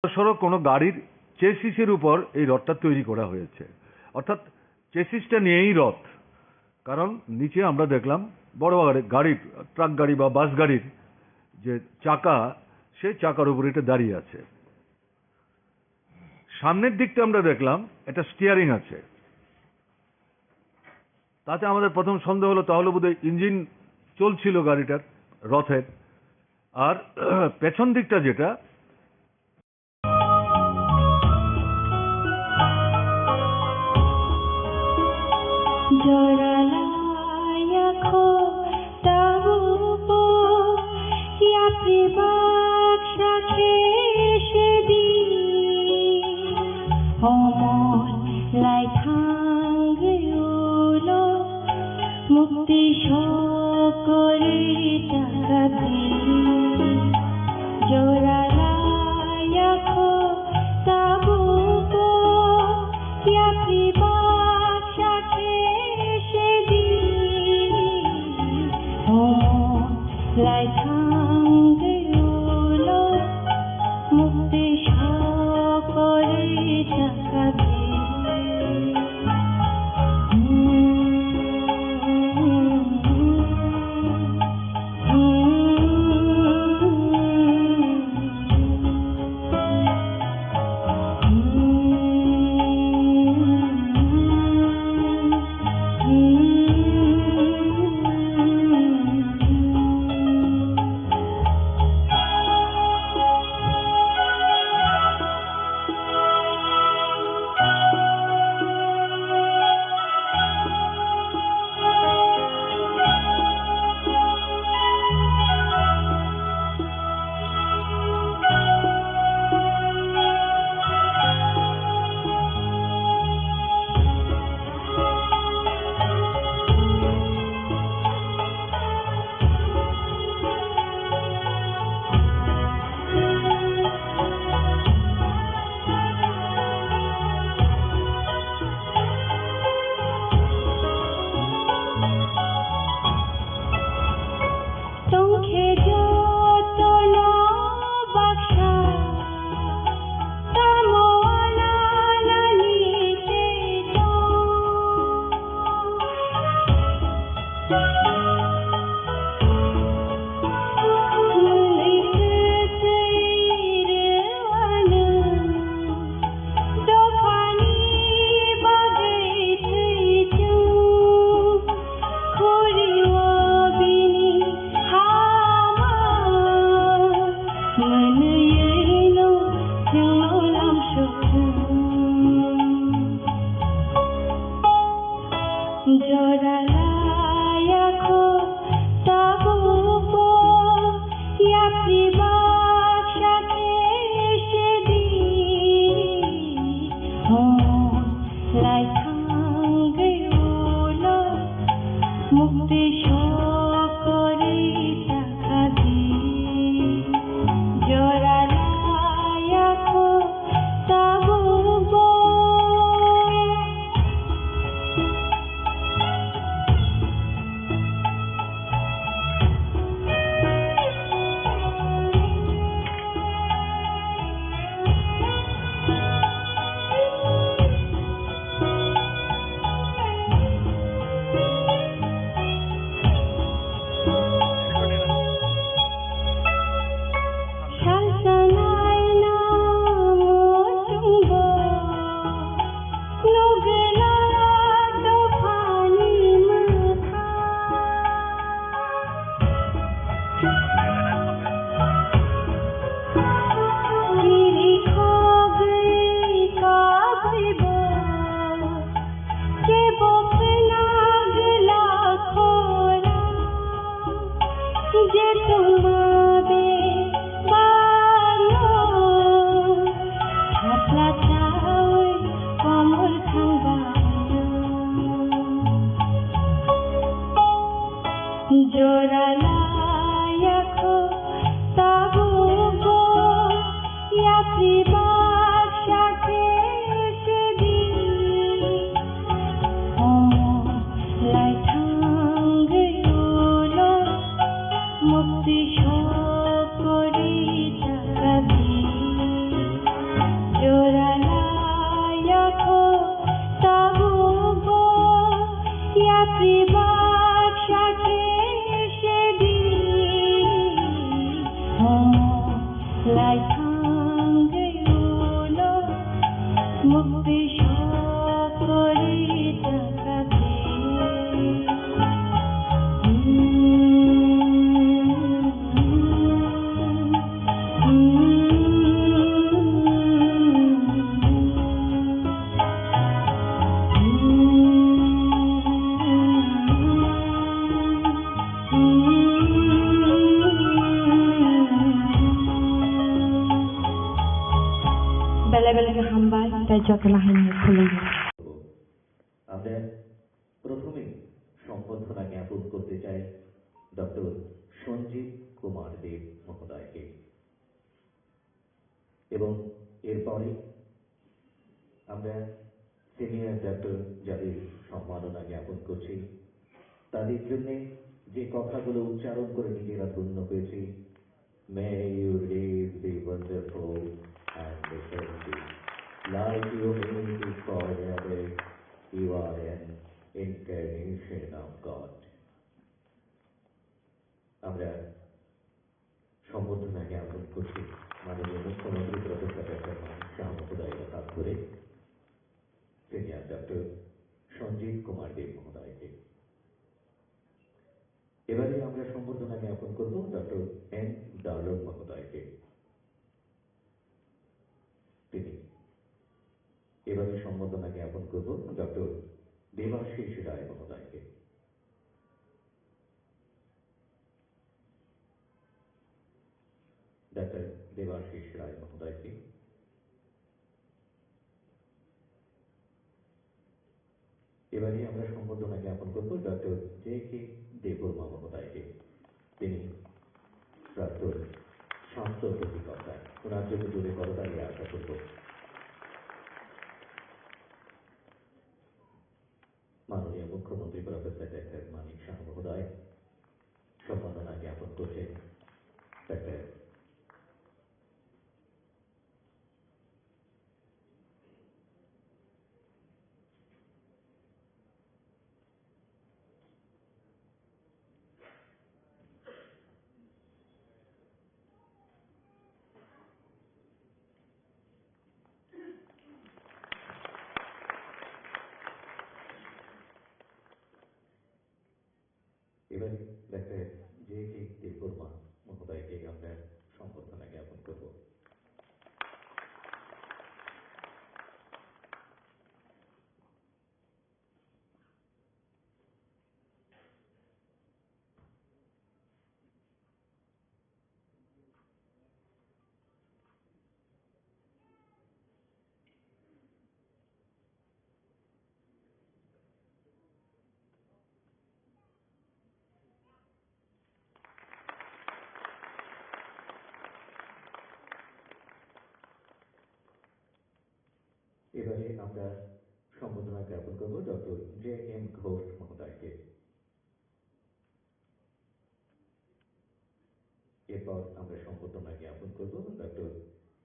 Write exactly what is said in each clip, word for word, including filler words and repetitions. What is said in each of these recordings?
সড়ক কোনো গাড়ির চেসিসের উপর এই রথটা তৈরি করা হয়েছে, অর্থাৎ চেসিসটা নিয়েই রথ। কারণ নিচে আমরা দেখলাম বড় গাড়ি, গাড়ির, ট্রাক গাড়ি বা বাস গাড়ির যে চাকা, সেই চাকার উপর এটা দাঁড়িয়ে আছে। সামনের দিকটা আমরা দেখলাম একটা স্টিয়ারিং আছে। তাতে আমাদের প্রথম সন্দেহ হলো, তাহলে বোধহয় ইঞ্জিন চলছিল গাড়িটার, রথের। আর পেছন দিকটা যেটা, Joralaya kho tabubo yapri baksa khe sedi. Omor lai thangwi ulo mukti sokori taka di. Joralaya kho tabubo yapri baksa khe sedi. Omor lai thangwi ulo mukti sokori taka di. Tongkhe jotono baksa, tamo ananani tei tong. Mwnwi kwtwi rwano dophani bagwi thwi chwng. Khuri o bini hama mwnwino chwngno lamsok. Jora laya kho tabukbo yapri baksa khe sedi. Hor lai thangwi ulo mukti sokori taka di. Jora laya kho tabukbo. Salsa naina muchungbo nugwla dophani mwkha. Chiri khogwi kabwibo kebo khwna gwla khorang. Je tongma bebakno thapla chawi komor thangba. Jora laya kho tabukbo yapri baksa khe sedi. Omo lai thangwi ulo mukti sokori taka di. Belai belai khe hambai, tei jotono hai khulumgo. আমরা প্রথমেই সম্বর্ধনা জ্ঞাপন করতে চাই ডক্টর সঞ্জীব কুমার দেব মহোদয়কে। এবং এরপরে আমরা সিনিয়র ডক্টর যাদের সম্মাননা জ্ঞাপন করছি, তাদের জন্য যে কথাগুলো উচ্চারণ করে নিজেরা ধন্য হয়েছি, "May you live, be wonderful and be healthy. Like you may be forever, you are an incarnation of God." আমরা সম্বর্ধনা জ্ঞাপন করছি মাননীয় মুখ্যমন্ত্রী প্রফেসর ডক্টর মানিক সাহা মহোদয়ের হাত ধরে সিনিয়র ডক্টর সঞ্জীব কুমার দেব মহোদয়কে। এবারে আমরা সম্বর্ধনা জ্ঞাপন করব ডক্টর এন ডার্লং মহোদয়কে। তিনি এবারে সম্বর্ধনা জ্ঞাপন করব ডক্টর দেবাশিস রায় মহোদয়কে। ডক্টর দেবাশিস রায় মহোদয়কে। এবারে আমরা সম্বর্ধনা জ্ঞাপন করব ডক্টর জে কে দেববর্মা মহোদয়কে। তিনি প্রাক্তন স্বাস্থ্য অধিকর্তা। ওনার জন্য জোরে করতালি আশা করব। মাননীয় মুখ্যমন্ত্রী প্রফেসর ডক্টর মানিক সাহা মহোদয় সম্মাননা জ্ঞাপন করছেন ডক্টর এবার ডাক্তার জে কে দেববর্মা মহোদয়কে আমরা সম্বর্ধনা জ্ঞাপন করব। এবারে আমরা সম্বর্ধনা জ্ঞাপন করব ডক্টর জে এম ঘোষ মহোদয়কে। এরপর আমরা সম্বর্ধনা জ্ঞাপন করব ডক্টর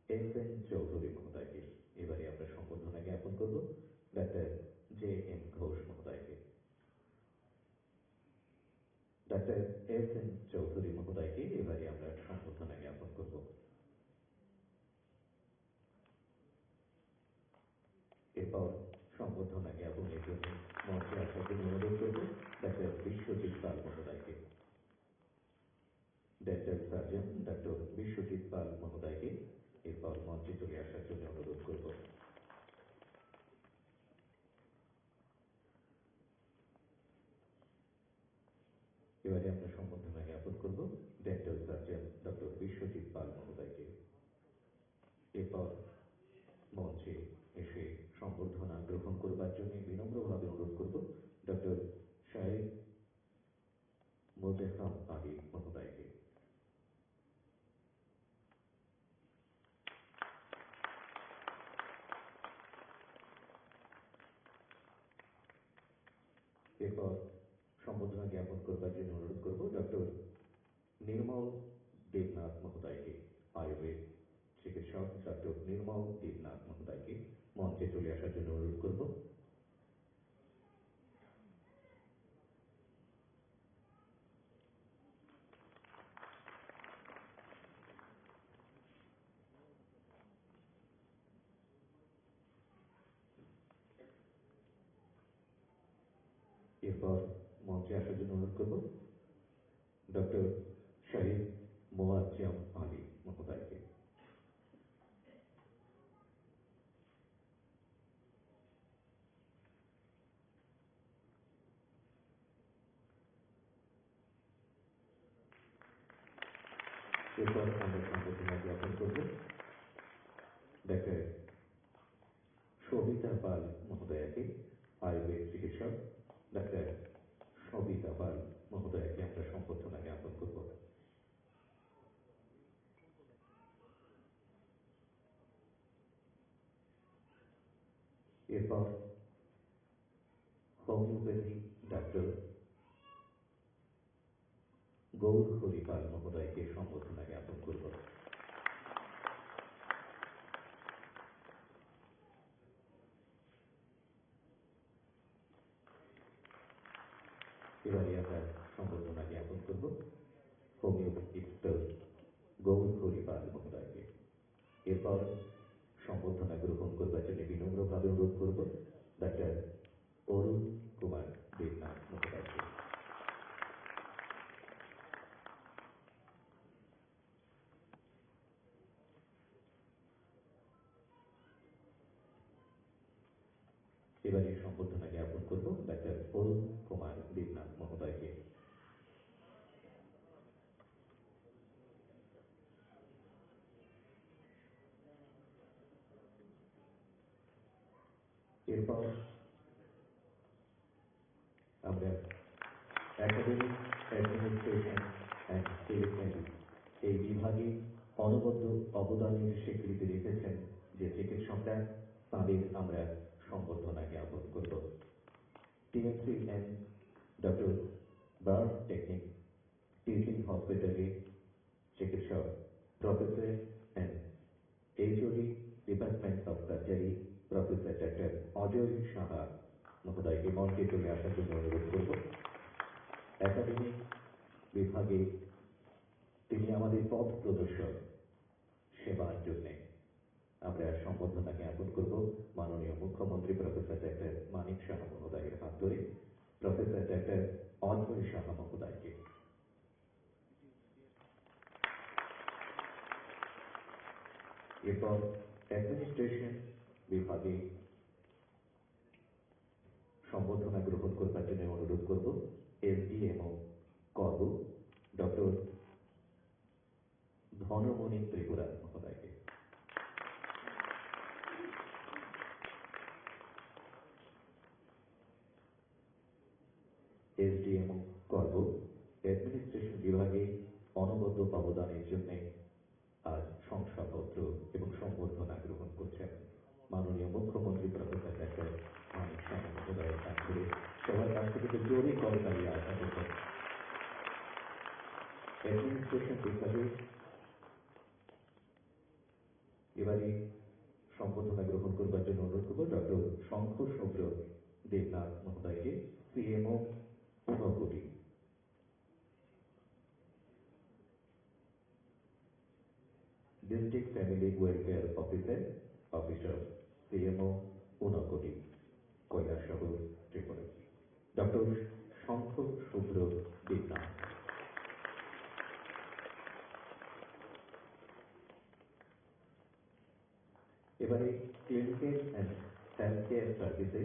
এস এন চৌধুরী মহোদয়কে। এবারে আমরা সম্বর্ধনা জ্ঞাপন করব ডক্টর জে এম ঘোষ মহোদয়কে। ডক্টর এস এন চৌধুরী মহোদয়কে এবারে আমরা সম্বর্ধনা জ্ঞাপন করব। এরপর সম্বর্ধনা জ্ঞাপনের জন্য মঞ্চে আসার জন্য অনুরোধ করব ডক্টর বিশ্বজিৎ পাল মহোদয়কে। ডেন্টাল সার্জন ডক্টর বিশ্বজিৎ পাল মহোদয়কে এরপর মঞ্চে চলে আসার জন্য অনুরোধ করব। এবারে আমরা সম্বর্ধনা জ্ঞাপন করব ডেন্টাল সার্জন ডক্টর বিশ্বজিৎ পাল মহোদয়কে। এরপর মঞ্চে এসে সম্বর্ধনা গ্রহণ করবার জন্য বিনম্রভাবে অনুরোধ করব ডক্টর শাহেদ মোতেহাম আলী মহোদয়কে। এরপর সম্বর্ধনা জ্ঞাপন করবার জন্য অনুরোধ করব ডক্টর নির্মল দেবনাথ মহোদয়কে, আয়ুর্বেদ চিকিৎসক ডক্টর নির্মল দেবনাথ মহোদয়কে মঞ্চে চলে আসার জন্য অনুরোধ করব। এরপর মঞ্চে আসার জন্য অনুরোধ করব ডক্টর শহীদ মোয়াজ্জম আলী মহোদয়কে। এরপর আমরা সম্বর্ধনা জ্ঞাপন করব ডাক্তার সবিতা পাল মহোদয়াকে, আয়ুর্বেদ চিকিৎসক ডাক্তার সবিতা পাল মহোদয়াকে আমরা সম্বর্ধনা জ্ঞাপন করব। এরপর হোমিওপ্যাথি ডাক্তার গৌর হরিপাল মহোদয়কে সম্বর্ধনা জ্ঞাপন করব। এবারে আমরা সম্বর্ধনা জ্ঞাপন করব হোমিওপ্যাথি ডাক্তার গৌর হরিপাল মহোদয়কে। এরপর সম্বর্ধনা গ্রহণ করবার জন্য বিনম্রভাবে অনুরোধ করব ডাক্তার অরুণ কুমার দেবনাথ মহোদয়কে। এবারে সম্বর্ধনা জ্ঞাপন করব ডাক্তার অরুণ কুমার দেবনাথ মহোদয়কে। এরপর আমরা একাডেমিক অ্যাডমিনিস্ট্রেশন অ্যান্ড সিলেকশন এই বিভাগে অনবদ্য অবদানের স্বীকৃতি রেখেছেন যে চিকিৎসকরা, তাদের আমরা সম্বর্ধনা জ্ঞাপন করব। টিএমসি অ্যান্ড ডক্টর বার্ড টেকনিক টিচিং হসপিটালে চিকিৎসক professor and HOD department of surgery professor doctor Ajay Saha মহোদয়কে মঞ্চে চলে আসার জন্য অনুরোধ করব। একাডেমিক বিভাগে তিনি আমাদের পথ প্রদর্শক, সেবার জন্য আমরা সম্বর্ধনা জ্ঞাপন করব মাননীয় মুখ্যমন্ত্রী প্রফেসর ডাক্তার মানিক সাহা মহোদয়ের হাত ধরে প্রফেসর ডাক্তার অজয় সাহা মহোদয়কে। এরপর অ্যাডমিনিস্ট্রেশন বিভাগে সম্বর্ধনা গ্রহণ করবার জন্য অনুরোধ করব এসডিএমও করব ডক্টর ধনমণি ত্রিপুরা মহোদয়কে। এসডিএমও করব অ্যাডমিনিস্ট্রেশন বিভাগে অনবদ্য অবদানের জন্য আজ শংসাপত্র এবং সম্বর্ধনা গ্রহণ করছেন মাননীয় মুখ্যমন্ত্রী প্রফেসর ডাক্তার মানিক সাহা মহোদয়ের কাছ থেকে। সবার কাছ থেকে একটু জোরে করতালি আশা করব। অ্যাডমিনিস্ট্রেশন বিভাগে এবারে সম্বর্ধনা গ্রহণ করবার জন্য অনুরোধ করব ডক্টর শঙ্খ শুভ্র দেবনাথ মহোদয়কে, CMO Unakoti. District Family Welfare Officer, Officer, CMO Unakoti, Kailashahar, Tripura, doctor Shankha Shubhra Debnath. এবারে ক্লিনিক্যাল অ্যান্ড হেলথ কেয়ার সার্ভিসে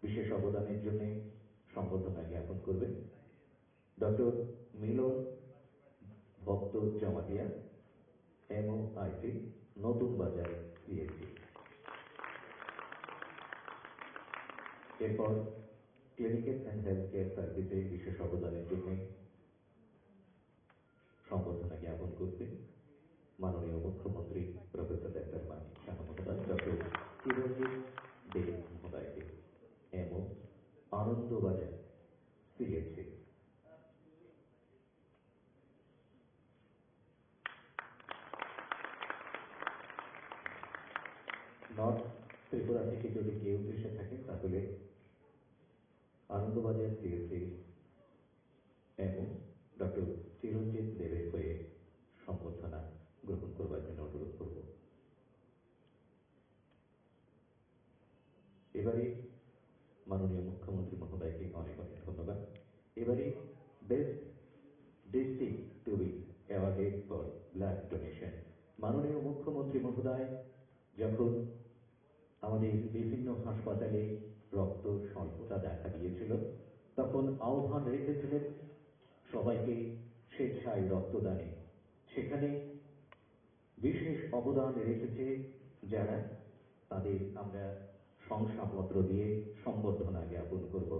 বিশেষ অবদানের জন্য সম্বর্ধনা জ্ঞাপন করবেন ডক্টর মিলন ভক্ত জমাতিয়া, এমওআইসি, নতুন বাজার, সিএইচসি। এরপর ক্লিনিক্যাল অ্যান্ড হেলথ কেয়ার সার্ভিসে বিশেষ অবদানের জন্য সম্বর্ধনা জ্ঞাপন করবেন মাননীয় মুখ্যমন্ত্রী প্রফেসর ডাক্তার মানিক সাহা মহোদয়, ডক্টর চিরঞ্জিত দেব মহোদয়কে, এমও, আনন্দবাজার, সিএইচসি। নর্থ ত্রিপুরা থেকে যদি কেউ এসে থাকেন, তাহলে আনন্দবাজার সিএইচসি এমও ডক্টর চিরঞ্জিত দেবের হয়ে সম্বর্ধনা গ্রহণ করবার জন্য অনুরোধ করব। এবারে মাননীয় মুখ্যমন্ত্রী মহোদয়কে অনেক অনেক ধন্যবাদ। এবারে best district to be awarded for blood donation। মাননীয় মুখ্যমন্ত্রী মহোদয় যখন আমাদের বিভিন্ন হাসপাতালে রক্ত স্বল্পতা দেখা দিয়েছিল, তখন আহ্বান রেখেছিলেন সবাইকে স্বেচ্ছায় রক্তদানে। সেখানে বিশেষ অবদান রেখেছে যারা, তাদের আমরা শংসাপত্র দিয়ে সম্বর্ধনা জ্ঞাপন করব।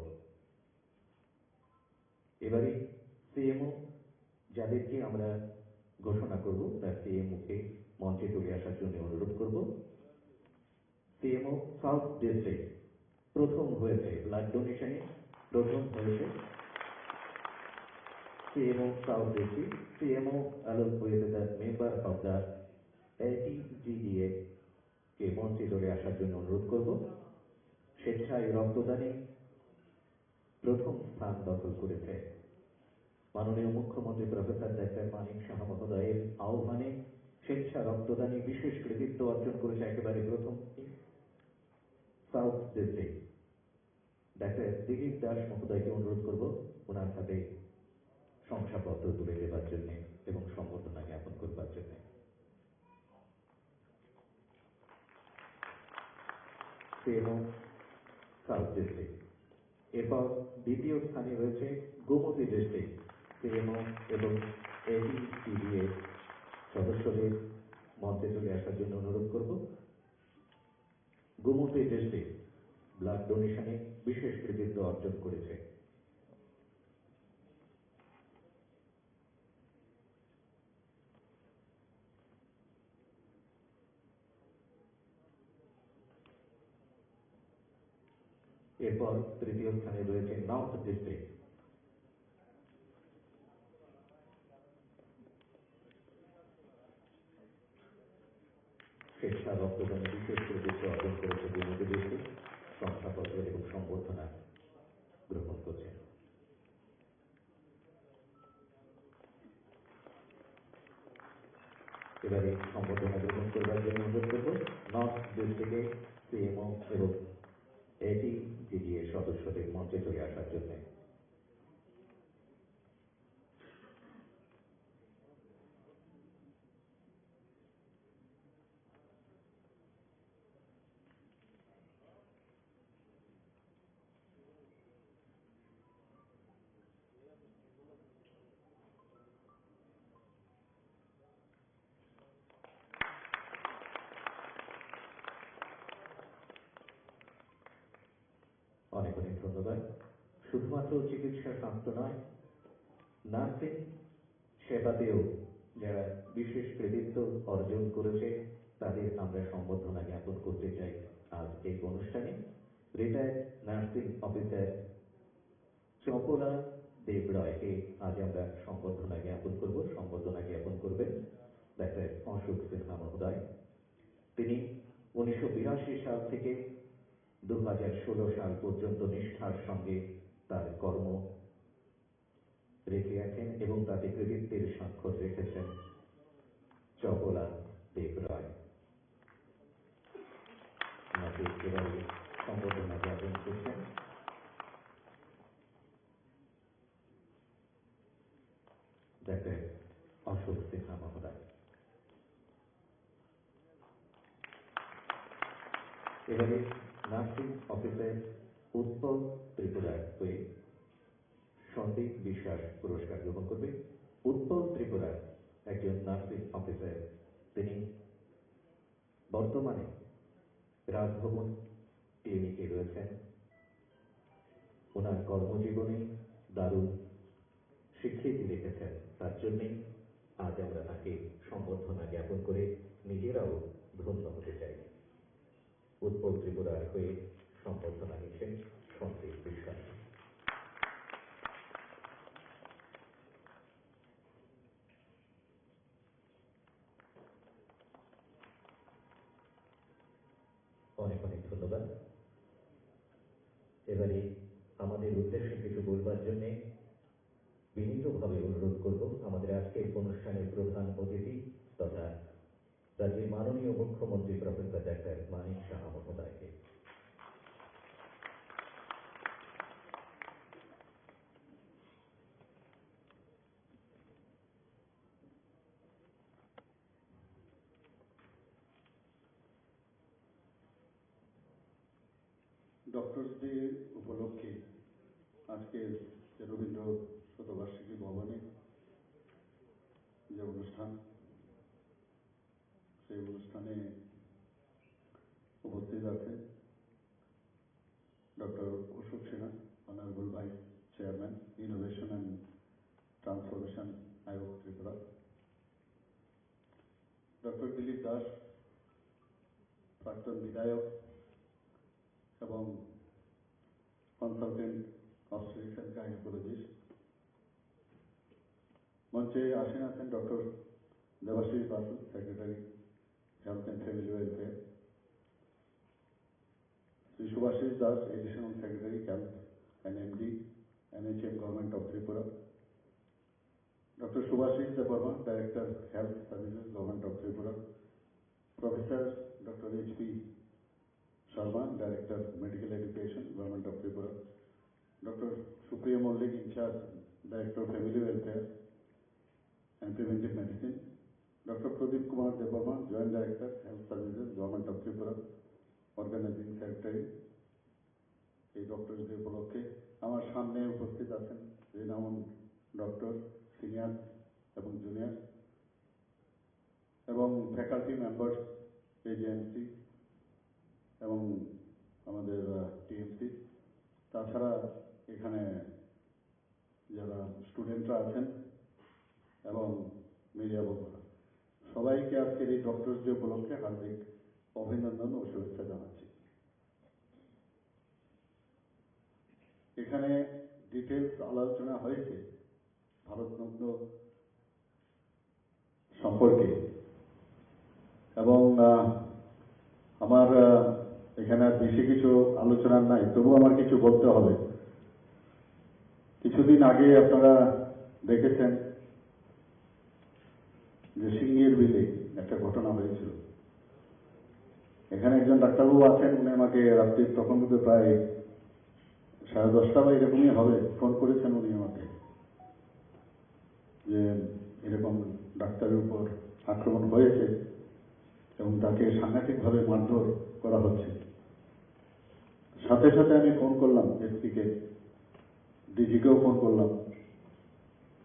এবারে সিএমও যাদেরকে আমরা ঘোষণা করব, তার সিএমওকে মঞ্চে চলে আসার জন্য অনুরোধ করব। সিএমও সাউথ ডিস্ট্রিক্ট প্রথম হয়েছে, ব্লাড ডোনেশনে প্রথম হয়েছে CMO south district. CMO along with the member of the এটিজিডিএ কে মঞ্চে চলে আসার জন্য অনুরোধ করব। স্বেচ্ছায় রক্তদানে প্রথম স্থান দখল করেছে। মাননীয় মুখ্যমন্ত্রী প্রফেসর ডাক্তার মানিক সাহা মহোদয়ের আহ্বানে স্বেচ্ছা রক্তদানে বিশেষ কৃতিত্ব অর্জন করেছে একেবারে প্রথম সাউথ ডিস্ট্রিক্ট। ডাক্তার দিলীপ দাস মহোদয়কে অনুরোধ করব ওনার হাতে শংসাপত্র তুলে দেবার জন্য এবং সম্বর্ধনা জ্ঞাপন করবার জন্য। CMO south district. এরপর দ্বিতীয় স্থানে রয়েছে গোমতী ডিস্ট্রিক্ট। সিএমও এবং এটিটিডিএ সদস্যদের মঞ্চে চলে আসার জন্য অনুরোধ করব। গোমতী ডিস্ট্রিক্ট ব্লাড ডোনেশনে বিশেষ কৃতিত্ব অর্জন করেছে। এরপর তৃতীয় স্থানে রয়েছে নর্থ ডিস্ট্রিক্ট। স্বেচ্ছা রক্তদানে বিশেষ কৃতিত্ব অর্জন করেছে গোমতী ডিস্ট্রিক্ট, শংসাপত্র এবং সম্বর্ধনা গ্রহণ করছেন। এবারে সম্বর্ধনা গ্রহণ করবার জন্য অনুরোধ করব নর্থ ডিস্ট্রিক্টের সিএমও এবং এটিজিডিএ সদস্যদের মঞ্চে চলে আসার জন্য। অনেক অনেক ধন্যবাদ। শুধুমাত্র চিকিৎসা স্বাস্থ্য নয়, নার্সিং সেবাতেও যারা বিশেষ কৃতিত্ব অর্জন করেছে, তাদের আমরা সম্বর্ধনা জ্ঞাপন করতে চাই আজ এই অনুষ্ঠানে। রিটায়ার্ড নার্সিং অফিসার চপলা দেব রায়কে আজ আমরা সম্বর্ধনা জ্ঞাপন করব। সম্বর্ধনা জ্ঞাপন করবেন ডাক্তার অশোক সিনহা মহোদয়। তিনি উনিশশো বিরাশি সাল থেকে দু হাজার ষোলো সাল পর্যন্ত নিষ্ঠার সঙ্গে তার কর্ম রেখে আছেন এবং তাতে কৃতিত্বের স্বাক্ষর রেখেছেন চপলা দেব রায়। ওনাকে এবারে সম্বর্ধনা জ্ঞাপন করছেন ডাক্তার অশোক সিনহা মহোদয়। এবারে নার্সিং অফিসার উৎপল ত্রিপুরার হয়ে সন্দীপ বিশ্বাস পুরস্কার গ্রহণ করবে। উৎপল ত্রিপুরা একজন নার্সিং অফিসার, তিনি বর্তমানে রাজভবন ক্লিনিকে রয়েছেন। ওনার কর্মজীবনে দারুণ স্বীকৃতি রেখেছেন, তার জন্যই আজ আমরা তাকে সম্বর্ধনা জ্ঞাপন করে নিজেরাও ধন্য হতে চাই। উৎপল ত্রিপুরার হয়ে সম্বর্ধনা নিচ্ছেন সন্দীপ বিশ্বাস। অনেক অনেক ধন্যবাদ। এবারে আমাদের উদ্দেশ্যে কিছু বলবার জন্যে বিনীতভাবে অনুরোধ করব আমাদের আজকের অনুষ্ঠানের প্রধান অতিথি তথা রাজ্যের মাননীয় মুখ্যমন্ত্রী প্রফেসর ডাক্তার মানিক সাহা মহোদয়কে। ডক্টরস ডে উপলক্ষে আজকের যে রবীন্দ্র শতবার্ষিকী ভবনে যে অনুষ্ঠান, সেই অনুষ্ঠানে উপস্থিত আছেন doctor Ashok Sinha, Honorable Vice Chairman, Innovation and Transformation, Aayog, Tripura, doctor Dilip Das, প্রাক্তন বিধায়ক এবং কনসালটেন্ট অবস্টেট্রিক্স অ্যান্ড গাইনোকোলজিস্ট। মঞ্চে আসীন আছেন doctor Debashis Basu, secretary, health and family welfare, Shri Subhashis Das, Additional Secretary, Health and M D, N H M, Government of Tripura, doctor Subhashis Debbarma, Director, Health Services, Government of Tripura, professor doctor H P Sharma, Director, Medical Education, Government of Tripura, doctor Supriya Mallick, in charge, Director, Family Welfare and Preventive Medicine, doctor Pradip Kumar Debbarma, Joint Director, Health Services, Government of Tripura, Organizing Secretary। এই doctors day উপলক্ষে আমার সামনে উপস্থিত আছেন renowned doctor, senior এবং জুনিয়র, এবং faculty members, AGMC এবং আমাদের টিএমসি, তাছাড়া এখানে যারা স্টুডেন্টরা আছেন এবং মিডিয়া বন্ধুরা, সবাইকে আজকের এই ডক্টরস ডে উপলক্ষে হার্দিক অভিনন্দন ও শুভেচ্ছা জানাচ্ছি। এখানে ডিটেলস আলোচনা হয়েছে ভারতরত্ন সম্পর্কে, এবং আহ, আমার আহ, এখানে আর বেশি কিছু আলোচনার নাই, তবু আমার কিছু বলতে হবে। কিছুদিন আগে আপনারা দেখেছেন যে সিঙ্গের বিলে একটা ঘটনা হয়েছিল। এখানে একজন ডাক্তারবাবু আছেন, উনি আমাকে রাত্রি তখন বোধহয় প্রায় সাড়ে দশটা বা এরকমই হবে, ফোন করেছেন উনি আমাকে যে এরকম ডাক্তারের উপর আক্রমণ হয়েছে এবং তাকে সাংঘাতিকভাবে মারধর করা হচ্ছে। সাথে সাথে আমি ফোন করলাম এসপিকে, ডিজিকেও ফোন করলাম।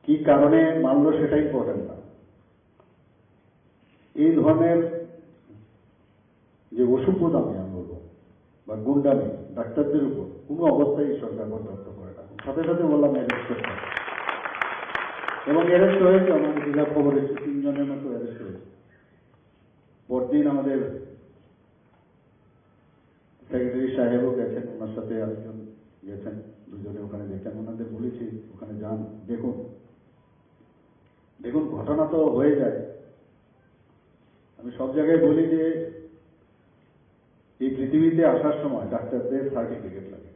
কি কারণে মারলো সেটা ইম্পর্টেন্ট না, এই ধরনের যে অসভ্যতামি আমি বলবো বা গুন্ডামি ডাক্তারদের উপর কোনো অবস্থায় এই সরকার বরদাস্ত করে না। সাথে সাথে বললাম অ্যারেস্ট করতে হবে। এবং অ্যারেস্ট হয়েছে, আমাদের জেলা খবর এসেছে, তিনজনের মতো অ্যারেস্ট হয়েছে। পরদিন আমাদের সেক্রেটারি সাহেবও গেছেন, ওনার সাথে আরেকজন গেছেন, দুজনে ওখানে দেখলেন। ওনাদের বলেছি ওখানে যান, দেখুন। দেখুন, ঘটনা তো হয়ে যায়। আমি সব জায়গায় বলি যে এই পৃথিবীতে আসার সময় ডাক্তারদের সার্টিফিকেট লাগে,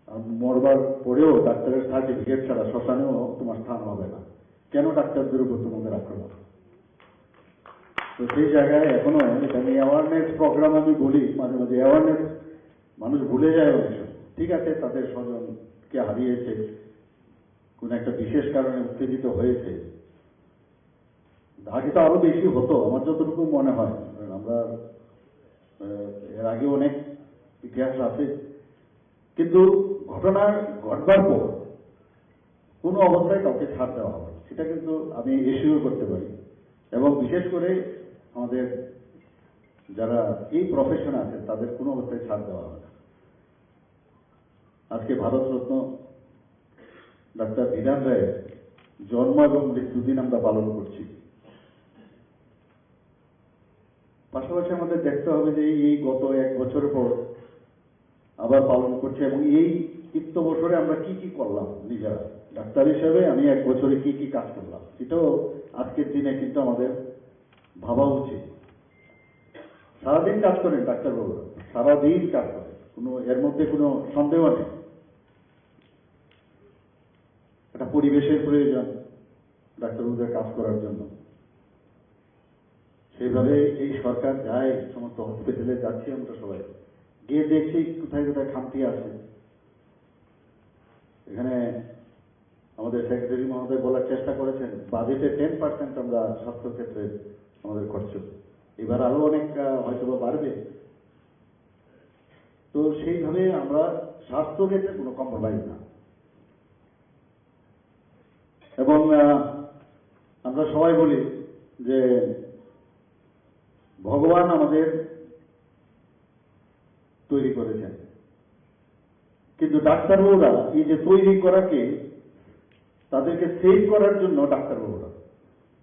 আর মরবার পরেও ডাক্তারের সার্টিফিকেট ছাড়া শ্মশানেও তোমার স্থান হবে না। কেন ডাক্তারদের উপর তোমাদের আক্রমণ? তো সেই জায়গায় এখনো এটা নিয়ে অ্যাওয়ারনেস প্রোগ্রাম আমি বলি মাঝে মাঝে, অ্যাওয়ারনেস মানুষ ভুলে যায় অনেক সময়। ঠিক আছে, তাদের স্বজনকে হারিয়েছে, কোনো একটা বিশেষ কারণে উত্তেজিত হয়েছে, আগে তো আরো বেশি হতো আমার যতটুকু মনে হয়, কারণ আমরা আহ, এর আগে অনেক ইতিহাস আছে, কিন্তু ঘটনা ঘটবার পর কোনো অবস্থায় কাউকে ছাড় দেওয়া হবে না, সেটা কিন্তু আমি এসিওর করতে পারি। এবং বিশেষ করে আমাদের যারা এই প্রফেশন আছে, তাদের কোনো অবস্থায় ছাড় দেওয়া হবে না। আজকে ভারতরত্ন ডাক্তার বিধান রায়ের জন্ম এবং মৃত্যুদিন আমরা পালন করছি। পাশাপাশি আমাদের দেখতে হবে যে এই, এই গত এক বছর পর আবার পালন করছে এবং এই তিক্ত বছরে আমরা কি কি করলাম নিজেরা। ডাক্তার হিসেবে আমি এক বছরে কি কি কাজ করলাম, সেটাও আজকের দিনে কিন্তু আমাদের ভাবা উচিত। সারাদিন কাজ করেন ডাক্তারবাবুরা, সারাদিন কাজ করেন, কোনো, এর মধ্যে কোনো সন্দেহ নেই। একটা পরিবেশের প্রয়োজন ডাক্তারবাবুদের কাজ করার জন্য। সেইভাবে এই সরকার যায়, সমস্ত হসপিটালে যাচ্ছি আমরা সবাই, গিয়ে দেখছি কোথায় কোথায় খামতি আছে। এখানে আমাদের সেক্রেটারি মহোদয় বলার চেষ্টা করেছেন, বাজেটে টেন পার্সেন্ট আমরা স্বাস্থ্য ক্ষেত্রে আমাদের খরচ, এবার আরো অনেক আহ, হয়তো বা বাড়বে। তো সেইভাবে আমরা স্বাস্থ্য ক্ষেত্রে কোনো কম্প্রোমাইজ না। এবং আহ, আমরা সবাই বলি যে ভগবান আমাদের তৈরি করেছেন, কিন্তু ডাক্তারবাবুরা এই যে তৈরি করাকে, তাদেরকে সেভ করার জন্য ডাক্তারবাবুরা,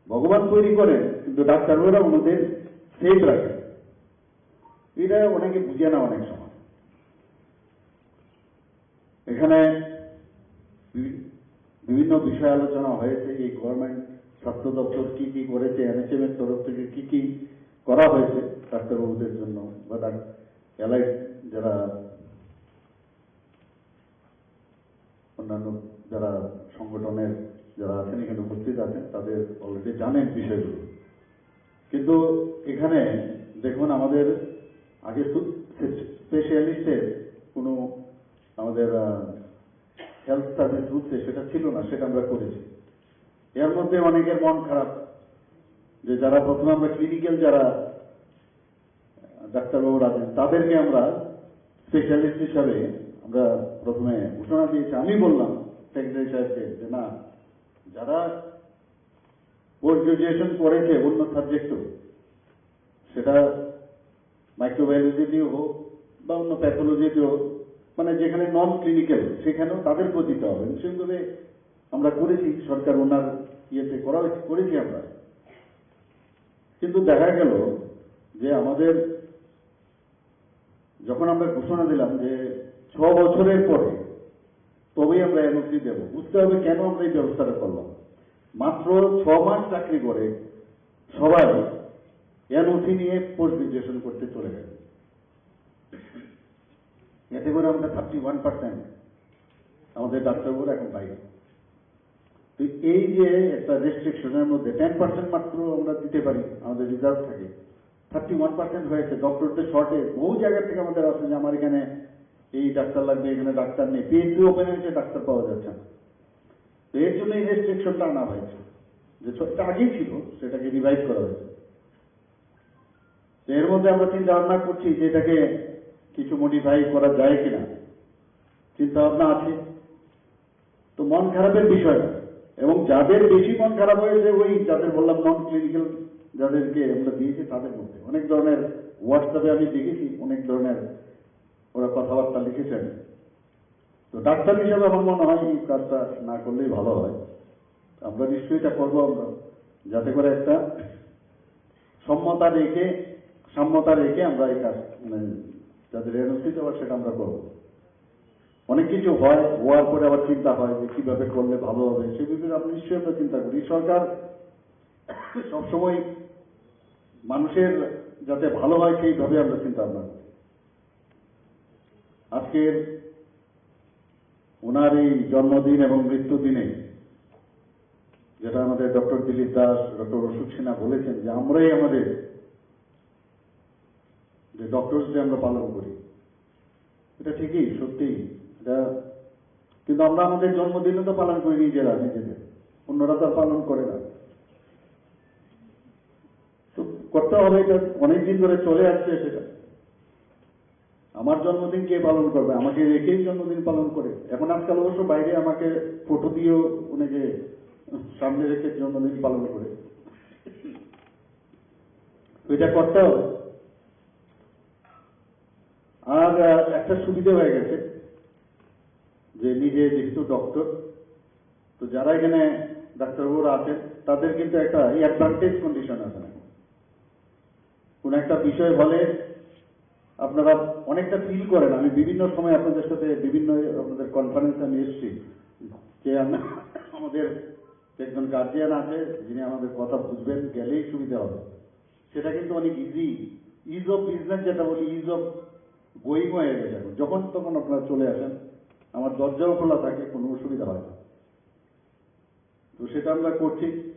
ভগবান তৈরি করেন কিন্তু ডাক্তারবাবুরা ওনাদের সেভ রাখেন। এটা অনেকে বুঝে না অনেক সময়। এখানে বিভি- বিভিন্ন বিষয়ে আলোচনা হয়েছে। এই গভর্নমেন্ট স্বাস্থ্য দপ্তর কি কি করেছে, এনএইচএম এর তরফ থেকে কি কি করা হয়েছে ডাক্তারবাবুদের জন্য বা ডাক- অ্যালাইড যারা অন্যান্য যারা সংগঠনের যারা আছেন, এখানে উপস্থিত আছেন, তাদের অলরেডি জানেন বিষয়গুলো। কিন্তু এখানে দেখুন, আমাদের আগে স্পেশালিস্টের কোনো আমাদের হেলথ সার্ভিস রুলসে সেটা ছিল না, সেটা আমরা করেছি। এর মধ্যে অনেকের মন খারাপ যে যারা প্রথমে আমরা ক্লিনিক্যাল যারা ডাক্তারবাবুরা আছেন, তাদেরকে আমরা স্পেশালিস্ট হিসাবে আমরা প্রথমে ঘোষণা দিয়েছি। আমি বললাম সেক্রেটারি সাহেবকে যে না, যারা পোস্ট গ্রাজুয়েশন করেছে অন্য সাবজেক্টও, সেটা মাইক্রোবায়োলজিতেও হোক বা অন্য প্যাথোলজিতেও হোক, মানে যেখানে নন ক্লিনিক্যাল, সেখানেও তাদেরকেও দিতে হবে। নিশ্চয়ভাবে আমরা করেছি, সরকার ওনার ইয়েতে করা হয়েছে, করেছি আমরা। কিন্তু দেখা গেল যে আমাদের যখন আমরা ঘোষণা দিলাম যে ছ বছরের পরে তবেই আমরা এনওসি দেব, বুঝতে হবে কেন আমরা এই ব্যবস্থাটা করলাম। মাত্র ছ মাস চাকরি করে সবাই এনওসি নিয়ে পোস্ট গ্রাজুয়েশন করতে চলে গেল। এতে করে আমরা থার্টি ওয়ান পার্সেন্ট আমাদের ডাক্তারবাবুরা এখন বাইরে। তো এই যে একটা রেস্ট্রিকশনের মধ্যে টেন পার্সেন্ট মাত্র আমরা দিতে পারি আমাদের রিজার্ভ থাকে, থার্টি ওয়ান পার্সেন্ট হয়েছে। ডক্টরদের শর্টেজ বহু জায়গা থেকে আমাদের আসে যে আমার এখানে এই ডাক্তার লাগবে, এখানে ডাক্তার নেই, পিএইচসি ওপেন হয়েছে, ডাক্তার পাওয়া যাচ্ছে না। তো এর জন্য এই রেস্ট্রিকশনটা আনা হয়েছে, যে ছ- এটা আগেই ছিল, সেটাকে রিভাইভ করা হয়েছে। তো এর মধ্যে আমরা চিন্তা ভাবনা করছি যে এটাকে কিছু মডিফাই করা যায় কিনা, চিন্তা ভাবনা আছে। তো মন খারাপের বিষয় না। এবং যাদের বেশি মন খারাপ হয়েছে, ওই যাদের বললাম নন ক্লিনিক্যাল, যাদেরকে আমরা দিয়েছি, তাদের মধ্যে অনেক ধরনের, হোয়াটসঅ্যাপে আমি দেখেছি অনেক ধরনের ওরা কথাবার্তা লিখেছেন। তো ডাক্তার হিসাবে আমার মনে হয় এই কাজটা না করলেই ভালো হয়। আমরা নিশ্চয়ই এটা করবো আমরা, যাতে করে একটা সম্যতা রেখে, সাম্যতা রেখে আমরা এই কাজ, মানে, যাদের এনওসি দেওয়া, সেটা আমরা করবো। অনেক কিছু হয়, হওয়ার পরে আবার চিন্তা হয় যে কিভাবে করলে ভালো হবে, সে বিষয়ে আমরা নিশ্চয়ই আমরা চিন্তা করি। সরকার সবসময় মানুষের যাতে ভালো হয়, সেইভাবে আমরা চিন্তা ভাবনা করি। আজকের ওনার এই জন্মদিন এবং মৃত্যুদিনে যেটা আমাদের ডক্টর দিলীপ দাস, ডক্টর অশোক সিনহা বলেছেন যে আমরাই আমাদের যে ডক্টরস ডে আমরা পালন করি, এটা ঠিকই, সত্যি। এটা কিন্তু আমরা আমাদের জন্মদিনে তো পালন করি নিজেরা, নিজেদের, অন্যরা তো আর পালন করে না। তো করতে হবে, এটা অনেক দিন ধরে চলে আসছে সেটা। আমার জন্মদিন কে পালন করবে? আমাকে রেখেই জন্মদিন পালন করে। এখন আজকাল অবশ্য বাইরে আমাকে ফটো দিয়েও অনেকে সামনে রেখে জন্মদিন পালন করে। তো এটা করতে হবে। আর আহ, একটা সুবিধা হয়ে গেছে যে নিজে যেহেতু ডক্টর, তো যারা এখানে ডাক্তারবাবুরা আছেন, তাদের কিন্তু একটা অ্যাডভান্টেজ কন্ডিশন আছে না। কোনো একটা বিষয় হলে আপনারা অনেকটা ফিল করেন। আমি বিভিন্ন সময় আপনাদের সাথে বিভিন্ন আপনাদের কনফারেন্সে আমি এসেছি, যে আম- আমাদের একজন গার্জিয়ান আছে, যিনি আমাদের কথা বুঝবেন, গেলেই সুবিধা হবে। সেটা কিন্তু অনেক ইজি, ইজ অফ বিজনেস যেটা বলি, ইজ অফ গোয়িং হয়ে গেছে। এখন যখন তখন আপনারা চলে আসেন, আমার দরজাও খোলা থাকে, কোনো অসুবিধা হয় না। তো সেটা আমরা করছি।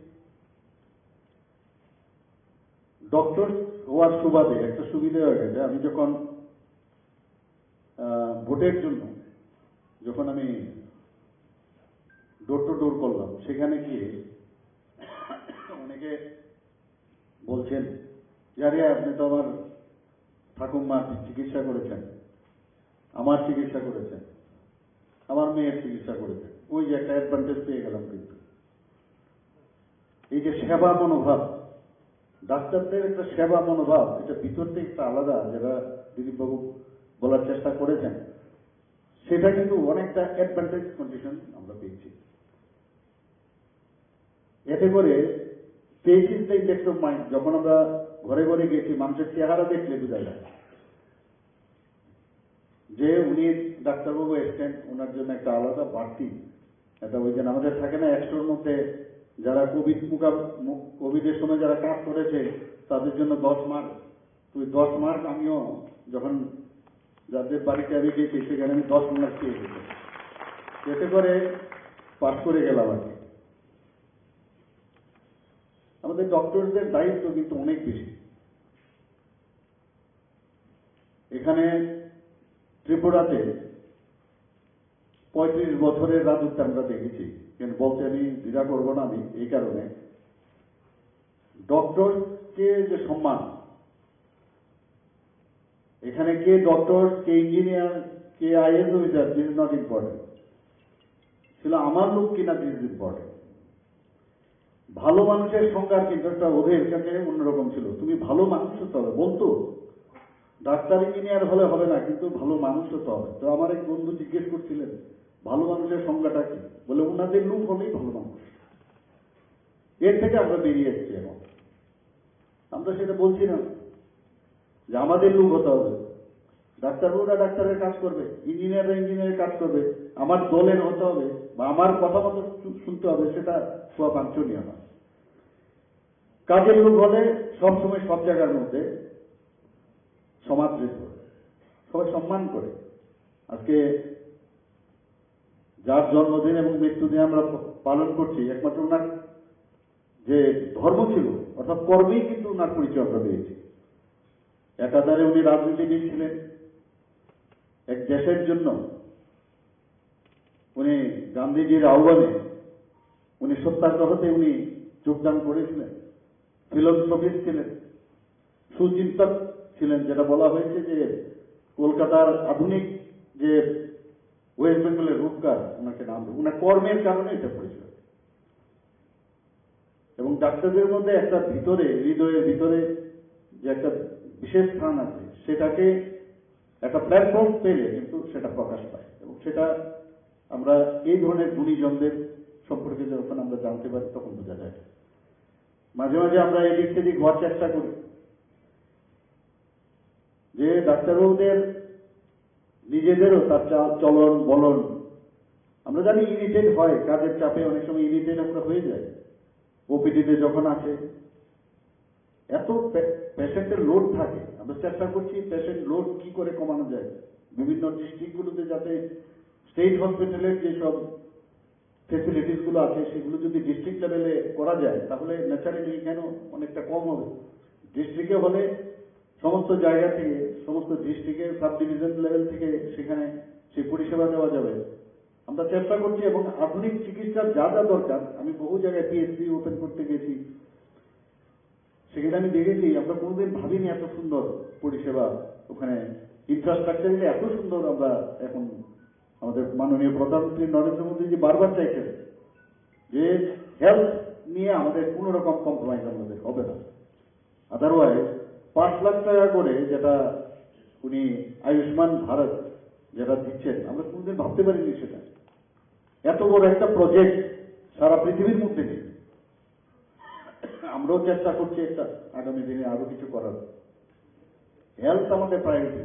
ডক্টর হওয়ার সুবাদে একটা সুবিধা হয়ে গেছে, আমি যখন আহ, ভোটের জন্য যখন আমি ডোর টু ডোর করলাম, সেখানে গিয়ে অনেকে বলছেন যে, "আরে, আপনি তো আমার ঠাকুরমার চিকিৎসা করেছেন।" আমার চিকিৎসা করেছেন, আমার মেয়ের চিকিৎসা করেছেন, ওই যে একটা অ্যাডভান্টেজ পেয়ে গেলাম। কিন্তু এই যে সেবা মনোভাব, ডাক্তারদের একটা সেবা মনোভাব, এটা ভিতর থেকে একটা আলাদা, যেটা দিলীপবাবু বলার চেষ্টা করেছেন, সেটা কিন্তু অনেকটা অ্যাডভান্টেজ কন্ডিশন আমরা পেয়েছি। এতে করে change in the index of mind, যখন আমরা ঘরে ঘরে গেছি, মানুষের চেহারা দেখলে বোঝা যায় যে উনি, ডাক্তারবাবু এসছেন, ওনার জন্য একটা আলাদা বাড়তি, এটা ওই যে আমাদের থাকে না, একশোর মধ্যে যারা কোভিড মোকাব-, মু-, কোভিডের সময় যারা কাজ করেছে, তাদের জন্য দশ মার্ক। তুই দশ মার্ক, আমিও যখন যাদের বাড়িতে আমি গেছি, সেখানে আমি দশ মার্ক পেয়ে গেছি। এতে করে পাস করে গেলাম আর কি। আমাদের ডক্টরদের দায়িত্ব কিন্তু অনেক বেশি। এখানে ত্রিপুরাতে পঁয়ত্রিশ বছরের রাজত্ব আমরা দেখেছি, কিন্তু বলতে আমি দ্বিধা করবো না আমি এই কারণে, ডক্টরকে যে সম্মান, এখানে কে ডক্টর, কে ইঞ্জিনিয়ার, কে IAS officer, this is not important. ছিল আমার লোক কিনা, দিস ইজ ইম্পর্টেন্ট। ভালো মানুষের সংজ্ঞার কিন্তু একটা ওদের কাছে অন্যরকম ছিল। তুমি ভালো মানুষ হতে হবে, বলতো ডাক্তার ইঞ্জিনিয়ার হলে হবে না, কিন্তু ভালো মানুষ হতে হবে। তো আমার এক বন্ধু জিজ্ঞেস করছিলেন, ভালো মানুষের সংজ্ঞাটা কি? বলে, ওনাদের লোক হলেই ভালো মানুষ। এর থেকে আমরা বেরিয়ে এসেছি এখন। আমরা সেটা বলছি না যে আমাদের লোক হতে হবে। ডাক্তারবাবুরা ডাক্তারের কাজ করবে, ইঞ্জিনিয়াররা ইঞ্জিনিয়ারের কাজ করবে, আমার দলের হতে হবে বা আমার কথা মতো শু-, শুনতে হবে, সেটা খুব বাঞ্ছনীয় নয়। কাজের লোক হলে সবসময় সব জায়গার মধ্যে সমাদৃত হয়, সবাই সম্মান করে। আজকে যার জন্মদিন এবং মৃত্যুদিন আমরা প-, পালন করছি, একমাত্র ওনার যে ধর্ম ছিল, অর্থাৎ কর্মেই কিন্তু ওনার পরিচয় আমরা পেয়েছি। একাধারে উনি রাজনীতিবিদ ছিলেন, এক দেশের জন্য উনি গান্ধীজির আহ্বানে উনি সত্যাগ্রহতে উনি যোগদান করেছিলেন, ফিলোসফিস্ট ছিলেন, সুচিন্তক ছিলেন, যেটা বলা হয়েছে যে কলকাতার আধুনিক যে ওয়েস্ট বেঙ্গলের রূপকার, ওনাকে নাম দেব, ওনার কর্মের কারণে এটা পরিচয়। এবং ডাক্তারদের মধ্যে একটা ভিতরে, হৃদয়ের ভিতরে যে একটা বিশেষ স্থান আছে, সেটাকে একটা প্ল্যাটফর্ম পেলে কিন্তু সেটা প্রকাশ পায়। এবং সেটা আমরা এই ধরনের গুণীজনদের সম্পর্কে যখন আমরা জানতে পারি, তখন বোঝা যায়। মাঝে মাঝে আমরা এদিক সেদিক হওয়ার চেষ্টা করি যে ডাক্তারবাবুদের নিজেদেরও তার চাল চলন বলন, আমরা জানি ইরিটেট হয়, কাজের চাপে অনেক সময় ইরিটেট আমরা হয়ে যাই। ওপিডিতে যখন আছে, এত পেশেন্টের লোড থাকে, আমরা চেষ্টা করছি পেশেন্ট লোড কি করে কমানো যায়, বিভিন্ন ডিস্ট্রিক্টগুলোতে যাতে স্টেট হসপিটালের যেসব ফেসিলিটিসগুলো আছে, সেগুলো যদি ডিস্ট্রিক্ট লেভেলে করা যায়, তাহলে ন্যাচারালি এখানেও অনেকটা কম হবে। ডিস্ট্রিক্টে হলে সমস্ত জায়গা থেকে, সমস্ত ডিস্ট্রিক্টে, সাব ডিভিশন লেভেল থেকে সেখানে সেই পরিষেবা দেওয়া যাবে। আমরা চেষ্টা করছি এবং আধুনিক চিকিৎসার যা যা দরকার, আমি বহু জায়গায় পিএইচসি ওপেন করতে গেছি, সেখানে আমি দেখেছি, আমরা কোনোদিন ভাবিনি এত সুন্দর পরিষেবা ওখানে, ইনফ্রাস্ট্রাকচার এত সুন্দর। আমরা এখন আমাদের মাননীয় প্রধানমন্ত্রী নরেন্দ্র মোদীজি বারবার চাইছেন যে হেলথ নিয়ে আমাদের কোনো রকম কম্প্রোমাইজ আমাদের হবে না। আদারওয়াইজ পাঁচ লাখ টাকা করে যেটা উনি আয়ুষ্মান ভারত যেটা দিচ্ছেন, আমরা কোনোদিন ভাবতে পারিনি সেটা। এত বড় একটা প্রজেক্ট সারা পৃথিবীর মধ্যে নেই। আমরাও চেষ্টা করছি একটা আগামী দিনে আরো কিছু করার। হেলথ আমাদের প্রায়োরিটি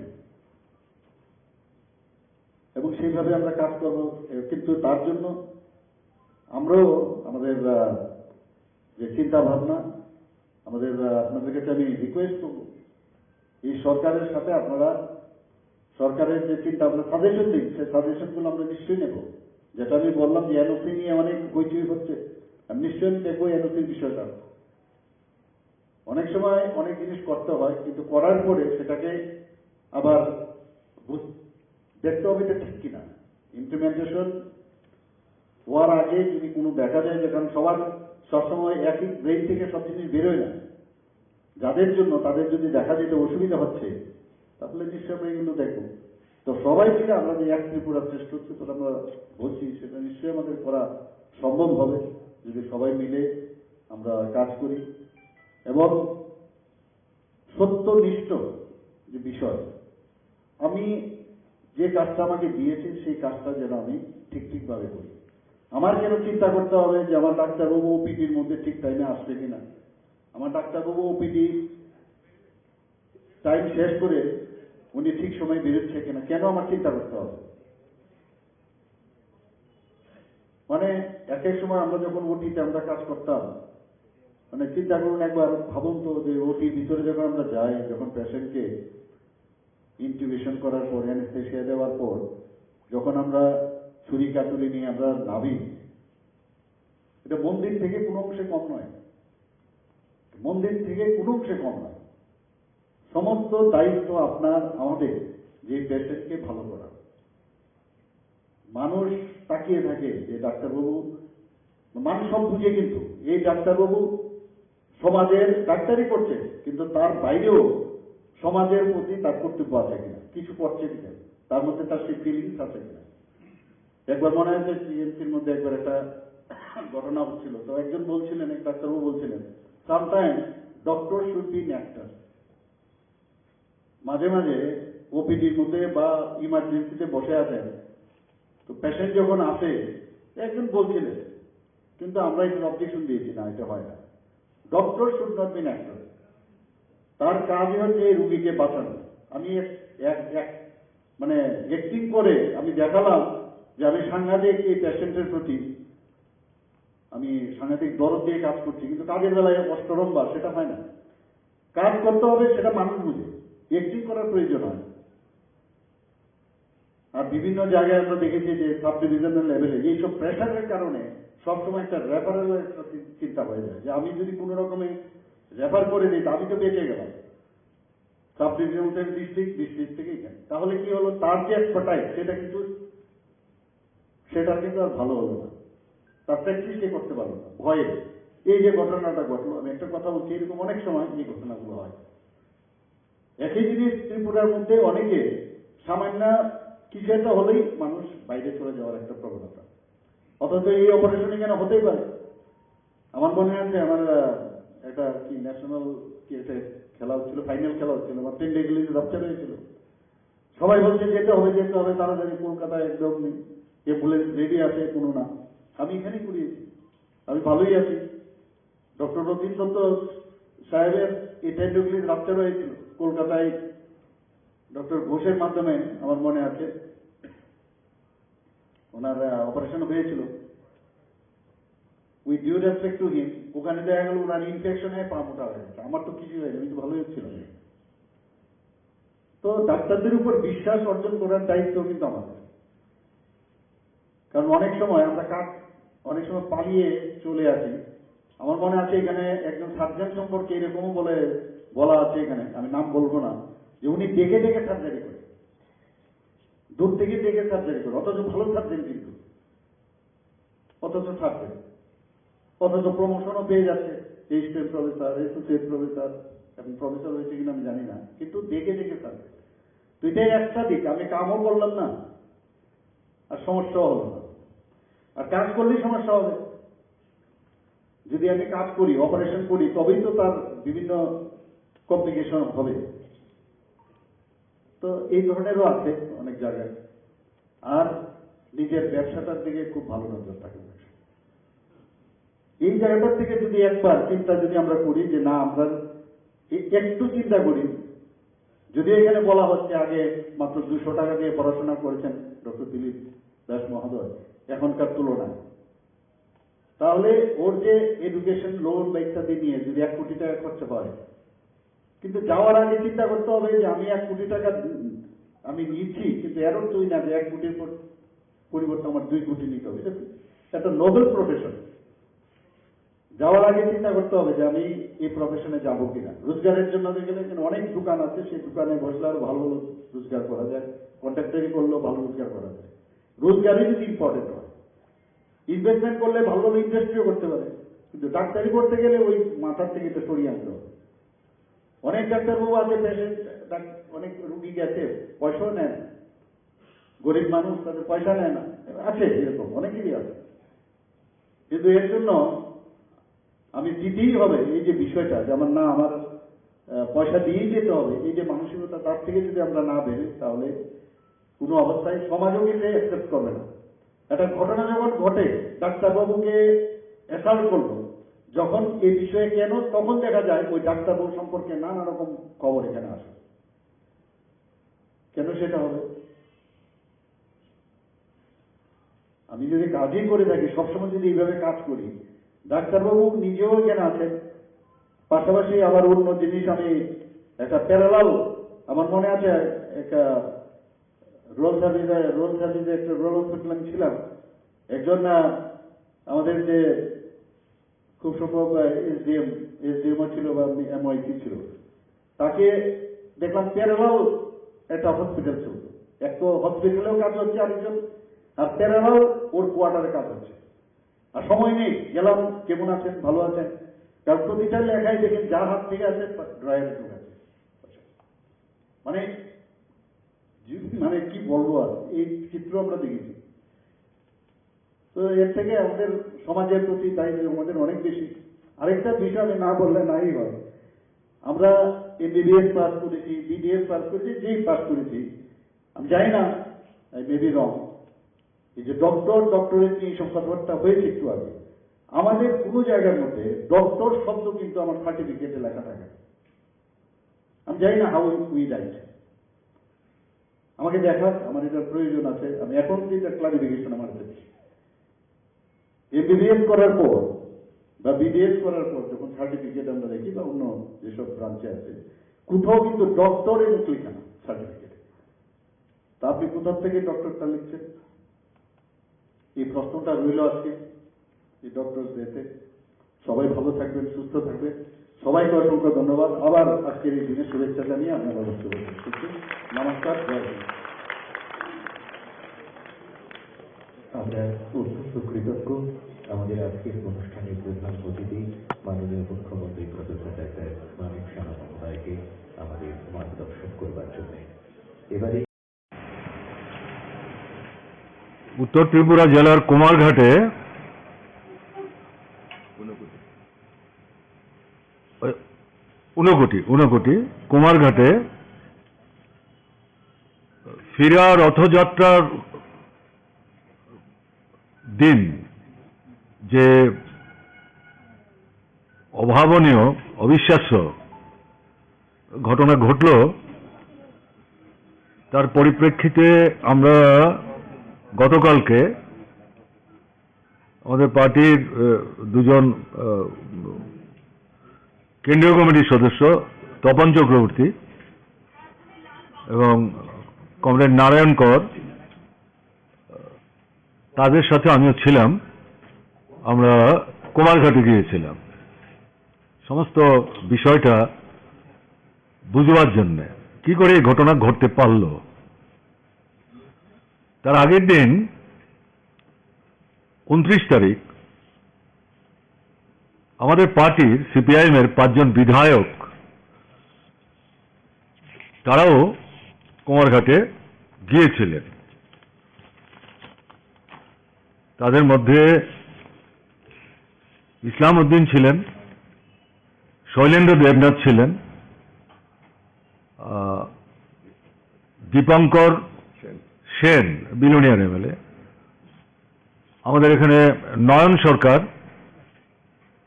এবং সেইভাবে আমরা কাজ করব। এ, কিন্তু তার জন্য আমরাও আমাদের, আহ, যে চিন্তা ভাবনা, আমাদের, আহ, আপনাদের কাছে আমি রিকোয়েস্ট করব, এই সরকারের সাথে আপনারা সরকারের যে চিন্তা ভাবনা, সাজেশন দিন, সেই সাজেশনগুলো আমরা নিশ্চয়ই নেব। যেটা আমি বললাম যে এনওসি নিয়ে অনেক হইচই হচ্ছে, আমি নিশ্চয়ই আমি দেখবো এনওসির বিষয়টা। অনেক সময় অনেক জিনিস করতে হয়, কিন্তু করার পরে সেটাকে আবার বুঝ-, দেখতে হবে এটা ঠিক কিনা। ইমপ্লিমেন্টেশন হওয়ার আগে যদি কোনো দেখা যায় যে, কারণ সবার সবসময় একই ব্রেন থেকে সব জিনিস বেরোয় না, যাদের জন্য তাদের যদি দেখা যেতে অসুবিধা হচ্ছে, তাহলে নিশ্চয়ই আমরা এগুলো দেখবো। তো সবাই মিলে আমরা যে এক ত্রিপুরা শ্রেষ্ঠত্ব আমরা বলছি, সেটা নিশ্চয়ই আমাদের করা সম্ভব হবে যদি সবাই মিলে আমরা কাজ করি এবং সত্যনিষ্ঠ যে বিষয়, আমি যে কাজটা আমাকে দিয়েছে সেই কাজটা যেন আমি ঠিক ঠিকভাবে করি। আমার কেন চিন্তা করতে হবে যে আমার ডাক্তারবাবু ওপিডির মধ্যে ঠিক টাইমে আসছে কিনা, আমার ডাক্তারবাবু ওপিডি টাইম শেষ করে উনি ঠিক সময় বেরোচ্ছে কিনা, কেন আমার চিন্তা করতে হবে? মানে, এক এক সময় আমরা যখন ওটিতে আমরা কাজ করতাম, মানে, চিন্তা করুন একবার, ভাবুন তো যে ওটির ভিতরে যখন আমরা যাই, যখন পেশেন্টকে ইনটিউবেশন করার পর, অ্যানেস্থেশিয়া দেওয়ার পর যখন আমরা ছুরি কাতুরি নিয়ে আমরা নামি, এটা মন্দির থেকে কোনো অংশে কম নয়, মন্দির থেকে কোনো অংশে কম নয়। সমস্ত দায়িত্ব আপনার, আমাদের, যে পেশেন্টকে ভালো করা। মানুষ তাকিয়ে থাকে যে ডাক্তারবাবু, মানুষ সব বুঝে, কিন্তু এই ডাক্তারবাবু সমাজের ডাক্তারি করছে, কিন্তু তার বাইরেও সমাজের প্রতি তার কর্তব্য আছে কিনা, কিছু করছে কিনা, তার মধ্যে তার সেই ফিলিংস আছে কিনা। একবার মনে আছে, টিএমসির মধ্যে একবার একটা ঘটনা হচ্ছিল, তো একজন বলছিলেন, এক ডাক্তারবাবু বলছিলেন, "Sometimes doctor should be an actor।" মাঝে মাঝে ওপিডির মধ্যে বা ইমার্জেন্সিতে বসে আছেন, তো পেশেন্ট যখন আসে, একজন বলছিলেন, কিন্তু আমরা একটু অবজেকশন দিয়েছি, "না, এটা হয় না, doctor should not be actor." তার কাজই হচ্ছে এই রুগীকে বাঁচানো। আমি এক এক এক মানে অ্যাক্টিং করে আমি দেখালাম যে আমি সাংঘাতিক এই পেশেন্টের প্রতি আমি সাংঘাতিক দরদ দিয়ে কাজ করছি, কিন্তু কাজের বেলায় অষ্টরম্বা সেটা হয় না। কাজ করতে হবে, সেটা মানুষ বুঝে, অ্যাক্টিং করার প্রয়োজন হয়। আর বিভিন্ন জায়গায় আমরা দেখেছি যে সাব ডিভিশনাল লেভেলে এইসব প্রেশারের কারণে সবসময় একটা রেফারেল একটা চি- চিন্তা হয়ে যায় যে আমি যদি কোনো রকমে রেফার করে দিই, তা আমি তো বেঁচে গেলাম। সাব ডিভিশন থেকে ডিস্ট্রিক্ট, ডিস্ট্রিক্ট থেকে এখানে, তাহলে কি হলো, তার যে এক্সপার্টাইজ সেটা কিন্তু সেটা কিন্তু আর ভালো হলো না, তার প্র্যাকটিস সে করতে পারলো না ভয়ে। এই যে ঘটনাটা ঘটলো, আমি একটা কথা বলছি, এরকম অনেক সময় এই ঘটনাগুলো হয়। একই জিনিস ত্রিপুরার মধ্যে অনেকে সামান্য কিছু একটা হলেই মানুষ বাইরে চলে যাওয়ার একটা প্রবণতা, অথচ এই অপারেশন এখানে হতেই পারে। আমার মনে আছে, আমার আহ, একটা কি ন্যাশনাল কি একটা খেলা হচ্ছিল, ফাইনাল খেলা হচ্ছিল, আমার টেন্ডেগুলি রাপচার হয়েছিল। সবাই বলছে, "যেতে হবে, যেতে হবে তাড়াতাড়ি কলকাতায়, একদম অ্যাম্বুলেন্স রেডি আছে, কোনো না।" আমি এখানেই করিয়েছি, আমি ভালোই আছি। ডক্টর রতিন দত্ত সাহেবের এই টেন্ডেগুলি রাপচার হয়েছিল কলকাতায়, ডক্টর ঘোষের মাধ্যমে, আমার মনে আছে, ওনার অপারেশন হয়েছিল। With due respect to him, ওখানে দেখা গেল ওনার ইনফেকশন হয়ে পা মোটা হয়ে গেছে, আমার তো কিছুই হয়নি, আমি তো ভালোই ছিলাম। তো ডাক্তারদের উপর বিশ্বাস অর্জন করার দায়িত্ব কিন্তু আমাদের, কারণ অনেক সময় আমরা কাজ, অনেক সময় পালিয়ে চলে আসি। আমার মনে আছে, এখানে একজন সার্জন সম্পর্কে এরকমও বলে, বলা আছে এখানে, আমি নাম বলবো না, যে উনি ডেকে ডেকে সার্জারি করে, দূর থেকে ডেকে সার্জারি করে, অথচ ভালো সার্জন কিন্তু, অথচ সার্জন, অথচ প্রমোশনও পেয়ে যাচ্ছে, অ্যাসিস্ট্যান্ট প্রফেসর, অ্যাসোসিয়েট প্রফেসর, এখন প্রফেসর হয়েছে কিনা আমি জানি না, কিন্তু ডেকে ডেকে সার্জন। তো এটাই একটা দিক, আমি কামও করলাম না, আর সমস্যাও হলো না। আর কাজ করলেই সমস্যা হবে। যদি আমি কাজ করি, অপারেশন করি, তবেই তো তার বিভিন্ন কমপ্লিকেশন হবে। তো এই ধরনেরও আছে অনেক জায়গায়। আর নিজের ব্যবসাটার দিকে খুব ভালো নজর থাকে। এই জায়গাটার থেকে যদি একবার চিন্তা যদি আমরা করি যে না, আমরা এ-, একটু চিন্তা করি, যদি এখানে বলা হচ্ছে আগে মাত্র দুশো টাকা দিয়ে পড়াশোনা করেছেন ডক্টর দিলীপ দাস মহোদয়, এখনকার তুলনায়, তাহলে ওর যে এডুকেশন লোন বা ইত্যাদি নিয়ে যদি এক কোটি টাকা খরচা হয়, কিন্তু যাওয়ার আগে চিন্তা করতে হবে যে আমি এক কোটি টাকা আমি নিচ্ছি, কিন্তু এরও তুই না যে এক কোটির পর-, পরিবর্তে আমার দুই কোটি নিতে হবে। এটা একটা নোবেল প্রফেশন। যাওয়ার আগে চিন্তা করতে হবে যে আমি এই প্রফেশনে যাবো কিনা। রোজগারের জন্য গেলে এখানে অনেক দোকান আছে, সেই দোকানে বসলে আরো ভালো ভালো রোজগার করা যায়, কন্ট্রাক্টরি করলেও ভালো রোজগার করা যায়। রোজগারই যদি ইম্পর্টেন্ট হয়, ইনভেস্টমেন্ট করলে ভালো ভালো ইন্ডাস্ট্রিও করতে পারে, কিন্তু ডাক্তারি করতে গেলে ওই মাথার থেকে এটা সরিয়ে আনতে হবে। অনেক ডাক্তারবাবু আছে, পেশেন্ট, অনেক রুগী গেছে, পয়সাও নেয় না। গরিব মানুষ, তাদের পয়সা নেয় না, আছে, এরকম অনেকেরই আছে। কিন্তু এর জন্য আমি দিতেই হবে এই যে বিষয়টা, যে আমার না, আমার আহ, পয়সা দিয়েই যেতে হবে, এই যে মানসিকতা, তার থেকে যদি আমরা না বেরোই, তাহলে কোনো অবস্থায় সমাজও কিন্তু অ্যাকসেপ্ট করবে না। একটা ঘটনা যখন ঘটে, ডাক্তারবাবুকে অ্যাসাল্ট করলো, যখন এই বিষয়ে কেন, তখন দেখা যায় ওই ডাক্তারবাবু সম্পর্কে নানা রকম খবর এখানে আসে। কেন সেটা হবে? আমি যদি কাজই করে থাকি, সবসময় যদি এইভাবে কাজ করি, ডাক্তারবাবু নিজেও এখানে আছেন, পাশাপাশি আবার অন্য জিনিস আমি একটা প্যারালাল, আমার মনে আছে, একটা রোল সার্ভিসে, রোল সার্ভিসে একটা রোল হসপিটাল আমি ছিলাম, একজন আহ, আমাদের যে খুব সম্ভব এসডিএম, এসডিএমও ছিল বা এমওয়াইসি ছিল, তাকে দেখলাম প্যারালাল একটা হসপিটাল চলছে। এক তো হসপিটালেও কাজ হচ্ছে আরেকজন, আর প্যারালাল ওর কোয়ার্টারে কাজ হচ্ছে। আর সময় নেই, গেলাম, "কেমন আছেন, ভালো আছেন?" কারণ প্রতিটা লেখায় দেখেন যার হাত থেকে আছে ড্রয়ারে ঢুকাচ্ছে। মানে, যে-, মানে কি বলবো আর, এই চিত্র আমরা দেখেছি। তো এর থেকে আমাদের সমাজের প্রতি দায়িত্ব আমাদের অনেক বেশি। আরেকটা বিষয় আমি না বললে নাই হয়, আমরা এমবিবিএস পাস করেছি, বিডিএস পাস করেছি, যেই পাস করেছি, আমি জানি না মেবি রং, এই যে ডক্টর, ডক্টরেট নিয়ে সব কথাবার্তা হয়েছে একটু আগে, আমাদের কোনো জায়গার মধ্যে ডক্টর শব্দ কিন্তু আমার সার্টিফিকেটে লেখা থাকে না। আমি জানি না হাউ উই রাইট। আমাকে দেখাক, আমার এটার প্রয়োজন আছে, আমি এখন কিন্তু এটা ক্লারিফিকেশন আমার কাছে। এমবিবিএস করার পর বা বিডিএস করার পর যখন সার্টিফিকেট আমরা দেখি বা অন্য যেসব ব্রাঞ্চে আছে, কোথাও কিন্তু ডক্টর এবং লেখা না সার্টিফিকেট। তা আপনি কোথা থেকে ডক্টরটা লিখছেন? এই প্রশ্নটা রইল আজকে এই ডক্টর ডেতে। সবাই ভালো থাকবেন, সুস্থ থাকবেন। সবাইকে অসংখ্য ধন্যবাদ। আবার আজকের এই দিনে শুভেচ্ছা জানিয়ে আমি আমার বক্তব্য শেষ করছি। নমস্কার, জয় হিন্দ। আমরা অত্যন্ত কৃতজ্ঞ আমাদের আজকের অনুষ্ঠানের প্রধান অতিথি মাননীয় মুখ্যমন্ত্রী প্রফেসর ডাক্তার মানিক সাহা মহোদয়কে আমাদের মার্গদর্শন করবার জন্য। এবারে উত্তর ত্রিপুরা জেলার কুমারঘাটে, ঊনকোটি, ঊনকোটি, কুমারঘাটে ফিরা রথযাত্রার দিন যে অভাবনীয়, অবিশ্বাস্য ঘটনা ঘটল, তার পরিপ্রেক্ষিতে আমরা গতকালকে আমাদের পার্টির, আহ, দুজন, আহ, কেন্দ্রীয় কমিটির সদস্য তপন চক্রবর্তী এবং কমরেড নারায়ণ কর, তাদের সাথে আমিও ছিলাম। আমরা কুমারঘাটে গিয়েছিলাম সমস্ত বিষয়টা বুঝবার জন্যে, কি করে এই ঘটনা ঘটতে পারলো। তার আগের দিন, ঊনত্রিশ তারিখ, আমাদের পার্টির, সিপিআইএম এর পাঁচজন বিধায়ক, তারাও কুমারঘাটে গিয়েছিলেন। তাদের মধ্যে ইসলাম উদ্দিন ছিলেন, শৈলেন্দ্র দেবনাথ ছিলেন, আহ, দীপঙ্কর সেন, বিলোনিয়ার এমএলএ, আমাদের এখানে নয়ন সরকার,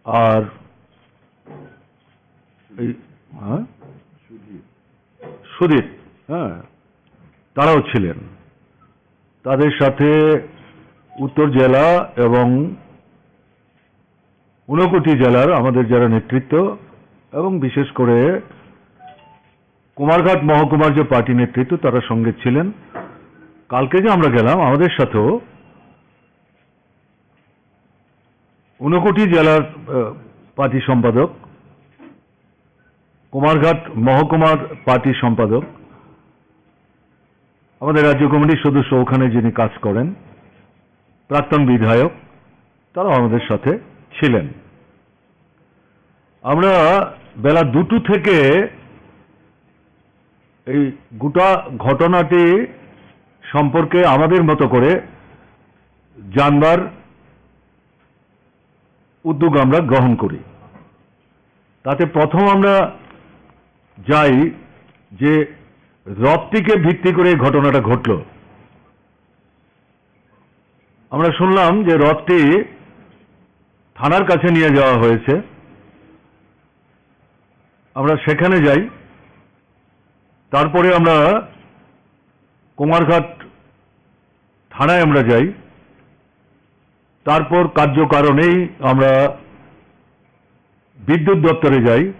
আর এই, হ্যাঁ? সুদীপ, হ্যাঁ, তারাও ছিলেন। তাদের সাথে উত্তর জেলা এবং ঊনকোটি জেলার আমাদের যারা নেতৃত্ব এবং বিশেষ করে কুমারঘাট মহকুমার যে পার্টি নেতৃত্ব, তারা সঙ্গে ছিলেন। কালকে যে আমরা গেলাম, আমাদের সাথেও ঊনকোটি জেলার, আহ, পার্টি সম্পাদক, কুমারঘাট মহকুমার পার্টি সম্পাদক, আমাদের রাজ্য কমিটির সদস্য, ওখানে যিনি কাজ করেন, প্রাক্তন বিধায়ক, তারাও আমাদের সাথে ছিলেন। আমরা বেলা দুটো থেকে এই গোটা ঘটনাটি সম্পর্কে আমাদের মতো করে জানবার উদ্যোগ আমরা গ্রহণ করি। তাতে প্রথম আমরা যাই যে রথটিকে ভিত্তি করে এই ঘটনাটা ঘটল। আমরা শুনলাম যে রথটি থানার কাছে নিয়ে যাওয়া হয়েছে। আমরা সেখানে যাই। তারপরে আমরা কুমারঘাট থানায় আমরা যাই। তারপর কার্যকারণেই আমরা বিদ্যুৎ দপ্তরে যাই।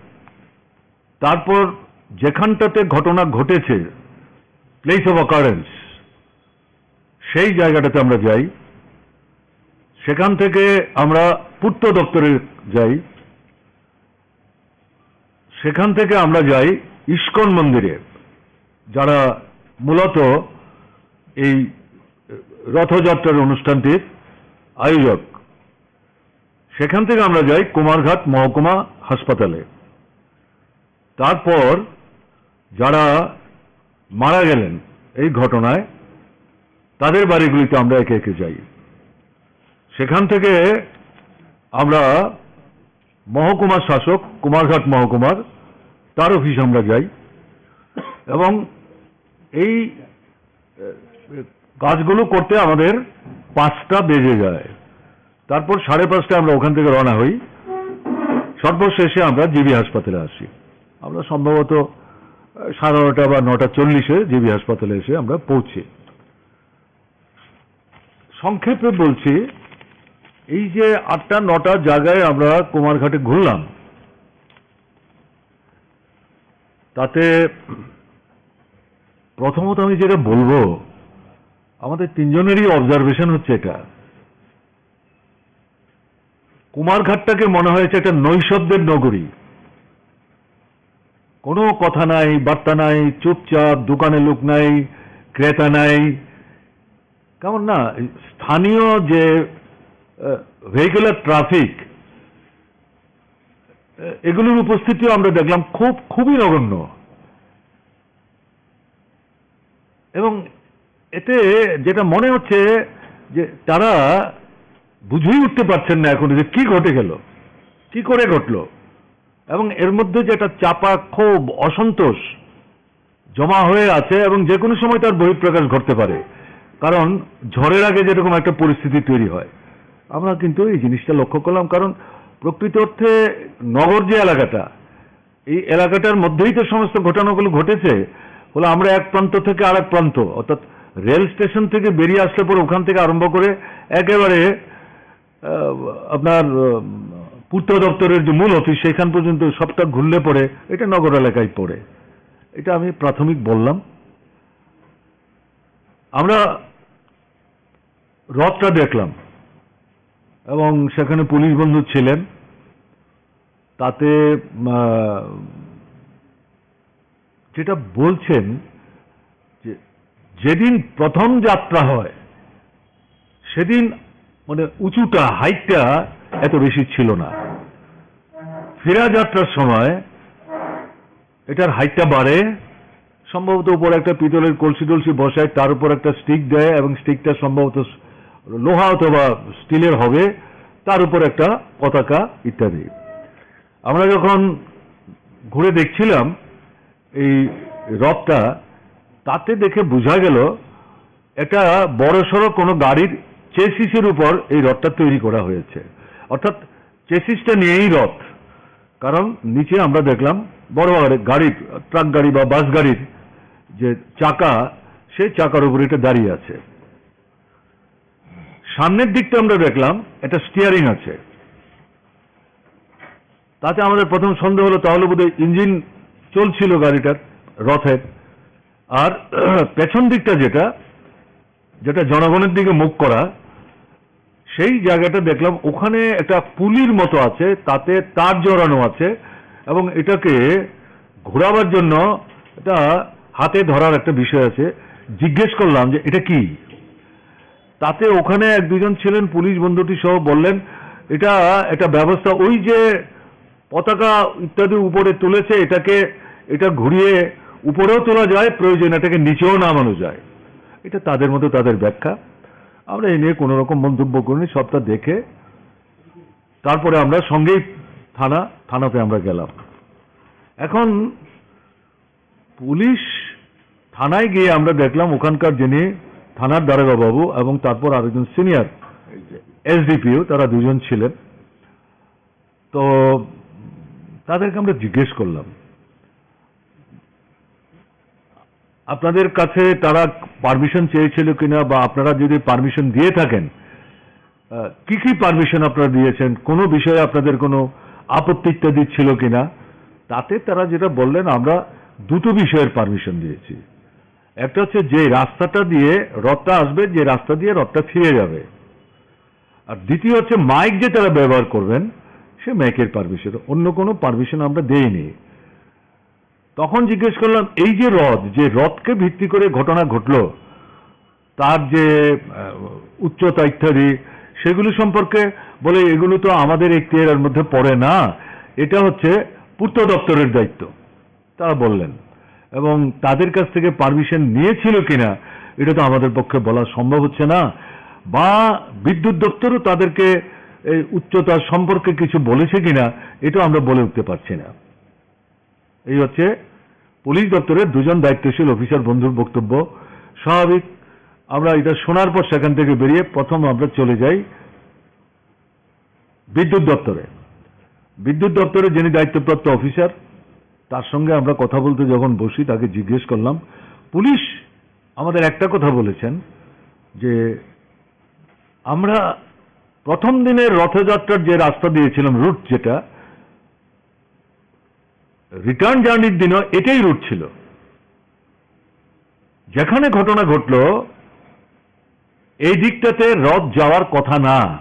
তারপর যেখানটাতে ঘটনা ঘটেছে, প্লেস অফ অকারেন্স, সেই জায়গাটাতে আমরা যাই। সেখান থেকে আমরা পূর্ত দপ্তরে যাই। সেখান থেকে আমরা যাই ইস্কন মন্দিরে, যারা মূলত এই রথযাত্রার অনুষ্ঠানটির আয়োজক। সেখান থেকে আমরা যাই কুমারঘাট মহকুমা হাসপাতালে। তারপর যারা মারা গেলেন এই ঘটনায়, তাদের বাড়িগুলিতে আমরা একে একে যাই। সেখান থেকে আমরা মহকুমা শাসক, কুমারঘাট মহকুমার, তার অফিসে আমরা যাই এবং এই, এ, কাজগুলো করতে আমাদের পাঁচটা বেজে যায়। তারপর সাড়ে পাঁচটায় আমরা ওখান থেকে রওনা হই। সর্বশেষে আমরা জিবি হাসপাতালে আসি। আমরা সম্ভবত, আহ, সাড়ে নটা বা নটা চল্লিশে জিবি হাসপাতালে এসে আমরা পৌঁছি। সংক্ষেপে বলছি, এই যে আটটা নটা জায়গায় আমরা কুমারঘাটে ঘুরলাম, তাতে প্রথমত আমি যেটা বলবো, আমাদের তিনজনেরই অবজারভেশন হচ্ছে এটা, কুমারঘাটটাকে মনে হয়েছে একটা নৈঃশব্দের নগরী। কোনো কথা নাই, বার্তা নাই, চুপচাপ, দোকানে লোক নাই, ক্রেতা নাই। কেমন না, স্থানীয় যে ভেহিকুলার ট্রাফিক, এগুলোর উপস্থিতিও আমরা দেখলাম খুব, খুবই নগণ্য। এবং এতে যেটা মনে হচ্ছে যে তারা বুঝেই উঠতে পারছেন না এখন যে কি ঘটে গেল, কি করে ঘটলো, এবং এর মধ্যে যে একটা চাপা ক্ষোভ, অসন্তোষ জমা হয়ে আছে এবং যে কোনো সময় তার বহিঃপ্রকাশ ঘটতে পারে, কারণ ঝড়ের আগে যেরকম একটা পরিস্থিতি তৈরি হয়, আমরা কিন্তু এই জিনিসটা লক্ষ্য করলাম। কারণ প্রকৃত অর্থে নগর যে এলাকাটা, এই এলাকাটার মধ্যেই তো সমস্ত ঘটনাগুলো ঘটেছে। ফলে আমরা এক প্রান্ত থেকে আর এক প্রান্ত, অর্থাৎ রেল স্টেশন থেকে বেরিয়ে আসলে পরে ওখান থেকে আরম্ভ করে একেবারে, আহ, আপনার, আহ, পূর্ত দপ্তরের যে মূল অফিস, সেখান পর্যন্ত সবটা ঘুরলে পরে এটা নগর এলাকায় পড়ে। এটা আমি প্রাথমিক বললাম। আমরা রথটা দেখলাম এবং সেখানে পুলিশ বন্ধু ছিলেন। তাতে, আহ, যেটা বলছেন যে যেদিন প্রথম যাত্রা হয়, সেদিন মানে উঁচুটা, হাইটটা এত বেশি ছিল না। ফেরা যাত্রার সময় এটার হাইটটা বাড়ে, সম্ভবত উপরে একটা পিতলের কলসি টলসি বসায়, তার উপর একটা স্টিক দেয় এবং স্টিকটা সম্ভবত লোহা অথবা স্টিলের হবে, তার উপর একটা পতাকা ইত্যাদি। আমরা যখন ঘুরে দেখছিলাম এই রথটা, তাতে দেখে বোঝা গেল একটা বড়সড় কোনো গাড়ির চেসিসের উপর এই রথটা তৈরি করা হয়েছে, অর্থাৎ চেসিসটা নিয়েই রথ। কারণ নিচে আমরা দেখলাম বড় বড় গাড়ির, ট্রাক গাড়ি বা বাস গাড়ির যে চাকা, সেই চাকার উপরে এটা দাঁড়িয়ে আছে। সামনের দিকটা আমরা দেখলাম একটা স্টিয়ারিং আছে। তাতে আমাদের প্রথম সন্দেহ হলো, তাহলে বোধহয় ইঞ্জিন চলছিল গাড়িটার, রথের। আর পেছন দিকটা যেটা, যেটা জনগণের দিকে মুখ করা, সেই জায়গাটা দেখলাম ওখানে একটা পুলির মতো আছে, তাতে তার জড়ানো আছে এবং এটাকে ঘোরাবার জন্য এটা হাতে ধরার একটা বিষয় আছে। জিজ্ঞেস করলাম যে এটা কি? তাতে ওখানে এক দুজন ছিলেন পুলিশ বন্ধুটি সহ, বললেন, "এটা একটা ব্যবস্থা, ওই যে পতাকা ইত্যাদি উপরে তুলেছে, এটাকে, এটা ঘুরিয়ে উপরেও তোলা যায়, প্রয়োজন এটাকে নিচেও নামানো যায়।" এটা তাদের মতো তাদের ব্যাখ্যা। আমরা এই নিয়ে কোনো রকম মন্তব্য করিনি, সবটা দেখে তারপরে আমরা সঙ্গেই থানা, থানাতে আমরা গেলাম। এখন পুলিশ থানায় গিয়ে আমরা দেখলাম ওখানকার যিনি থানার দারোগা বাবু এবং তারপর আরেকজন সিনিয়র এসডিপিও, তারা দুজন ছিলেন। তো তাদেরকে আমরা জিজ্ঞেস করলাম, "আপনাদের কাছে তারা পারমিশন চেয়েছিল কিনা, বা আপনারা যদি পারমিশন দিয়ে থাকেন, আহ, কি কি পারমিশন আপনারা দিয়েছেন, কোনো বিষয়ে আপনাদের কোনো আপত্তি ইত্যাদি ছিল কিনা?" তাতে তারা যেটা বললেন, "আমরা দুটো বিষয়ের পারমিশন দিয়েছি। একটা হচ্ছে যে রাস্তাটা দিয়ে রথটা আসবে, যে রাস্তা দিয়ে রথটা ফিরে যাবে, আর দ্বিতীয় হচ্ছে মাইক যে তারা ব্যবহার করবেন, সে মাইকের পারমিশন, অন্য কোনো পারমিশন আমরা দেইনি।" তখন জিজ্ঞেস করলাম, "এই যে রথ, যে রথকে ভিত্তি করে ঘটনা ঘটলো, তার যে, আহ, উচ্চতা ইত্যাদি, সেগুলি সম্পর্কে?" বলে, "এগুলো তো আমাদের এখতিয়ারের মধ্যে পড়ে না, এটা হচ্ছে পূর্ত দপ্তরের দায়িত্ব", তারা বললেন। এবং তাদের কাছ থেকে পারমিশন নিয়েছিল কিনা, এটা তো আমাদের পক্ষে বলা সম্ভব হচ্ছে না, বা বিদ্যুৎ দপ্তরও তাদেরকে এই উচ্চতা সম্পর্কে কিছু বলেছে কিনা, এটাও আমরা বলে উঠতে পারছি না। এই হচ্ছে পুলিশ দপ্তরের দুজন দায়িত্বশীল অফিসার বন্ধুর বক্তব্য। স্বাভাবিক, আমরা এটা শোনার পর সেখান থেকে বেরিয়ে প্রথম আমরা চলে যাই বিদ্যুৎ দপ্তরে। বিদ্যুৎ দপ্তরে যিনি দায়িত্বপ্রাপ্ত অফিসার, তার সঙ্গে আমরা কথা বলতে যখন বসি, তাকে জিজ্ঞেস করলাম, পুলিশ আমাদের একটা কথা বলেছেন যে আমরা প্রথম দিনের রথযাত্রার যে রাস্তা দিয়েছিলাম, রুট যেটা, রিটার্ন জার্নির দিনও এটাই রুট ছিল। যেখানে ঘটনা ঘটলো, এই দিকটাতে রথ যাওয়ার কথা না,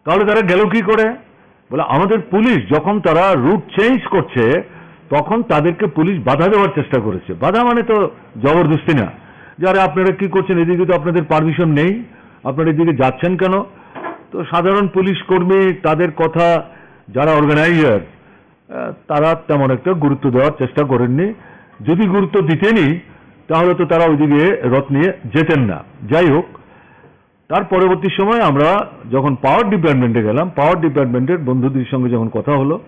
তাহলে তারা গেল কি করে? বলে, আমাদের পুলিশ যখন তারা রুট চেঞ্জ করছে, তখন তাদেরকে পুলিশ বাধা দেওয়ার চেষ্টা করেছে। বাধা মানে তো জবরদস্তি না, যে, "আরে, আপনারা কি করছেন? এদিকে তো আপনাদের পারমিশন নেই, আপনারা এদিকে যাচ্ছেন কেন?" তো সাধারণ পুলিশ কর্মী, তাদের কথা, যারা অর্গানাইজার, আহ, তারা তেমন একটা গুরুত্ব দেওয়ার চেষ্টা করেননি। যদি গুরুত্ব দিতেনই, তাহলে তো তারা ওইদিকে রথ নিয়ে যেতেন না। যাই হোক, তার পরবর্তী সময় আমরা যখন পাওয়ার ডিপার্টমেন্টে গেলাম, পাওয়ার ডিপার্টমেন্টের বন্ধুদের সঙ্গে যখন কথা হলো,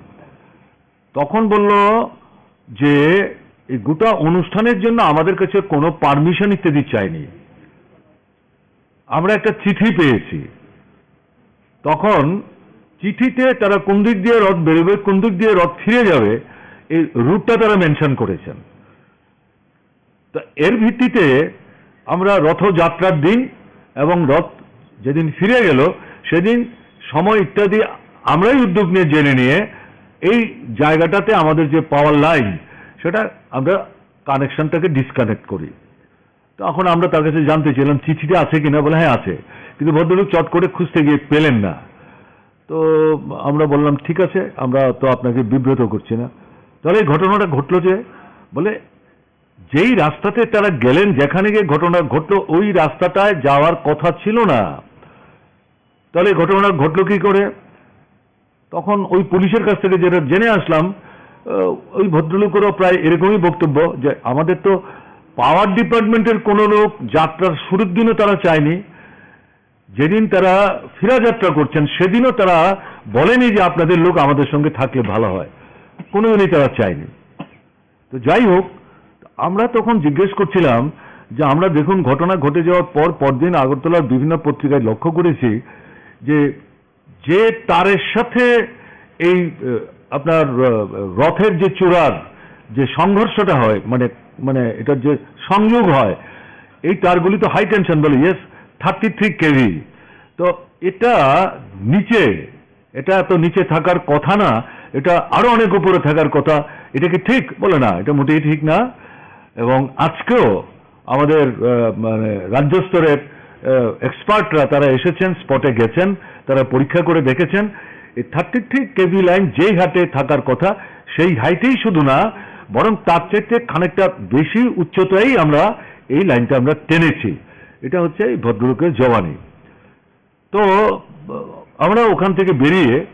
তখন বলল যে এই গোটা অনুষ্ঠানের জন্য আমাদের কাছে কোনো পারমিশন ইত্যাদি চাইনি, আমরা একটা চিঠি পেয়েছি। তখন চিঠিতে তারা কোন দিক দিয়ে রথ বেরোবে, কোন দিক দিয়ে রথ ফিরে যাবে, এই রুটটা তারা মেনশন করেছেন। তো এর ভিত্তিতে আমরা রথযাত্রার দিন এবং রথ যেদিন ফিরে গেল, সেদিন সময় ইত্যাদি আমরাই উদ্যোগ নিয়ে জেনে নিয়ে এই জায়গাটাতে আমাদের যে পাওয়ার লাইন, সেটা আমরা কানেকশনটাকে ডিসকানেক্ট করি। তখন আমরা তার কাছে জানতে চাইলাম, "চিঠিটা আছে কিনা?" বলে, "হ্যাঁ, আছে।" কিন্তু ভদ্রলোক চট করে খুঁজতে গিয়ে পেলেন না। তো আমরা বললাম, "ঠিক আছে, আমরা তো আপনাকে বিব্রত করছি না।" তাহলে এই ঘটনাটা ঘটলো যে, বলে, যেই রাস্তাতে তারা গেলেন, যেখানে গিয়ে ঘটনা ঘটলো, ওই রাস্তাটায় যাওয়ার কথা ছিল না। তাহলে এই ঘটনা ঘটলো কি করে? তখন ওই পুলিশের কাছ থেকে যেটা জেনে আসলাম, আহ, ওই ভদ্রলোকেরও প্রায় এরকমই বক্তব্য যে আমাদের তো পাওয়ার ডিপার্টমেন্টের কোনো লোক যাত্রার শুরুর দিনও তারা চায়নি, যেদিন তারা ফিরা যাত্রা করছেন সেদিনও তারা বলেনি যে আপনাদের লোক আমাদের সঙ্গে থাকলে ভালো হয়, কোনোদিনই তারা চায়নি। তো যাই হোক, আমরা তখন জিজ্ঞেস করছিলাম যে আমরা দেখুন ঘটনা ঘটে যাওয়ার পর পরদিন আগরতলার বিভিন্ন পত্রিকায় লক্ষ্য করেছি যে যে তারের সাথে এই, আহ, আপনার, আহ, রথের যে চূড়ার যে সংঘর্ষটা হয়, মানে, মানে এটার যে সংযোগ হয়, এই তারগুলি তো হাই টেনশন বলে, ইয়েস, থার্টি থ্রি কেভি। তো এটা নিচে, এটা এত নিচে থাকার কথা না, এটা আরো অনেক উপরে থাকার কথা। এটা কি ঠিক? বলে, "না, এটা মোটেই ঠিক না।" এবং আজকেও আমাদের, আহ, মানে, রাজ্য স্তরের, আহ, এক্সপার্টরা তারা এসেছেন, স্পটে গেছেন, তারা পরীক্ষা করে দেখেছেন, এই থার্টি থ্রি কেভি লাইন যেই হাইটে থাকার কথা, সেই হাইটেই শুধু না, বরং তার চাইতে খানিকটা বেশি উচ্চতায় আমরা এই লাইনটা আমরা টেনেছি। এটা হচ্ছে এই ভদ্রলোকের জবানি। তো, আহ, আমরা ওখান থেকে বেরিয়ে,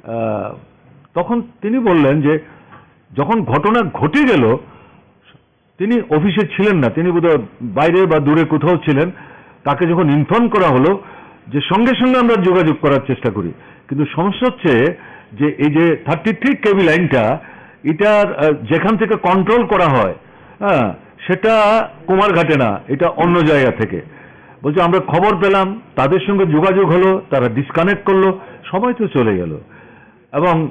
আহ, তখন তিনি বললেন যে যখন ঘটনা ঘটে গেল, তিনি অফিসে ছিলেন না, তিনি বোধহয় বাইরে বা দূরে কোথাও ছিলেন। তাকে যখন ইনফর্ম করা হলো, যে সঙ্গে সঙ্গে আমরা যোগাযোগ করার চেষ্টা করি, কিন্তু সমস্যা হচ্ছে যে এই যে থার্টি থ্রি কেভি লাইনটা, এটার আহ, যেখান থেকে কন্ট্রোল করা হয়, হ্যাঁ, সেটা কুমারঘাটে না, এটা অন্য জায়গা থেকে। বলছে, আমরা খবর পেলাম, তাদের সঙ্গে যোগাযোগ হলো, তারা ডিসকানেক্ট করলো, সময় তো চলে গেল এবং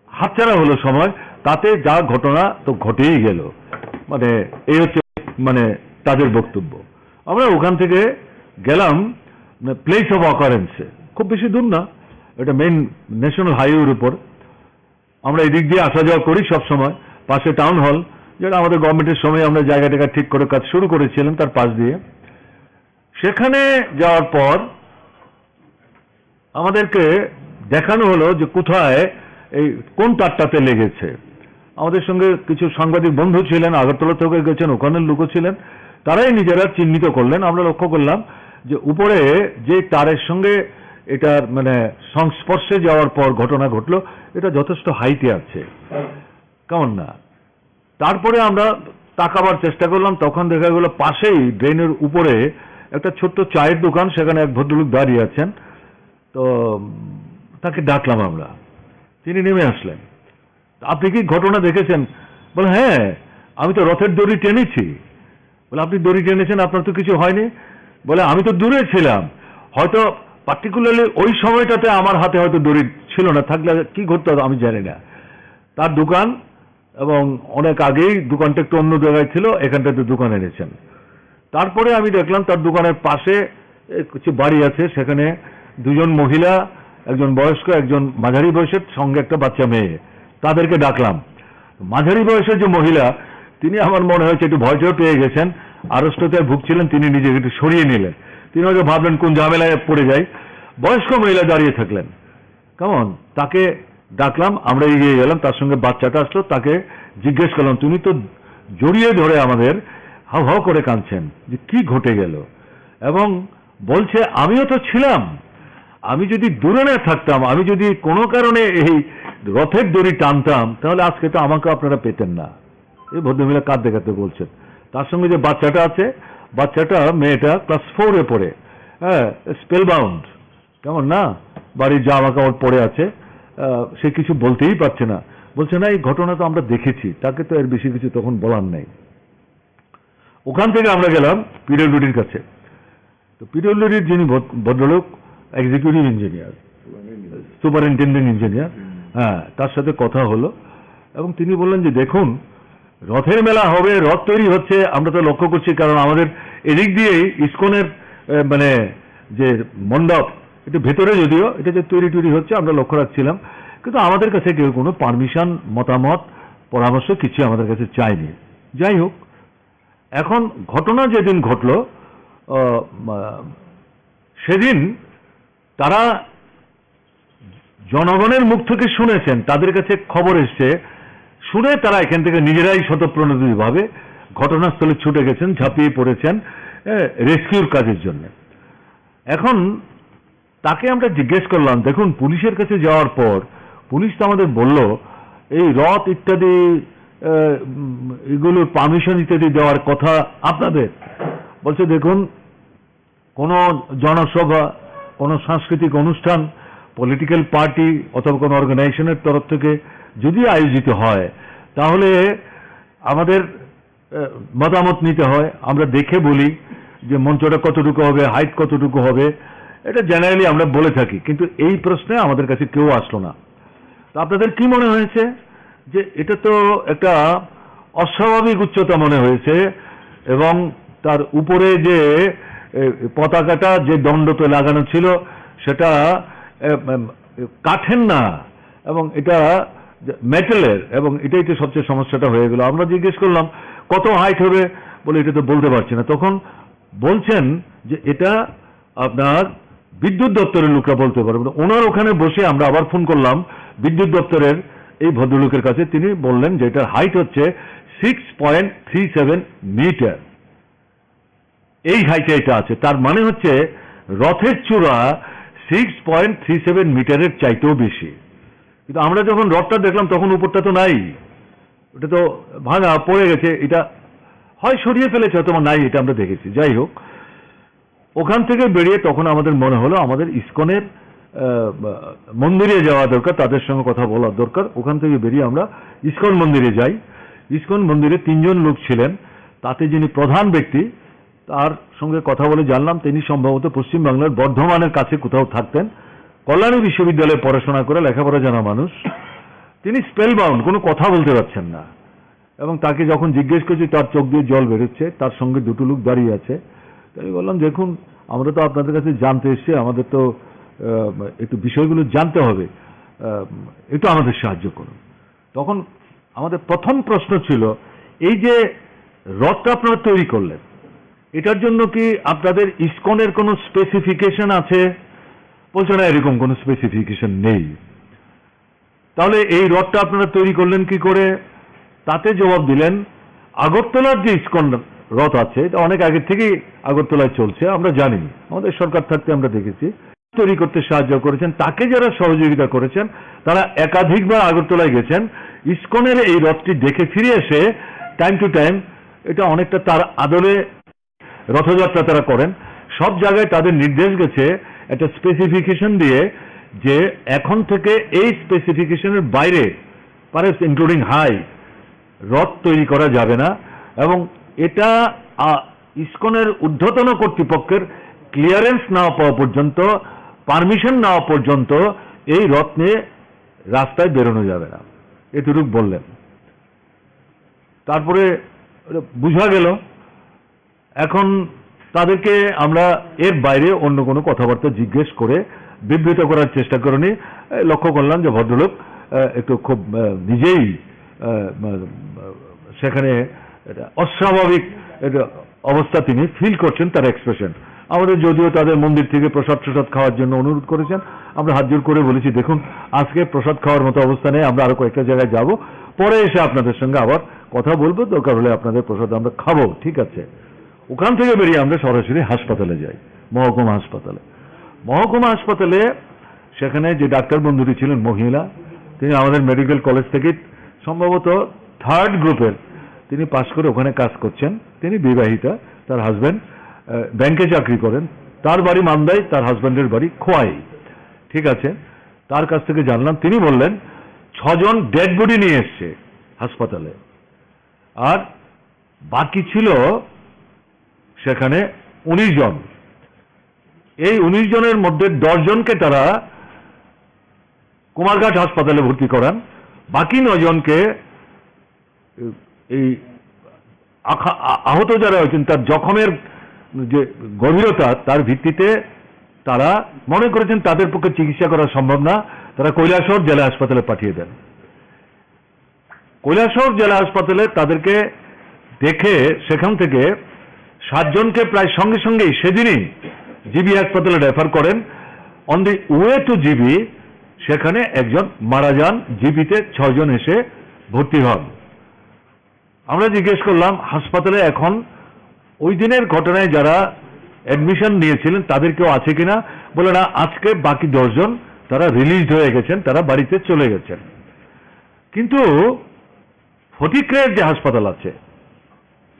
হাতছাড়া হলো সময়, তাতে যা ঘটনা তো ঘটেই গেল। মানে, এই হচ্ছে, মানে, তাদের বক্তব্য। আমরা ওখান থেকে গেলাম, মানে, প্লেস অফ অকারেন্সে, খুব বেশি দূর না, এটা মেইন ন্যাশনাল হাইওয়ের উপর। আমরা এদিক দিয়ে আসা যাওয়া করি সব সময়। পাশে টাউন হল, যেটা আমাদের গভর্নমেন্টের সময় আমরা জায়গা টায়গা ঠিক করে কাজ শুরু করেছিলাম, তার পাশ দিয়ে। সেখানে যাওয়ার পর আমাদেরকে দেখানো হলো যে কোথায় এই কোন তারটাতে লেগেছে। আমাদের সঙ্গে কিছু সাংবাদিক বন্ধু ছিলেন, আগরতলা থেকে গেছেন, ওখানের লোকও ছিলেন, তারাই নিজেরা চিহ্নিত করলেন। আমরা লক্ষ্য করলাম যে উপরে যে তারের সঙ্গে এটার, মানে, সংস্পর্শে যাওয়ার পর ঘটনা ঘটলো, এটা যথেষ্ট হাইটে আছে, কেমন না? তারপরে আমরা তাকাবার চেষ্টা করলাম, তখন দেখা গেল পাশেই ড্রেনের উপরে একটা ছোট্ট চায়ের দোকান, সেখানে এক ভদ্রলোক দাঁড়িয়ে আছেন। তো, উম, তাকে ডাকলাম আমরা, তিনি নেমে আসলেন। "আপনি কি ঘটনা দেখেছেন?" বলে, "হ্যাঁ, আমি তো রথের দড়ি টেনেছি।" বলে, "আপনি দড়ি টেনেছেন, আপনার তো কিছু হয়নি?" বলে, "আমি তো দূরে ছিলাম, হয়তো পার্টিকুলারলি ওই সময়টাতে আমার হাতে হয়তো দড়ি ছিল না, থাকলে কি ঘটতো আমি জানি না।" তার দোকান, এবং অনেক আগেই দোকানটা একটু অন্য জায়গায় ছিল, এখানটাতে দোকান এনেছেন। তারপরে আমি দেখলাম তার দোকানের পাশে এ, কিছু বাড়ি আছে, সেখানে দুজন মহিলা, একজন বয়স্ক, একজন মাঝারি বয়সের, সঙ্গে একটা বাচ্চা মেয়ে, তাদেরকে ডাকলাম। মাঝারি বয়সের যে মহিলা, তিনি আমার মনে হয়েছে একটু ভয় টয় পেয়ে গেছেন, আড়ষ্টতায় ভুগছিলেন, তিনি নিজেকে একটু সরিয়ে নিলেন। তিনি হয়তো ভাবলেন কোন ঝামেলায় পড়ে যাই। বয়স্ক মহিলা দাঁড়িয়ে থাকলেন। কেমন? তাকে ডাকলাম, আমরা এগিয়ে গেলাম, তার সঙ্গে বাচ্চাটা আসলো, তাকে জিজ্ঞেস করলাম, "তুমি তো জড়িয়ে ধরে আমাদের হাউ হাউ করে কাঁদছেন, যে কি ঘটে গেল?" এবং বলছে, "আমিও তো ছিলাম, আমি যদি দূরে না থাকতাম, আমি যদি কোনো কারণে এই রথের দড়ি টানতাম, তাহলে আজকে তো আমাকে আপনারা পেতেন না।" এই ভদ্রমহিলা কাঁদতে কাঁদতে বলছেন। তার সঙ্গে যে বাচ্চাটা আছে, বাচ্চাটা, মেয়েটা ক্লাস ফোরে পড়ে, হ্যাঁ, স্পেলবাউন্ড। কেমন না? বাড়ির জামা কাপড় পরে আছে, আহ, সে কিছু বলতেই পারছে না। বলছে, "না, এই ঘটনা তো আমরা দেখেছি, তাকে তো এর বেশি কিছু তখন বলার নেই।" ওখান থেকে আমরা গেলাম পিডব্লিউডির কাছে। তো পিডব্লিউডির যিনি ভদ-, ভদ্রলোক, এক্সিকিউটিভ ইঞ্জিনিয়ার, সুপারিনটেন্ডেন্ট ইঞ্জিনিয়ার, হ্যাঁ, তার সাথে কথা হলো এবং তিনি বললেন যে, "দেখুন, রথের মেলা হবে, রথ তৈরি হচ্ছে, আমরা তো লক্ষ্য করছি, কারণ আমাদের এদিক দিয়েই ইসকনের, এ, মানে, যে মণ্ডপ, এটা ভেতরে, যদিও এটা যে তৈরি টৈরি হচ্ছে আমরা লক্ষ্য রাখছিলাম, কিন্তু আমাদের কাছে কেউ কোনো পারমিশন, মতামত, পরামর্শ কিছু আমাদের কাছে চায়নি।" যাই হোক, এখন ঘটনা যেদিন ঘটলো, আহ, আহ, সেদিন তারা জনগণের মুখ থেকে শুনেছেন, তাদের কাছে খবর এসছে, শুনে তারা এখান থেকে নিজেরাই স্বতঃপ্রণোদিতভাবে ঘটনাস্থলে ছুটে গেছেন, ঝাঁপিয়ে পড়েছেন, এ, রেস্কিউর কাজের জন্য। এখন তাকে আমরা জিজ্ঞেস করলাম, দেখুন, পুলিশের কাছে যাওয়ার পর পুলিশ তো আমাদের বলল, এই রথ ইত্যাদি, এ, উম, এগুলোর পারমিশন ইত্যাদি দেওয়ার কথা আপনাদের। বলছে, দেখুন, কোনো জনসভা, কোনো সাংস্কৃতিক অনুষ্ঠান, পলিটিক্যাল পার্টি অথবা কোনো অর্গানাইজেশনের তরফ থেকে যদি আয়োজিত হয়, তাহলে আমাদের, আহ, মতামত নিতে হয়। আমরা দেখে বলি যে মঞ্চটা কতটুকু হবে, হাইট কতটুকু হবে, এটা জেনারেলি আমরা বলে থাকি, কিন্তু এই প্রশ্নে আমাদের কাছে কেউ আসলো না। তো আপনাদের কি মনে হয়েছে যে এটা তো একটা অস্বাভাবিক উচ্চতা মনে হয়েছে, এবং তার উপরে যে, এ, পতাকাটা যে দণ্ডতে লাগানো ছিল সেটা, এ, এম, কাঠের না, এবং এটা মেটালের, এবং এটাই তো সবচেয়ে সমস্যাটা হয়ে গেল। আমরা জিজ্ঞেস করলাম কত হাইট হবে, বলে এটা তো বলতে পারছি না। তখন বলছেন যে এটা আপনার বিদ্যুৎ দপ্তরের লোকরা বলতে পারবেন। ওনার ওখানে বসে আমরা আবার ফোন করলাম বিদ্যুৎ দপ্তরের এই ভদ্রলোকের কাছে, তিনি বললেন যে এটার হাইট হচ্ছে six point three seven metre. এই হাইটে এটা আছে, তার মানে হচ্ছে রথের চূড়া সিক্স পয়েন্ট থ্রি সেভেন মিটারের চাইতেও বেশি। কিন্তু আমরা যখন রথটা দেখলাম তখন উপরটা তো নাই, ওটা তো ভাঙা পড়ে গেছে। এটা হয় সরিয়ে ফেলেছে অথবা নাই, এটা আমরা দেখেছি। যাই হোক, ওখান থেকে বেরিয়ে তখন আমাদের মনে হলো আমাদের ইসকনের আহ, মন্দিরে যাওয়া দরকার, তাদের সঙ্গে কথা বলা দরকার। ওখান থেকে বেরিয়ে আমরা ইসকন মন্দিরে যাই। ইসকন মন্দিরে তিনজন লোক ছিলেন, তাতে যিনি প্রধান ব্যক্তি, তার সঙ্গে কথা বলে জানলাম তিনি সম্ভবত পশ্চিমবাংলার বর্ধমানের কাছে কোথাও থাকতেন। কল্যাণী বিশ্ববিদ্যালয়ে পড়াশোনা করে লেখাপড়া জানা মানুষ। তিনি স্পেলবাউন্ড, কোনো কথা বলতে পারছেন না। এবং তাকে যখন জিজ্ঞেস করছি, তার চোখ দিয়ে জল বেরোচ্ছে, তার সঙ্গে দুটো লোক দাঁড়িয়ে আছে। তো আমি বললাম, "দেখুন, আমরা তো আপনাদের কাছে জানতে এসেছি, আমাদের তো আহ, একটু বিষয়গুলো জানতে হবে, আহ, একটু আমাদের সাহায্য করুন।" তখন আমাদের প্রথম প্রশ্ন ছিল, এই যে রথটা আপনারা তৈরি করলেন, এটার জন্য কি আপনাদের ইসকনের কোনো স্পেসিফিকেশন আছে? বলছে, "না, এরকম কোনো স্পেসিফিকেশন নেই।" তাহলে এই রথটা আপনারা তৈরি করলেন কি করে? তাতে জবাব দিলেন, আগরতলার যে ইসকন রথ আছে, এটা অনেক আগে থেকেই আগরতলায় চলছে, আমরা জানি, আমাদের সরকার থাকতে আমরা দেখেছি। তৈরি করতে সাহায্য করেছেন, তাকে যারা সহযোগিতা করেছেন, তারা একাধিকবার আগরতলায় গেছেন, ইসকনের এই রথটি দেখে ফিরে এসে টাইম টু টাইম এটা অনেকটা তার আদলে রথযাত্রা তারা করেন। সব জায়গায় তাদের নির্দেশ গেছে একটা স্পেসিফিকেশন দিয়ে, যে এখন থেকে এই স্পেসিফিকেশনের বাইরে, পারহ্যাপস ইনক্লুডিং হাই, রথ তৈরি করা যাবে না। এবং এটা, আ, ইসকনের ঊর্ধ্বতন কর্তৃপক্ষের ক্লিয়ারেন্স না পাওয়া পর্যন্ত, পারমিশন না পাওয়া পর্যন্ত এই রথ নিয়ে রাস্তায় বেরোনো যাবে না, এতটুকু বললেন। তারপরে ওটা বুঝা গেল। এখন তাদেরকে আমরা এর বাইরে অন্য কোনো কথাবার্তা জিজ্ঞেস করে বিব্রত করার চেষ্টা করিনি। এ, লক্ষ্য করলাম যে ভদ্রলোক, এ, একটু খুব, এ, নিজেই, এ, মা-, সেখানে একটা অস্বাভাবিক একটা অবস্থা তিনি ফিল করছেন, তার এক্সপ্রেশন। আমাদের যদিও তাদের মন্দির থেকে প্রসাদ টসাদ খাওয়ার জন্য অনুরোধ করেছেন, আমরা হাত জোর করে বলেছি, "দেখুন, আজকে প্রসাদ খাওয়ার মতো অবস্থা নেই, আমরা আরো কয়েকটা জায়গায় যাব, পরে এসে আপনাদের সঙ্গে আবার কথা বলবো, দরকার হলে আপনাদের প্রসাদ আমরা খাবো, ঠিক আছে?" ওখান থেকে বেরিয়ে আমরা সরাসরি হাসপাতালে যাই, মহকুমা হাসপাতালে। মহকুমা হাসপাতালে সেখানে যে ডাক্তার বন্ধুটি ছিলেন মহিলা, তিনি আমাদের মেডিকেল কলেজ থেকে সম্ভবত থার্ড গ্রুপের, তিনি পাশ করে ওখানে কাজ করছেন। তিনি বিবাহিতা, তার হাজব্যান্ড ব্যাংকে চাকরি করেন, তার বাড়ি মান্দায়, তার হাজব্যান্ডের বাড়ি খোয়াই। ঠিক আছে, তার কাছ থেকে জানলাম, তিনি বললেন ছজন ডেড বডি নিয়ে এসছে হাসপাতালে, আর বাকি ছিল সেখানে উনিশ জন। এই উনিশ জনের মধ্যে দশ জনকে তারা কুমারঘাট হাসপাতালে ভর্তি করান, বাকি নয় জনকে এই আখা-, আ-, আহত যারা হয়েছেন তার জখমের যে গভীরতা, তার ভিত্তিতে তারা মনে করেছেন তাদের পক্ষে চিকিৎসা করা সম্ভব না, তারা কৈলাসহর জেলা হাসপাতালে পাঠিয়ে দেন। কৈলাসহর জেলা হাসপাতালে তাদেরকে দেখে সেখান থেকে সাতজনকে প্রায় সঙ্গে সঙ্গেই সেদিনই জিবি হাসপাতালে রেফার করেন। On the way to GB সেখানে একজন মারা যান, জিবিতে ছয়জন এসে ভর্তি হন। আমরা জিজ্ঞেস করলাম হাসপাতালে এখন ওই দিনের ঘটনায় যারা অ্যাডমিশন নিয়েছিলেন তাদের কেউ আছে কিনা, বলে না, আজকে বাকি দশজন তারা রিলিজড হয়ে গেছেন, তারা বাড়িতে চলে গেছেন। কিন্তু ফটিকরায়ের যে হাসপাতাল আছে,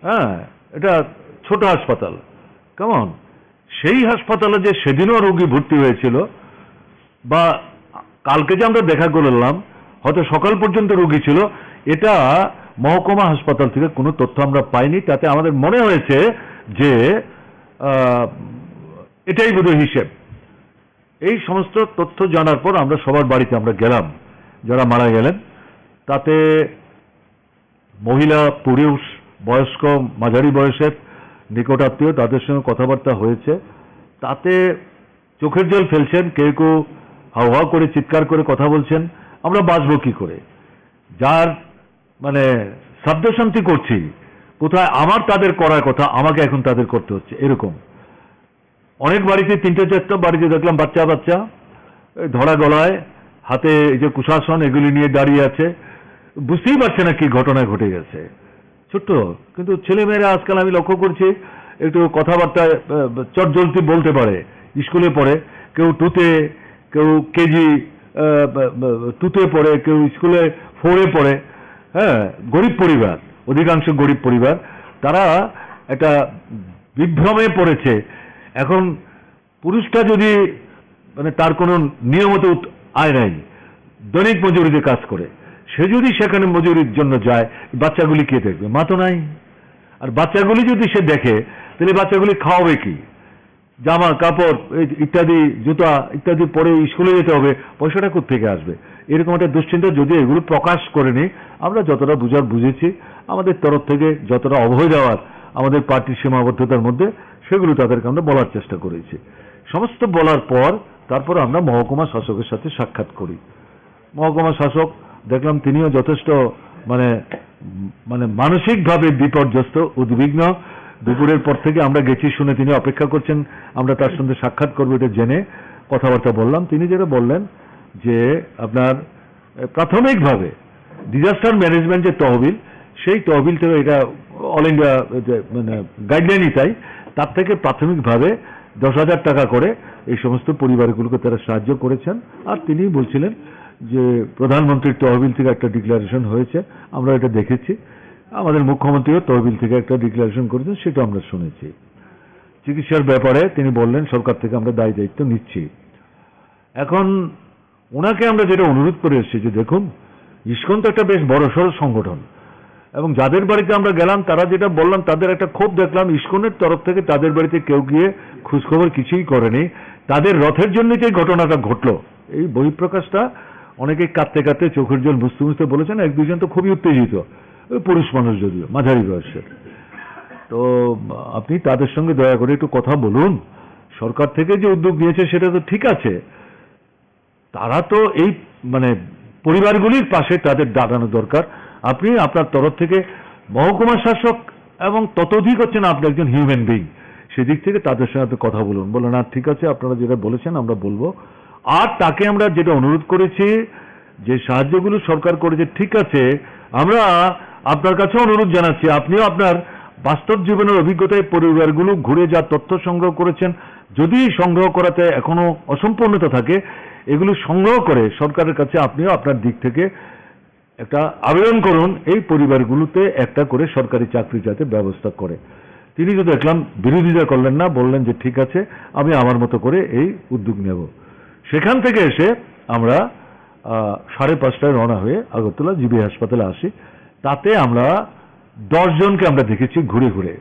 হ্যাঁ, এটা ছোট হাসপাতাল, কেমন, সেই হাসপাতালে যে সেদিনও রোগী ভর্তি হয়েছিল বা কালকে যে আমরা দেখা করলাম, হয়তো সকাল পর্যন্ত রোগী ছিল, এটা মহকুমা হাসপাতাল থেকে কোনো তথ্য আমরা পাইনি। তাতে আমাদের মনে হয়েছে যে আহ, এটাই বোধহয় হিসেব। এই সমস্ত তথ্য জানার পর আমরা সবার বাড়িতে আমরা গেলাম, যারা মারা গেলেন। তাতে মহিলা, পুরুষ, বয়স্ক, মাঝারি বয়সের, নিকট আত্মীয়, তাদের সঙ্গে কথাবার্তা হয়েছে। তাতে চোখের জল ফেলছেন, কেউ কেউ হাউহাউ করে চিৎকার করে কথা বলছেন, "আমরা বাঁচবো কি করে?" যার মানে শব্দ শান্তি করছি, কোথায় আমার তাদের করার কথা, আমাকে এখন তাদের করতে হচ্ছে, এরকম। অনেক বাড়িতে, তিনটা চারটা বাড়িতে দেখলাম বাচ্চা বাচ্চা, এই ধরা গলায়, হাতে এই যে কুশাসন, এগুলি নিয়ে দাঁড়িয়ে আছে, বুঝতেই পারছে না কি ঘটনা ঘটে গেছে। ছোট্ট, কিন্তু ছেলেমেয়েরা আজকাল আমি লক্ষ্য করছি একটু কথাবার্তায়, আহ, চটজলদি বলতে পারে। স্কুলে পড়ে, কেউ টুতে, কেউ কেজি, আহ, ব-, ব-, টুতে পড়ে, কেউ স্কুলে ফোরে পড়ে। হ্যাঁ, গরিব পরিবার, অধিকাংশ গরিব পরিবার। তারা একটা বিভ্রমে পড়েছে। এখন পুরুষটা যদি, মানে, তার কোনো নিয়মিত উত-, আয় নাই, দৈনিক মজুরিতে কাজ করে, সে যদি সেখানে মজুরির জন্য যায়, বাচ্চাগুলি কে দেখবে? মা তো নাই। আর বাচ্চাগুলি যদি সে দেখে, তাহলে বাচ্চাগুলি খাওয়াবে কি? জামা কাপড় এই ইত্যাদি, জুতা ইত্যাদি পরে স্কুলে যেতে হবে, পয়সাটা কোত্থেকে আসবে? এরকম একটা দুশ্চিন্তা, যদি এগুলো প্রকাশ করেনি, আমরা যতটা বুঝার বুঝেছি, আমাদের তরফ থেকে যতটা অভয় দেওয়ার আমাদের পার্টির সীমাবদ্ধতার মধ্যে, সেগুলো তাদেরকে আমরা বলার চেষ্টা করেছি। সমস্ত বলার পর তারপর আমরা মহকুমা শাসকের সাথে সাক্ষাৎ করি। মহকুমা শাসক দেখলাম তিনিও যথেষ্ট, মানে, মানে, মানসিকভাবে বিপর্যস্ত, উদ্বিগ্ন। দুপুরের পর থেকে আমরা গেছি শুনে তিনি অপেক্ষা করছেন, আমরা তার সঙ্গে সাক্ষাৎ করবো, এটা জেনে কথাবার্তা বললাম। তিনি যেটা বললেন যে আপনার, এ, প্রাথমিকভাবে ডিজাস্টার ম্যানেজমেন্ট যে তহবিল, সেই তহবিল থেকে, এটা অল ইন্ডিয়া যে, মানে, গাইডলাইনই তাই, তার থেকে প্রাথমিকভাবে দশ হাজার টাকা করে এই সমস্ত পরিবারগুলোকে তারা সাহায্য করেছেন। আর তিনি বলছিলেন যে প্রধানমন্ত্রীর তহবিল থেকে একটা ডিক্লারেশন হয়েছে, আমরা এটা দেখেছি। আমাদের মুখ্যমন্ত্রীও তহবিল থেকে একটা ডিক্লারেশন করেছেন, সেটা আমরা শুনেছি। চিকিৎসার ব্যাপারে তিনি বললেন, সরকার থেকে আমরা দায় দায়িত্ব নিচ্ছি। এখন ওনাকে আমরা যেটা অনুরোধ করে এসেছি যে দেখুন, ইসকন তো একটা বেশ বড়সড় সংগঠন, এবং যাদের বাড়িতে আমরা গেলাম, তারা যেটা বললাম, তাদের একটা ক্ষোভ দেখলাম, ইসকনের তরফ থেকে তাদের বাড়িতে কেউ গিয়ে খোঁজখবর কিছুই করেনি। তাদের রথের জন্য যে ঘটনাটা ঘটলো, এই বহিঃপ্রকাশটা অনেকে কাঁদতে কাঁদতে, চোখের জল মুছতে মুছতে বলেছেন, এক দুইজন তো খুবই উত্তেজিত, ওই পুরুষ মানুষ যদিও, মাঝারি বয়সের। তো আপনি তাদের সঙ্গে দয়া করে একটু কথা বলুন। সরকার থেকে যে উদ্যোগ নিয়েছে সেটা তো ঠিক আছে, তারা তো এই, মানে, পরিবারগুলির পাশে তাদের দাঁড়ানো দরকার। আপনি আপনার তরফ থেকে, মহকুমা শাসক এবং ততোধিক হচ্ছেন আপনি একজন হিউম্যান বিইং, সেদিক থেকে তাদের সঙ্গে আপনি কথা বলুন। বললেন, "না, ঠিক আছে, আপনারা যেটা বলেছেন আমরা বলবো।" আর তাকে আমরা যেটা অনুরোধ করেছি, যে সাহায্যগুলো সরকার করেছে, ঠিক আছে, আমরা আপনার কাছে অনুরোধ জানাচ্ছি, আপনিও আপনার বাস্তব জীবনের অভিজ্ঞতায় পরিবারগুলো ঘুরে যা তথ্য সংগ্রহ করেছেন, যদি সংগ্রহ করাতে এখনো অসম্পূর্ণতা থাকে, এগুলো সংগ্রহ করে সরকারের কাছে আপনিও আপনার দিক থেকে একটা আবেদন করুন, এই পরিবারগুলোতে একটা করে সরকারি চাকরি যাতে ব্যবস্থা করে। তিনি তো দেখলাম বিরোধিতা করলেন না, বললেন যে, "ঠিক আছে, আমি আমার মতো করে এই উদ্যোগ নেব।" সেখান থেকে এসে আমরা, আহ, সাড়ে পাঁচটায় রওনা হয়ে আগরতলা জিবি হাসপাতালে আসি। তাতে আমরা দশ জনকে আমরা দেখেছি ঘুরে ঘুরে।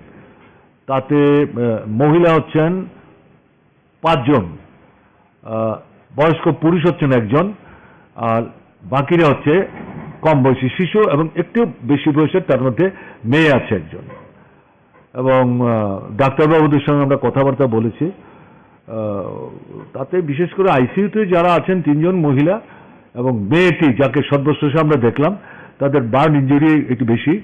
তাতে, আহ, মহিলা হচ্ছেন পাঁচজন, আহ, বয়স্ক পুরুষ হচ্ছেন একজন, আর বাকিরা হচ্ছে কম বয়সী শিশু এবং একটু বেশি বয়সের, তার মধ্যে মেয়ে আছে একজন। এবং, আহ, ডাক্তারবাবুদের সঙ্গে আমরা কথাবার্তা বলেছি। আহ, তাতে বিশেষ করে আইসিইউতে যারা আছেন, তিনজন মহিলা এবং মেয়েটি, যাকে সর্বশেষে আমরা দেখলাম, তাদের বার্ন ইনজুরি একটু বেশি,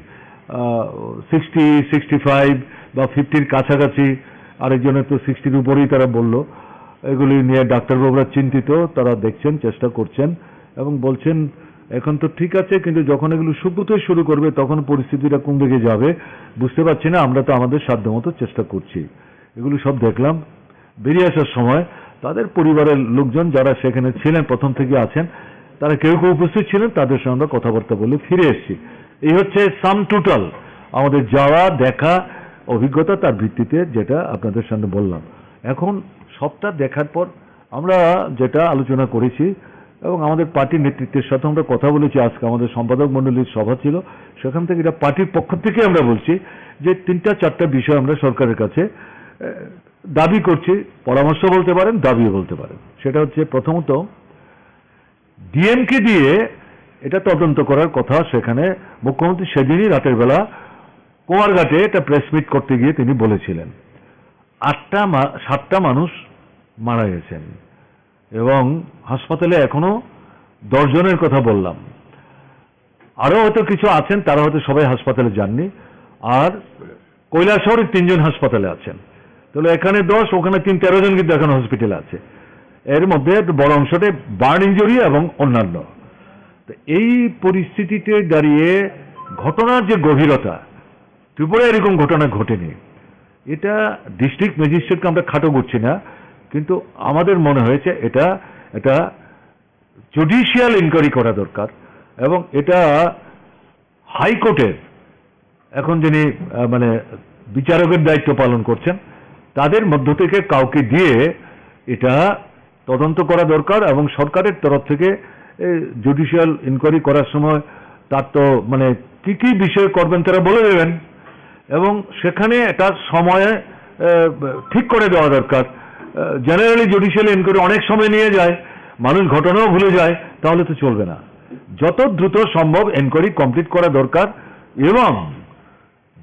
সিক্সটি, সিক্সটি ফাইভ বা ফিফটির কাছাকাছি, আরেকজনের তো সিক্সটির উপরেই তারা বলল। এগুলি নিয়ে ডাক্তারবাবুরা চিন্তিত, তারা দেখছেন, চেষ্টা করছেন এবং বলছেন, "এখন তো ঠিক আছে, কিন্তু যখন এগুলো শুকোতে শুরু করবে, তখন পরিস্থিতিটা কোন দিকে যাবে বুঝতে পারছি না, আমরা তো আমাদের সাধ্যমতো চেষ্টা করছি।" এগুলো সব দেখলাম। বেরিয়ে আসার সময় তাদের পরিবারের লোকজন যারা সেখানে ছিলেন, প্রথম থেকে আছেন, তারা কেউ কেউ উপস্থিত ছিলেন, তাদের সঙ্গে আমরা কথাবার্তা বলে ফিরে এসেছি। এই হচ্ছে সাম টোটাল আমাদের যাওয়া, দেখা, অভিজ্ঞতা, তার ভিত্তিতে যেটা আপনাদের সামনে বললাম। এখন সবটা দেখার পর আমরা যেটা আলোচনা করেছি এবং আমাদের পার্টির নেতৃত্বের সাথে আমরা কথা বলেছি, আজকে আমাদের সম্পাদক মণ্ডলীর সভা ছিল, সেখান থেকে এটা পার্টির পক্ষ থেকে আমরা বলছি যে তিনটা চারটা বিষয় আমরা সরকারের কাছে, আহ, দাবি করছি, পরামর্শ বলতে পারেন, দাবিও বলতে পারেন। সেটা হচ্ছে প্রথমত ডিএমকে দিয়ে এটা তদন্ত করার কথা, সেখানে মুখ্যমন্ত্রী সেদিনই রাতের বেলা কুমারঘাটে একটা প্রেস মিট করতে গিয়ে তিনি বলেছিলেন। আটটা মা-, সাতটা মানুষ মারা গেছেন এবং হাসপাতালে এখনো দশ জনের কথা বললাম। আরও হয়তো কিছু আছেন, তারা হয়তো সবাই হাসপাতালে যাননি। আর কৈলাসহরে তিনজন হাসপাতালে আছেন, তাহলে এখানে দশ, ওখানে তিন, তেরো জন কিন্তু এখন হসপিটালে আছে। এর মধ্যে একটা বড় অংশটাই বার্ন ইনজুরি এবং অন্যান্য। তো এই পরিস্থিতিতে দাঁড়িয়ে ঘটনার যে গভীরতা, ত্রিপুরায় এরকম ঘটনা ঘটেনি। এটা ডিস্ট্রিক্ট ম্যাজিস্ট্রেটকে আমরা খাটো করছি না, কিন্তু আমাদের মনে হয়েছে এটা, এটা জুডিশিয়াল ইনকোয়ারি করা দরকার এবং এটা হাইকোর্টের এখন যিনি, আহ, মানে বিচারকের দায়িত্ব পালন করছেন, তাদের মধ্য থেকে কাউকে দিয়ে এটা তদন্ত করা দরকার এবং সরকারের তরফ থেকে এই জুডিশিয়াল ইনকোয়ারি করার সময় তার তো মানে কি কি বিষয় করবেন তারা বলে দেবেন এবং সেখানে একটা সময়, আহ, ঠিক করে দেওয়া দরকার। আহ, জেনারেলি জুডিশিয়াল ইনকোয়ারি অনেক সময় নিয়ে যায়, মানুষ ঘটনাও ভুলে যায়, তাহলে তো চলবে না। যত দ্রুত সম্ভব ইনকোয়ারি কমপ্লিট করা দরকার এবং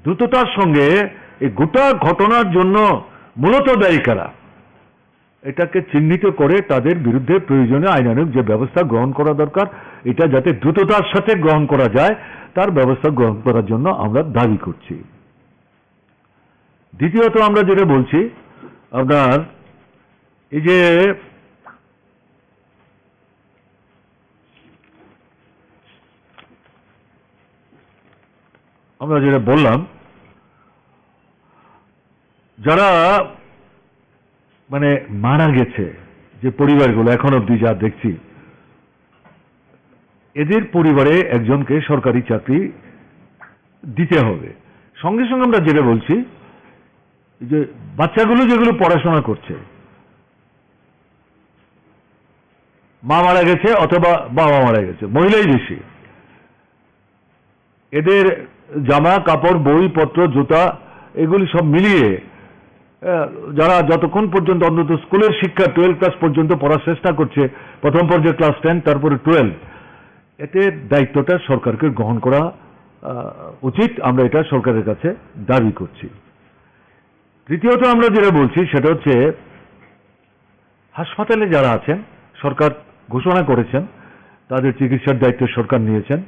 দ্রুততার সঙ্গে এই গোটা ঘটনার জন্য মূলত দায়ী কারা, এটাকে চিহ্নিত করে তাদের বিরুদ্ধে প্রয়োজনীয় আইনানুগ যে ব্যবস্থা গ্রহণ করা দরকার, এটা যাতে দ্রুততার সাথে গ্রহণ করা যায়, তার ব্যবস্থা গ্রহণ করার জন্য আমরা দাবি করছি। দ্বিতীয়ত আমরা যেটা বলছি, আপনার এই যে আমরা যেটা বললাম, যারা মানে মারা গেছে, যে পরিবারগুলো এখন অবধি যা দেখছি, এদের পরিবারে একজনকে সরকারি চাকরি দিতে হবে। সঙ্গে সঙ্গে আমরা যেটা বলছি, যে বাচ্চাগুলো যেগুলো পড়াশোনা করছে, মা মারা গেছে অথবা বাবা মারা গেছে, মহিলাই বেশি, এদের জামা কাপড়, বইপত্র, জুতা, এগুলি সব মিলিয়ে, আহ, যারা যতক্ষণ পর্যন্ত অন্তত স্কুলের শিক্ষা, টুয়েলভ ক্লাস পর্যন্ত পড়ার চেষ্টা করছে, প্রথম পর্যায়ে ক্লাস টেন, তারপরে টুয়েলভ, এতে দায়িত্বটা সরকারকে গ্রহণ করা, আহ, উচিত। আমরা এটা সরকারের কাছে দাবি করছি। তৃতীয়ত আমরা যেটা বলছি সেটা হচ্ছে হাসপাতালে যারা আছেন, সরকার ঘোষণা করেছেন, তাদের চিকিৎসার দায়িত্ব সরকার নিয়েছেন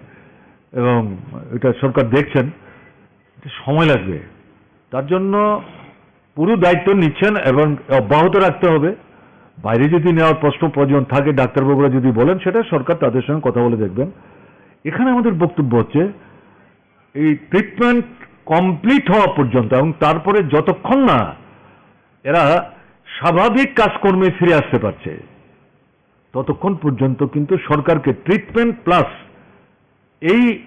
এবং এটা সরকার দেখছেন। এটা সময় লাগবে। তার জন্য পুরো দায়িত্ব নিচ্ছেন এবং অব্যাহত রাখতে হবে। বাইরে যদি নেওয়ার প্রশ্ন প্রয়োজন থাকে, ডাক্তারবাবুরা যদি বলেন, সেটা সরকার তাদের সঙ্গে কথা বলে দেখবেন। এখানে আমাদের বক্তব্য হচ্ছে, এই ট্রিটমেন্ট কমপ্লিট হওয়া পর্যন্ত এবং তারপরে যতক্ষণ না এরা স্বাভাবিক কাজকর্মে ফিরে আসতে পারছে, ততক্ষণ পর্যন্ত কিন্তু সরকারকে ট্রিটমেন্ট প্লাস এই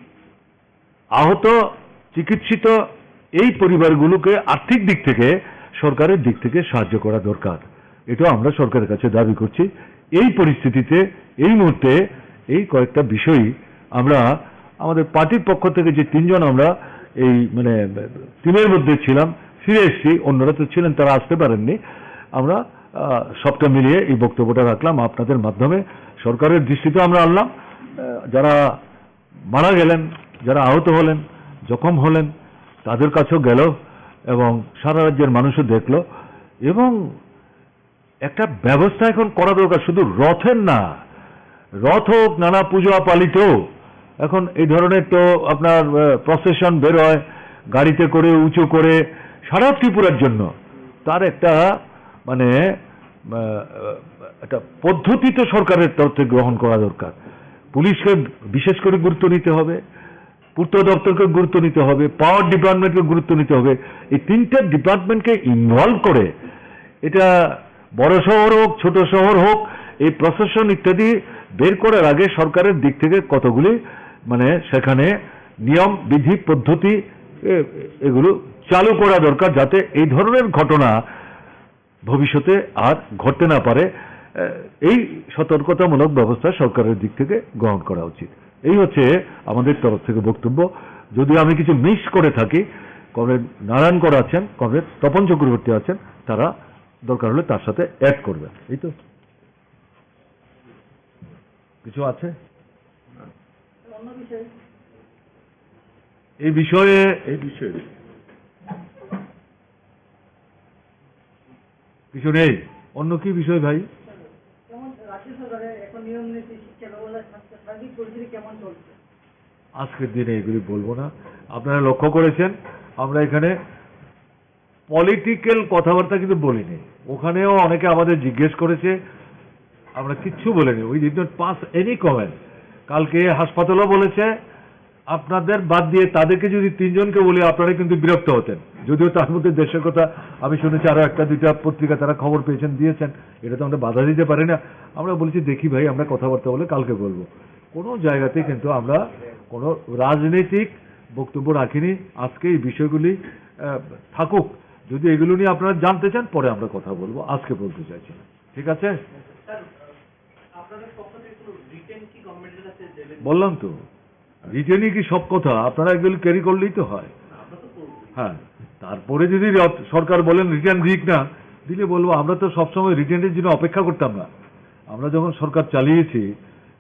আহত, চিকিৎসিত এই পরিবারগুলোকে আর্থিক দিক থেকে, সরকারের দিক থেকে সাহায্য করা দরকার। এটাও আমরা সরকারের কাছে দাবি করছি। এই পরিস্থিতিতে, এই মুহূর্তে এই কয়েকটা বিষয়ই আমরা আমাদের পার্টির পক্ষ থেকে যে তিনজন আমরা এই মানে টিমের মধ্যে ছিলাম, ফিরে এসেছি, অন্যরা তো ছিলেন, তারা আসতে পারেননি। আমরা, আহ, সবটা মিলিয়ে এই বক্তব্যটা রাখলাম আপনাদের মাধ্যমে, সরকারের দৃষ্টিতে আমরা আনলাম। আহ, যারা মারা গেলেন, যারা আহত হলেন, জখম হলেন, তাদের কাছেও গেল এবং সারা রাজ্যের মানুষও দেখল এবং একটা ব্যবস্থা এখন করা দরকার, শুধু রথের না, রথ হোক, নানা পূজা পালিত, এখন এই ধরনের তো আপনার, আহ, প্রসেশন বের হয়, গাড়িতে করে, উঁচু করে, সারা ত্রিপুরার জন্য তার একটা মানে, আহ, একটা পদ্ধতি তো সরকারের তরফ থেকে গ্রহণ করা দরকার। পুলিশকে বিশেষ করে গুরুত্ব নিতে হবে, পূর্ত দপ্তরকে গুরুত্ব নিতে হবে, পাওয়ার ডিপার্টমেন্টকে গুরুত্ব নিতে হবে। এই তিনটা ডিপার্টমেন্টকে ইনভলভ করে, এটা বড় শহর হোক, ছোট শহর হোক, এই প্রশাসন ইত্যাদি বের করার আগে সরকারের দিক থেকে কতগুলি মানে সেখানে নিয়ম, বিধি, পদ্ধতি, এ-, এগুলো চালু করা দরকার, যাতে এই ধরনের ঘটনা ভবিষ্যতে আর ঘটতে না পারে, আহ, এই সতর্কতামূলক ব্যবস্থা সরকারের দিক থেকে গ্রহণ করা উচিত। এই হচ্ছে আমাদের তরফ থেকে বক্তব্য। যদি আমি কিছু মিস করে থাকি, কমরেড নারায়ণ কর আছেন, কমরেড তপন চক্রবর্তী আছেন, তারা দরকার হলে তার সাথে অ্যাড করবেন। এই তো, কিছু আছে এই বিষয়ে? এই বিষয়ে কিছু নেই। অন্য কি বিষয় ভাই? যেমন রাজ্য সরকারের এখন নিয়ম নীতি, শিক্ষা ব্যবস্থা, স্বাস্থ্য সার্বিক পরিস্থিতি কেমন চলছে? আজকের দিনে এগুলি বলবো না। আপনারা লক্ষ্য করেছেন, আমরা এখানে পলিটিক্যাল কথাবার্তা কিন্তু বলিনি। ওখানেও অনেকে আমাদের জিজ্ঞেস করেছে, আমরা কিচ্ছু বলিনি। We did not pass any comment। কালকে হাসপাতালও বলেছে, আপনাদের বাদ দিয়ে তাদেরকে যদি তিনজনকে বলি, আপনারা কিন্তু বিরক্ত হতেন। যদিও তার মধ্যে দেশের কথা আমি শুনেছি, আরো একটা দুইটা পত্রিকা তারা খবর পেয়েছেন, দিয়েছেন, এটা তো আমরা বাধা দিতে পারি না। আমরা বলেছি, "দেখি ভাই, আমরা কথাবার্তা বলে কালকে বলবো।" কোনো জায়গাতে কিন্তু আমরা কোনো রাজনৈতিক বক্তব্য রাখিনি। আজকে এই বিষয়গুলি, আহ, থাকুক। যদি এগুলো নিয়ে আপনারা জানতে চান, পরে আমরা কথা বলবো, আজকে বলতে চাইছি না। ঠিক আছে? স্যার, আপনাদের পক্ষ থেকে কোনো রিটেন কি গভর্নমেন্টের কাছে দেবেন? বললাম তো, রিটেনই কি সব কথা? আপনারা এগুলো ক্যারি করলেই তো হয়। আমরা তো করবো। হ্যাঁ, তারপরে যদি র-, সরকার বলেন রিটেন দিক না, দিলে বলবো, আমরা তো সবসময় রিটেনের জন্য অপেক্ষা করতাম না। আমরা যখন সরকার চালিয়েছি,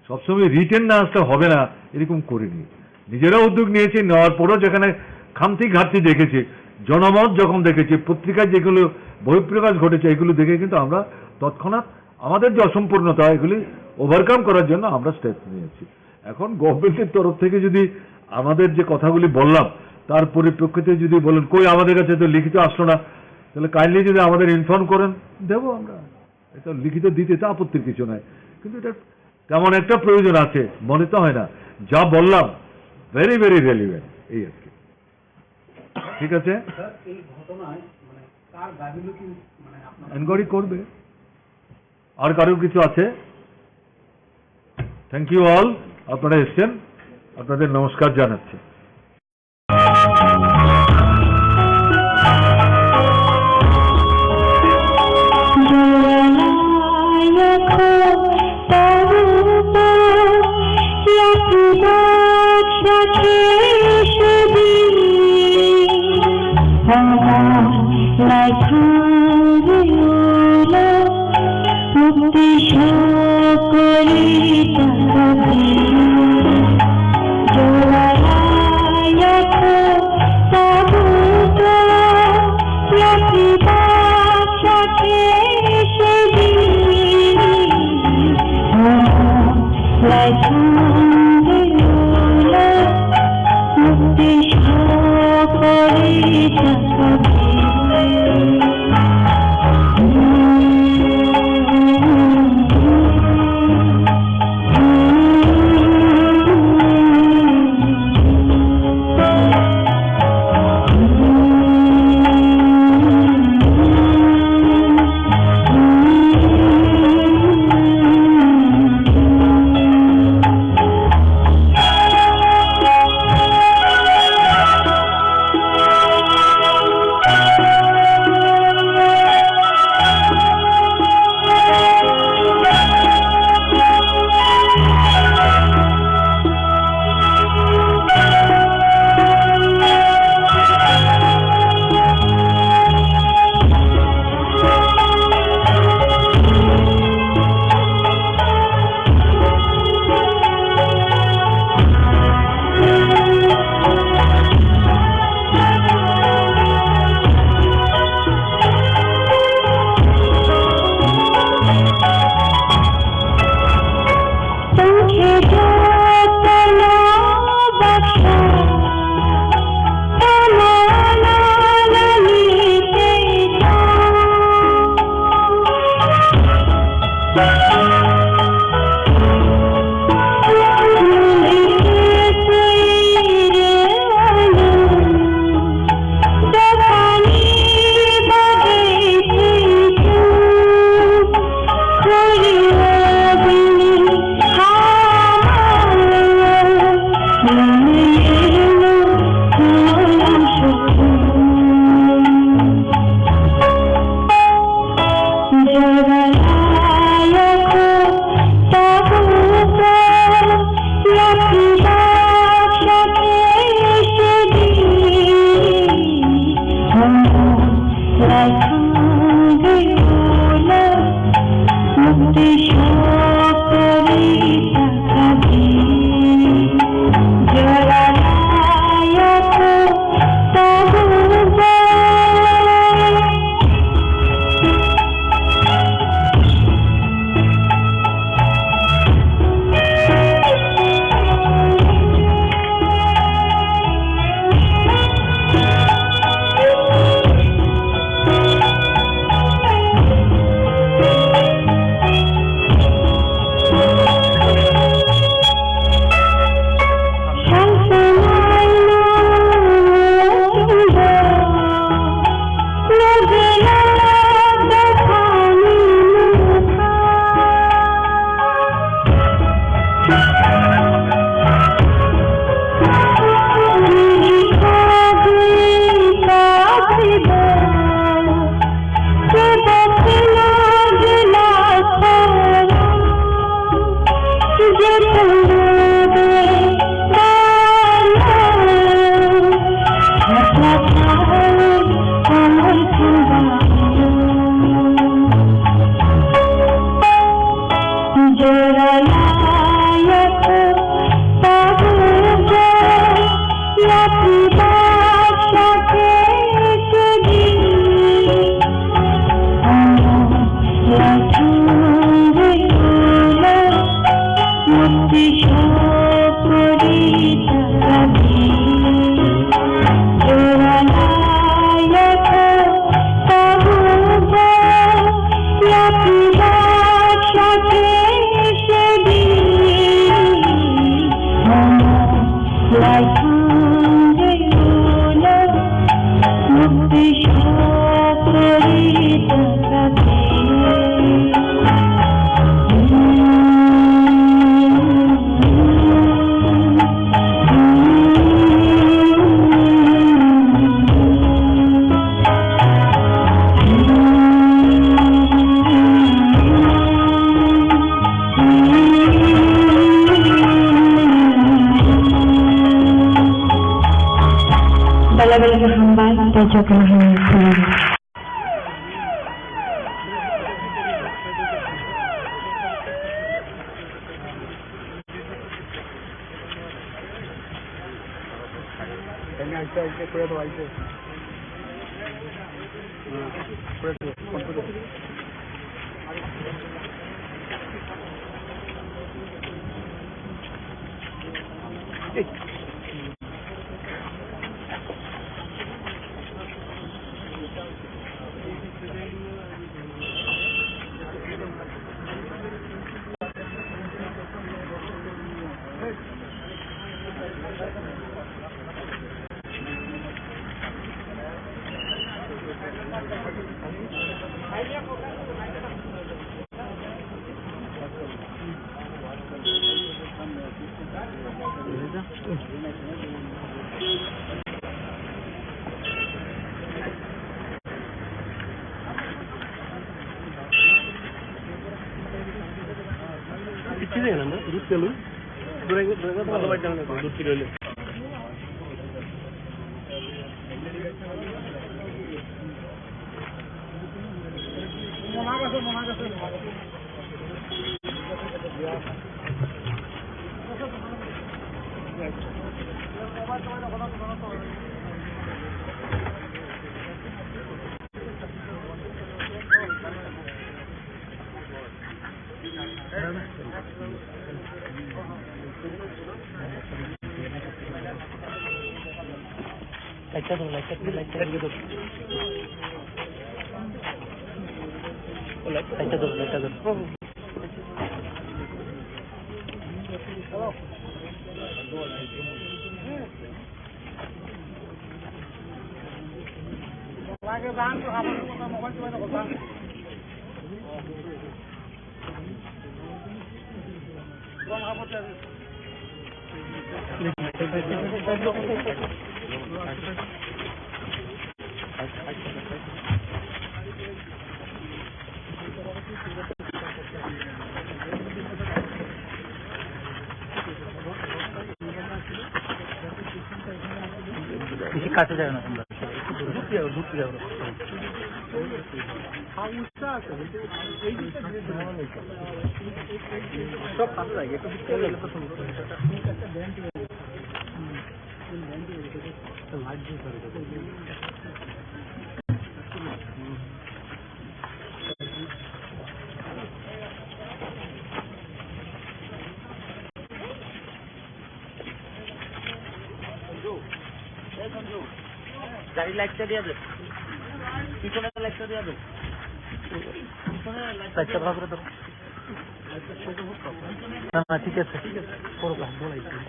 সবসময় রিটেন না আসলে হবে না, এরকম করিনি। নিজেরা উদ্যোগ নিয়েছি, নেওয়ার পরেও যেখানে খামতি ঘাটতি দেখেছি, জনমত যখন দেখেছি, পত্রিকায় যেগুলো বহিঃপ্রকাশ ঘটেছে, এগুলো দেখে কিন্তু আমরা তৎক্ষণাৎ আমাদের যে অসম্পূর্ণতা, এগুলি ওভারকাম করার জন্য আমরা স্টেপ নিয়েছি। এখন গভর্নমেন্টের তরফ থেকে যদি আমাদের যে কথাগুলি বললাম, তার পরিপ্রেক্ষিতে যদি বলেন, "কই, আমাদের কাছে তো লিখিত আসলো না", তাহলে কাইন্ডলি যদি আমাদের ইনফর্ম করেন, দেবো আমরা। এটা লিখিত দিতে তো আপত্তির কিছু নাই, কিন্তু এটা তেমন একটা প্রয়োজন আছে মনে তো হয় না। যা বললাম, ভেরি ভেরি রেলিভেন্ট, এই আর কি। ঠিক আছে, স্যার, এই ঘটনায় মানে কার গাফিলতি মানে আপনার এনকোয়ারি করবে। আর কারোর কিছু আছে? থ্যাংক ইউ অল, আপনারা এসছেন, আপনাদের নমস্কার জানাচ্ছি। Jotono hambai khulumkha. Kichire na na, dudh pelu. Durai, durai, durai, durai, dudh pelu. Laita do, laita do, laita do. Laita do, laita do. Bisi kaisa jaga na. গাড়ি লাইটটা দিয়ে দে। পিছনে লাইটটা দিয়ে দে। পিছনে লাইটটা দিয়ে দে। না, না, ঠিক আছে। করো, করো, বলাই দিন।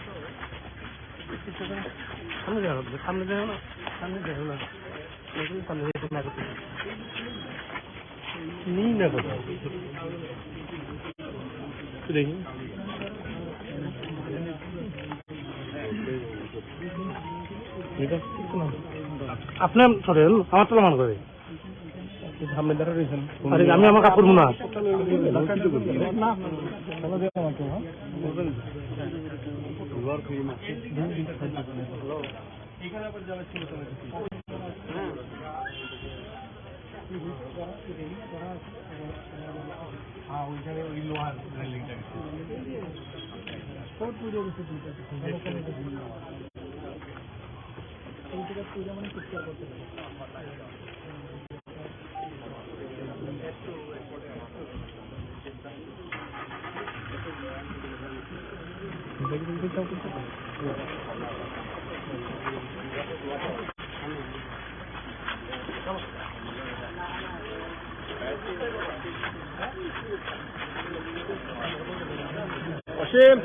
সামনে যাও, সামনে যাও না, সামনে যাও না। Ni na ba. Ni ba. আপনি সরেন, আমার তো মান করে। সামনে দাঁড়া রয়েছেন। আরে, আমি আমার কাপড় মনে হয়। এখানে আবার জ্বালাচ্ছিল তো নাকি? হ্যাঁ, ওইখানে ওই লোহার রেলিংটা গেছে। কোন পুজো গেছে দুইটা? এইটা পুজো মানে চিৎকার করতে পারে। অসীম।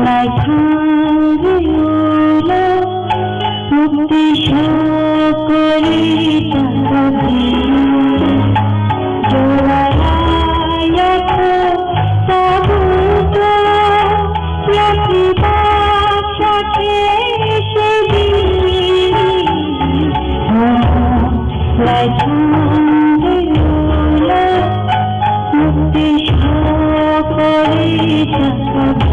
Laithang riyulo mukti sokori chakabri. Jora raya kho tabuk to yakni baksa khe se bini. Laithang riyulo mukti sokori chakabri.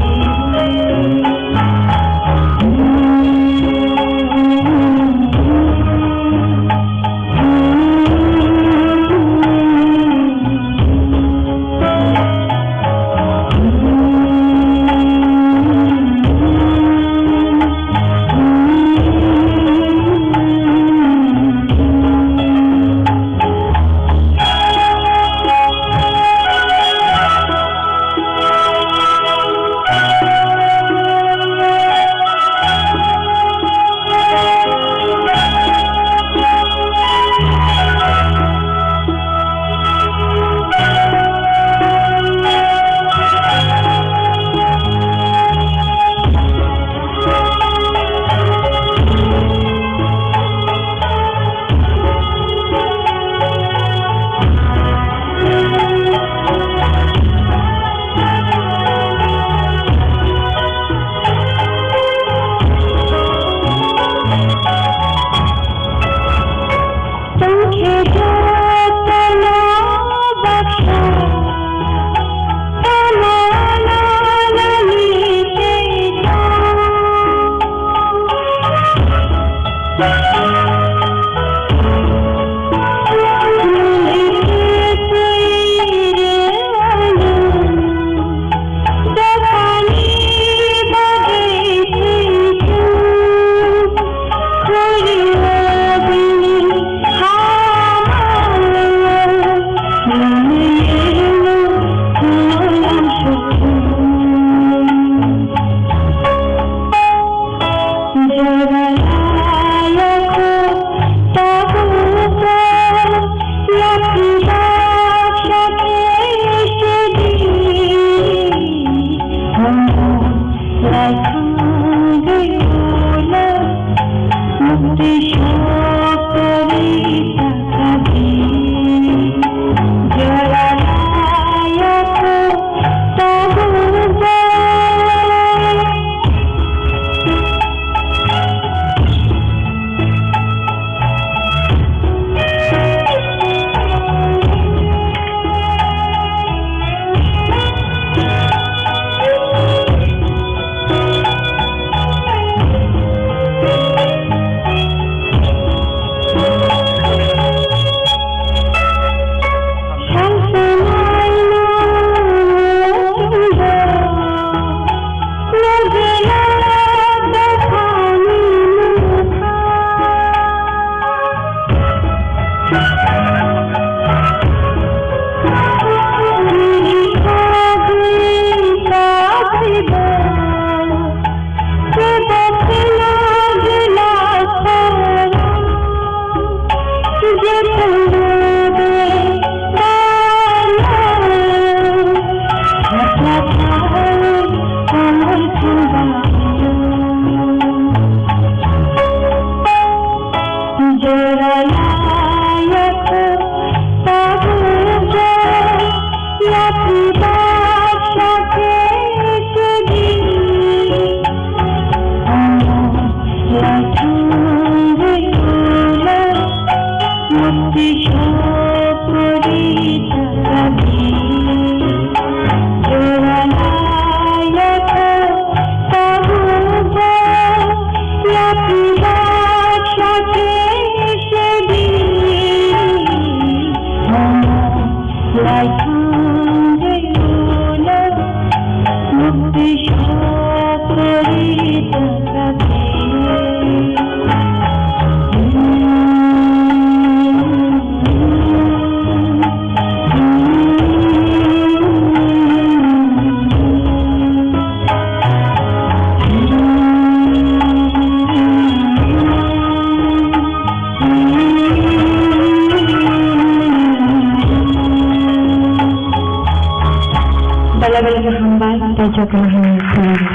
Belai belai khe hambai, tei jotono hambai khulumdi.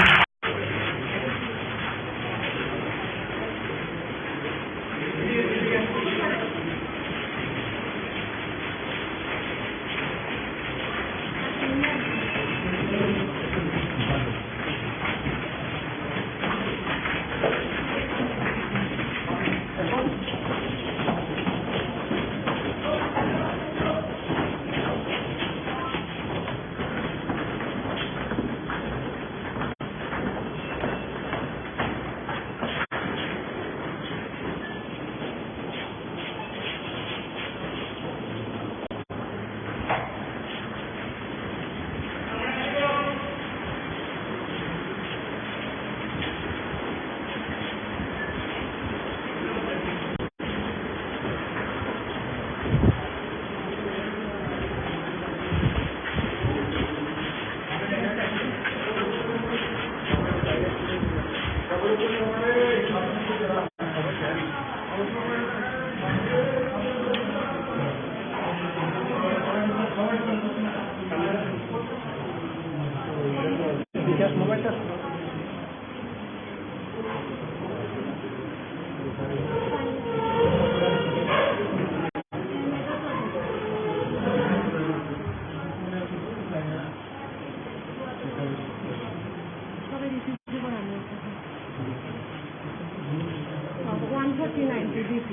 One thirty-nine K B P.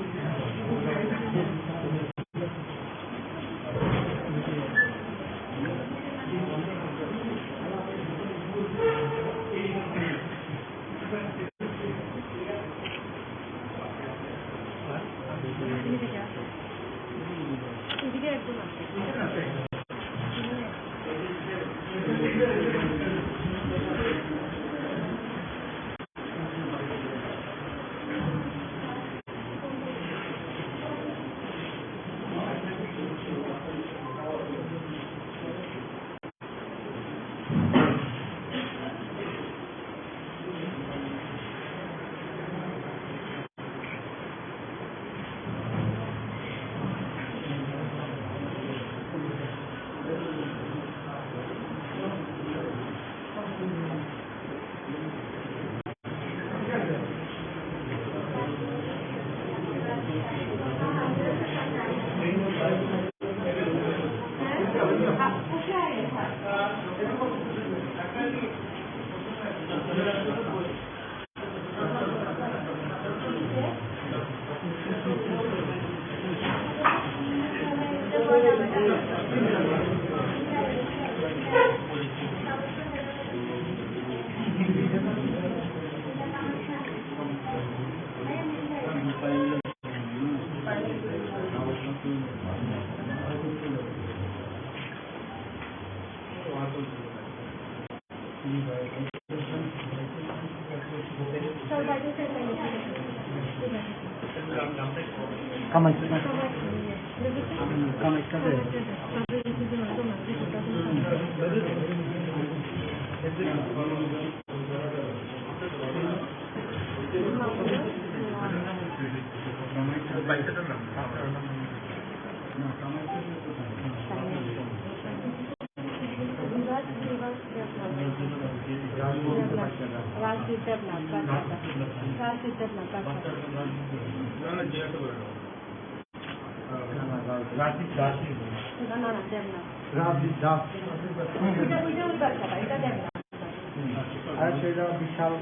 Rajdeep Debnath, Rajdeep Debnath, Rajdeep Debnath. Rajdeep Das. Rajdeep Das. Acha, eta Bishal.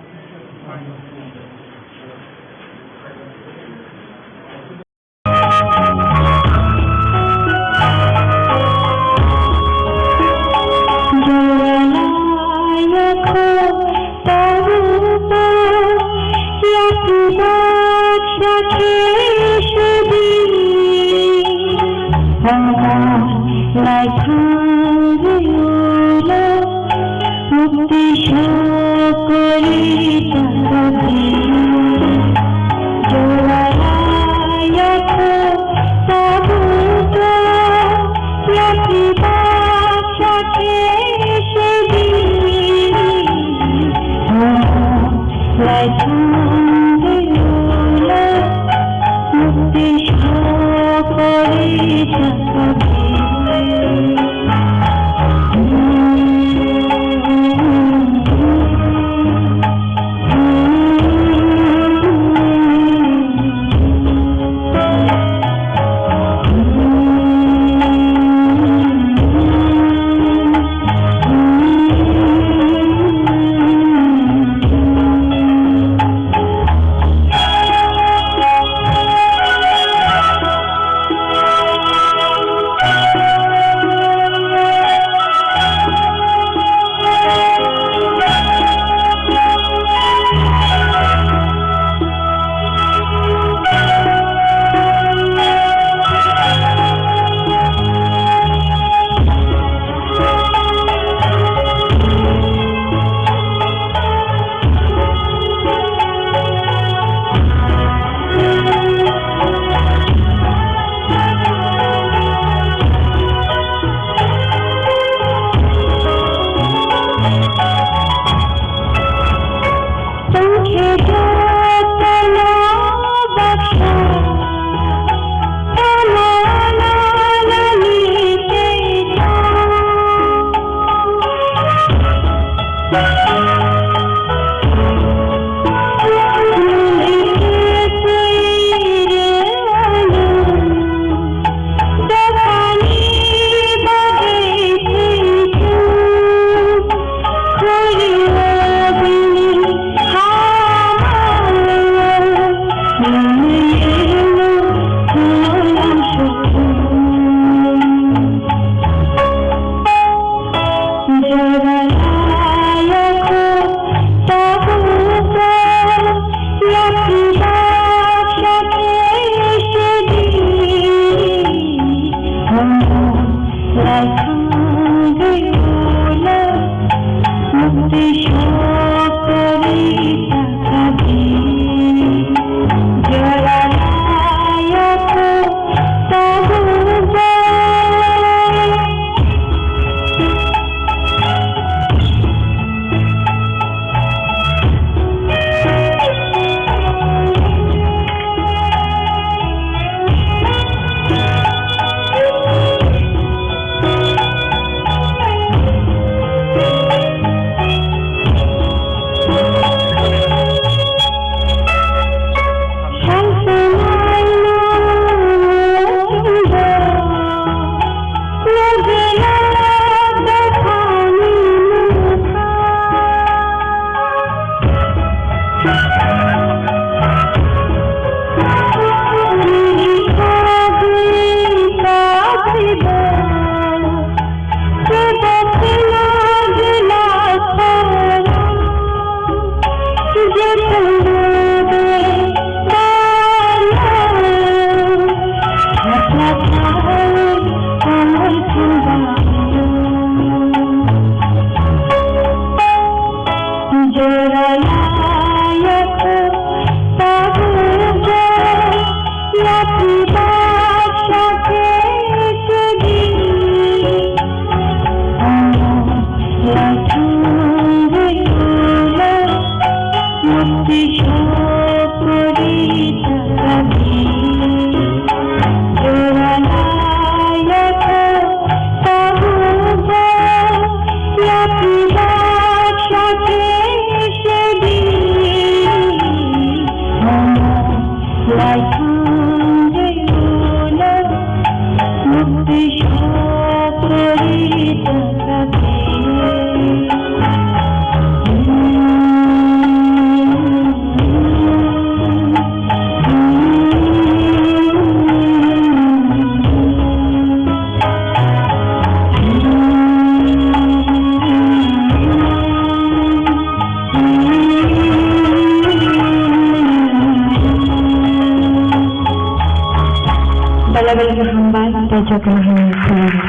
বেলা বেলা হামবাই, তই যখন হামবাই।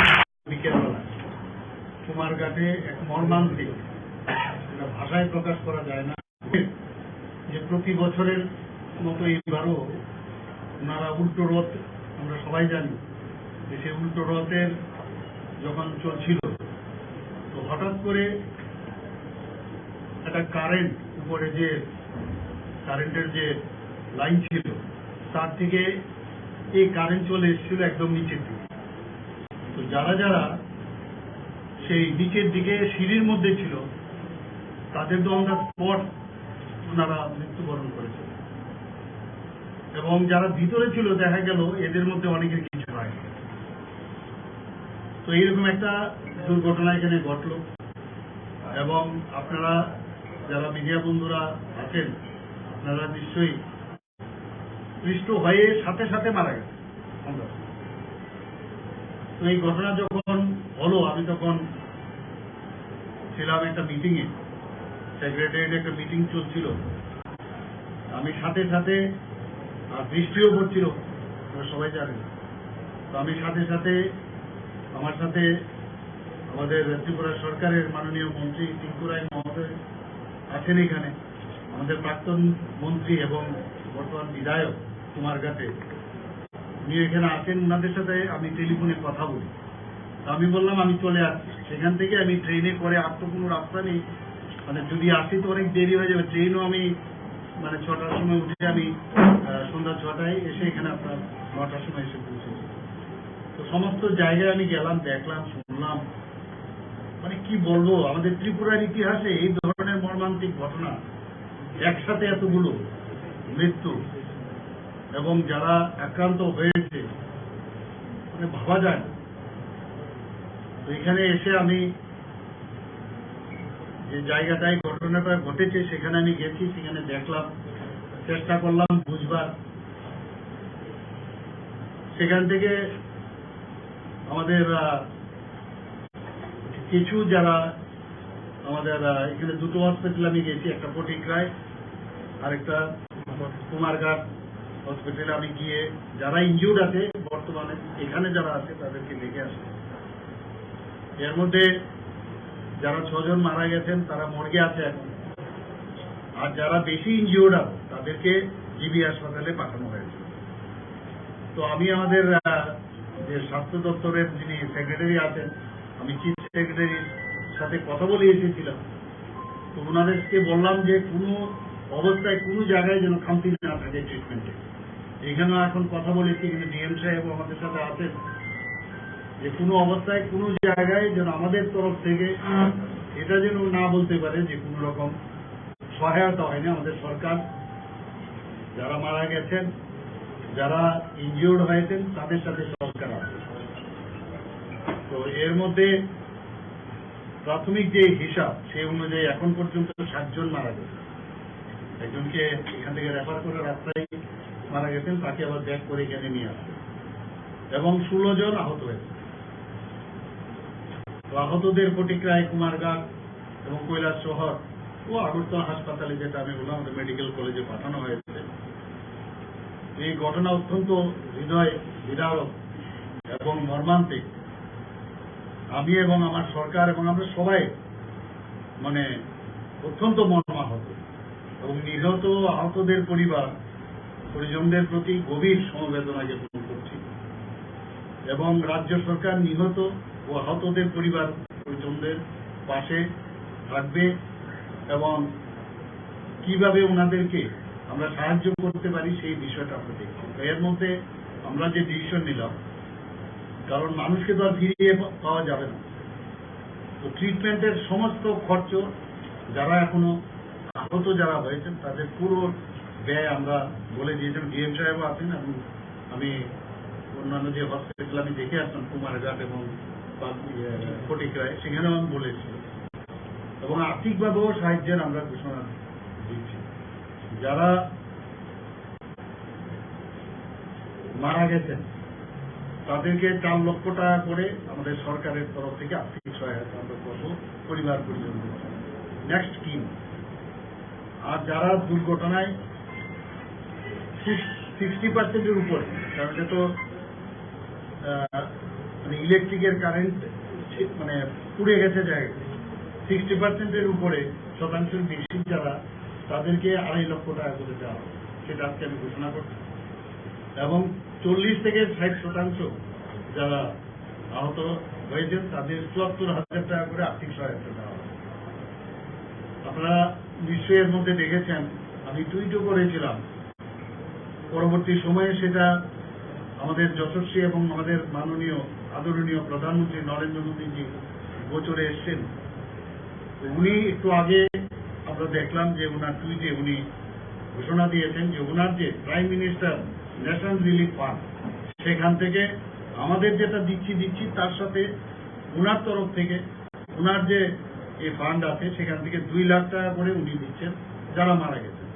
বিকেলবেলা কুমারঘাটে এক মর্মান্তিক, যেটা ভাষায় প্রকাশ করা যায় না, যে প্রতি বছরের মতো এবারও ওনারা উল্টো রথ, আমরা সবাই জানি যে সেই উল্টো রথের যখন চলছিল, তো হঠাৎ করে একটা কারেন্ট, উপরে যে কারেন্টের যে লাইন ছিল, তার থেকে এই কারেন্ট চলে এসেছিল একদম নিচের দিকে। তো যারা যারা সেই নিচের দিকে সিঁড়ির মধ্যে ছিল, তাদের তো on the spot ওনারা মৃত্যুবরণ করেছে। এবং যারা ভিতরে ছিল, দেখা গেল এদের মধ্যে অনেকের কিছু হয়। তো এইরকম একটা দুর্ঘটনা এখানে ঘটলো। এবং আপনারা যারা মিডিয়া বন্ধুরা আছেন, আপনারা নিশ্চয়ই পৃষ্ঠ হয়ে সাথে সাথে মারা গেছে। তো এই ঘটনা যখন হলো, আমি তখন ছিলাম একটা মিটিংয়ে, সেক্রেটারিয়েটে একটা মিটিং চলছিল। আমি সাথে সাথে, আর বৃষ্টিও পড়ছিল, আপনারা সবাই জানেন। তো আমি সাথে সাথে, আমার সাথে আমাদের ত্রিপুরা সরকারের মাননীয় মন্ত্রী টিঙ্কু রায় মহোদয় আছেন এখানে, আমাদের প্রাক্তন মন্ত্রী এবং বর্তমান বিধায়ক কুমারঘাটে, উনি এখানে আছেন, ওনাদের সাথে আমি টেলিফোনে কথা বলি। তো আমি বললাম, "আমি চলে আসছি।" সেখান থেকে আমি ট্রেনে করে, আর তো কোনো রাস্তা নেই, মানে যদি আসি তো অনেক দেরি হয়ে যাবে। ট্রেনও আমি মানে ছটার সময় উঠে আমি, আহ, সন্ধ্যা ছটায় এসে এখানে আপনার নটার সময় এসে পৌঁছেছি। তো সমস্ত জায়গায় আমি গেলাম, দেখলাম, শুনলাম, মানে কি বলবো, আমাদের ত্রিপুরার ইতিহাসে এই ধরনের মর্মান্তিক ঘটনা, একসাথে এতগুলো মৃত্যু এবং যারা আক্রান্ত হয়েছে, মানে ভাবা যায় না। তো এখানে এসে আমি যে জায়গাটায় ঘটনাটা ঘটেছে সেখানে আমি গেছি, সেখানে দেখলাম, চেষ্টা করলাম বুঝবার। সেখান থেকে আমাদের, আহ, কিছু যারা আমাদের, আহ, এখানে দুটো হসপিটাল আমি গেছি, একটা ফটিকরায় আর একটা কুমারঘাট হসপিটালে আমি গিয়ে যারা ইনজিউর্ড আছে, বর্তমানে এখানে যারা আছে তাদেরকে দেখে আসি। এর মধ্যে যারা ছজন মারা গেছেন তারা মর্গে আছে এখন, আর যারা বেশি ইনজিউর্ড আছে তাদেরকে জিবি হাসপাতালে পাঠানো হয়েছে। তো আমি আমাদের, আহ, যে স্বাস্থ্য দপ্তরের যিনি সেক্রেটারি আছেন, আমি চিফ সেক্রেটারির সাথে কথা বলে এসেছিলাম। তো ওনাদেরকে বললাম যে কোনো অবস্থায় কোনো জায়গায় যেন খামতি না থাকে ট্রিটমেন্টে। এখানেও এখন কথা বলেছি, এখানে ডিএম সাহেবও আমাদের সাথে আছেন, যে কোনো অবস্থায় কোনো জায়গায় যেন আমাদের তরফ থেকে এটা যেন না বলতে পারে যে কোনো রকম সহায়তা হয়নি। আমাদের সরকার যারা মারা গেছেন, যারা ইনজিউর্ড হয়েছেন, তাদের সাথে সরকার আছে। তো এর মধ্যে প্রাথমিক যে হিসাব, সেই অনুযায়ী এখন পর্যন্ত সাতজন মারা গেছে। একজনকে এখান থেকে রেফার করে রাস্তায় মারা গেছেন, তাকে আবার ব্যাক করে এখানে নিয়ে আসছে এবং ষোলো জন আহত হয়েছে। তো আহতদের ফটিকরায়, কুমারঘাট এবং কৈলাসহর ও আগরতলা হাসপাতালে, যেটা আমি বললাম, আমাদের মেডিকেল কলেজে পাঠানো হয়েছে। এই ঘটনা অত্যন্ত হৃদয় বিদারক এবং মর্মান্তিক। আমি এবং আমার সরকার এবং আমরা সবাই, মানে, অত্যন্ত মর্মাহত এবং নিহত আহতদের পরিবার পরিজনদের প্রতি গভীর সমবেদনা জ্ঞাপন করছি এবং রাজ্য সরকার নিহত ও আহতদের পরিবার পরিজনদের পাশে থাকবে এবং কিভাবে ওনাদেরকে আমরা সাহায্য করতে পারি, সেই বিষয়টা আমরা দেখছি। তো এর মধ্যে আমরা যে ডিসিশন নিলাম, কারণ মানুষকে তো আর ফিরিয়ে পা-, পাওয়া যাবে না, তো ট্রিটমেন্টের সমস্ত খরচ, যারা এখনো আহত যারা হয়েছেন, তাদের পুরো ব্যয় আমরা বলে দিয়েছেন। ডিএম সাহেবও আছেন এবং আমি অন্যান্য যে হসপিটাল আমি দেখে আসলাম, কুমারঘাট এবং বাগ-, ইয়ে, ফটিকরায়, সেখানেও আমি বলেছি এবং আর্থিকভাবেও সাহায্যের আমরা ঘোষণা দিচ্ছি। যারা মারা গেছেন, তাদেরকে চার লক্ষ টাকা করে আমাদের সরকারের তরফ থেকে আর্থিক সহায়তা আমরা করবো পরিবার পরিজন। নেক্সট স্কিম, আর যারা দুর্ঘটনায় সিক্সটি পার্সেন্টের উপরে, কারণ এটা তো, আহ, মানে, ইলেকট্রিকের কারেন্ট মানে পুড়ে গেছে জায়গা, সিক্সটি পার্সেন্টের উপরে শতাংশের বেশি যারা, তাদেরকে আড়াই লক্ষ টাকা করে দেওয়া হবে, সেটা আজকে আমি ঘোষণা করছি। এবং চল্লিশ থেকে ষাট শতাংশ যারা আহত হয়েছেন, তাদের চুয়াত্তর হাজার টাকা করে আর্থিক সহায়তা দেওয়া হবে। আপনারা নিশ্চয়ই এর মধ্যে দেখেছেন, আমি টুইটও করেছিলাম। পরবর্তী সময়ে সেটা আমাদের যশস্বী এবং আমাদের মাননীয় আদরণীয় প্রধানমন্ত্রী নরেন্দ্র মোদীজি গোচরে এসছেন। তো উনি একটু আগে আমরা দেখলাম যে ওনার টুইটে উনি ঘোষণা দিয়েছেন যে ওনার যে prime minister national relief fund, সেখান থেকে আমাদের যেটা দিচ্ছি দিচ্ছি, তার সাথে ওনার তরফ থেকে ওনার যে এই ফান্ড আছে, সেখান থেকে দুই লাখ টাকা করে উনি দিচ্ছেন যারা মারা গেছেন,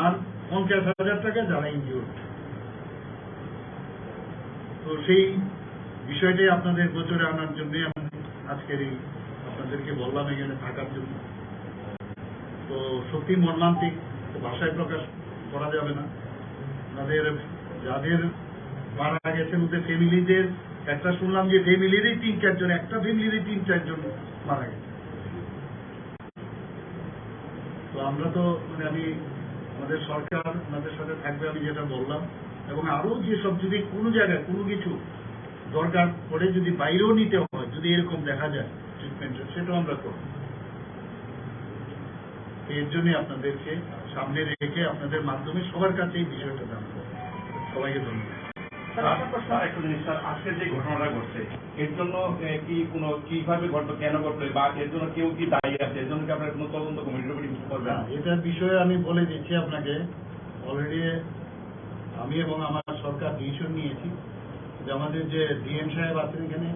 আর পঞ্চাশ হাজার টাকা যারা ইনজিউর্ড। তো সেই বিষয়টাই আপনাদের গোচরে আনার জন্যই আমি আজকের এই আপনাদেরকে বললাম এখানে থাকার জন্য। তো সত্যি মর্মান্তিক, তো ভাষায় প্রকাশ করা যাবে না। তাদের যাদের মারা গেছেন ওদের ফ্যামিলিদের একটা শুনলাম যে ফ্যামিলিরই তিন চারজন, একটা ফ্যামিলিরই তিন চারজন মারা গেছে। তো আমরা তো, মানে, আমি, আমাদের সরকার ওনাদের সাথে থাকবে, আমি যেটা বললাম, এবং আরও যেসব যদি কোনো জায়গায় কোনো কিছু দরকার পড়ে, যদি বাইরেও নিতে হয়, যদি এরকম দেখা যায় ট্রিটমেন্টের, সেটাও আমরা করব। তো এর জন্যই আপনাদেরকে সামনে রেখে আপনাদের মাধ্যমে সবার কাছে এই বিষয়টা জানাবো। সবাইকে ধন্যবাদ। স্যার, একটা প্রশ্ন। আর একটা জিনিস স্যার, আজকে যে ঘটনাটা ঘটছে, এর জন্য, এ, কি কোনো, কিভাবে ঘটলো, কেন ঘটলো, বা এর জন্য কেউ কি দায়ী আছে, এর জন্য কি আপনারা কোনো তদন্ত কমিটি টমিটি কিছু করবেন? না, এটার বিষয়ে আমি বলে দিচ্ছি আপনাকে, অলরেডি আমি এবং আমার সরকার ডিসিশন নিয়েছি যে আমাদের যে ডিএম সাহেব আছেন এখানে,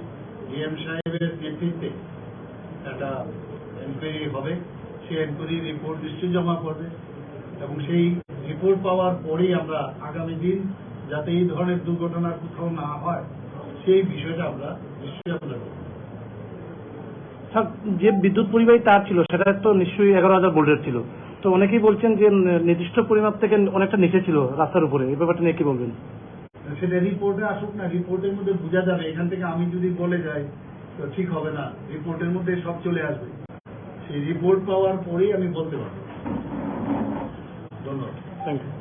ডিএম সাহেবের নেতৃত্বে একটা এনকোয়ারি হবে, সেই এনকোয়ারি রিপোর্ট নিশ্চয়ই জমা পড়বে এবং সেই রিপোর্ট পাওয়ার পরেই আমরা আগামী দিন যাতে এই ধরনের দুর্ঘটনা কোথাও না হয়, সেই বিষয়টা আমরা নিশ্চয়ই আমরা করব। স্যার, যে বিদ্যুৎ পরিবাহী তার ছিল, সেটা তো নিশ্চয়ই এগারো হাজার ভোল্টের ছিল। তো অনেকেই বলছেন যে, উম, নির্দিষ্ট পরিমাপ থেকে অনেকটা নিচে ছিল রাস্তার উপরে। এই ব্যাপারটা নিয়ে কি বলবেন? সেটা রিপোর্টে আসুক না, রিপোর্টের মধ্যে বোঝা যাবে। এখান থেকে আমি যদি বলে যাই, তো ঠিক হবে না। রিপোর্টের মধ্যে সব চলে আসবে। সেই রিপোর্ট পাওয়ার পরেই আমি বলতে পারবো। ধন্যবাদ। Thank you.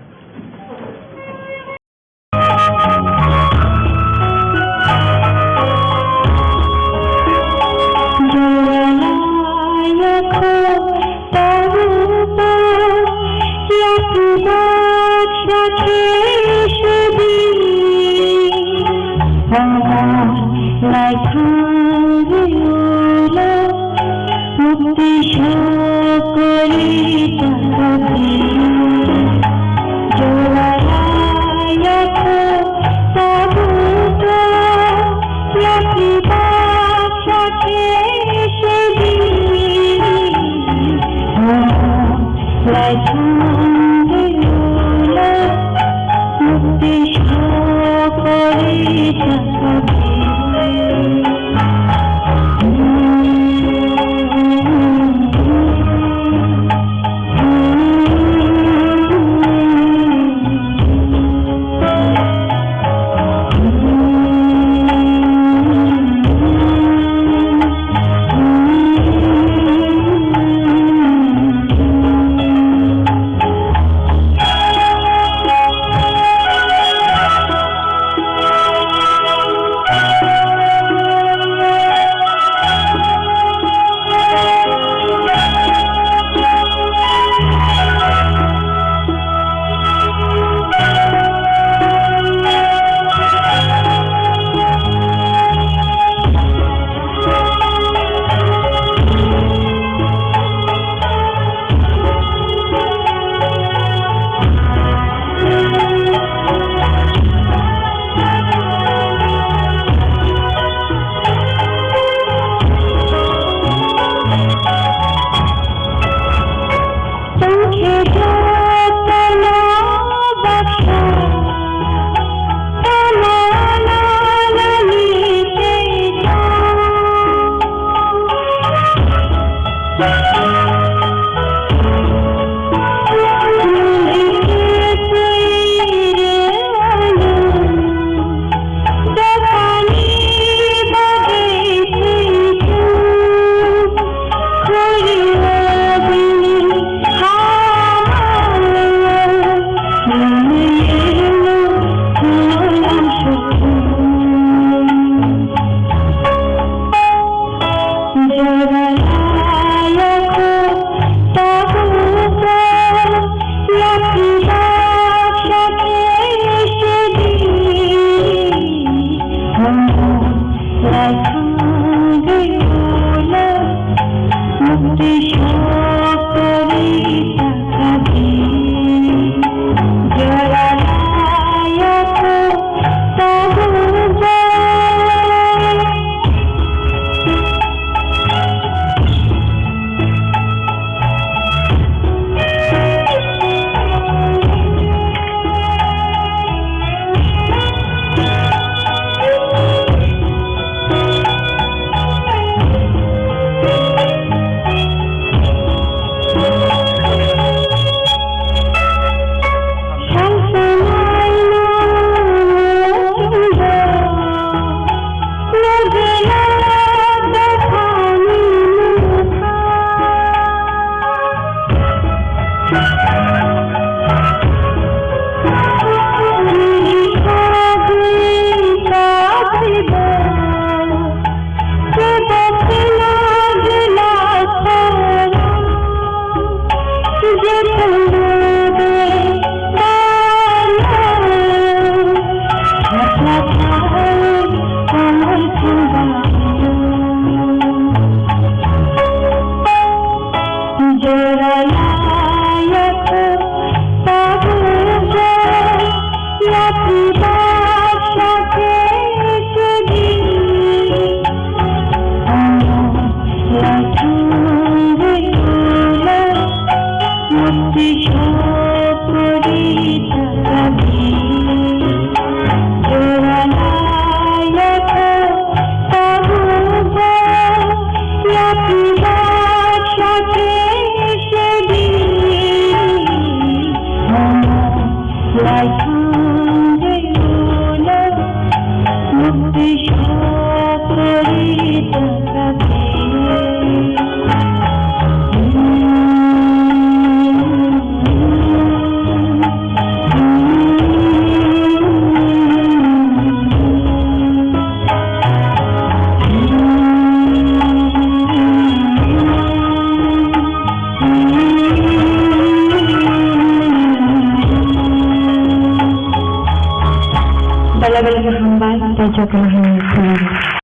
Tei jotono hambai philai.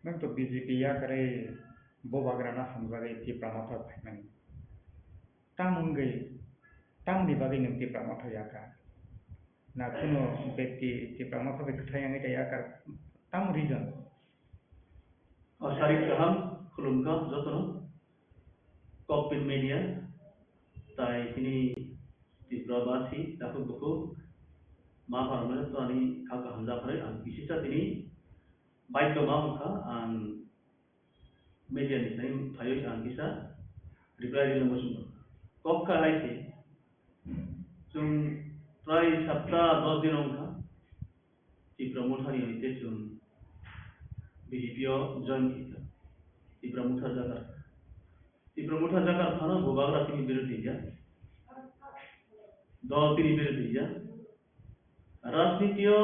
Nwng to B J P yakarwi bubagrano hamjagwi Tipra Motha phaimani. Tamo wngwi, tamoni bagwi nwng Tipra Motha yakar? Na kunu bekti Tipra Motha bai kwthai wngwi ta yakar? Tamo reason? O, sarik kaham, khulumkha jotono. Kokpin Media, tai tini Tripura basi, takhuk bukhuk, ma pharmani to ani kha kaham japharwi ang bisisa tini baidhyo ma wngkha, ang media ni sai phaiwi ang kisa reply rwna muchung. Kok kha hai se, chwng prai sapta dos din wngkha, Tipra Mothani hai tei chwng B J P o join khaikha. Tipra Motha jakar. Tipra Motha jakar phano bubagra tini birodhi ya. Dol tini birodhi ya. Rajniti o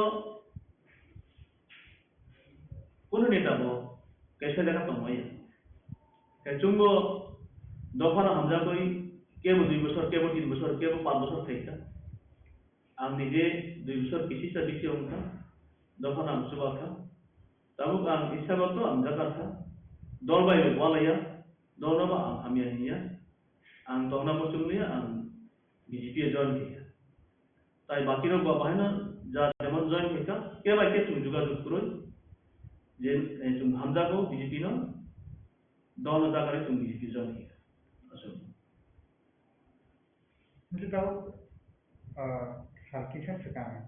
kunu neta bo kaisa jaga tongmaya. Khe chwngbo dophano hamjagwi kebo dui bosor, kebo tin bosor, kebo panch bosor khaikha. Ang nije dui bosor kisisa bisi wngkha, dophano ang chubakha. Tabuk ang isabato ang jakarkha. Dol bai walaya, dolno ba ang hamya hinya. Ang tongna muchung liya, ang B J P o join khaikha. Tai bakirok ba bahaino ja jemon join khaikha, khe bai khe chwng jogajog kwrwi. Je, eh, chwng hamjago B J P no, dolno jakarwi chwng B J P join khaikha. Aswk. Hwnkhe tabuk, ah, sal kisa swkang,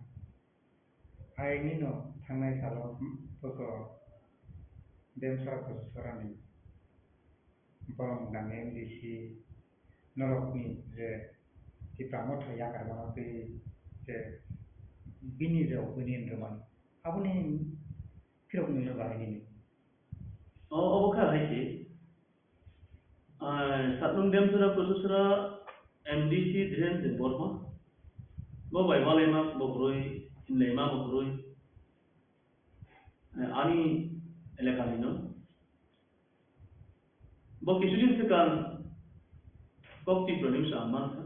ayangni no thangnai salo, hmm, bwkha Demsora Kososorani borok nang M D C norokni je Tipra Motha yakar mano tei je bini je opinion rwmani, aboni phirok nungya bahai nini. O, obo kha hai se. Ah, Satnung Demsora Kososorani M D C Dhiren Debbarma. Bo bai walaima bo kwrwi, hinlaima bo kwrwi. Eh, ani elakani no. Bo kisu din swkang kok Tripura ni bwsa ang mankha.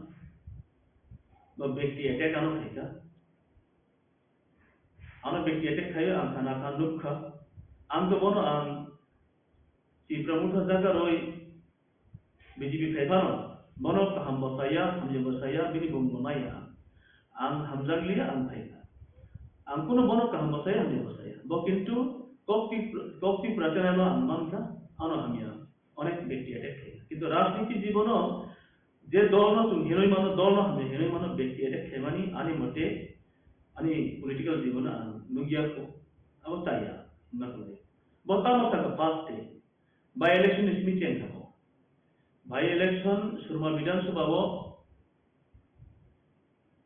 Bo bekti attack ano khaikha. Ano bekti attack khaio ang sana kha nukha. Ang to bono ang Tipra Motha jaga roi B J P phai phano, bono kaham bo saya, hamya bo saya, bini bumung bo naiya. Ang hamjakliya, ang phaikha. Ang kuno bono kaham bo saya, hamya bo saya. Bo kintu kokti, kokti prachana no ang mankha, ano hamya. Onek bekti attack khaikha. Kintu rajniti jibono je dolno chwng hinwi mano, dolno hamya hinwi mano, bekti attack khaimani ani mote, ani political jibono ang nukya kho. Abo chaya, hwnna khlai. Bo tamo sakha first day. By election ni simi cheng thangkho. By election Surma Bidhan Sabha o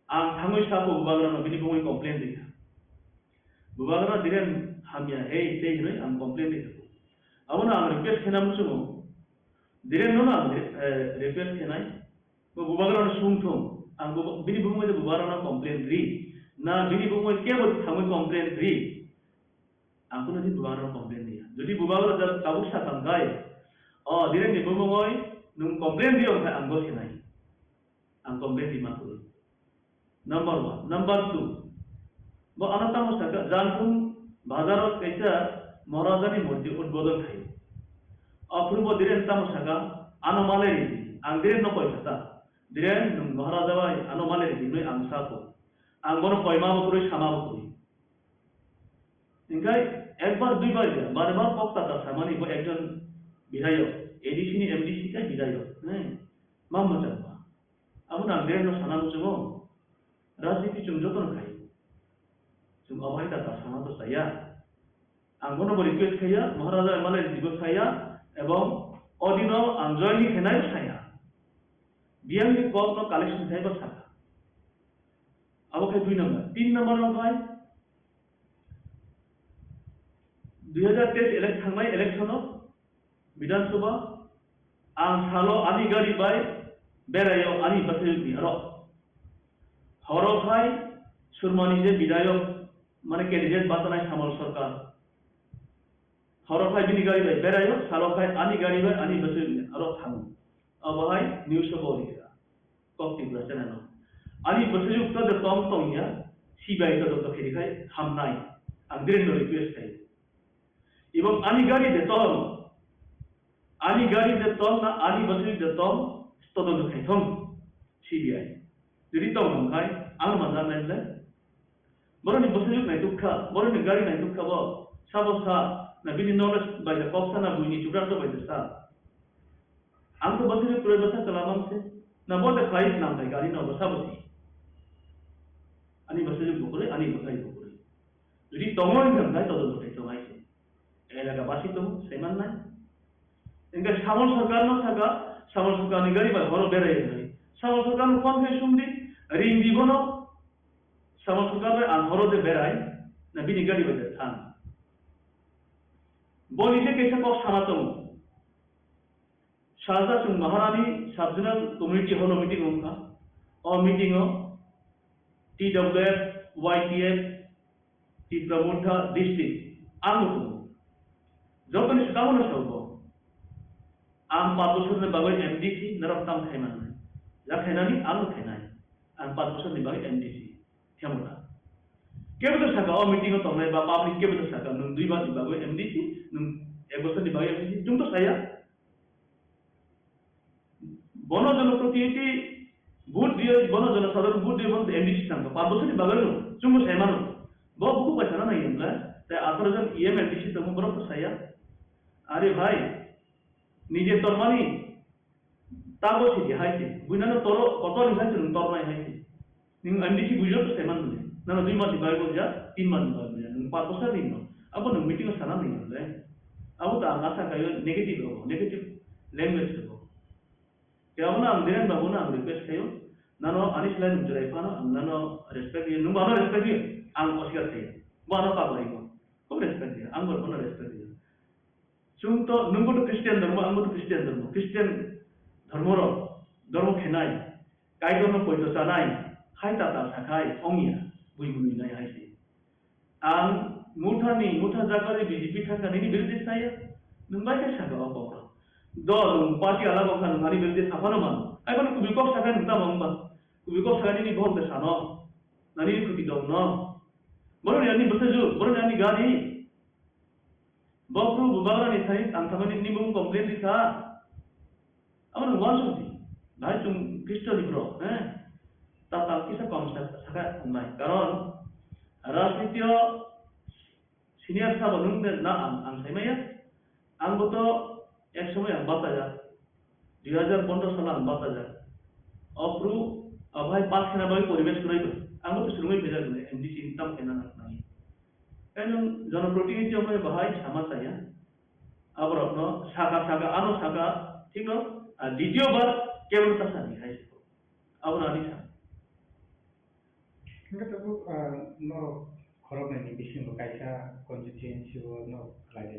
ang thangwi sako bubagrano bini bumui complain rikha. Bubagra Dhiren hamya hei tei hinwi ang complain rikha. Abono ang request khaina muchungo. Dhiren no ang re-, eh, request khainai. Bo bubagrano sungthung. Ang bu-, bini bumui bubagrano complain ri. Na bini bumui kebo thangwi complain ri. Ang kuno din bubagrano complain riya. Jodi bubagra ja tabuk sakang gai, o, Dhiren ni bumungoi nwng complain riyo khe ang bo sinai. Ang complain rima kwrwi. Number one. Number two. Bo ano tamo saka, Jantung bazar o kaisa Maharaja ni murti udbodon khai. Aphuru bo Dhiren tamo saka, ano malai ridi. Ang Dhiren no koi kha ta. Dhiren nwng Maharaja bai ano malai ridi, nui ang sako. Ang bono koima bo kwrwi, sama bo kwrwi. Hingkai ekbar duibar ya, bare bar kok ta ta samani bo ekjon bidhayok, A D C ni M D C khe bidhayok, ne? Ma mwchangma. Abo nang Dhiren no sana muchungo. Rajniti chwng jotono khai. Chwng obo hai ta ta sama to saya. Ang bono bo request khaiya, Maharaja M L A ni jibo saya, ebong odino ang join ni khenai bo saya. Biyang ni kok no collection khai bo saka. Abo khai dui number. Tin number no khai, dui hajar teis elek-, thangnai election o Bidhan Sabha, ang salo ani gari bai beraio ani bwsajwk ni aro. Horo khai Surmani je bidhayok, mane candidate bachanai Samol Sarkar. Horo khai bini gari bai beraio, salo khai ani gari bai ani bwsajwk ni aro thango. Abo hai news o bo rikha. Kok Tripura channel o. Ani bwsajwk to de tong tong ya, C B I to joto khe khai hamnai. Ang direct no request khai. Ibang ani gari de ton, ani gari de ton na ani bwswk de ton, todonto khai thong C B I. Jodi tong hwn khai ang manjak nai le. Boroni bwswk naituk kha, boroni gari naituk kha bo. Sabo sa, na bini knowledge bai de kok sa na buini chukrak to bai de sa. Ang to bwswk pura bwsa kalamang se. Na bo de khai nang khai gari no bwsa bwsi. Ani bwswk bo kore, ani bwsa bo kore. Jodi tongo hwn khai todonto khai thong hai se. Elaka basi tongo, saiman nai. Engkhe Samol Sarkar no saka, Samol Sarkar ni gari bai horo berai nai. Samol Sarkar no phone khai sum di, ring di bono. Samol Sarkar bai ang horo de berai, na bini gari bai de thang. Boni je kaisa kok sama tongo. Saja chwng Maharani Sub Zonal Community Hall o meeting wngkha. O meeting o T W F, Y T F, Tipra Motha District, ang tongo. Jotoni swkango no sabo. Ang pat bosorni bagwi M D C norok tam khai mannai. Ya khainani ang khainai. Ang pat bosorni bagwi M D C. Khemota. Kebo to saka o meeting o tongnai ba public kebo to saka nwng dui bani bagwi M D C, nwng ek bosorni bagwi M D C. Chwng to saya. Bono jonoprotinidhi vote diye, bono jonosadharon vote diye, bono M D C tangkha. Pat bosorni bagwi no, chwngbo sai mano. Bo buku bai sana nai hwnle, tai atharo jon E M M D C tongo, borok to saya. Are bhai, nije tormani, tago sidi hai se. Buinano toro, kotor ni hai se, nwng tornai hai se. Nwng M D C bujo to saiman mune. Nang dui mati bai boja, tin mati bai boja. Nwng pat bosor ni no. Abo nwng meeting o sana nai le. Abo ta ang asa kayo negative abo, negative language abo. Ya abo na ang Dhiren babu na ang request kayo. Nano ani slai nwng jerai phano ang nano respect yo. Nwng ano respect yo. Ang oscar kayo. Bo ano pa bai ko. Ko respect yo. Ang bo bono respect yo. Chwng to, nwngbo to Christian dhormo, angbo to Christian dhormo. Christian dhormo rok, dhormo khenai, Kaitorno poito chanai, hai tata sakhai, ongya, bui bui nai hai se. Ang Mothani, Motha jagani B J P thangkha nini biruddhi saya, nwng bai khe saka o kok rok. Do, nwng party alak wngkha nwng ani biruddhi saphano mano. Ai bono kubui kok sakha nwng tamo wngba? Kubui kok sakha nini bohok de sano, nani khoti dong no. Boroni ani bwsaju, boroni ani gari. Bo phuru bo bagrani thani ang thamani nini bumung complain rikha. Abo no uansuk di. Bahai chwng Khristo ni borok, eh? Ta ta kisa kom sa-, saka wngnai. Karon rajniti o senior sabo nwng de na ang, ang sai maya. Ang bo to ek somoi ang bachajak. Dui hajar pondro salo ang bachajak. O phuru, o bhai pass khena bagwi poribesh kwrwi bai. Ang bo to swrwngwi phaijak bwle, M D C ni tam khaina nang nang. Tei nwng jonoprotinidhi wngwi bahai sama chaya. Aborokno saka saka, ano saka, thikno, ah, ditiyo bar kebo ta sani hai. Abono ani sa. Hingke tabuk, ah, norok khoroknwi ni bisingo kaisa constituency o norok khlai di.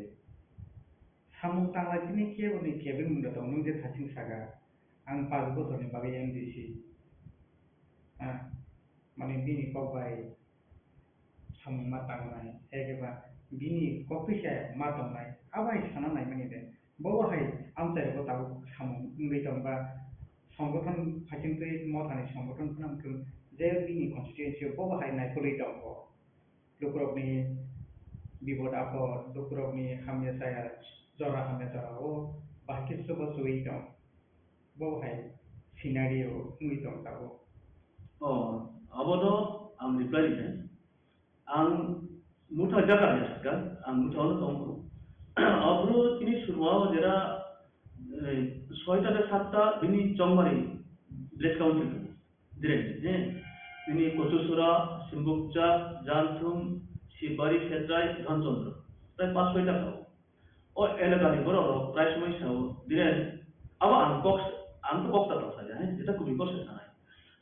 Samung tanglai tini kebo ni kebeng munda tong nung je thaching saka, ang pash bochor ni bagwi M D C. Ah, mane bini kok bai samung ma tangnai, ekeba bini kok twi se ma tongnai, abai sana nai mani de. Bo bo hai amchai bo tabuk samung wngwi tong ba, songgothon phaisingtwi mothani songgothon phano wngkhe je bini constituency o bo bo hai naikolwi tong bo. Lukurokni bipod apod, lukurokni hamya chaya jora hamya jora o bahai khe chubachu wi tong. Bo bo hai scenario wngwi tong tabuk. Oh, abono ang reply rikha. Ang Motha jaga ni sakha, ang Motha o tong kho. Abro tini surwa o jera, eh, soita de satta bini Chongmari village council. Direct, eh, bini Kochusura, Simbukcha, Janthum, Sibari, Khetrai, Dhanchondra. Tai pas soita kha. O elakani borok rok prai somoi sao, "Dhiren, abo ang kok, ang to kok ta tong saja, he, jeta kubui kok se sanai.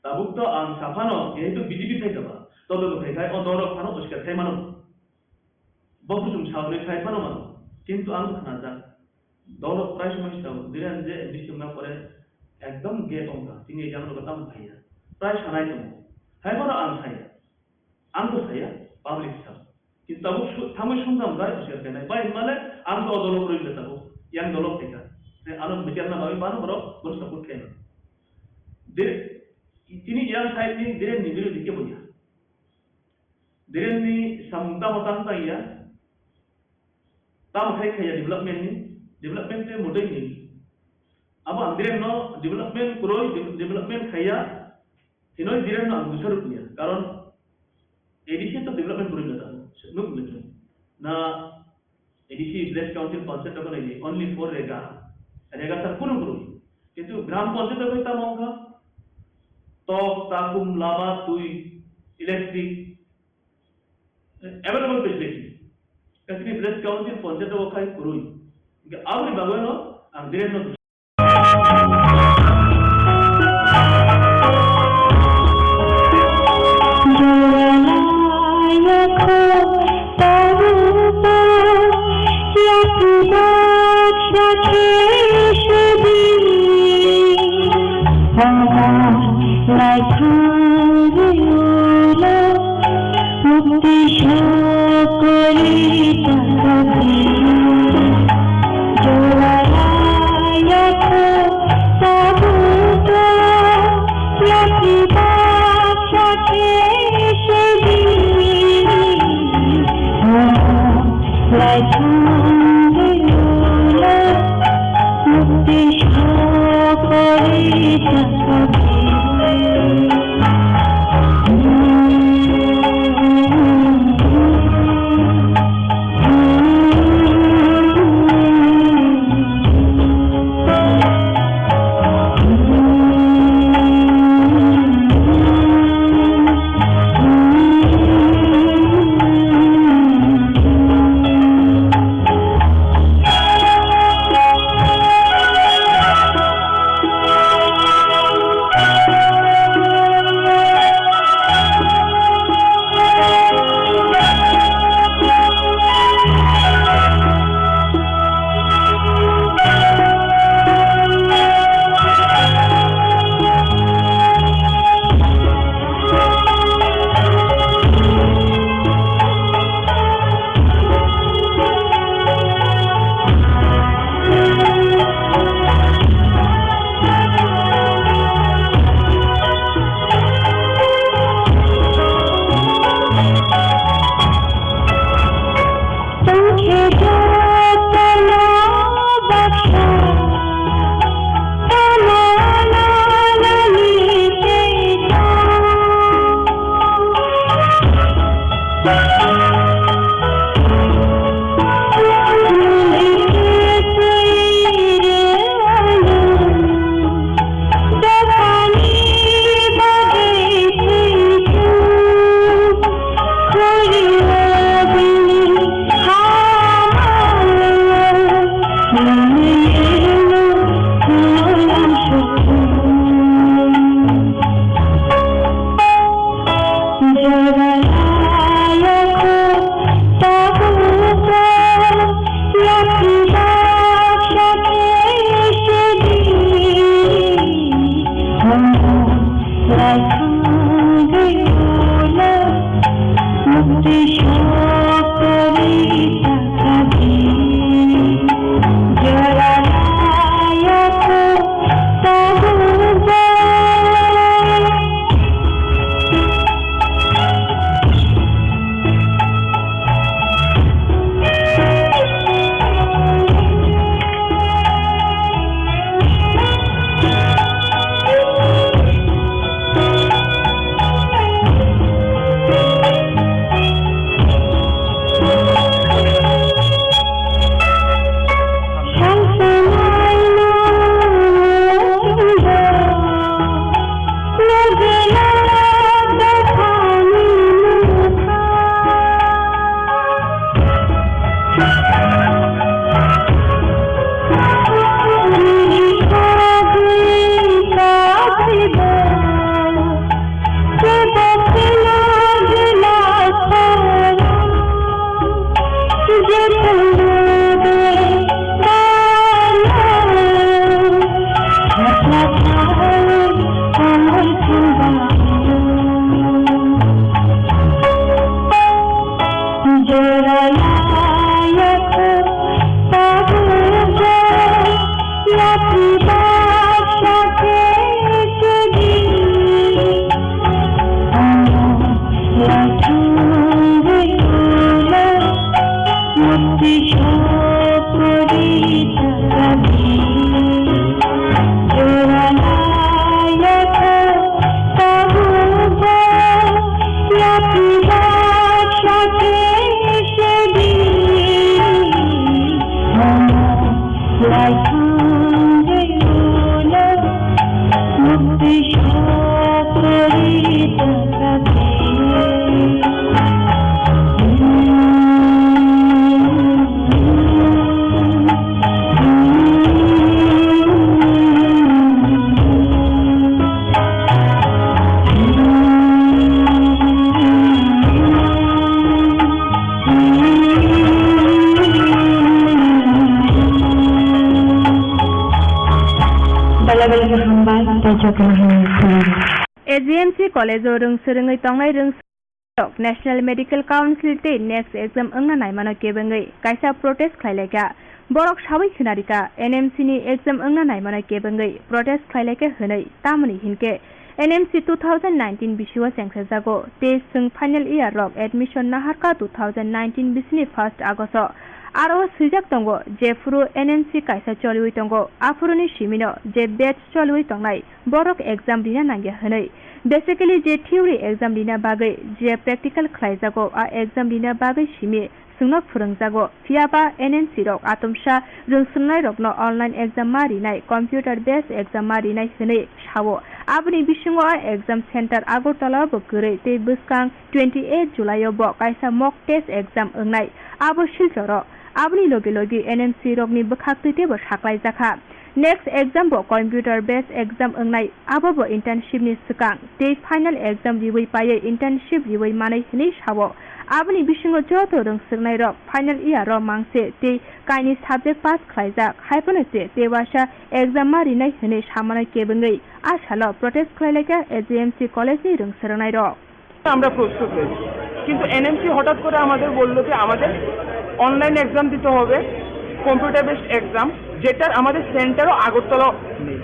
Tabuk to ang saphano, jehetu B J P thai kha ba, todolo khai khai, o dol rok phano oskar khai mano. Bo kuchung sawi khai phano mano. Kintu ang khnajak. Dol rok prai somoi sao, Dhiren je M D C wngna pore ekdom gap wngkha, tini yang rok tamo phaiya. Prai sanai tongo. Hai bono ang saya." Ang bo saya, public sa. Kintu tabuk su-, thangwi sumjam jai, busi khe nai. Bai hwnmale, ang to o dolo kwrwi le tabuk. Yang dolo phaikha. Tei ano media na bagwi bano borok, bono support khaina. De, tini yang side ni, de ni birodhi khe boya. Biren ni samung tamo tang tang ya. Tamo khai khaya development ni, development te mudai ni. Abo ang Biren no development kuroi, de-, development khaya, hinoi Biren no ang dusaruk niya. Karon A D C to development kuroi na tamo. Nuk nuk na. A D C village council panchayat ko nai only for rega. Rega sa kunu kunu. Kintu gram panchayat ko tamo ka. Tok, takum, lama, tui, electric, available facility. Kasi village council panchayat ko kai kunu. Ke abri bagano ang Biren no Label khe hambai, tei jotono hambai khulumdi. A G M C college-o rwng swrwngwi tongnai rwng rok National Medical Council tei next exam wngna naimano kebengwi kaisa protest khlailaikha. Borok sawi khwnarikha, N M C ni exam wngna naimano kebengwi protest khlailaikha hwnwi, tamoni hinkhe N M C two thousand nineteen bisio chengsajago tei chwng final year rok admission naharkha two thousand nineteen bisini first August o. Aro swijak tongo, jephuru N M C kaisa choliwi tongo, aphuruni simino je batch choliwi tongnai, borok exam rina nangya hwnwi. Basically, je theory exam rina bagwi je practical khlaijago, a exam rina bagwi simi chwngno phwrwngjago. Phiyaba N M C rok atomsa rwngswrwngnairokno online exam ma rinai, computer based exam ma rinai hwnwi sao. Aboni bisingo a exam center Agartala bo kwrwi tei bwskang twenty eight July o bo kaisa mock test exam wngnai. Abo Silcharo. Aboni logi logi N M C rokni bwkhak twi teibo saklaijakha. Next exam bo computer based exam wngnai, abo bo internship ni swkang tei final exam riwi paiwi internship riwi manwi hwnwi sao. Aboni bisingo joto rwngswrwngnairok final year o mangse tei kainwi subject pass khlaijak, hai phano se tei waisa exam ma rinai hwnwi samano kebengwi a salo protest khlailaikha A G M C college ni rwngswrwngnairok. আমরা প্রস্তুত হয়েছি, কিন্তু এনএমসি হঠাৎ করে আমাদের বললো যে আমাদের অনলাইন এক্সাম দিতে হবে, কম্পিউটার বেসড এক্সাম, যেটার আমাদের সেন্টারও আগরতলা নেই।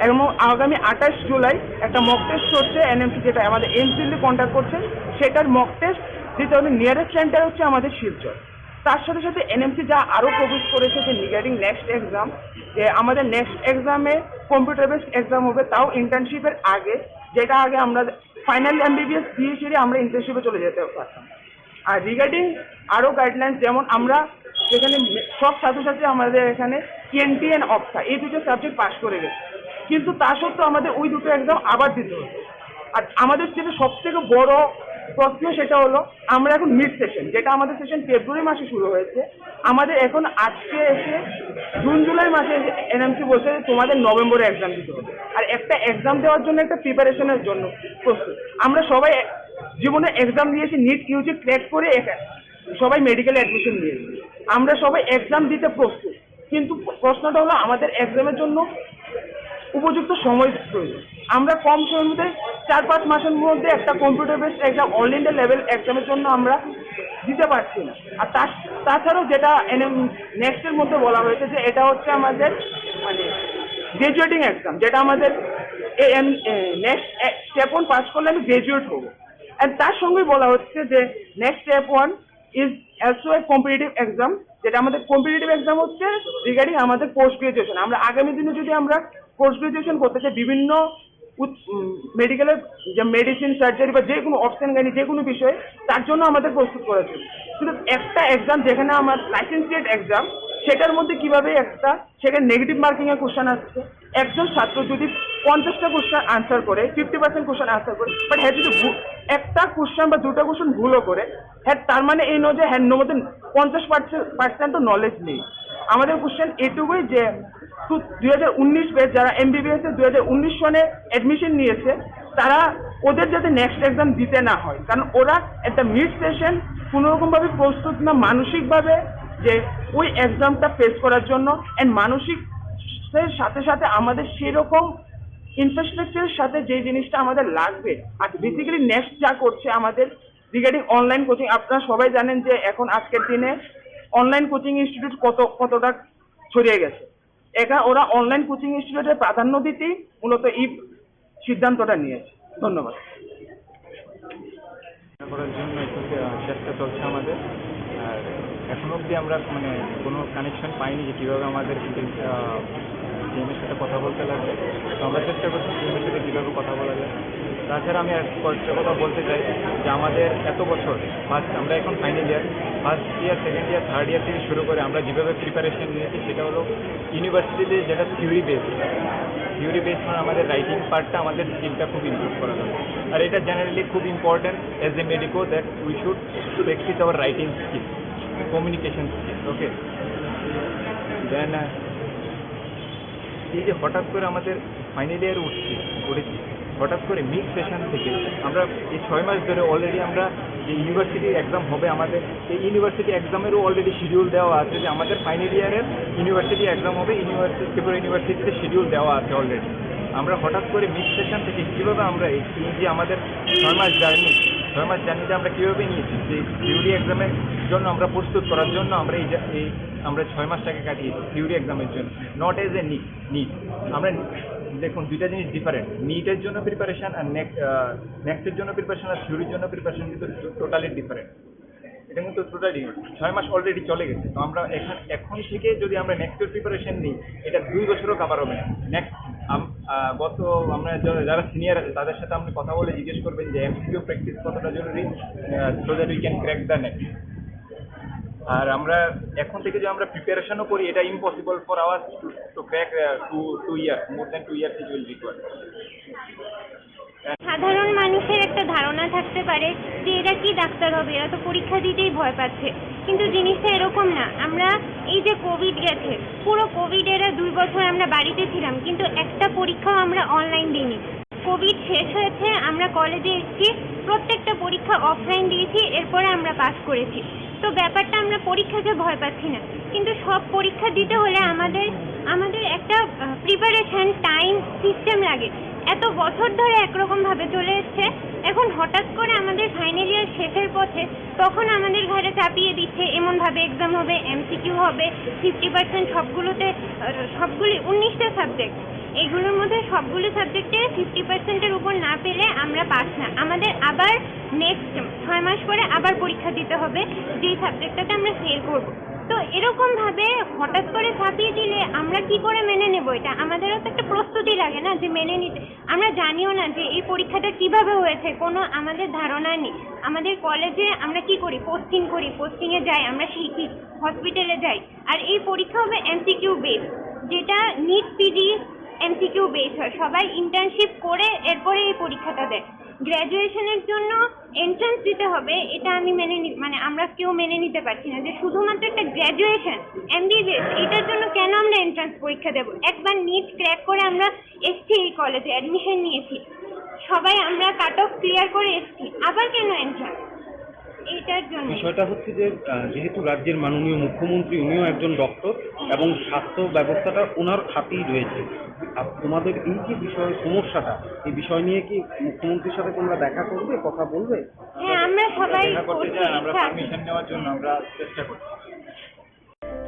এবং আগামী আঠাশ জুলাই একটা মক টেস্ট হচ্ছে এনএমসি, যেটা আমাদের এমসিএল কন্ট্যাক্ট করছে, সেটার মক টেস্ট দিতে হবে। নিয়ারেস্ট সেন্টার হচ্ছে আমাদের শিলচর। তার সাথে সাথে এনএমসি যা আরও প্রমিস করেছে যে রিগার্ডিং নেক্সট এক্সাম, যে আমাদের নেক্সট এক্সামে কম্পিউটার বেসড এক্সাম হবে, তাও ইন্টার্নশিপের আগে, যেটা আগে আমরা ফাইনাল এমবিবিএস দিয়ে সেরে আমরা ইন্টার্নশিপে চলে যেতে পারতাম। আর রিগার্ডিং আরও গাইডলাইন্স, যেমন আমরা যেখানে মে-, সব ছাত্রছাত্রী আমাদের এখানে টিএনটি অ্যান্ড অপথা, এই দুটো সাবজেক্ট পাস করে গেছে, কিন্তু তা সত্ত্বেও আমাদের ওই দুটো এক্সাম আবার দিতে হচ্ছে। আর আমাদের যেটা সব থেকে বড় প্রশ্ন, সেটা হলো আমরা এখন মিড সেশন, যেটা আমাদের সেশন ফেব্রুয়ারি মাসে শুরু হয়েছে, আমাদের এখন আজকে এসে জুন জুলাই মাসে এনএমসি বলছে যে তোমাদের নভেম্বরে এক্সাম দিতে হবে। আর একটা এক্সাম দেওয়ার জন্য, একটা প্রিপারেশনের জন্য প্রস্তুত। আমরা সবাই এক-, জীবনে এক্সাম দিয়েছি, নিট ইউজি ক্র্যাক করে এখ-, সবাই মেডিকেলে অ্যাডমিশন নিয়েছি। আমরা সবাই এক্সাম দিতে প্রস্তুত, কিন্তু প্রশ্নটা হলো আমাদের এক্সামের জন্য উপযুক্ত সময় প্রয়োজন। আমরা কম সময়ের মধ্যে, চার পাঁচ মাসের মধ্যে একটা computer based exam, all India level এক্সামের জন্য আমরা দিতে পারছি না। আর তার, তাছাড়াও যেটা এনএম নেক্সটের মধ্যে বলা হয়েছে যে এটা হচ্ছে আমাদের মানে গ্র্যাজুয়েটিং এক্সাম, যেটা আমাদের এ এম, এ, নেক্সট স্টেপ ওয়ান পাস করলে আমি গ্র্যাজুয়েট হবো। অ্যান্ড তার সঙ্গেই বলা হচ্ছে যে next step one is also a competitive exam, যেটা আমাদের কম্পিটিটিভ এক্সাম হচ্ছে রিগার্ডিং আমাদের পোস্ট গ্রাজুয়েশন। আমরা আগামী দিনে যদি আমরা পোস্ট গ্রাজুয়েশন করতে চাই বিভিন্ন উত-, উম, মেডিকেলের যে মেডিসিন, সার্জারি বা যে কোনো অবসেন গাইনি যে কোনো বিষয়ে, তার জন্য আমাদের প্রস্তুত করা উচিত। কিন্তু একটা এক্সাম যেখানে আমার লাইসেন্সিয়েট এক্সাম, সেটার মধ্যে কিভাবে একটা সেখানে নেগেটিভ মার্কিং এর কোশ্চেন আসছে। একজন ছাত্র যদি পঞ্চাশটা কোশ্চেন আনসার করে, ফিফটি পার্সেন্ট কোশ্চেন আনসার করে, বাট হ্যাঁ যদি ভু-, একটা কোশ্চেন বা দুটো কোশ্চেন ভুলও করে, হ্যাঁ, তার মানে এই নয় যে হ্যাঁ মধ্যে পঞ্চাশ পার্সেন্ট নলেজ নেই। আমাদের কোশ্চেন এটুকুই যে দুই হাজার উনিশ ব্যাচ যারা এমবিবিএস এ দুই হাজার উনিশ সনে অ্যাডমিশন নিয়েছে, তারা ওদের যাতে নেক্সট এক্সাম দিতে না হয়, কারণ ওরা একটা মিড সেশন কোনোরকমভাবে প্রস্তুত না মানসিকভাবে, যে ওই এক্সামটা ফেস করার জন্য। অ্যান্ড মানসিক এর সাথে সাথে আমাদের সেরকম ইনফ্রাস্ট্রাকচারের সাথে যে জিনিসটা আমাদের লাগবে, আর বেসিক্যালি নেক্সট যা করছে আমাদের রিগার্ডিং অনলাইন কোচিং, আপনারা সবাই জানেন যে এখন আজকের দিনে অনলাইন কোচিং ইনস্টিটিউট কত, কতটা ছড়িয়ে গেছে। একা ওরা অনলাইন কোচিং ইনস্টিটিউটে প্রাধান্য দিতেই মূলত এই সিদ্ধান্তটা নিয়েছে। ধন্যবাদ। করার জন্য একটু, আহ, চেষ্টা চলছে আমাদের। আর এখন অবধি আমরা, মানে, কোনো কানেকশন পাইনি যে কীভাবে আমাদের, আহ, টিএম এর সাথে কথা বলতে লাগবে। তো আমরা চেষ্টা করছি টিএম এর সাথে কীভাবে কথা বলা যায়। তাছাড়া আমি আর কয়েকটা কথা বলতে চাই যে আমাদের এত বছর, ফার্স্ট, আমরা এখন final year, first year, second year, third year থেকে শুরু করে আমরা যেভাবে প্রিপারেশন নিয়েছি, সেটা হলো ইউনিভার্সিটিতে যেটা থিওরি বেস, থিওরি বেস মানে আমাদের রাইটিং পার্টটা, আমাদের স্কিলটা খুব ইমপ্রুভ করা দরকার। আর এটা জেনারেলি খুব important as a medico that we should practice our writing skill, communication skill, okay? দেন এই যে হঠাৎ করে আমাদের ফাইনাল ইয়ার উঠছে, উঠেছি, হঠাৎ করে মিড সেশন থেকে আমরা এই ছয় মাস ধরে অলরেডি আমরা যে ইউনিভার্সিটি এক্সাম হবে আমাদের, এই ইউনিভার্সিটি এক্সামেরও অলরেডি শিডিউল দেওয়া আছে যে আমাদের ফাইনাল ইয়ারের ইউনিভার্সিটি এক্সাম হবে ইউনিভার্সিটি, ত্রিপুরা ইউনিভার্সিটিতে শিডিউল দেওয়া আছে অলরেডি। আমরা হঠাৎ করে মিড সেশন থেকে কীভাবে আমরা এই, এই যে আমাদের ছয় মাস জার্নি, ছয় মাস জার্নিতে আমরা কীভাবে নিয়েছি, যে থিওরি এক্সামের জন্য আমরা প্রস্তুত করার জন্য আমরা এই যে, এই আমরা ছয় মাসটাকে কাটিয়েছি থিওরি এক্সামের জন্য, not as a NEET. NEET আমরা, দেখুন, দুইটা জিনিস ডিফারেন্ট। নিটের জন্য প্রিপারেশন আর নেক্সট, নেক্সটের জন্য প্রিপারেশন আর থিওরির জন্য প্রিপারেশন কিন্তু টোটালি ডিফারেন্ট। এটা কিন্তু টোটালি ছয় মাস অলরেডি চলে গেছে। তো আমরা এখান, এখন থেকে যদি আমরা নেক্সটের প্রিপারেশন নিই, এটা দুই বছরও কভার হবে না। নেক্সট গত আমরা যা- যারা সিনিয়র আছে, তাদের সাথে আপনি কথা বলে জিজ্ঞেস করবেন যে এমসিকিউ প্র্যাকটিস কতটা জরুরি, so that we can crack the next. আর আমরা এখন থেকে যদি আমরা প্রিপারেশনও করি, এটা impossible for our to to crack to two year, more than two years it will require. সাধারণ মানুষের একটা ধারণা থাকতে পারে যে এরা কি ডাক্তার হবে, এরা তো পরীক্ষা দিতেই ভয় পাচ্ছে, কিন্তু জিনিসটা এরকম না। আমরা এই যে কোভিড গেছে, পুরো কোভিড এরা দুই বছর আমরা বাড়িতে ছিলাম, কিন্তু একটা পরীক্ষাও আমরা অনলাইন দিইনি। কোভিড শেষ হয়েছে, আমরা কলেজে এসেছি, প্রত্যেকটা পরীক্ষা অফলাইন দিয়েছি, এরপরে আমরা পাস করেছি। তো ব্যাপারটা আমরা পরীক্ষাকে ভয় পাচ্ছি না, কিন্তু সব পরীক্ষা দিতে হলে আমাদের আমাদের একটা প্রিপারেশন, টাইম, সিস্টেম লাগে। এত বছর ধরে একরকমভাবে চলে এসছে, এখন হঠাৎ করে আমাদের ফাইনাল ইয়ার শেষের পথে তখন আমাদের ঘাড়ে চাপিয়ে দিচ্ছে এমনভাবে এক্সাম হবে, এমসিকিউ হবে, ফিফটি পার্সেন্ট সবগুলোতে, সবগুলি উনিশটা সাবজেক্ট, এগুলোর মধ্যে সবগুলো সাবজেক্টে ফিফটি পার্সেন্টের উপর না পেলে আমরা পাস না। আমাদের আবার নেক্সট ছয় মাস পরে আবার পরীক্ষা দিতে হবে, যেই সাবজেক্টটাতে আমরা ফেল করব। তো এরকম ভাবে হঠাৎ করে চাপিয়ে দিলে আমরা কি করে মেনে নেব এটা? আমাদেরও তো একটা প্রস্তুতি লাগে না যে মেনে নিতে। আমরা জানিও না যে এই পরীক্ষাটা কিভাবে হয়েছে, কোনো আমাদের ধারণা নেই। আমাদের কলেজে আমরা কি করি, পোস্টিং করি, পোস্টিংয়ে যাই, আমরা শিখি, হসপিটালে যাই। আর এই পরীক্ষা হবে এমসিকিউ বেস, যেটা নিট পিজি এমসিকিউ বেস হয়। সবাই ইন্টার্নশিপ করে এরপরে এই পরীক্ষাটা দেয়। গ্র্যাজুয়েশনের জন্য এন্ট্রান্স দিতে হবে, এটা আমি মেনে নি- মানে আমরা কেউ মেনে নিতে পারছি না যে শুধুমাত্র একটা গ্র্যাজুয়েশন, এমবিবিএস, এটার জন্য কেন আমরা এন্ট্রান্স পরীক্ষা দেব? একবার নিট ক্র্যাক করে আমরা এসছি এই কলেজে, অ্যাডমিশন নিয়েছি, সবাই আমরা কাট অফ ক্লিয়ার করে এসছি, আবার কেন এন্ট্রান্স? এইটার জন্য। বিষয়টা হচ্ছে যে আহ, যেহেতু রাজ্যের মাননীয় মুখ্যমন্ত্রী, উনিও একজন ডক্টর এবং স্বাস্থ্য ব্যবস্থাটা ওনার হাতেই রয়েছে। আপ- তোমাদের এই যে বিষয়, সমস্যাটা, এই বিষয় নিয়ে কি মুখ্যমন্ত্রীর সাথে তোমরা দেখা করবে, কথা বলবে? হ্যাঁ, আমরা সবাই দেখা করতে চান, আমরা ইচ্ছা আছে। পারমিশন নেওয়ার জন্য আমরা চেষ্টা করছি।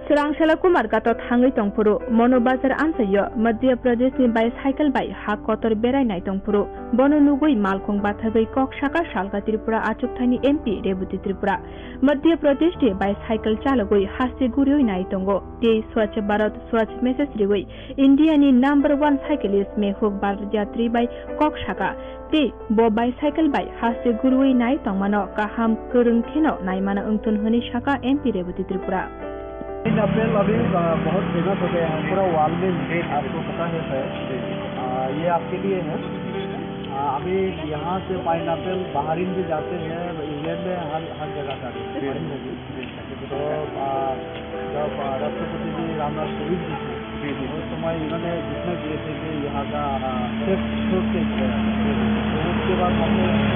Swrang Sela Kumar gato thangwi tongphuru, Mono Bazar amchaio Madhya Pradesh ni bicycle bai ha kotor berai nai tongphuru. Bono nugwi malkhung bathagwi kok saka salka Tripura achukthani M P Rebati Tripura. Madhya Pradesh ni bicycle chalogwi haste guriwi nai tongo. Tei Swachh Bharat Swachh message riwi India ni number one cyclist Mehuk Bharat Yatri bai kok saka. Tei bo bicycle bai haste guriwi nai tongmano kaham kwrwng kheno naimano wngthun hwnwi saka M P Rebati Tripura. Pineapple अभी अ, बहुत फेमस हो गया है पूरा वर्ल्ड में। आपको पता है शायद। अ, ये आपके लिए है। अ, अभी यहाँ से पाइनएप्पल बाहरिन भी जाते हैं, इंग्लैंड में हर हर जगह जाते हैं। बाहरिन में भी। तो अ, जब अ, राष्ट्रपति जी रामनाथ कोविंद जी थे, उस समय इन्होंने घोषणा किए थे कि यहाँ का अ, सेफ शोर से किया जाए। तो उसके बाद हमने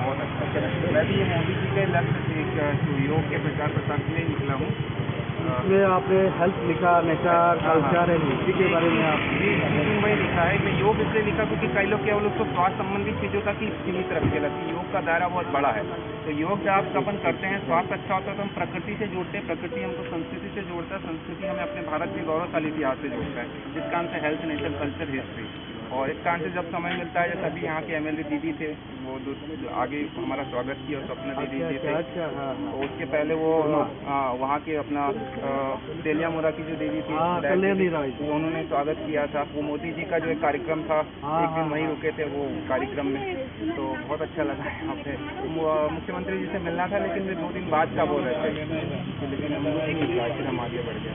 बहुत अच्छा। मैं भी ये मोदी जी के लक्ष्य से एक, अ, जो योग के प्रचार प्रसार के लिए निकला हूँ। अ, इसमें आपने हेल्थ लिखा, नेचर, हाँ, हाँ। कल्चर एंड हिस्ट्री के बारे में आप जी, जी, जी, वही लिखा है। मैं योग इसलिए लिखा क्योंकि कई लोग केवल उसको स्वास्थ्य संबंधित चीज़ों तक ही सीमित रख देते हैं। योग का दायरा बहुत बड़ा है। तो योग जब आप अपन करते हैं, स्वास्थ्य अच्छा होता है, तो हम प्रकृति से जोड़ते हैं, प्रकृति हमको संस्कृति से जोड़ता है, संस्कृति हमें अपने भारत के गौरवशाली इतिहास से जोड़ता है, जिसका नाम से हेल्थ, नेचर, कल्चर, हिस्ट्री। और इस कारण से जब समय मिलता है, जैसे अभी यहाँ के एमएलए दीदी थे, वो दो, आगे हमारा स्वागत किया, स्वप्ना दीदी अच्छा, जी अच्छा, थे। अच्छा, हाँ, हाँ। और उसके पहले वो, हाँ, वहाँ के अपना, अ, तेलियामुरा की जो देवी थी, हाँ, विधायक कल्याणी दीदी, राय जी। वो उन्होंने स्वागत किया था। वो मोदी जी का जो एक कार्यक्रम था, हाँ, एक दिन हाँ, वहीं हाँ। रुके थे वो कार्यक्रम में, तो बहुत अच्छा लगा है यहाँ पे। मु-, मुख्यमंत्री जी से मिलना था, लेकिन वे दो दिन बाद का बोल रहे थे, तो लेकिन हम लोग नहीं मिल पाए, फिर हम आगे बढ़ गए।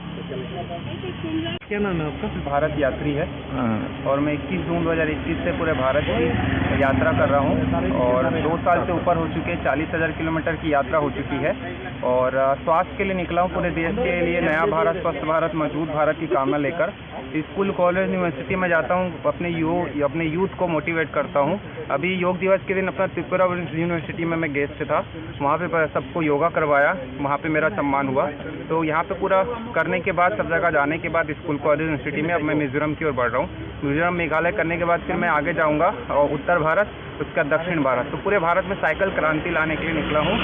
क्या नाम है आपका? भारत यात्री है। हाँ। और मैं इक्कीस जून दो हज़ार इक्कीस से पूरे भारत की यात्रा कर रहा हूँ और दो साल से ऊपर हो चुके हैं, चालीस हज़ार किलोमीटर की यात्रा हो चुकी है। और अ, स्वास्थ्य के लिए निकला हूँ, पूरे देश के लिए नया भारत, स्वस्थ भारत, मजबूत भारत की कामना लेकर। स्कूल, कॉलेज, यूनिवर्सिटी में जाता हूँ, अपने यू अपने यूथ को मोटिवेट करता हूँ। अभी योग दिवस के दिन अपना त्रिपुरा यूनिवर्सिटी में मैं गेस्ट था, वहाँ पे प- सबको योगा करवाया, वहाँ पे मेरा सम्मान हुआ। तो यहाँ पे पूरा करने के बाद, सब जगह जाने के बाद, स्कूल, कॉलेज, यूनिवर्सिटी में, अब मैं मिजोरम की ओर बढ़ रहा हूँ। मिजोरम, मेघालय करने के बाद फिर मैं आगे जाऊँगा और उत्तर भारत, उसके बाद दक्षिण भारत। तो पूरे भारत में साइकिल क्रांति लाने के लिए निकला हूँ,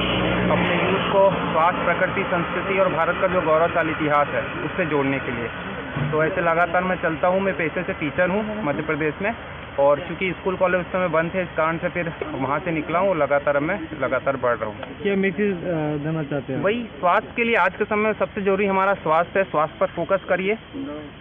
अपने यूथ को स्वास्थ्य, प्रकृति, संस्कृति और भारत का जो गौरवशाली इतिहास है, उससे जोड़ने के लिए। तो ऐसे लगातार मैं चलता हूँ। मैं पेशे से टीचर हूँ मध्य प्रदेश में, और चूँकि स्कूल, कॉलेज उस समय बंद थे, इस कारण से फिर वहाँ से निकला हूँ और लगातार मैं लगातार बढ़ रहा हूँ। क्या मैसेज, अ, देना चाहते हैं? वही, स्वास्थ्य के लिए आज के समय में सबसे जरूरी हमारा स्वास्थ्य है। स्वास्थ्य पर फोकस करिए,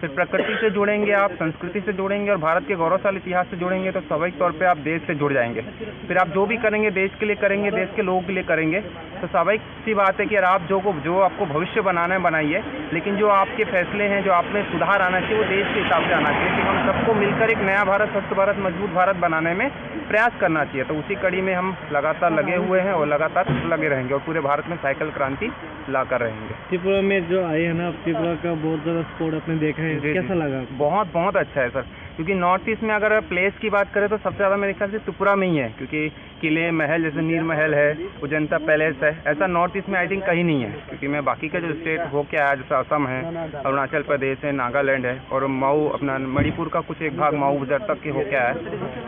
फिर प्रकृति से जुड़ेंगे आप, संस्कृति से जुड़ेंगे और भारत के गौरवशाली इतिहास से जुड़ेंगे, तो स्वाभाविक तौर पे आप देश से जुड़ जाएंगे। फिर आप जो भी करेंगे, देश के लिए करेंगे, देश के लोगों के लिए करेंगे। तो स्वाभाविक सी बात है कि यार, आप जो को जो आपको भविष्य बनाना है, बनाइए, लेकिन जो आपके फैसले हैं, जो आप में सुधार आना चाहिए, वो देश के हिसाब से आना चाहिए। कि हम सबको मिलकर एक नया भारत, स्वस्थ भारत, मजबूत भारत बनाने में प्रयास करना चाहिए। तो उसी कड़ी में हम लगातार लगे हुए हैं और लगातार लगे रहेंगे और पूरे भारत में साइकिल क्रांति ला कर रहेंगे। त्रिपुरा में जो आए हैं ना, त्रिपुरा का बहुत ज़्यादा स्पोर्ट आपने देखा है, जी, जी। कैसा लगा आपको? बहुत, बहुत अच्छा है सर, क्योंकि नॉर्थ ईस्ट में अगर प्लेस की बात करें तो सबसे ज़्यादा मेरे ख्याल से त्रिपुरा में ही है, क्योंकि किले, महल, जैसे नीर महल है, अजंता पैलेस है, ऐसा नॉर्थ ईस्ट में आई थिंक कहीं नहीं है। क्योंकि मैं बाकी का जो स्टेट हो क्या है, जैसे असम है, अरुणाचल प्रदेश है, नागालैंड है और मऊ, अपना मणिपुर का कुछ एक भाग मऊ बजर तक के हो क्या है,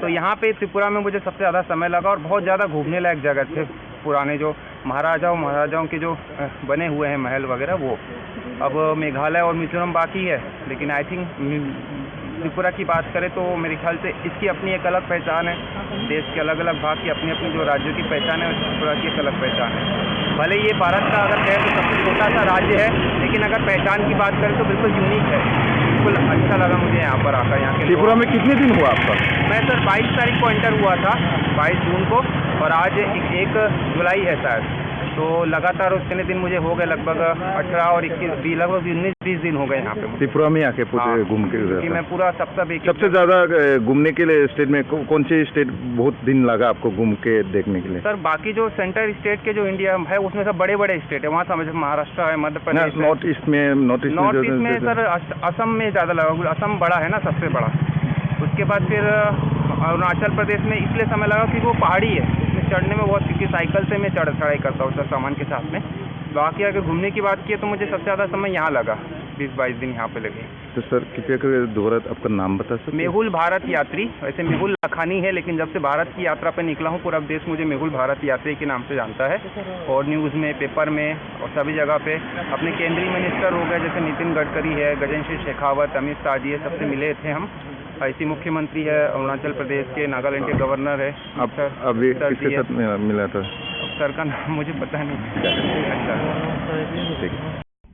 तो यहाँ पे त्रिपुरा में मुझे सबसे ज़्यादा समय लगा और बहुत ज़्यादा घूमने लायक जगह थे। पुराने जो महाराजाओं महाराजाओं के जो, अ, बने हुए हैं महल वगैरह, वो। अब मेघालय और मिजोरम बाकी है, लेकिन आई थिंक त्रिपुरा की बात करें तो मेरे ख्याल से इसकी अपनी एक अलग पहचान है। देश के अलग-अलग भाग की अपनी-अपनी जो राज्यों की पहचान है, त्रिपुरा की एक अलग पहचान है। भले ये भारत का अगर कहें तो सबसे छोटा सा राज्य है, लेकिन अगर पहचान की बात करें तो बिल्कुल यूनिक है। बिल्कुल अच्छा लगा मुझे यहाँ पर आकर, यहाँ के लोग। त्रिपुरा में कितने दिन हुआ आपका? मैं सर बाईस तारीख को एंटर हुआ था, बाईस जून को, और आज एक, एक जुलाई है शायद। तो लगातार उतने दिन मुझे हो गए, लगभग अठारह और इक्कीस, बी-, लगभग उन्नीस बीस दिन हो गए यहाँ पे मुझे। त्रिपुरा में आके पूरे हाँ, घूम के उधर क्योंकि था। मैं पूरा सप्ताह एक सबसे ज्यादा, अ, घूमने के लिए स्टेट में कौ-, कौन से स्टेट बहुत दिन लगा आपको घूम के देखने के लिए? सर, बाकी जो सेंटर स्टेट के जो इंडिया है, उसमें सब बड़े-बड़े स्टेट है। वहाँ समझ, महाराष्ट्र है, मध्य ना, प्रदेश है। नॉर्थ ईस्ट में, नॉर्थ ईस्ट में नॉर्थ जो, ईस्ट में जो, सर, अस-, असम में ज़्यादा लगा, क्योंकि असम बड़ा है ना, सबसे बड़ा। उसके बाद फिर, अ, अरुणाचल प्रदेश में इसलिए समय लगा क्योंकि वो पहाड़ी है, उसमें चढ़ने में बहुत, क्योंकि साइकिल से मैं चढ़, चढ़ाई करता हूँ सर, सामान के साथ में। बाकी अगर घूमने की बात की तो मुझे सबसे ज़्यादा समय यहाँ लगा, बीस बाईस दिन यहाँ पे लगे। तो सर, कृपया करके दोबारा आपका नाम बता सकते हैं? मेहुल भारत यात्री, वैसे मेहुल लखानी है, लेकिन जब से भारत की यात्रा पे निकला हूँ, पूरा देश मुझे मेहुल भारत यात्री के नाम से जानता है। और न्यूज़ में, पेपर में और सभी जगह पे अपने केंद्रीय मिनिस्टर हो गए, जैसे नितिन गडकरी है, गजेंद्र सिंह शेखावत, अमित शाह जी है, सबसे मिले थे हम। ऐसी मुख्यमंत्री है अरुणाचल प्रदेश के, नागालैंड के गवर्नर है, आप सर, अभी सर किसके जी है। साथ मिला, मिला था? सर का नाम मुझे पता नहीं। अच्छा। ठीक।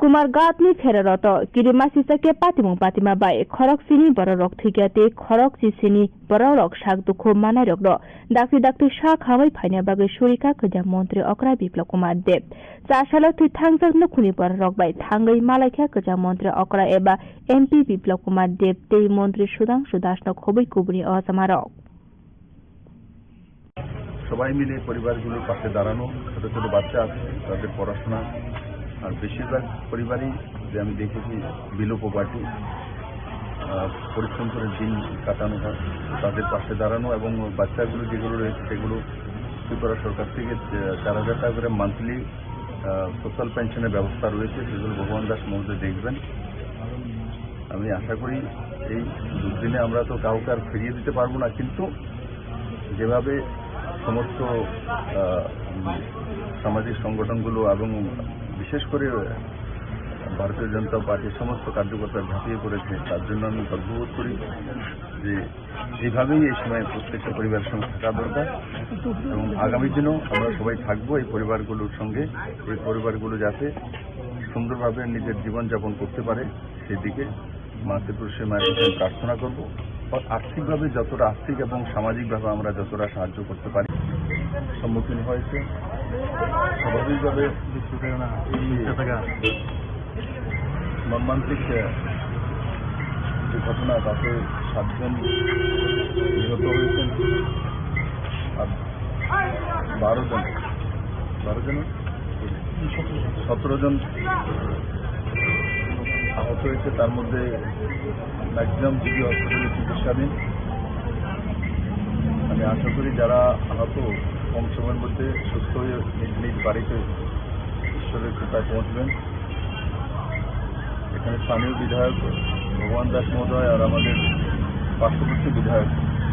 Kumarghatni pheroroto kirima sisake patimung patima bai khorok chini bororok thwikya tei khorok chisini bororok sak dukhu manairokno dakti dakti sak hamwi phaina bagwi surika kwja montri okra Biplab Kumar Deb. Chasalo thwi thangjak nukhungni bororok bai thangwi malaikha kwja montri okra eba M P Biplab Kumar Deb tei montri Sudhangshu Dasno khobwi kubuni o jamarok. সবাই মিলে পরিবারগুলোর পাশে দাঁড়ানো, ছোট ছোট বাচ্চা আছে, তাদের পড়াশোনা, আর বেশিরভাগ পরিবারই যে আমি দেখেছি বিলো পভার্টি, আহ, পরিশ্রম করে দিন কাটানো হয়, তো তাদের পাশে দাঁড়ানো এবং বাচ্চাগুলো যেগুলো রয়েছে সেগুলো ত্রিপুরা সরকার থেকে, আহ, চার হাজার টাকা করে মান্থলি সোশ্যাল পেনশনের ব্যবস্থা রয়েছে, সেগুলো ভগবান দাস মহোদয় দেখবেন। আমি আশা করি এই দুর্দিনে আমরা তো কাউকে আর ফিরিয়ে দিতে পারবো না, কিন্তু যেভাবে সমস্ত, আহ, উম, সামাজিক সংগঠনগুলো এবং বিশেষ করে ভারতীয় জনতা পার্টির সমস্ত কার্যকর্তা ঝাঁপিয়ে পড়েছে, তার জন্য আমি গর্ববোধ করি যে এইভাবেই এই সময় প্রত্যেকটা পরিবারের সঙ্গে থাকা দরকার এবং আগামী দিনেও আমরা সবাই থাকবো এই পরিবারগুলোর সঙ্গে। এই পরিবারগুলো যাতে সুন্দরভাবে নিজের জীবনযাপন করতে পারে, সেদিকে মা ত্রিপুরেশ্বরী মায়ের কাছে আমি প্রার্থনা করব। আর আর্থিকভাবে যতটা, আর্থিক এবং সামাজিকভাবে আমরা যতটা সাহায্য করতে পারি, সম্মুখীন হয়েছে, স্বাভাবিকভাবে এই মর্মান্তিক, আহ, যে ঘটনা, তাতে সাতজন নিহত হয়েছেন আর বারো জন, বারো জন, সতেরো জন আহত হয়েছে। তার মধ্যে ম্যাক্সিমাম জিবি হসপিটালে চিকিৎসাধীন। আমি আশা করি যারা আহত কম সময়ের মধ্যে সুস্থ হয়ে নিজ নিজ বাড়িতে ঈশ্বরের কৃপায় পৌঁছবেন। এখানে স্থানীয় বিধায়ক ভগবান দাস মহোদয় আর আমাদের পার্শ্ববর্তী বিধায়ক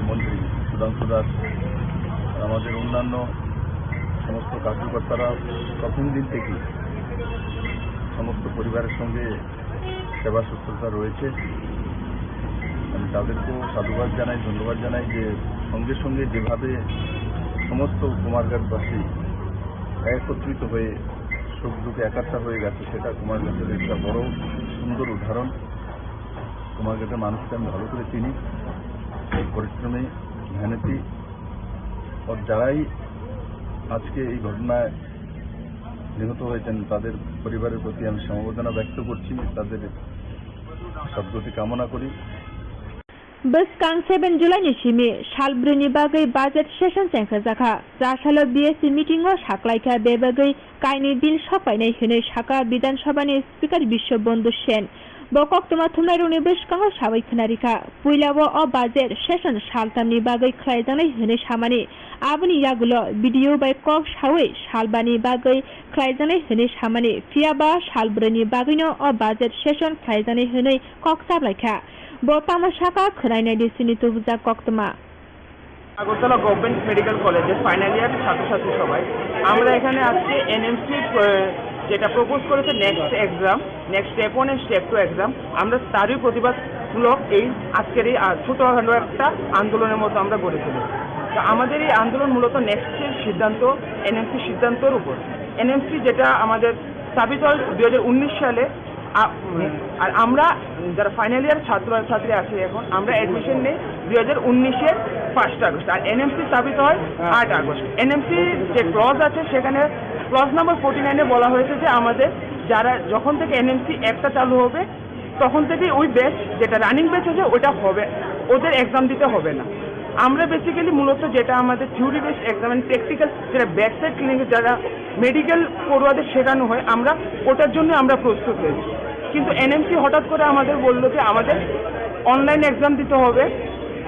মন্ত্রী সুধাংশু দাস আর আমাদের অন্যান্য সমস্ত কার্যকর্তারা প্রথম দিন থেকেই সমস্ত পরিবারের সঙ্গে সেবা শুশ্রূষা রয়েছে। আমি তাদেরকেও সাধুবাদ জানাই, ধন্যবাদ জানাই যে সঙ্গে সঙ্গে যেভাবে সমস্ত কুমারঘাটবাসী একত্রিত হয়ে সুখ দুঃখে একাত্তা হয়ে গেছে, সেটা কুমারঘাটের একটা বড় সুন্দর উদাহরণ। কুমারঘাটের মানুষকে আমি ভালো করে চিনি, পরিশ্রমী, মেহনতি। আর যারাই আজকে এই ঘটনায় নিহত হয়েছেন, তাদের পরিবারের প্রতি আমি সমবেদনা ব্যক্ত করছি, তাদের সদ্গতি কামনা করি। Bwskang seven July ni simi sal brwi ni bagwi budget session chengkha jakha. Cha salo B S C meeting o saklaikha bebagwi kainwi bill soklainai hwnwi saka Bidhan Sabha ni Speaker Biswa Bandhu Sen. Bo koktwma thumnairokni bwskango sawi khwnarikha. Puilao o budget session saltamni bagwi khlaijaknai hwnwi samani, aboni yagulo B D O bai kok sawi salbani bagwi khlaijaknai hwnwi samani, phiyaba salbrwini bagwino o budget session khlaijaknai hwnwi kok chaplaikha. Bo tamo saka khwnainai di chini tubujak koktwma. Agartala government medical কলেজের final year ছাত্রছাত্রী সবাই আমরা এখানে আজকে NMC যেটা propose করেছে NEXT exam, NEXT step one and step two exam, আমরা তারই প্রতিবাদমূলক এই আজকের এই আ, ছোটখাটো একটা আন্দোলনের মতো আমরা গড়ে তুলেছি। তো আমাদের এই আন্দোলন মূলত নেক্সটের সিদ্ধান্ত, এনএমসি সিদ্ধান্তর উপর। এনএমসি যেটা আমাদের স্থাপিত হয় দুই হাজার উনিশ সালে, আ-, উম, আর আমরা যারা ফাইনাল ইয়ার ছাত্র ছাত্রী আছি এখন, আমরা অ্যাডমিশন নেই দুই হাজার উনিশের ফার্স্ট আগস্ট, আর এনএমসি স্থাপিত হয় আট আগস্ট। এনএমসি যে ক্লজ আছে, সেখানে ক্লজ নাম্বার ফোর্টি নাইনে বলা হয়েছে যে আমাদের যারা, যখন থেকে এনএমসি একটা চালু হবে, তখন থেকে ওই ব্যাচ, যেটা রানিং ব্যাচ আছে, ওটা হবে, ওদের এক্সাম দিতে হবে না। আমরা বেসিক্যালি মূলত যেটা আমাদের theory based exam and practical, যেটা ব্যাক সাইড ক্লিনিকে যারা মেডিকেল পড়ুয়াদের শেখানো হয়, আমরা ওটার জন্য আমরা প্রস্তুত হয়েছি। কিন্তু এনএমসি হঠাৎ করে আমাদের বললো যে আমাদের অনলাইন এক্সাম দিতে হবে,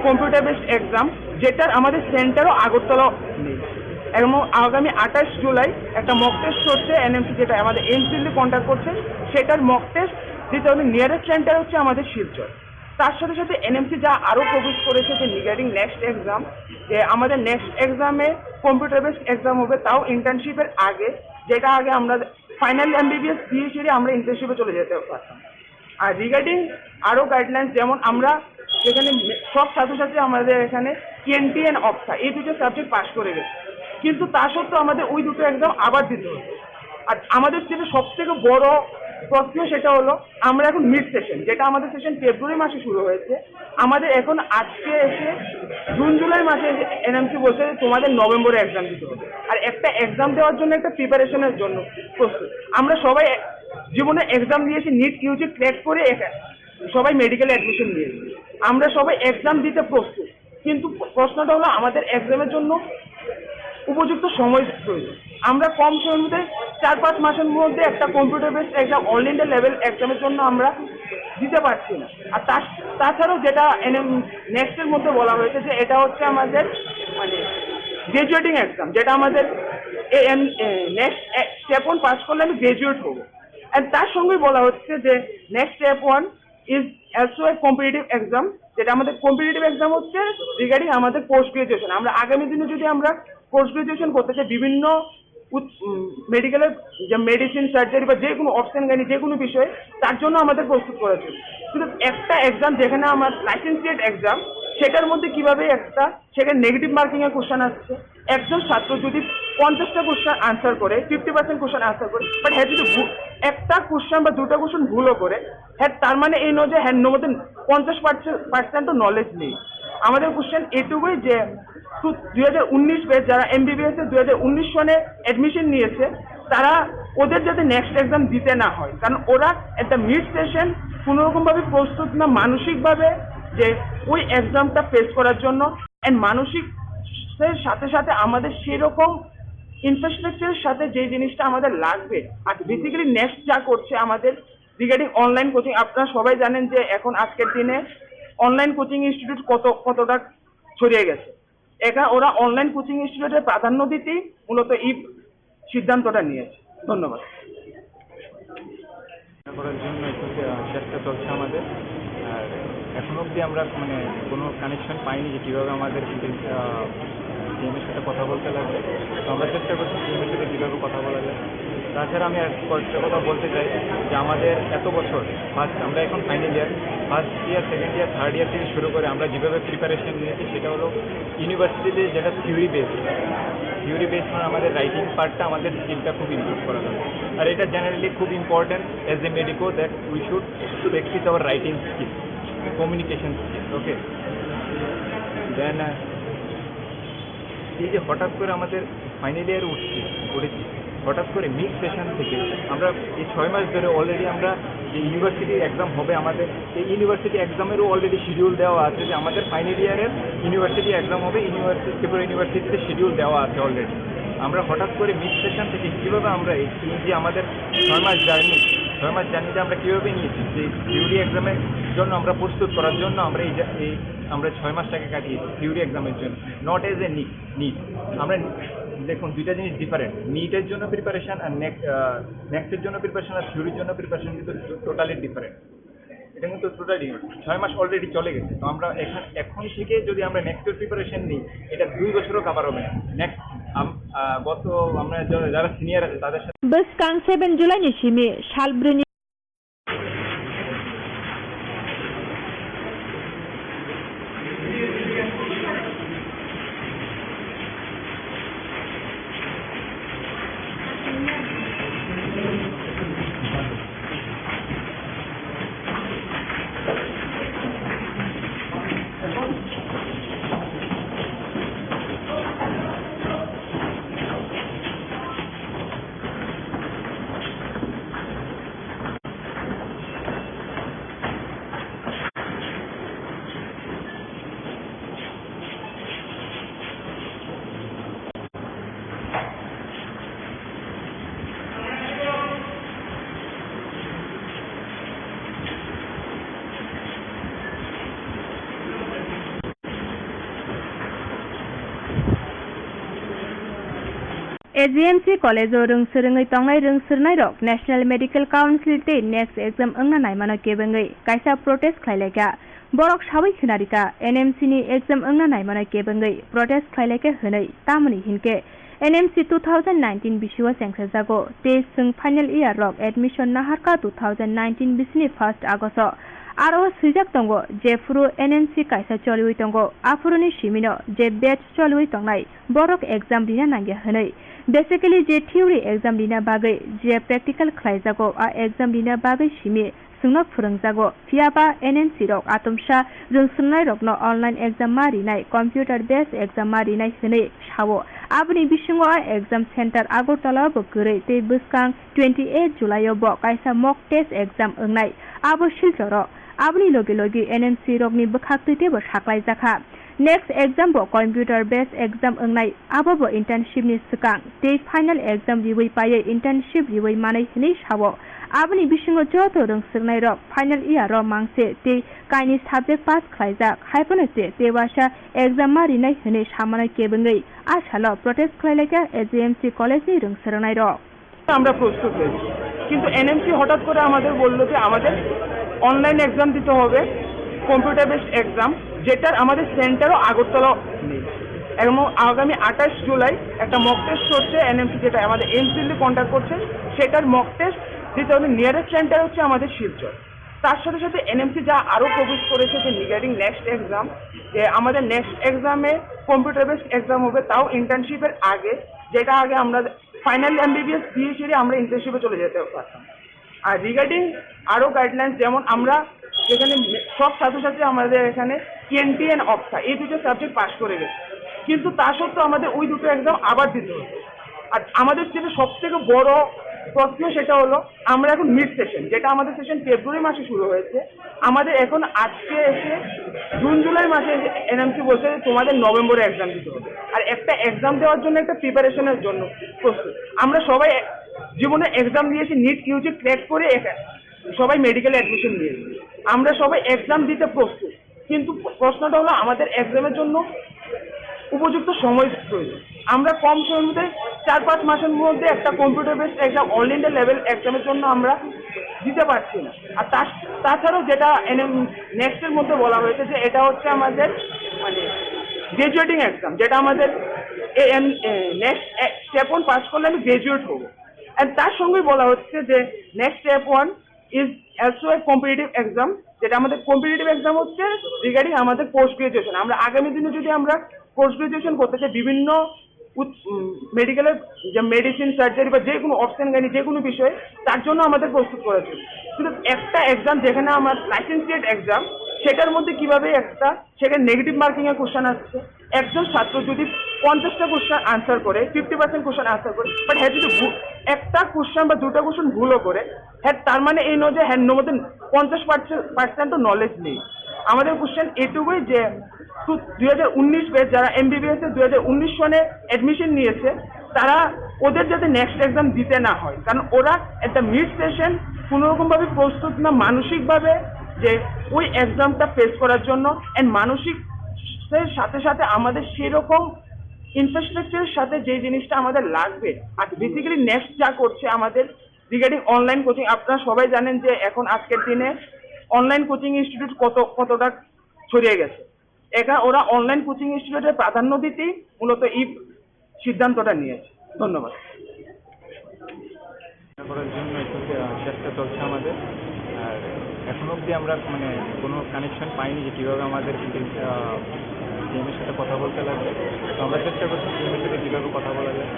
কম্পিউটার বেসড এক্সাম, যেটার আমাদের সেন্টারও আগরতলা নেই। এবং আগামী আঠাশ জুলাই একটা মক টেস্ট করছে এনএমসি, যেটা আমাদের এমসিএল কন্ট্যাক্ট করছে, সেটার মক টেস্ট দিতে হবে। নিয়ারেস্ট সেন্টার হচ্ছে আমাদের শিলচর। তার সাথে সাথে এনএমসি যা আরও প্রপোজ করেছে যে রিগার্ডিং নেক্সট এক্সাম, যে আমাদের নেক্সট এক্সামে কম্পিউটার বেসড এক্সাম হবে, তাও ইন্টার্নশিপের আগে, যেটা আগে আমরা ফাইনাল এমবিবিএস দিয়ে সেরে আমরা ইন্টার্নশিপে চলে যেতে পারতাম। আর রিগার্ডিং আরও গাইডলাইন, যেমন আমরা যেখানে মে-, সব ছাত্রছাত্রী আমাদের এখানে টিএনটি অ্যান্ড অপথা, এই দুটো সাবজেক্ট পাস করে গেছে, কিন্তু তা সত্ত্বেও আমাদের ওই দুটো এক্সাম আবার দিতে হচ্ছে। আর আমাদের যেটা সব থেকে বড় প্রশ্ন, সেটা হলো আমরা এখন মিড সেশন, যেটা আমাদের সেশন ফেব্রুয়ারি মাসে শুরু হয়েছে, আমাদের এখন আজকে এসে জুন জুলাই মাসে এনএমসি বলছে যে তোমাদের নভেম্বরে এক্সাম দিতে হবে। আর একটা এক্সাম দেওয়ার জন্য, একটা প্রিপারেশনের জন্য প্রস্তুত। আমরা সবাই জীবনে এক্সাম দিয়েছি, নিট ইউজি ক্র্যাক করে একা-, সবাই মেডিকেলে অ্যাডমিশন নিয়েছি। আমরা সবাই এক্সাম দিতে প্রস্তুত, কিন্তু প্রশ্নটা হলো আমাদের এক্সামের জন্য উপযুক্ত সময় প্রয়োজন। আমরা কম সময়ের মধ্যে, চার পাঁচ মাসের মধ্যে একটা computer based exam, all India level এক্সামের জন্য আমরা দিতে পারছি না। আর তার, তাছাড়াও যেটা এনএম নেক্সটের মধ্যে বলা হয়েছে যে এটা হচ্ছে আমাদের মানে গ্র্যাজুয়েটিং এক্সাম, যেটা আমাদের এ এম, এ, নেক্সট স্টেপ ওয়ান পাস করলে আমি গ্র্যাজুয়েট হবো। অ্যান্ড তার সঙ্গেই বলা হচ্ছে যে next step one is also a competitive exam, যেটা আমাদের কম্পিটিটিভ এক্সাম হচ্ছে রিগার্ডিং আমাদের পোস্ট গ্রাজুয়েশন। আমরা আগামী দিনে যদি আমরা পোস্ট গ্রাজুয়েশন করতে চাই বিভিন্ন মেডিকেলের, যে মেডিসিন, সার্জারি বা যে কোনো অবসেন গাইনি যে কোনো বিষয়ে, তার জন্য আমাদের প্রস্তুত করা উচিত। কিন্তু একটা এক্সাম যেখানে আমার লাইসেন্সিয়েট এক্সাম, সেটার মধ্যে কিভাবে একটা সেখানে নেগেটিভ মার্কিং এর কোশ্চেন আসছে। একজন ছাত্র যদি পঞ্চাশটা কোশ্চেন আনসার করে, ফিফটি পার্সেন্ট কোশ্চেন আনসার করে, বাট হ্যাঁ যদি ভু-, একটা কোশ্চেন বা দুটো কোশ্চেন ভুলও করে, হ্যাঁ, তার মানে এই নয় যে হ্যাঁ মধ্যে পঞ্চাশ পার্সেন্ট নলেজ নেই। আমাদের কোশ্চেন এটুকুই যে দুই হাজার উনিশ ব্যাচ যারা এমবিবিএস এ দুই হাজার উনিশ সনে অ্যাডমিশন নিয়েছে, তারা ওদের যাতে নেক্সট এক্সাম দিতে না হয়, কারণ ওরা একটা মিড সেশন কোনোরকমভাবে প্রস্তুত না, মানসিকভাবে যে ওই এক্সামটা ফেস করার জন্য। অ্যান্ড মানসিক এর সাথে সাথে আমাদের সেরকম ইনফ্রাস্ট্রাকচারের সাথে যে জিনিসটা আমাদের লাগবে, আর বেসিক্যালি নেক্সট যা করছে আমাদের রিগার্ডিং অনলাইন কোচিং, আপনারা সবাই জানেন যে এখন আজকের দিনে অনলাইন কোচিং ইনস্টিটিউট কত কতটা ছড়িয়ে গেছে। একা ওরা অনলাইন কোচিং ইনস্টিটিউটে প্রাধান্য দিতেই মূলত এই সিদ্ধান্তটা নিয়েছে। ধন্যবাদ। করার জন্য একটু চে-, চেষ্টা চলছে আমাদের। আর এখনো অবধি আমরা মানে কোনো কানেকশন পাইনি যে কীভাবে আমাদের কিন্তু, আহ, সিএম এর সাথে কথা বলতে লাগবে। তো আমরা চেষ্টা করছি সিএম এর সাথে কীভাবে কথা বলা যায়। তাছাড়া আমি আর কয়েকটা কথা বলতে চাই যে আমাদের এত বছর ফার্স্ট, আমরা এখন final year, first year, second year, third year থেকে শুরু করে আমরা যেভাবে প্রিপারেশন নিয়েছি সেটা হলো ইউনিভার্সিটিতে যেটা থিওরি বেস, থিওরি বেস মানে আমাদের রাইটিং পার্টটা, আমাদের স্কিলটা খুব ইমপ্রুভ করা দরকার। আর এটা জেনারেলি খুব important as a medico that we should practice our writing skill, communication skill, okay? দেন এই যে হঠাৎ করে আমাদের ফাইনাল ইয়ার উঠছি, উঠেছি, হঠাৎ করে মিড সেশন থেকে আমরা এই ছয় মাস ধরে অলরেডি আমরা যে ইউনিভার্সিটি এক্সাম হবে আমাদের, এই ইউনিভার্সিটি এক্সামেরও অলরেডি শিডিউল দেওয়া আছে যে আমাদের ফাইনাল ইয়ারের ইউনিভার্সিটি এক্সাম হবে, ইউনিভার্সিটি, ত্রিপুরা ইউনিভার্সিটিতে শিডিউল দেওয়া আছে অলরেডি। আমরা হঠাৎ করে মিড সেশন থেকে কীভাবে আমরা এই, এই যে আমাদের ছয় মাস জার্নি, ছয় মাস জার্নিতে আমরা কীভাবে নিয়েছি যে থিওরি এক্সামের জন্য আমরা প্রস্তুত করার জন্য আমরা এই যে, এই আমরা ছয় মাসটাকে কাটিয়েছি থিওরি এক্সামের জন্য, not as a NEET. NEET আমরা, দেখুন, দুইটা জিনিস ডিফারেন্ট। নিটের জন্য প্রিপারেশন আর নেক্সট, নেক্সটের জন্য প্রিপারেশন আর থিওরির জন্য প্রিপারেশন কিন্তু টোটালি ডিফারেন্ট। এটা কিন্তু টোটালি ডিফারেন্ট। ছয় মাস অলরেডি চলে গেছে, তো আমরা এখন, এখন থেকে যদি আমরা নেক্সটের প্রিপারেশন নিই, এটা দুই বছরও কভার হবে না। নেক্সট গত আমরা যা-, যারা সিনিয়র আছে তাদের সাথে Bwskang seven July ni simi sal brwi ni A G M C college-o rwng swrwngwi tongnai rwng swrwngnairok National Medical Council tei next exam wngna naimano kebengwi kaisa protest khlai laikha. Borok sawi khwnarikha, N M C ni exam wngna naimano kebengwi protest khlai laikha hwnwi, tamoni hinkhe N M C two thousand nineteen bisio chengsajago tei chwng final year rok admission naharkha two thousand nineteen bisini first August-o. Aro swijak tongo, jephuru N M C kaisa choliwi tongo, aphuruni simino je batch choliwi tongnai, borok exam rina nangya hwnwi. Basically, je theory exam rina bagwi je practical khlaijago, a exam rina bagwi simi chwngno phwrwngjago. Phiyaba N M C rok atomsa rwngswrwngnairokno online exam ma rinai, computer based exam ma rinai hwnwi sao. Aboni bisingo a exam center Agartala-o bo kwrwi tei bwskang twenty eight July-o bo kaisa mock test exam wngnai, abo Silcharo. Aboni logi logi N M C rokni bwkhaktwi teibo saklaijakha. Next exam bo computer based exam wngnai, abo bo internship ni swkang tei final exam riwi paiwi internship riwi manwi hwnwi sao. Aboni bisingo joto rwngswrwngnairok final year o mangse tei kainwi subject pass khlaijak, hai phano se tei uaisa exam ma rinai hwnwi samano kebengwi a salo protest khlai laikha A G M C college ni rwngswrwngnairok. আমরা প্রস্তুত হয়েছি, কিন্তু এনএমসি হঠাৎ করে আমাদের বলল যে আমাদের অনলাইন এক্সাম দিতে হবে, কম্পিউটার বেসড এক্সাম, যেটার আমাদের সেন্টারও আগরতলা নেই। এবং আগামী আঠাশ জুলাই একটা মক টেস্ট হচ্ছে এনএমসি, যেটা আমাদের এমসিএল কন্ডাক্ট করছে, সেটার মক টেস্ট দিতে হবে। নিয়ারেস্ট সেন্টার হচ্ছে আমাদের শিলচর। তার সাথে সাথে এনএমসি যা আরও প্রমিস করেছে যে রিগার্ডিং নেক্সট এক্সাম, যে আমাদের নেক্সট এক্সামে কম্পিউটার বেসড এক্সাম হবে, তাও ইন্টার্নশিপের আগে, যেটা আগে আমরা ফাইনাল এমবিবিএস দিয়ে সেরে আমরা ইন্টার্নশিপে চলে যেতে পারতাম। আর রিগার্ডিং আরও গাইডলাইন্স, যেমন আমরা যেখানে মে-, সব ছাত্রছাত্রী আমাদের এখানে ইএনটি অ্যান্ড অপথা এই দুটো সাবজেক্ট পাস করে গেছে, কিন্তু তা সত্ত্বেও আমাদের ওই দুটো এক্সাম আবার দিতে হচ্ছে। আর আমাদের যেটা সব থেকে বড় প্রশ্ন সেটা হলো, আমরা এখন মিড সেশন, যেটা আমাদের সেশন ফেব্রুয়ারি মাসে শুরু হয়েছে, আমাদের এখন আজকে এসে জুন জুলাই মাসে এসে এনএমসি বলছে যে তোমাদের নভেম্বরে এক্সাম দিতে হবে। আর একটা এক্সাম দেওয়ার জন্য, একটা প্রিপারেশনের জন্য প্রস্তুত। আমরা সবাই এ-, জীবনে এক্সাম দিয়েছি, নিট ইউজি ক্র্যাক করে এখানে সবাই মেডিকেলে অ্যাডমিশন নিয়েছি। আমরা সবাই এক্সাম দিতে প্রস্তুত, কিন্তু প্রশ্নটা হলো আমাদের এক্সামের জন্য উপযুক্ত সময় প্রয়োজন। আমরা কম সময়ের মধ্যে, চার পাঁচ মাসের মধ্যে একটা computer based exam, all India level এক্সামের জন্য আমরা দিতে পারছি না। আর তার, তাছাড়াও যেটা নেক্সটের মধ্যে বলা হয়েছে যে এটা হচ্ছে আমাদের মানে গ্র্যাজুয়েটিং এক্সাম, যেটা আমাদের এ এম নেক্সট স্টেপ ওয়ান পাস করলে আমি গ্র্যাজুয়েট হবো। অ্যান্ড তার সঙ্গেই বলা হচ্ছে যে next step one is also a competitive exam, যেটা আমাদের কম্পিটিটিভ এক্সাম হচ্ছে রিগার্ডিং আমাদের পোস্ট গ্রাজুয়েশন। আমরা আগামী দিনে যদি আমরা পোস্ট গ্রাজুয়েশন করতে চাই, বিভিন্ন মেডিকেলের যে মেডিসিন, সার্জারি বা যে কোনো অবসেন গাইনি, যে কোনো বিষয়ে, তার জন্য আমাদের প্রস্তুত করা উচিত। শুধু একটা এক্সাম, যেখানে আমার লাইসেন্সিয়েট এক্সাম, সেটার মধ্যে কিভাবে একটা সেখানে নেগেটিভ মার্কিং এর কোশ্চেন আসছে। একজন ছাত্র যদি পঞ্চাশটা কোশ্চেন আনসার করে, ফিফটি পার্সেন্ট কোশ্চেন আনসার করে, বাট হ্যাঁ যদি ভু-, একটা কোশ্চেন বা দুটো কোশ্চেন ভুলও করে, হ্যাঁ, তার মানে এই নয় যে হ্যাঁ মধ্যে পঞ্চাশ পার্সেন্ট তো নলেজ নেই। আমাদের কোশ্চেন এটুকুই যে দুই হাজার উনিশ ব্যাচ যারা এমবিবিএস এ দুই হাজার উনিশ সনে অ্যাডমিশন নিয়েছে, তারা ওদের যাতে নেক্সট এক্সাম দিতে না হয়, কারণ ওরা একটা মিড সেশন কোনোরকমভাবে প্রস্তুত না মানসিকভাবে যে ওই এক্সামটা ফেস করার জন্য। অ্যান্ড মানসিক সাথে সাথে আমাদের সেরকম ইনফ্রাস্ট্রাকচারের সাথে যে জিনিসটা আমাদের লাগবে। আর বেসিক্যালি নেক্সট যা করছে আমাদের রিগার্ডিং অনলাইন কোচিং, আপনারা সবাই জানেন যে এখন আজকের দিনে অনলাইন কোচিং ইনস্টিটিউট কত কতটা ছড়িয়ে গেছে। এখানে ওরা অনলাইন কোচিং ইনস্টিটিউটে প্রাধান্য দিতেই মূলত এই সিদ্ধান্তটা নিয়েছে। ধন্যবাদ। করার জন্য একটু, আহ, চেষ্টা চলছে আমাদের। আর এখনো অবধি আমরা মানে কোনো কানেকশন পাইনি যে কীভাবে আমাদের, আহ, টিমের সাথে কথা বলতে লাগবে। তো আমরা চেষ্টা করছি টিমের সাথে কীভাবে কথা বলা যায়।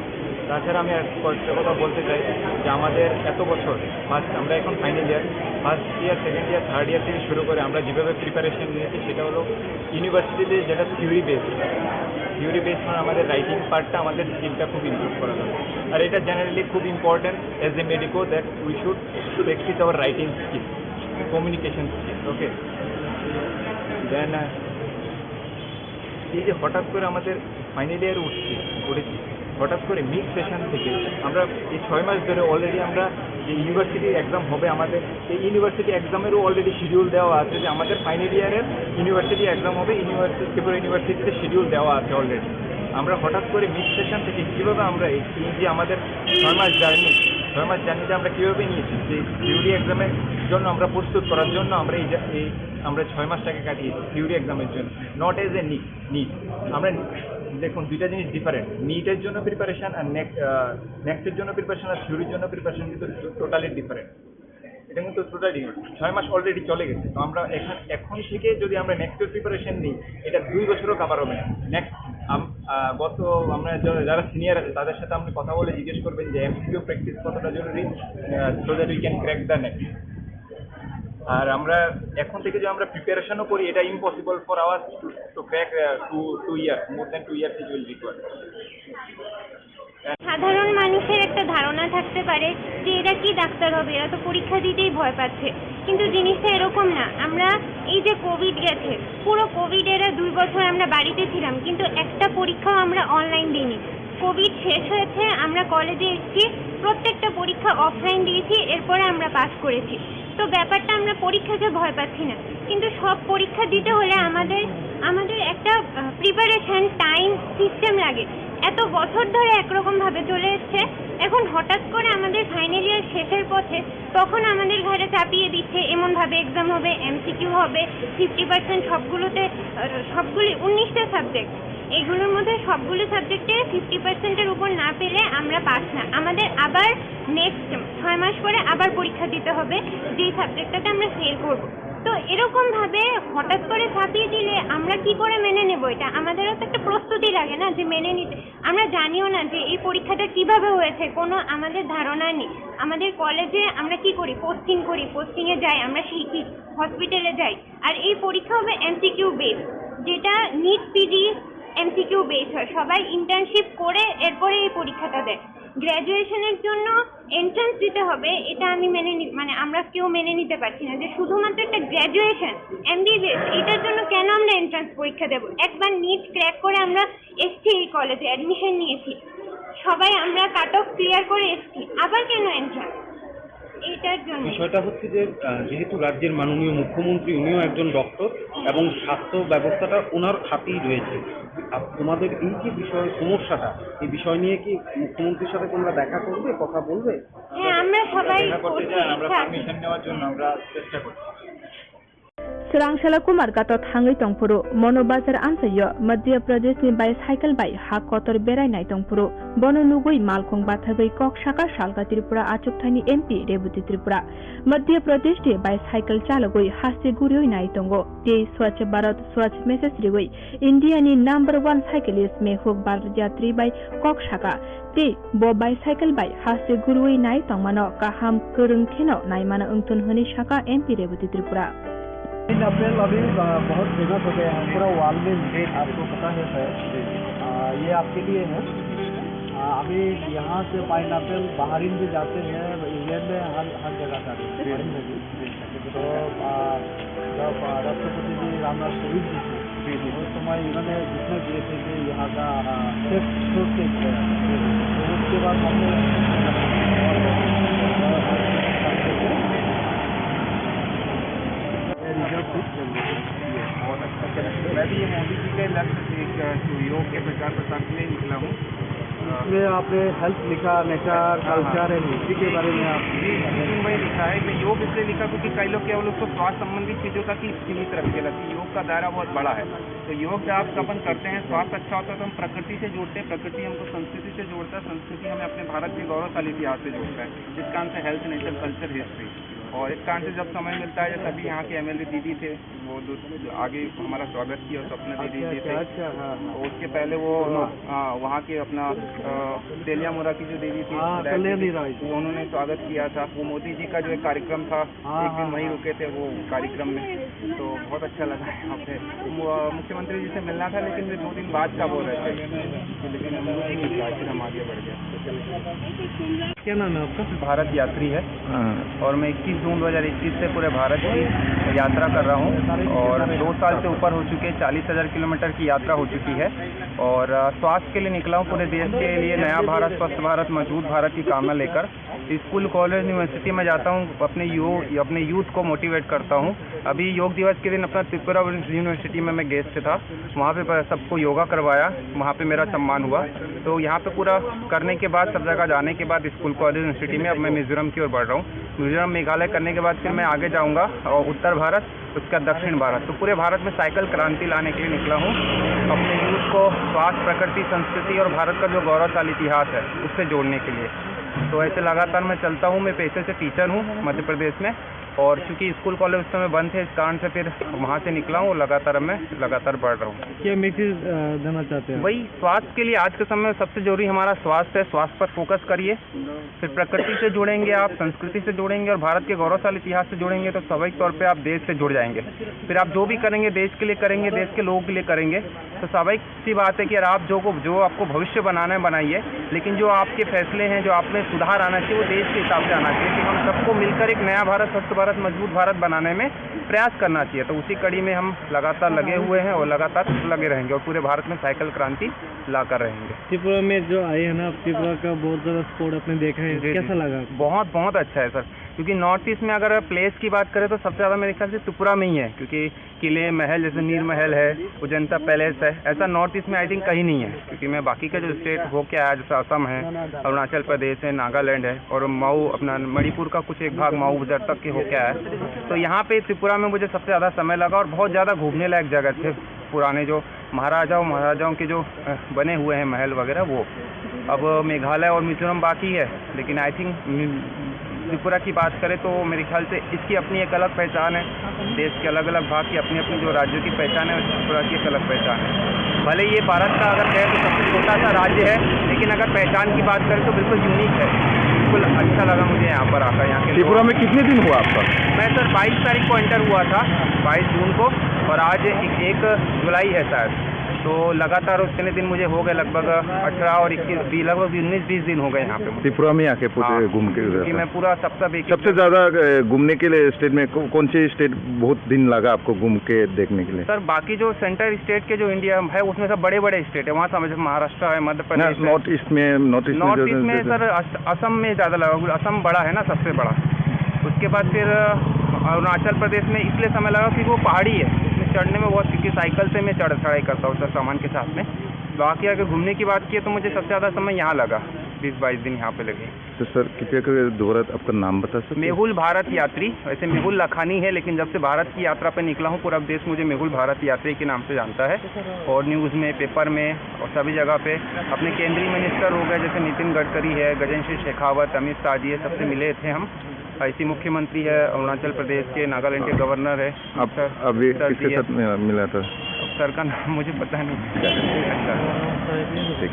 তাছাড়া আমি আর কয়েকটা কথা বলতে চাই যে আমাদের এত বছর, ফার্স্ট, আমরা এখন final year, first year, second year, third year থেকে শুরু করে আমরা যেভাবে প্রিপারেশন নিয়েছি, সেটা হলো ইউনিভার্সিটিতে যেটা থিওরি বেস, থিওরি বেস মানে আমাদের রাইটিং পার্টটা, আমাদের স্কিলটা খুব ইমপ্রুভ করা দরকার। আর এটা জেনারেলি খুব important as a medico that we should practice our writing skill, communication skill, okay? Then, আহ, এই যে হঠাৎ করে আমাদের ফাইনাল ইয়ার উঠছি, উঠেছি, হঠাৎ করে মিড সেশন থেকে আমরা এই ছয় মাস ধরে অলরেডি আমরা যে ইউনিভার্সিটি এক্সাম হবে আমাদের, এই ইউনিভার্সিটি এক্সামেরও অলরেডি শিডিউল দেওয়া আছে যে আমাদের ফাইনাল ইয়ারের ইউনিভার্সিটি এক্সাম হবে, ইউনিভার্সিটি, ত্রিপুরা ইউনিভার্সিটিতে শিডিউল দেওয়া আছে অলরেডি। আমরা হঠাৎ করে মিড সেশন থেকে কীভাবে আমরা এই, এই যে আমাদের ছয় মাস জার্নি, ছয় মাস জার্নিতে আমরা কীভাবে নিয়েছি যে থিওরি এক্সামের জন্য আমরা প্রস্তুত করার জন্য আমরা এই যে, এই আমরা ছয় মাসটাকে কাটিয়েছি থিওরি এক্সামের জন্য, not as a NEET. NEET আমরা দেখুন, দুইটা জিনিস ডিফারেন্ট। নিটের জন্য প্রিপারেশন আর নেক্সট, নেক্সটের জন্য প্রিপারেশন আর থিওরির জন্য প্রিপারেশন কিন্তু টোটালি ডিফারেন্ট। এটা কিন্তু টোটালি ডিফারেন্ট। ছয় মাস অলরেডি চলে গেছে, তো আমরা এখন, এখন থেকে যদি আমরা নেক্সটের প্রিপারেশন নিই, এটা দুই বছরও কভার হবে না। নেক্সট গত আমরা যারা, যারা সিনিয়র আছে, তাদের সাথে আপনি কথা বলে জিজ্ঞেস করবেন যে এমসিকিউ প্র্যাকটিস কতটা জরুরি, so that we can crack the next। আর আমরা এখন থেকে যদি আমরা প্রিপারেশনও করি, এটা impossible for us to, to crack, uh, two, two years, more than two years it will require। সাধারণ মানুষের একটা ধারণা থাকতে পারে যে এরা কি ডাক্তার হবে, এরা তো পরীক্ষা দিতেই ভয় পাচ্ছে, কিন্তু জিনিসটা এরকম না। আমরা এই যে কোভিড গেছে, পুরো কোভিড এরা দুই বছর আমরা বাড়িতে ছিলাম, কিন্তু একটা পরীক্ষাও আমরা অনলাইন দিইনি। কোভিড শেষ হয়েছে, আমরা কলেজে এসেছি, প্রত্যেকটা পরীক্ষা অফলাইন দিয়েছি, এরপরে আমরা পাস করেছি। তো ব্যাপারটা আমরা পরীক্ষাকে ভয় পাচ্ছি না, কিন্তু সব পরীক্ষা দিতে হলে আমাদের আমাদের একটা প্রিপারেশন টাইম সিস্টেম লাগে। এত বছর ধরে একরকম ভাবে চলে এসছে, এখন হঠাৎ করে আমাদের ফাইনাল ইয়ার শেষের পথে তখন আমাদের ঘাড়ে চাপিয়ে দিচ্ছে এমন ভাবে এক্সাম হবে, এমসিকিউ হবে, ফিফটি পার্সেন্ট সবগুলোতে, আহ, সবগুলি উনিশটা সাবজেক্ট, এগুলোর মধ্যে সবগুলো সাবজেক্টে ফিফটি পার্সেন্টের উপর না পেলে আমরা পাস না। আমাদের আবার নেক্সট ছয় মাস পরে আবার পরীক্ষা দিতে হবে, যেই সাবজেক্টটাতে আমরা ফেল করব। তো এরকম ভাবে হঠাৎ করে চাপিয়ে দিলে আমরা কি করে মেনে নেব এটা? আমাদেরও তো একটা প্রস্তুতি লাগে না যে মেনে নিতে। আমরা জানিও না যে এই পরীক্ষাটা কিভাবে হয়েছে, কোনো আমাদের ধারণা নেই। আমাদের কলেজে আমরা কি করি, পোস্টিং করি, পোস্টিংয়ে যাই, আমরা শিখি, হসপিটালে যাই। আর এই পরীক্ষা হবে এমসিকিউ বেস, যেটা নিট পিজি এমসিকিউ বেস হয়। সবাই ইন্টার্নশিপ করে এরপরে এই পরীক্ষাটা দেয়। গ্র্যাজুয়েশনের জন্য এন্ট্রান্স দিতে হবে, এটা আমি মেনে নি- মানে আমরা কেউ মেনে নিতে পারছি না যে শুধুমাত্র একটা গ্র্যাজুয়েশন, এমবিবিএস, এটার জন্য কেন আমরা এন্ট্রান্স পরীক্ষা দেব? একবার নিট ক্র্যাক করে আমরা এসছি, এই কলেজে অ্যাডমিশন নিয়েছি, সবাই আমরা কাট অফ ক্লিয়ার করে এসছি, আবার কেন এন্ট্রান্স? এইটার জন্য। বিষয়টা হচ্ছে যে, আহ, যেহেতু রাজ্যের মাননীয় মুখ্যমন্ত্রী, উনিও একজন ডক্টর এবং স্বাস্থ্য ব্যবস্থাটা ওনার হাতেই রয়েছে। আপ-, তোমাদের এই যে বিষয়, সমস্যাটা, এই বিষয় নিয়ে কি মুখ্যমন্ত্রীর সাথে তোমরা দেখা করবে, কথা বলবে? হ্যাঁ, আমরা সবাই দেখা করতে করছি, চাই, আমরা হ্যাঁ। পারমিশন নেওয়ার জন্য আমরা চেষ্টা করছি। Swrang sala Kumar gato thangwi tongphuru, Mono Bazar amchaio Madhya Pradesh ni bicycle bai ha kotor berai nai tongphuru, bono nugwi malkhung bathagwi kok saka salka Tripura achukthani M P Rebati Tripura. Madhya Pradesh ni bicycle chalogwi haste guriwi nai tongo, tei Swachh Bharat Swachh message riwi India ni number one cyclist Mehuk Bharat Yatri bai kok saka. Tei bo bicycle bai haste gurwi nai tongmano kaham kwrwng kheno naimano wngthun hwnwi saka M P Rebati Tripura. Pineapple अभी, अ, बहुत फेमस हो गया है, पूरा वर्ल्ड में, जी, जी। आपको पता है शायद। जी, जी। अ, ये आपके लिए है। अ, अभी यहाँ से पाइनएप्पल बाहरिन भी जाते हैं, इंग्लैंड में हर, हर जगह जाते हैं, जी। फॉरेन में भी। जी। तो, आ, जब, आ, राष्ट्रपति जी रामनाथ कोविंद जी थे, जी, जी। उस समय इन्होंने घोषणा किए थे कि यहाँ का, आ, सेफ स्टोर से किया जाए। जी, जी। तो उसके बाद हमने ये रिजल्ट खुद। बहुत अच्छा। मैं भी ये मोदी जी के लक्ष्य से एक, अ, जो योग के प्रचार प्रसार के लिए निकला हूँ। इसमें आपने हेल्थ लिखा, नेचर, हाँ, हाँ। कल्चर एंड हिस्ट्री के बारे में आप जी, जी, भाई लिखा है। मैं योग इसलिए लिखा क्योंकि कई लोग केवल उसको स्वास्थ्य संबंधी चीज़ों तक ही सीमित रखते रहते हैं। योग का दायरा बहुत बड़ा है। तो योग जब आप अपन करते हैं, स्वास्थ्य अच्छा होता है, तो हम प्रकृति से जुड़ते हैं, प्रकृति हमको संस्कृति से जोड़ता है, संस्कृति हमें अपने भारत के गौरवशाली इतिहास से जोड़ता है, जिस कारण से हेल्थ, नेचर, कल्चर, हिस्ट्री। और इस कारण से जब समय मिलता है, जैसे अभी यहाँ के एमएलए दीदी थे, वो दो, आगे हमारा स्वागत किया, स्वप्ना दीदी अच्छा, जी थे। अच्छा, अच्छा, हाँ, हाँ। और उसके पहले वो, हाँ। हाँ, वहाँ के अपना, अ, तेलियामुरा की जो देवी थी, हाँ, विधायक कल्याणी दीदी, राय जी। वो उन्होंने स्वागत किया था। वो मोदी जी का जो एक कार्यक्रम था, हाँ, एक दिन हाँ, वहीं हाँ। रुके थे वो कार्यक्रम में, तो बहुत अच्छा लगा यहाँ पे। मु-, मुख्यमंत्री जी से मिलना था, लेकिन वे दो दिन बाद का बोल रहे थे, तो लेकिन हम लोग नहीं मिल पाए, फिर हम आगे बढ़ गए। क्या नाम है आपका? भारत यात्री है। हाँ। और मैं इक्कीस जून दो हज़ार इक्कीस से पूरे भारत की यात्रा कर रहा हूँ और दो साल से ऊपर हो चुके हैं, चालीस हज़ार किलोमीटर की यात्रा हो चुकी है। और, अ, स्वास्थ्य के लिए निकला हूँ, पूरे देश के लिए नया भारत, स्वस्थ भारत, मजबूत भारत की कामना लेकर। स्कूल, कॉलेज, यूनिवर्सिटी में जाता हूँ, अपने यू-, अपने यूथ को मोटिवेट करता हूँ। अभी योग दिवस के दिन अपना त्रिपुरा यूनिवर्सिटी में मैं गेस्ट था, वहाँ पे प-, सबको योगा करवाया, वहाँ पे मेरा सम्मान हुआ। तो यहाँ पे पूरा करने के बाद, सब जगह जाने के बाद स्कूल, कॉलेज, यूनिवर्सिटी में अब मैं मिजोरम की ओर बढ़ रहा हूँ। मिजोरम, मेघालय करने के बाद फिर मैं आगे जाऊँगा और उत्तर भारत, उसका दक्षिण भारत। तो पूरे भारत में साइकिल क्रांति लाने के लिए निकला हूँ, अपने यूथ को स्वास्थ्य, प्रकृति, संस्कृति और भारत का जो गौरवशाली इतिहास है, उससे जोड़ने के लिए। तो ऐसे लगातार मैं चलता हूँ। मैं पेशे से टीचर हूँ मध्य प्रदेश में, और चूंकि स्कूल, कॉलेज उस समय बंद थे, इस कारण से फिर वहाँ से निकला हूँ और लगातार मैं लगातार बढ़ रहा हूँ। क्या मैसेज, अ, देना चाहते हैं आप? वही, स्वास्थ्य के लिए आज के समय में सबसे जरूरी हमारा स्वास्थ्य है। स्वास्थ्य पर फोकस करिए, फिर प्रकृति से जुड़ेंगे आप, संस्कृति से जुड़ेंगे और भारत के गौरवशाली इतिहास से जुड़ेंगे, तो स्वाभाविक तौर पे आप देश से जुड़ जाएंगे। फिर आप जो भी करेंगे, देश के लिए करेंगे, देश के लोगों के लिए करेंगे। तो स्वाभाविक सी बात है कि यार, आप जो को, जो आपको भविष्य बनाना है, बनाइए, लेकिन जो आपके फैसले हैं, जो आप में सुधार आना चाहिए, वो देश के हिसाब से आना चाहिए कि हम सबको मिलकर एक नया भारत, स्वस्थ भारत, मजबूत भारत बनाने में प्रयास करना चाहिए। तो उसी कड़ी में हम लगातार लगे हुए हैं और लगातार लगे रहेंगे और पूरे भारत में साइकिल क्रांति ला कर रहेंगे। त्रिपुरा में जो आए हैं ना, त्रिपुरा का बहुत ज़्यादा स्पोर्ट आपने देखा है, जी, जी। कैसा लगा आपको? बहुत, बहुत अच्छा है सर, क्योंकि नॉर्थ ईस्ट में अगर प्लेस की बात करें तो सबसे ज़्यादा मेरे ख्याल से त्रिपुरा में ही है, क्योंकि किले, महल, जैसे नीर महल है, अजंता पैलेस है, ऐसा नॉर्थ ईस्ट में आई थिंक कहीं नहीं है, क्योंकि मैं बाकी का जो स्टेट होके आया, जैसे असम है, अरुणाचल प्रदेश है, नागालैंड है और मऊ, अपना मणिपुर का कुछ एक भाग मऊ बजर तक के होके आया है। तो यहाँ पे त्रिपुरा में मुझे सबसे ज़्यादा समय लगा और बहुत ज़्यादा घूमने लायक जगह थे, पुराने जो महाराजाओं, महाराजाओं के जो, अ, बने हुए हैं महल वगैरह, वो। अब मेघालय और मिजोरम बाकी है, लेकिन आई थिंक त्रिपुरा की बात करें तो मेरे ख्याल से इसकी अपनी एक अलग पहचान है। देश के अलग-अलग भाग की अपनी-अपनी जो राज्यों की पहचान है, वैसे त्रिपुरा की एक अलग पहचान है। भले ये भारत का अगर कहें तो सबसे छोटा सा राज्य है, लेकिन अगर पहचान की बात करें तो बिल्कुल यूनिक है। बिल्कुल अच्छा लगा मुझे यहाँ पर आकर, यहाँ के त्रिपुरा लोग। में कितने दिन हुआ आपका? मैं सर बाईस तारीख को एंटर हुआ था, बाईस जून को, और आज एक, एक जुलाई है शायद। तो लगातार उतने दिन मुझे हो गए, लगभग अठारह और इक्कीस, बी-, लगभग उन्नीस बीस दिन हो गए यहाँ पे मुझे। त्रिपुरा में आके पूरे हाँ, घूम के उधर क्योंकि था। मैं पूरा सप्ताह vacation सबसे ज्यादा, अ, घूमने के लिए स्टेट में कौ-, कौन से स्टेट बहुत दिन लगा आपको घूम के देखने के लिए? सर, बाकी जो सेंटर स्टेट के जो इंडिया है, उसमें सब बड़े-बड़े स्टेट है। वहाँ समझ, महाराष्ट्र है, मध्य ना, प्रदेश है। नॉर्थ ईस्ट में, नॉर्थ ईस्ट में नॉर्थ जो, ईस्ट में जो, जो सर, अस-, असम में ज़्यादा लगा, क्योंकि असम बड़ा है ना, सबसे बड़ा। उसके बाद फिर, अ, अरुणाचल प्रदेश में इसलिए समय लगा क्योंकि वो पहाड़ी है, इसमें चढ़ने में बहुत, क्योंकि साइकिल से मैं चढ़, चढ़ाई करता हूँ सर, सामान के साथ में। बाकी अगर घूमने की बात की तो मुझे सबसे ज़्यादा समय यहाँ लगा, बीस बाईस दिन यहाँ पे लगे। तो सर, कृपया करके दोबारा आपका नाम बता सकते हैं? मेहुल भारत यात्री, वैसे मेहुल लखानी है, लेकिन जब से भारत की यात्रा पे निकला हूँ, पूरा देश मुझे मेहुल भारत यात्री के नाम से जानता है। और न्यूज़ में, पेपर में और सभी जगह पे अपने केंद्रीय मिनिस्टर हो गए, जैसे नितिन गडकरी है, गजेंद्र सिंह शेखावत, अमित शाह जी है, सबसे मिले थे हम। ऐसी मुख्यमंत्री है अरुणाचल प्रदेश के, नागालैंड के गवर्नर है। आप सर, अभी सर किसके जी है। साथ मिला, मिला था? सर का नाम मुझे पता नहीं। अच्छा। ठीक।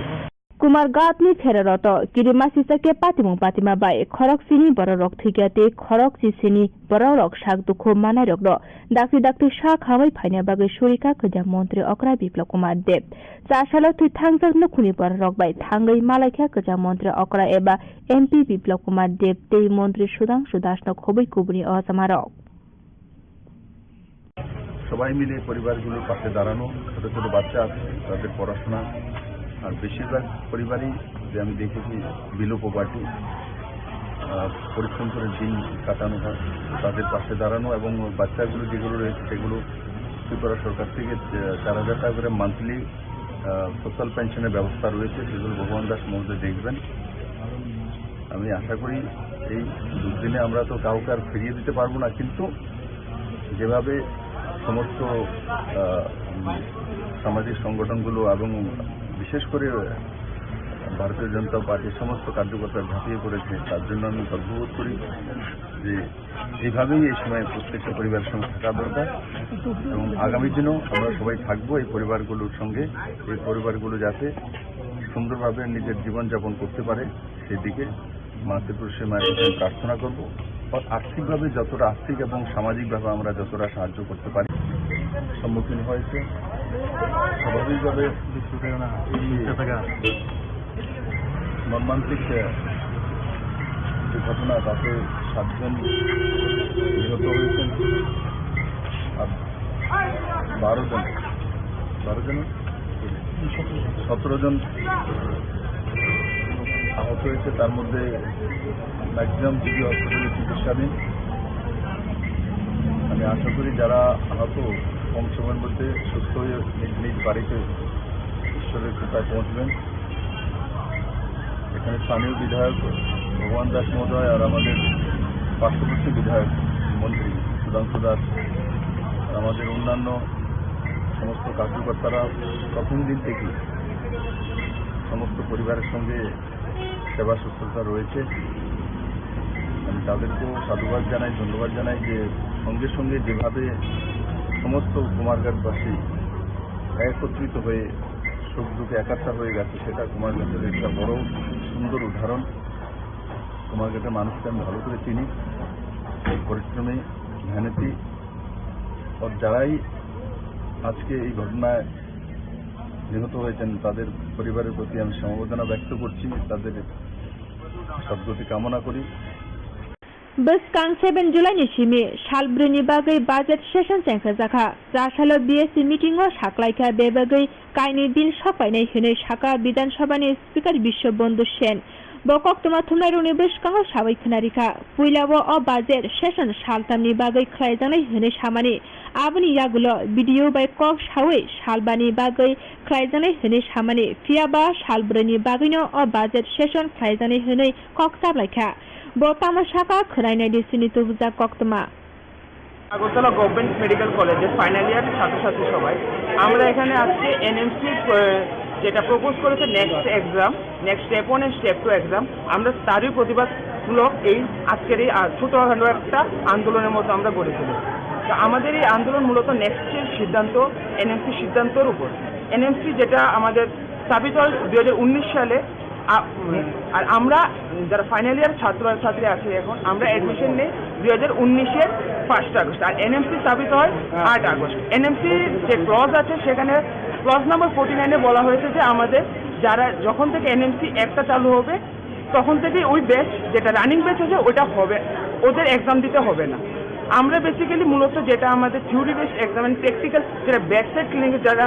Kumarghat ni pheraro to kirima sisa khe patimung patima bai khorok chini borok rok thwikya tei khorok chisini borok rok sak dukhu manai rok no dakti dakti sak hamwi phaina bagwi surika kwcham montri okra Biplab Kumar Deb. Cha salo thwi thangjak nukhungni borok rok bai thangwi malaikha kwcham montri okra eba M P Biplab Kumar Deb tei montri Sudhangshu Das no khobwi kubuni o jama rok. সবাই মিলে পরিবারগুলোর পাশে দাঁড়ানো, ছোট ছোট বাচ্চা আছে, তাদের পড়াশোনা, আর বেশিরভাগ পরিবারই যে আমি দেখেছি বিলো পভার্টি, পরিশ্রম করে দিন কাটানো হয়, তাদের পাশে দাঁড়ানো এবং বাচ্চাগুলো যেগুলো রয়েছে সেগুলো ত্রিপুরা সরকার থেকে, আহ, চার হাজার টাকা করে মান্থলি সোশ্যাল পেনশনের ব্যবস্থা রয়েছে, সেগুলো ভগবান দাস মহোদয় দেখবেন। আমি আশা করি এই দুর্দিনে আমরা তো কাউকে আর ফিরিয়ে দিতে পারবো না, কিন্তু যেভাবে সমস্ত, আহ, উম, সামাজিক সংগঠনগুলো এবং বিশেষ করে ভারতীয় জনতা পার্টির সমস্ত কার্যকর্তা ঝাঁপিয়ে পড়েছে, তার জন্য আমি গর্ববোধ করি যে এইভাবেই এই সময় প্রত্যেকটা পরিবারের সঙ্গে থাকা দরকার এবং আগামী দিনেও আমরা সবাই থাকবো এই পরিবারগুলোর সঙ্গে। এই পরিবারগুলো যাতে সুন্দরভাবে নিজের জীবনযাপন করতে পারে, সেদিকে মা ত্রিপুরেশ্বরী মায়ের কাছে আমি প্রার্থনা করব। আর আর্থিকভাবে যতটা, আর্থিক এবং সামাজিকভাবে আমরা যতটা সাহায্য করতে পারি, সম্মুখীন হয়েছে, স্বাভাবিকভাবে এই মর্মান্তিক, আহ, যে ঘটনা, তাতে সাতজন নিহত হয়েছেন, আর বারো জন, বারো জন, সতেরো জন আহত হয়েছে, তার মধ্যে ম্যাক্সিমাম জিবি হসপিটালে চিকিৎসাধীন। আমি আশা করি যারা আহত কম সময়ের মধ্যে সুস্থ হয়ে নিজ নিজ বাড়িতে ঈশ্বরের কৃপায় পৌঁছবেন। এখানে স্থানীয় বিধায়ক ভগবান দাস মহোদয় আর আমাদের পার্শ্ববর্তী বিধায়ক মন্ত্রী সুধাংশু দাস আর আমাদের অন্যান্য সমস্ত কার্যকর্তারা প্রথম দিন থেকে সমস্ত পরিবারের সঙ্গে সেবা শুশ্রূষা রয়েছে। আমি তাদেরকেও সাধুবাদ জানাই, ধন্যবাদ জানাই যে সঙ্গে সঙ্গে যেভাবে সমস্ত কুমারঘাটবাসী একত্রিত হয়ে সুখ দুঃখে একাত্তা হয়ে গেছে, সেটা কুমারঘাটের একটা বড় সুন্দর উদাহরণ। কুমারঘাটের মানুষকে আমি ভালো করে চিনি, পরিশ্রমী, মেহনতি। আর যারাই আজকে এই ঘটনায় নিহত হয়েছেন, তাদের পরিবারের প্রতি আমি সমবেদনা ব্যক্ত করছি, তাদের সদ্গতি কামনা করি। Bwskang seven July ni simi sal brwi ni bagwi budget session chengsajakha. Chasalo B S C meeting o saklaikha, bebagwi kainwi bill sokpainai hwnwi saka Bidhan Sabha ni Speaker Biswa Bandhu Sen. Bo koktwma thumnairokni bwskango sawi khwnarikha. Puilao o budget session saltamni bagwi khlaijaknai hwnwi samani, aboni yagulo B D O bai kok sawi salbani bagwi khlaijaknai hwnwi samani, phiyaba salbrwini bagwino o budget session khlaijaknai hwnwi kok chaplaikha. Bo tamo saka khwnainaidi chini tubujak koktwma. Agartala government medical কলেজের final year ছাত্রছাত্রী সবাই আমরা এখানে আজকে NMC যেটা propose করেছে NEXT exam, NEXT step one and step two exam, আমরা তারই প্রতিবাদমূলক এই আজকের এই, আহ, ছোটখাটো একটা আন্দোলনের মতো আমরা গড়ে তুলেছি। তো আমাদের এই আন্দোলন মূলত নেক্সটের সিদ্ধান্ত, এনএমসি সিদ্ধান্তর উপর। এনএমসি যেটা আমাদের স্থাপিত হয় দুই হাজার উনিশ সালে, আ-, আর আমরা যারা ফাইনাল ইয়ার ছাত্র আর ছাত্রী আছি এখন, আমরা অ্যাডমিশন নেই দুই হাজার উনিশের ফার্স্ট আগস্ট, আর এনএমসি স্থাপিত হয় আট আগস্ট। এনএমসি যে ক্লজ আছে, সেখানে ক্লজ নাম্বার ফোর্টি নাইনে বলা হয়েছে যে আমাদের যারা, যখন থেকে এনএমসি একটা চালু হবে, তখন থেকে ওই ব্যাচ, যেটা রানিং ব্যাচ আছে, ওটা হবে, ওদের এক্সাম দিতে হবে না। আমরা বেসিক্যালি মূলত যেটা আমাদের থিওরি বেসড এক্সাম, প্র্যাকটিক্যাল, যেটা ব্যাক সাইড ক্লিনিক, যারা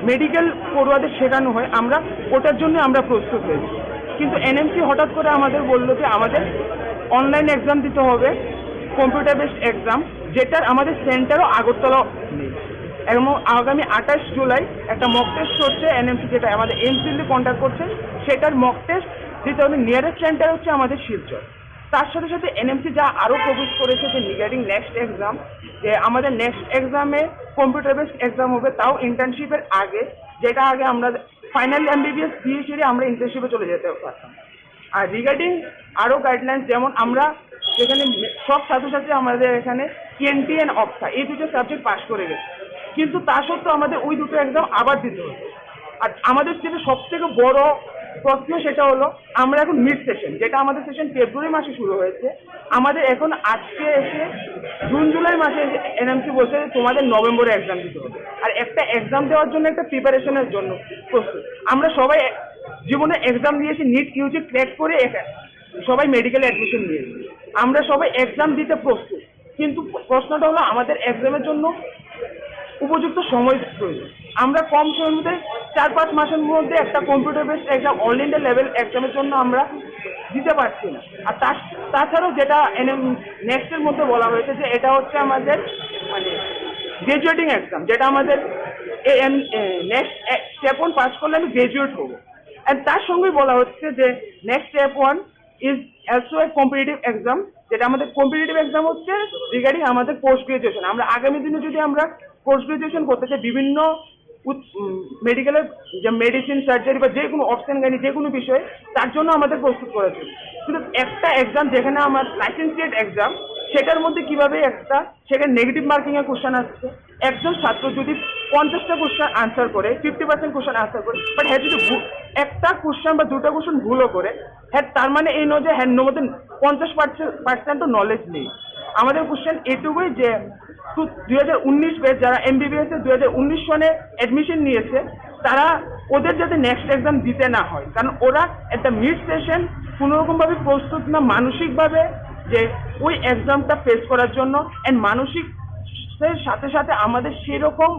মেডিকেল পড়ুয়াদের শেখানো হয়, আমরা ওটার জন্য আমরা প্রস্তুত হয়েছি। কিন্তু এনএমসি হঠাৎ করে আমাদের বললো যে আমাদের অনলাইন এক্সাম দিতে হবে, কম্পিউটার বেসড এক্সাম, যেটার আমাদের সেন্টারও আগরতলা নেই। এবং আগামী আঠাশ জুলাই একটা মক টেস্ট হচ্ছে এনএমসি, যেটা আমাদের এমসিএল কন্ডাক্ট করছে, সেটার মক টেস্ট দিতে হবে। নিয়ারেস্ট সেন্টার হচ্ছে আমাদের শিলচর। তার সাথে সাথে এনএমসি যা আরও প্রমিস করেছে যে রিগার্ডিং নেক্সট এক্সাম, যে আমাদের নেক্সট এক্সামে কম্পিউটার বেসড এক্সাম হবে, তাও ইন্টার্নশিপের আগে, যেটা আগে আমরা ফাইনাল এমবিবিএস দিয়ে সেরে আমরা ইন্টার্নশিপে চলে যেতে পারতাম। আর রিগার্ডিং আরও গাইডলাইন্স, যেমন আমরা যেখানে মে-, সব ছাত্রছাত্রী আমাদের এখানে ইএনটি অ্যান্ড অপথা, এই দুটো সাবজেক্ট পাস করে গেছে, কিন্তু তা সত্ত্বেও আমাদের ওই দুটো এক্সাম আবার দিতে হচ্ছে। আর আমাদের যেটা সব থেকে বড় প্রশ্ন, সেটা হলো আমরা এখন মিড সেশন, যেটা আমাদের সেশন ফেব্রুয়ারি মাসে শুরু হয়েছে, আমাদের এখন আজকে এসে জুন জুলাই মাসে এসে এনএমসি বলছে যে তোমাদের নভেম্বরে এক্সাম দিতে হবে। আর একটা এক্সাম দেওয়ার জন্য একটা প্রিপারেশনের জন্য প্রস্তুত। আমরা সবাই এ-, জীবনে এক্সাম দিয়েছি, নিট ইউজি ক্র্যাক করে এখা-, সবাই মেডিকেলে অ্যাডমিশন নিয়েছি। আমরা সবাই এক্সাম দিতে প্রস্তুত, কিন্তু প্রশ্নটা হলো আমাদের এক্সামের জন্য উপযুক্ত সময় প্রয়োজন। আমরা কম সময়ের মধ্যে, চার পাঁচ মাসের মধ্যে একটা computer based exam, all India level এক্সামের জন্য আমরা দিতে পারছি না। আর তার, তাছাড়াও যেটা এনএম নেক্সটের মধ্যে বলা হয়েছে যে এটা হচ্ছে আমাদের মানে গ্র্যাজুয়েটিং এক্সাম, যেটা আমাদের এ এম নেক্সট স্টেপ ওয়ান পাস করলে আমি গ্র্যাজুয়েট হবো। অ্যান্ড তার সঙ্গেই বলা হচ্ছে যে next step one is also a competitive exam, যেটা আমাদের কম্পিটিটিভ এক্সাম হচ্ছে রিগার্ডিং আমাদের পোস্ট গ্রাজুয়েশন। আমরা আগামী দিনে যদি আমরা পোস্ট গ্রাজুয়েশন করতে চাই, বিভিন্ন মেডিকেলের যে মেডিসিন, সার্জারি বা যে কোনো অপশন গাইনি, যে কোনো বিষয়ে, তার জন্য আমাদের প্রস্তুত করা উচিত। কিন্তু একটা এক্সাম যেখানে আমার লাইসেন্সিয়েট এক্সাম, সেটার মধ্যে কিভাবে একটা, সেখানে নেগেটিভ মার্কিংয়ের কোশ্চেন আসছে। একজন ছাত্র যদি পঞ্চাশটা কোশ্চেন আনসার করে, ফিফটি পার্সেন্ট কোশ্চেন আনসার করে, বাট হ্যাঁ যদি ভু-, একটা কোশ্চেন বা দুটো কোশ্চেন ভুলও করে, হ্যাঁ, তার মানে এই নয় যে হ্যাঁ মধ্যে পঞ্চাশ পার্সেন্ট নলেজ নেই। আমাদের কোশ্চেন এটুকুই যে দুই হাজার উনিশ ব্যাচ যারা এমবিবিএস এ দুই হাজার উনিশ সনে অ্যাডমিশন নিয়েছে, তারা ওদের যাতে নেক্সট এক্সাম দিতে না হয়, কারণ ওরা একটা মিড সেশন কোনোরকমভাবে প্রস্তুত না মানসিকভাবে যে ওই এক্সামটা ফেস করার জন্য। অ্যান্ড মানসিক সাথে সাথে আমাদের সেরকম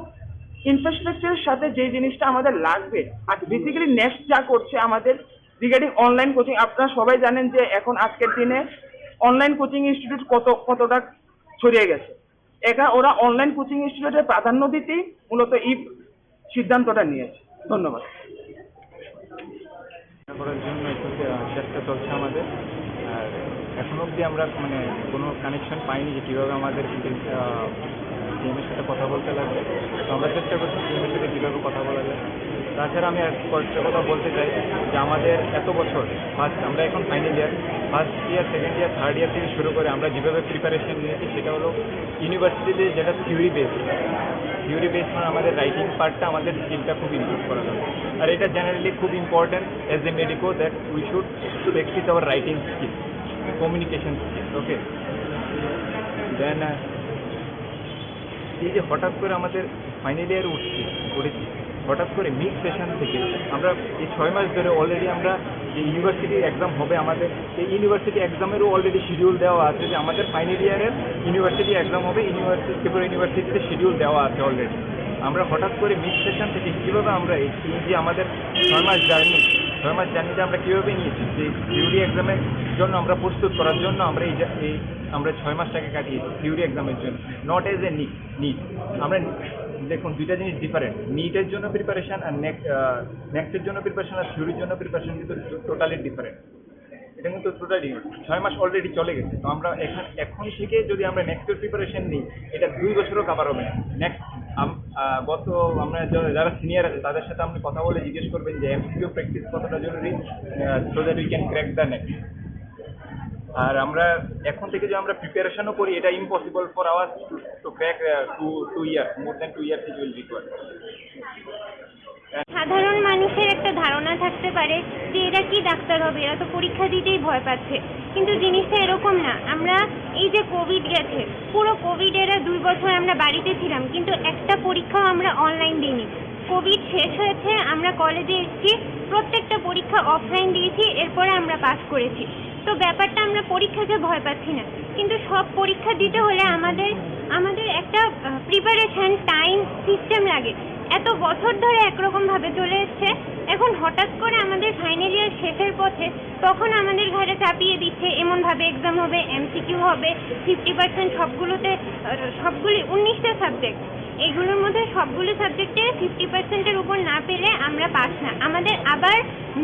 ইনফ্রাস্ট্রাকচারের সাথে যে জিনিসটা আমাদের লাগবে। আর বেসিক্যালি নেক্সট যা করছে আমাদের রিগার্ডিং অনলাইন কোচিং, আপনারা সবাই জানেন যে এখন আজকের দিনে অনলাইন কোচিং ইনস্টিটিউট কত, কতটা ছড়িয়ে গেছে। এখানে ওরা অনলাইন কোচিং ইনস্টিটিউটে প্রাধান্য দিতেই মূলত এই সিদ্ধান্তটা নিয়েছে। ধন্যবাদ। করার জন্য একটু, আহ, চেষ্টা চলছে আমাদের। আর এখনো অবধি আমরা মানে কোনো কানেকশন পাইনি যে কীভাবে আমাদের, আহ, টিমের সাথে কথা বলতে লাগবে। তো আমরা চেষ্টা করছি টিমের সাথে কীভাবে কথা বলা যায়। তাছাড়া আমি আর কয়েকটা কথা বলতে চাই যে আমাদের এত বছর, ফার্স্ট, আমরা এখন final year, first year, second year, third year থেকে শুরু করে আমরা যেভাবে প্রিপারেশন নিয়েছি, সেটা হলো ইউনিভার্সিটিতে যেটা থিওরি বেস, থিওরি বেস মানে আমাদের রাইটিং পার্টটা, আমাদের স্কিলটা খুব ইমপ্রুভ করা দরকার। আর এটা জেনারেলি খুব important as a medico that we should practice our writing skill, communication skill, okay? দেন এই যে হঠাৎ করে আমাদের ফাইনাল ইয়ার উঠছি, উঠেছি, হঠাৎ করে মিড সেশন থেকে আমরা এই ছয় মাস ধরে অলরেডি আমরা যে ইউনিভার্সিটি এক্সাম হবে আমাদের, এই ইউনিভার্সিটি এক্সামেরও অলরেডি শিডিউল দেওয়া আছে যে আমাদের ফাইনাল ইয়ারের ইউনিভার্সিটি এক্সাম হবে, ইউনিভার্সিটি, ত্রিপুরা ইউনিভার্সিটিতে শিডিউল দেওয়া আছে অলরেডি। আমরা হঠাৎ করে মিড সেশন থেকে কীভাবে আমরা এই, এই যে আমাদের ছয় মাস জার্নি, ছয় মাস জার্নিটা আমরা কীভাবে নিয়েছি, যে থিওরি এক্সামের জন্য আমরা প্রস্তুত করার জন্য আমরা এই জা-, এই আমরা ছয় মাসটাকে কাটিয়েছি থিওরি এক্সামের জন্য, not as a NEET. NEET, আমরা, দেখুন, দুইটা জিনিস ডিফারেন্ট। নিটের জন্য প্রিপারেশন আর নেক্সট, নেক্সটের জন্য প্রিপারেশন আর থিওরির জন্য প্রিপারেশন কিন্তু টোটালি ডিফারেন্ট। এটা কিন্তু টোটালি ডিফারেন্ট। ছয় মাস অলরেডি চলে গেছে, তো আমরা এখন, এখন থেকে যদি আমরা নেক্সটের প্রিপারেশন নিই, এটা দুই বছরও কভার হবে না। নেক্সট, গত, আমরা যা-, যারা সিনিয়র আছে, তাদের সাথে আপনি কথা বলে জিজ্ঞেস করবেন যে এমসিকিউ প্র্যাকটিস কতটা জরুরি, so that we can crack the next। আর আমরা এখন থেকে যদি আমরা প্রিপারেশনও করি, এটা impossible for our to, to crack, to, two year, more than two years it will require. সাধারণ মানুষের একটা ধারণা থাকতে পারে যে এরা কি ডাক্তার হবে, এরা তো পরীক্ষা দিতেই ভয় পাচ্ছে, কিন্তু জিনিসটা এরকম না। আমরা এই যে কোভিড গেছে, পুরো কোভিড এরা দুই বছর আমরা বাড়িতে ছিলাম, কিন্তু একটা পরীক্ষাও আমরা অনলাইন দিইনি। কোভিড শেষ হয়েছে, আমরা কলেজে এসেছি, প্রত্যেকটা পরীক্ষা অফলাইন দিয়েছি, এরপরে আমরা পাস করেছি। তো ব্যাপারটা আমরা পরীক্ষাকে ভয় পাচ্ছি না, কিন্তু সব পরীক্ষা দিতে হলে আমাদের আমাদের একটা প্রিপারেশন টাইম সিস্টেম লাগে। এত বছর ধরে একরকম ভাবে চলে এসছে, এখন হঠাৎ করে আমাদের ফাইনাল ইয়ার শেষের পথে তখন আমাদের ঘাড়ে চাপিয়ে দিচ্ছে এমনভাবে এক্সাম হবে, এমসিকিউ হবে, ফিফটি পার্সেন্ট সবগুলোতে আহ, সবগুলি উনিশটা সাবজেক্ট, এগুলোর মধ্যে সবগুলো সাবজেক্টে ফিফটি পার্সেন্টের উপর না পেলে আমরা পাস না। আমাদের আবার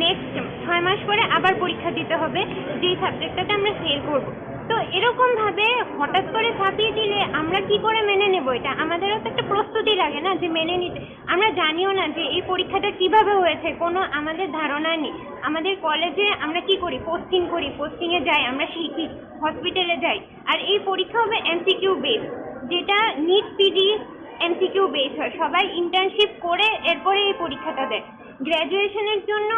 নেক্সট ছয় মাস পরে আবার পরীক্ষা দিতে হবে, যেই সাবজেক্টটাতে আমরা ফেল করব। তো এরকম ভাবে হঠাৎ করে চাপিয়ে দিলে আমরা কি করে মেনে নেব এটা? আমাদেরও তো একটা প্রস্তুতি লাগে না যে মেনে নিতে। আমরা জানিও না যে এই পরীক্ষাটা কিভাবে হয়েছে, কোনো আমাদের ধারণা নেই। আমাদের কলেজে আমরা কি করি, পোস্টিং করি, পোস্টিং এ যাই, আমরা শিখি, হসপিটালে যাই। আর এই পরীক্ষা হবে এমসিকিউ বেস, যেটা নিট পিজি এমসিকিউ বেস হয়। সবাই ইন্টার্নশিপ করে এরপরে এই পরীক্ষাটা দেয়। গ্র্যাজুয়েশনের জন্য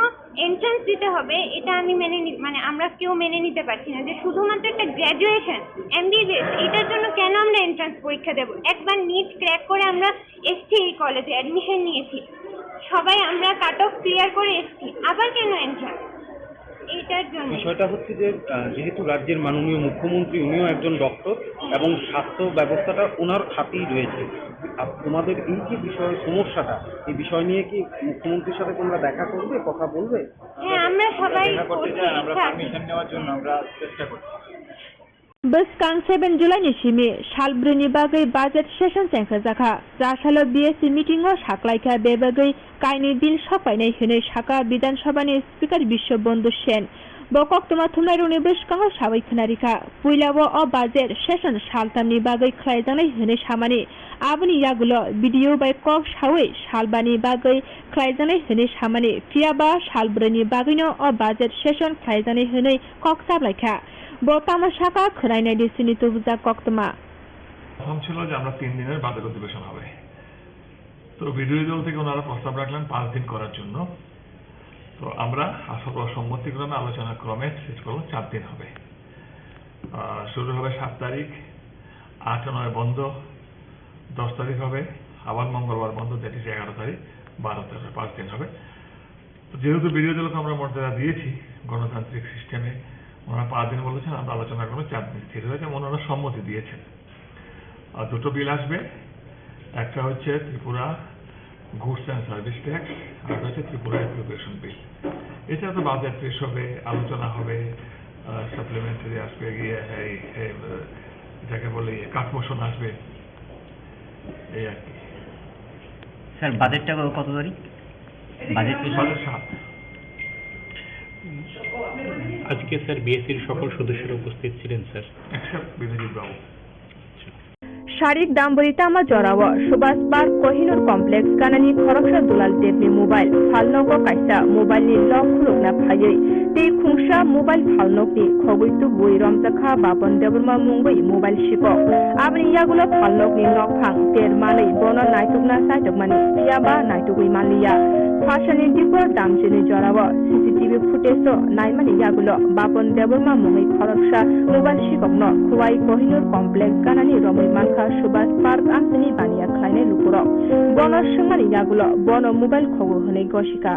এন্ট্রান্স দিতে হবে, এটা আমি মেনে নি, মানে আমরা কেউ মেনে নিতে পারছি না যে শুধুমাত্র একটা গ্র্যাজুয়েশন, এমবিবিএস, এটার জন্য কেন আমরা এন্ট্রান্স পরীক্ষা দেব? একবার নিট ক্র্যাক করে আমরা এসছি এই কলেজে, অ্যাডমিশন নিয়েছি, সবাই আমরা কাট অফ ক্লিয়ার করে এসছি, আবার কেন এন্ট্রান্স? এইটার জন্য। বিষয়টা হচ্ছে যে, আহ, যেহেতু রাজ্যের মাননীয় মুখ্যমন্ত্রী, উনিও একজন ডক্টর এবং স্বাস্থ্য ব্যবস্থাটা ওনার খাতেই রয়েছে। আপ-, তোমাদের এই যে বিষয়, সমস্যাটা, এই বিষয় নিয়ে কি মুখ্যমন্ত্রীর সাথে তোমরা দেখা করবে, কথা বলবে? হ্যাঁ, আমরা সবাই দেখা করতে করছি চান, আমরা ঠিকঠাক। পারমিশন নেওয়ার জন্য আমরা চেষ্টা করছি। Bwskang seven July ni simi sal brwi ni bagwi budget session chengkha jakha. Chasalo B S C meeting o saklaikha bebagwi kainwi bill sokpainai hwnwi saka Bidhan Sabha ni Speaker Biswa Bandhu Sen. Bo koktwma thumnairokni bwskango sawi khwnarikha. Puilao o budget session saltamni bagwi khlaijaknai hwnwi samani. Aboni yagulo B D O bai kok sawi salbani bagwi khlaijaknai hwnwi samani. Phiyaba sal brwini bagwino o budget session khlaijaknai hwnwi kok chaplaikha. Bo tamo saka khwnainai di chini tubujak koktwma. প্রথম ছিল যে আমরা তিন দিনের বাজেট অধিবেশন হবে। তো বিরোধী দল থেকে ওনারা প্রস্তাব রাখলেন পাঁচ দিন করার জন্য। তো আমরা সর্বসম্মতিক্রমে, আলোচনা ক্রমে সিলেক্ট করলাম চার দিন হবে। আহ, শুরু হবে সাত তারিখ, আট নয় বন্ধ, দশ তারিখ হবে, আবার মঙ্গলবার বন্ধ, দ্যাট ইজ এগারো তারিখ, বারো তেরো, পাঁচ দিন হবে। তো যেহেতু বিরোধী দলকে আমরা মর্যাদা দিয়েছি গণতান্ত্রিক সিস্টেমে, ওনারা পাঁচ দিন বলেছেন, আমরা আলোচনা করবো, চার দিন স্থির হয়েছে, ওনারা সম্মতি দিয়েছেন। আর দুটো বিল আসবে, একটা হচ্ছে Tripura goods and service tax, আর একটা হচ্ছে ত্রিপুরা অ্যাপ্রোপ্রিয়েশন বিল। এছাড়া তো বাজেট পেশ হবে, আলোচনা হবে, সাপ্লিমেন্টারি আসবে, গিয়ে এই, এই, আহ, এটাকে বলে কাট মোশন আসবে, এই আর কি। স্যার, বাজেটটা কত তারিখ? বাজেট পেশ হবে? বাজেট সাত। আজকে স্যার বিএসসির সকল সদস্যরা উপস্থিত ছিলেন স্যার। এক্সেপ্ট বিনোজিৎ বাবু। Sarik Dambori tama jorao Subhas Park Kohinoor Complex ganani khoroksa dulal tepni mobile phalnogo kaisa mobile ni lock khulukna phaiwi tei khungsa mobile phalnokni khogwi tubui romjakha Bapan Debbarma mungwi mobile sikok. Aboni yagulo phalnokni nokphang ter manwi bono naitukna chaitokmani, phiyaba naitugwi manliya. Pharsani dipor damchini jorao C C T V footage o naimani yagulo Bapan Debbarma mungwi khoroksa mobile sikokno Khowai Kohinoor Complex ganani romwi mankha Subhas Park amchini baniya khlainai lukurok. Bono swngmani yagulo bono mobile khogo hwnwi gosikha.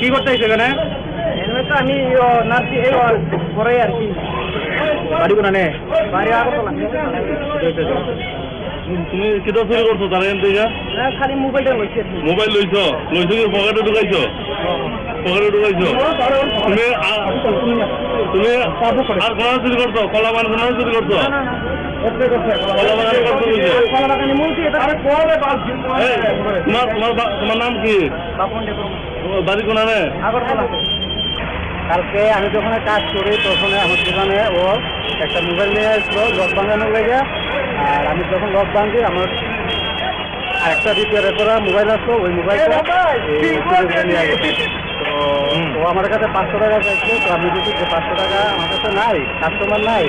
কি করতে আইছো এখানে? এমনি তো আমি, ও, নার্সিং, এই, ও, পড়াই আর কি। বাড়ি কোনানে? বাড়ি আগরতলা। তুমি কিতা চুরি করছো তার এখান থেকে? না, খালি মোবাইলটা লইছি আর কি। মোবাইল লইছো? লইছো কি পকেটে ঢুকাইছো? পকেটে ঢুকাইছো? তুমি আ-, তুমি আর কোন চুরি করছো? কলা বাগান কোন চুরি করছো? না, না, না। কলা বাগান কত চুরি করছো? কলা বাগানে বলছি, এটা এই, তোমার, তোমার বা-, তোমার নাম কি? বাপন দেব। ও, বাড়ি কোনানে? আগরতলা। কালকে আমি যখন কাজ করি, তখন আমার দোকানে ও একটা মোবাইল নিয়ে আসলো, লক ভাঙানোর লেগে। আর আমি যখন লক ভাঙি, আমার আরেকটা রিপেয়ার করা মোবাইল আসলো, ওই মোবাইলটা এই চুরি করে নিয়ে গেছে। তো হুম। ও আমার কাছে পাঁচশো টাকা চাইছিল, তো আমি বলছি যে পাঁচশো টাকা আমার কাছে নাই, কাস্টমার নাই।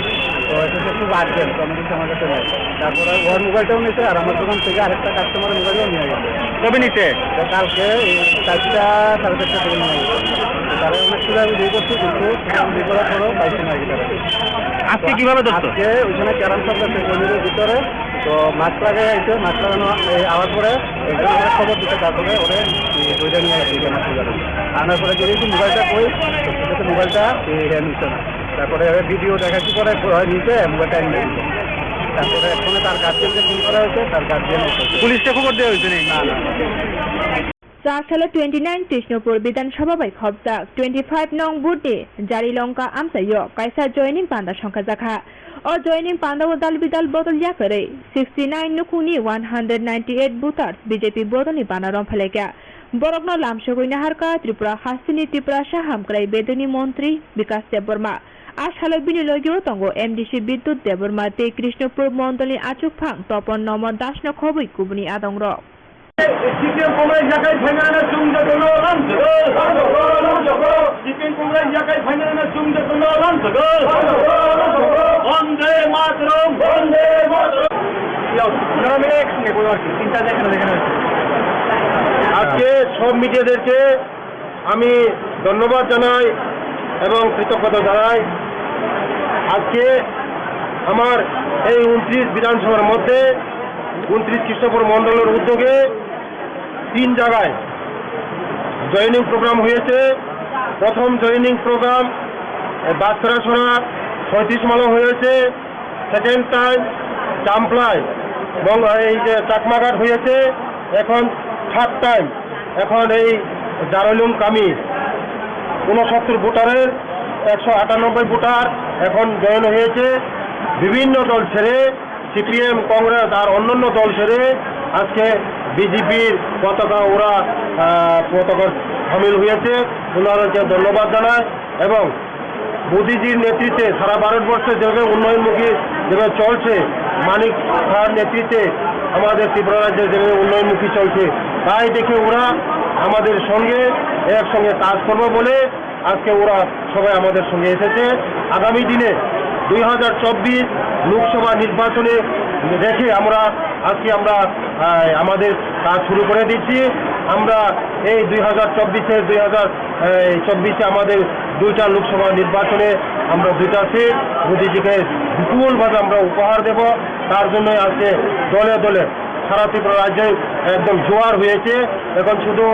তো এটা তো খুব আর্জেন্ট, কমিটির আমার কাছে নেই। তারপরে ওর মোবাইলটাও নিয়েছে, আর আমার দোকান থেকে আরেকটা কাস্টমারের মোবাইলও নিয়ে গেছে। কবে নিছে? তো কালকে এই চারটা, সাড়ে চারটা থেকে নিয়ে গেছে। তো তারা অনেক সুযোগ আমি দিয়ে করছি, কিন্তু সুযোগ দিয়ে করার পরেও পাইছি না আর কি তারা। আজকে কিভাবে ধরছো? আজকে ওইখানে ক্যারাম শপ আছে কর্মীদের ভিতরে, তো মাস্ক লাগাই আছে, মাস্ক লাগানো এই আওয়ার পরে একজন আমাকে খবর দিতে, তারপরে ওরে এই দুইটা নিয়ে আসছি এখানে বাজারে। আনার পরে যদি একটু মোবাইলটা কই, তো সেটা তো মোবাইলটা এই হ্যান্ড নিচ্ছে না। তারপরে ভিডিও দেখাচ্ছি পরে হয় নিচে মোবাইলটা এনে দিচ্ছে। তারপরে এখনো তার গার্জিয়ানকে ফোন করা হয়েছে, তার গার্জিয়ান পুলিশকে খবর দেওয়া হয়েছে নি? না, না। চার সালে টোয়েন্টি নাইন কৃষ্ণপুর বিধানসভা bai khobjak twenty five nong booth ni Jarilongka amchaio kaisa joining panda songkha jakha. O joining panda o dal bidal bodol yakarwi sixty nine nukhungni one hundred ninety eight voters B J P bodolni bana romphalaikha. Borokno lamsogwi naharkha Tripura hasteni Tiprasa hamkrai bedeni montri Bikas Debbarma. A salo bini logio tongo M D C Bidyut Debbarma tei Krishnapur mondolni achukphang Topon Nomo Dasno khobwi kubuni adongrok. C P M Congress yakai phainani chwng jotono lamjagwi. C P M Congress yakai phainani chwng jotono lamjagwi. Vande Mataram, Vande Mataram. আজকে সব মিডিয়াদেরকে আমি ধন্যবাদ জানাই এবং কৃতজ্ঞতা জানাই। আজকে আমার এই ঊনত্রিশ বিধানসভার মধ্যে ঊনত্রিশ কৃষ্ণপুর মণ্ডলের উদ্যোগে তিন জায়গায় জয়েনিং প্রোগ্রাম হয়েছে। প্রথম জয়েনিং প্রোগ্রাম বাসকারাছড়া ছয়ত্রিশ মালা হয়েছে, সেকেন্ড টাইম চাম্পলাই এবং এই যে চাকমাঘাট হয়েছে, এখন থার্ড টাইম এখন এই জারলুম কামি ঊনসত্তর ভোটারের একশো আটানব্বই ভোটার এখন জয়েন হয়েছে। বিভিন্ন দল ছেড়ে সিপিএম, কংগ্রেস আর অন্যান্য দল ছেড়ে আজকে বিজেপির পতাকা ওরা, আহ, পতাকা সামিল হয়েছে। ওনাদেরকে ধন্যবাদ জানায় এবং মোদিজির নেতৃত্বে সারা ভারতবর্ষে যেভাবে উন্নয়নমুখী যেভাবে চলছে, মানিক সাহার নেতৃত্বে আমাদের ত্রিপুরা রাজ্যে যেভাবে উন্নয়নমুখী চলছে, তাই দেখে ওরা আমাদের সঙ্গে একসঙ্গে কাজ করবে বলে আজকে ওরা সবাই আমাদের সঙ্গে এসেছে। আগামী দিনে দুই হাজার চব্বিশ লোকসভা নির্বাচনে রেখে আমরা আজকে আমরা, আহ, আমাদের কাজ শুরু করে দিচ্ছি। আমরা এই দুই হাজার চব্বিশে, দুই হাজার চব্বিশে আমাদের দুইটা লোকসভা নির্বাচনে আমরা দুইটা সিট মোদিজিকে বিপুলভাবে আমরা উপহার দেব। তার জন্য আজকে দলে দলে সারা ত্রিপুরা রাজ্যে একদম জোয়ার হয়েছে। এখন শুধু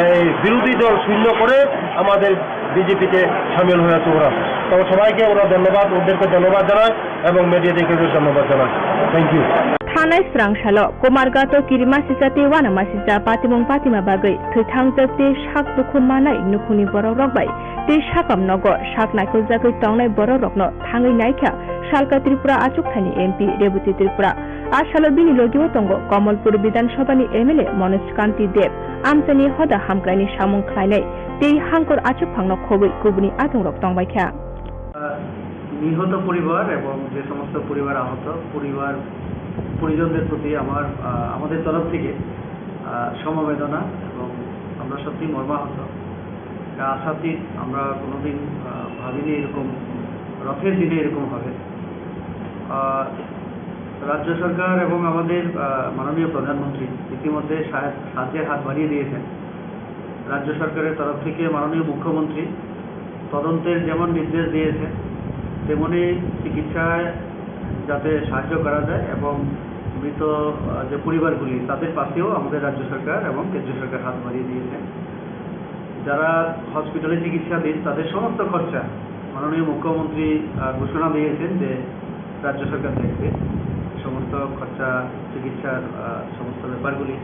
এই বিরোধী দল শূন্য করে আমাদের বিজেপিতে সামিল হয়েছে ওরা। তো সবাইকে ওরা ধন্যবাদ, ওদেরকে ধন্যবাদ জানাই এবং মিডিয়াদেরকে ধন্যবাদ জানাই। Thank you. Thanai srangsalo Kumarghato kirima sisa tei uanama sisa patimung patima bagwi thwithangjakti sak dukhu manai nukhungni borok rok bai tei sakam nogo sak naikoljakwi tongnai borok rokno thangwi naikha salka Tripura achukthani M P Reboti Tripura. A salo bini logio tongo Kamalpur Bidhan Sabhani M L A Manoj Kanti Deb, amchaini hoda hamkraini samung khlainai tei hangkor achukphangno khobwi kubuni adongrok tongbaikha. আহ, নিহত পরিবার এবং যে সমস্ত পরিবার আহত পরিবার পরিজনদের প্রতি আমার, আহ, আমাদের তরফ থেকে, আহ, সমবেদনা এবং আমরা সত্যি মর্মাহত। এটা আশাতীত, আমরা কোনোদিন, আহ, ভাবিনি এরকম রথের দিনে এরকম হবে। আহ, রাজ্য সরকার এবং আমাদের, আহ, মাননীয় প্রধানমন্ত্রী ইতিমধ্যে সাহায্য, সাহায্যের হাত বাড়িয়ে দিয়েছেন। রাজ্য সরকারের তরফ থেকে মাননীয় মুখ্যমন্ত্রী তদন্তের যেমন নির্দেশ দিয়েছেন, তেমনি চিকিৎসায় যাতে সাহায্য করা যায় এবং মৃত, আহ, যে পরিবারগুলি, তাদের পাশেও আমাদের রাজ্য সরকার এবং কেন্দ্রীয় সরকার হাত বাড়িয়ে দিয়েছেন। যারা হসপিটালে চিকিৎসাধীন, তাদের সমস্ত খরচা মাননীয় মুখ্যমন্ত্রী, আহ, ঘোষণা দিয়েছেন যে রাজ্য সরকার দেখবে সমস্ত খরচা, চিকিৎসার, আহ, সমস্ত ব্যাপারগুলি।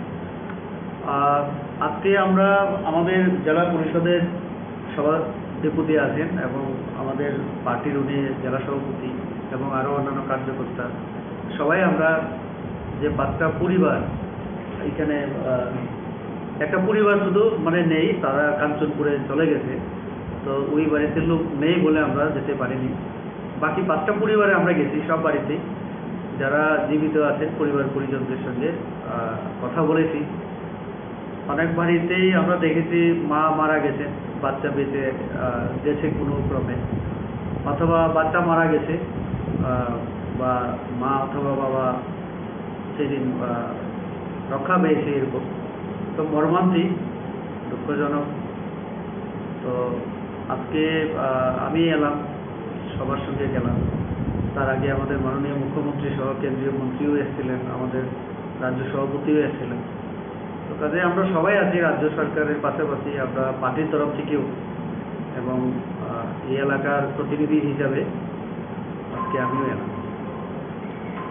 আহ, আজকে আমরা আমাদের জেলা পরিষদের সভাধিপতি আছেন এবং আমাদের পার্টির উনি জেলা সভাপতি এবং আরও অন্যান্য কার্যকর্তা, সবাই আমরা যে পাঁচটা পরিবার এখানে, আহ, একটা পরিবার শুধু মানে নেই, তারা কাঞ্চনপুরে চলে গেছে, তো ওই বাড়িতে লোক নেই বলে আমরা যেতে পারিনি। বাকি পাঁচটা পরিবারে আমরা গেছি, সব বাড়িতেই যারা জীবিত আছেন পরিবার পরিজনদের সঙ্গে, আহ, কথা বলেছি। অনেক বাড়িতেই আমরা দেখেছি মা মারা গেছেন, বাচ্চা বেঁচে, আহ, গেছে কোনো ক্রমে, অথবা বাচ্চা মারা গেছে, আহ, বা মা অথবা বাবা সেদিন, আহ, রক্ষা পেয়েছে এরকম। তো মর্মান্তিক, দুঃখজনক। তো আজকে, আহ, আমি এলাম, সবার সঙ্গে গেলাম। তার আগে আমাদের মাননীয় মুখ্যমন্ত্রী সহ কেন্দ্রীয় মন্ত্রীও এসেছিলেন, আমাদের রাজ্য সভাপতিও এসেছিলেন। তো কাজে আমরা সবাই আছি রাজ্য সরকারের পাশাপাশি, আমরা পার্টির তরফ থেকেও এবং, আহ, এই এলাকার প্রতিনিধি হিসাবে আজকে আমিও এলাম।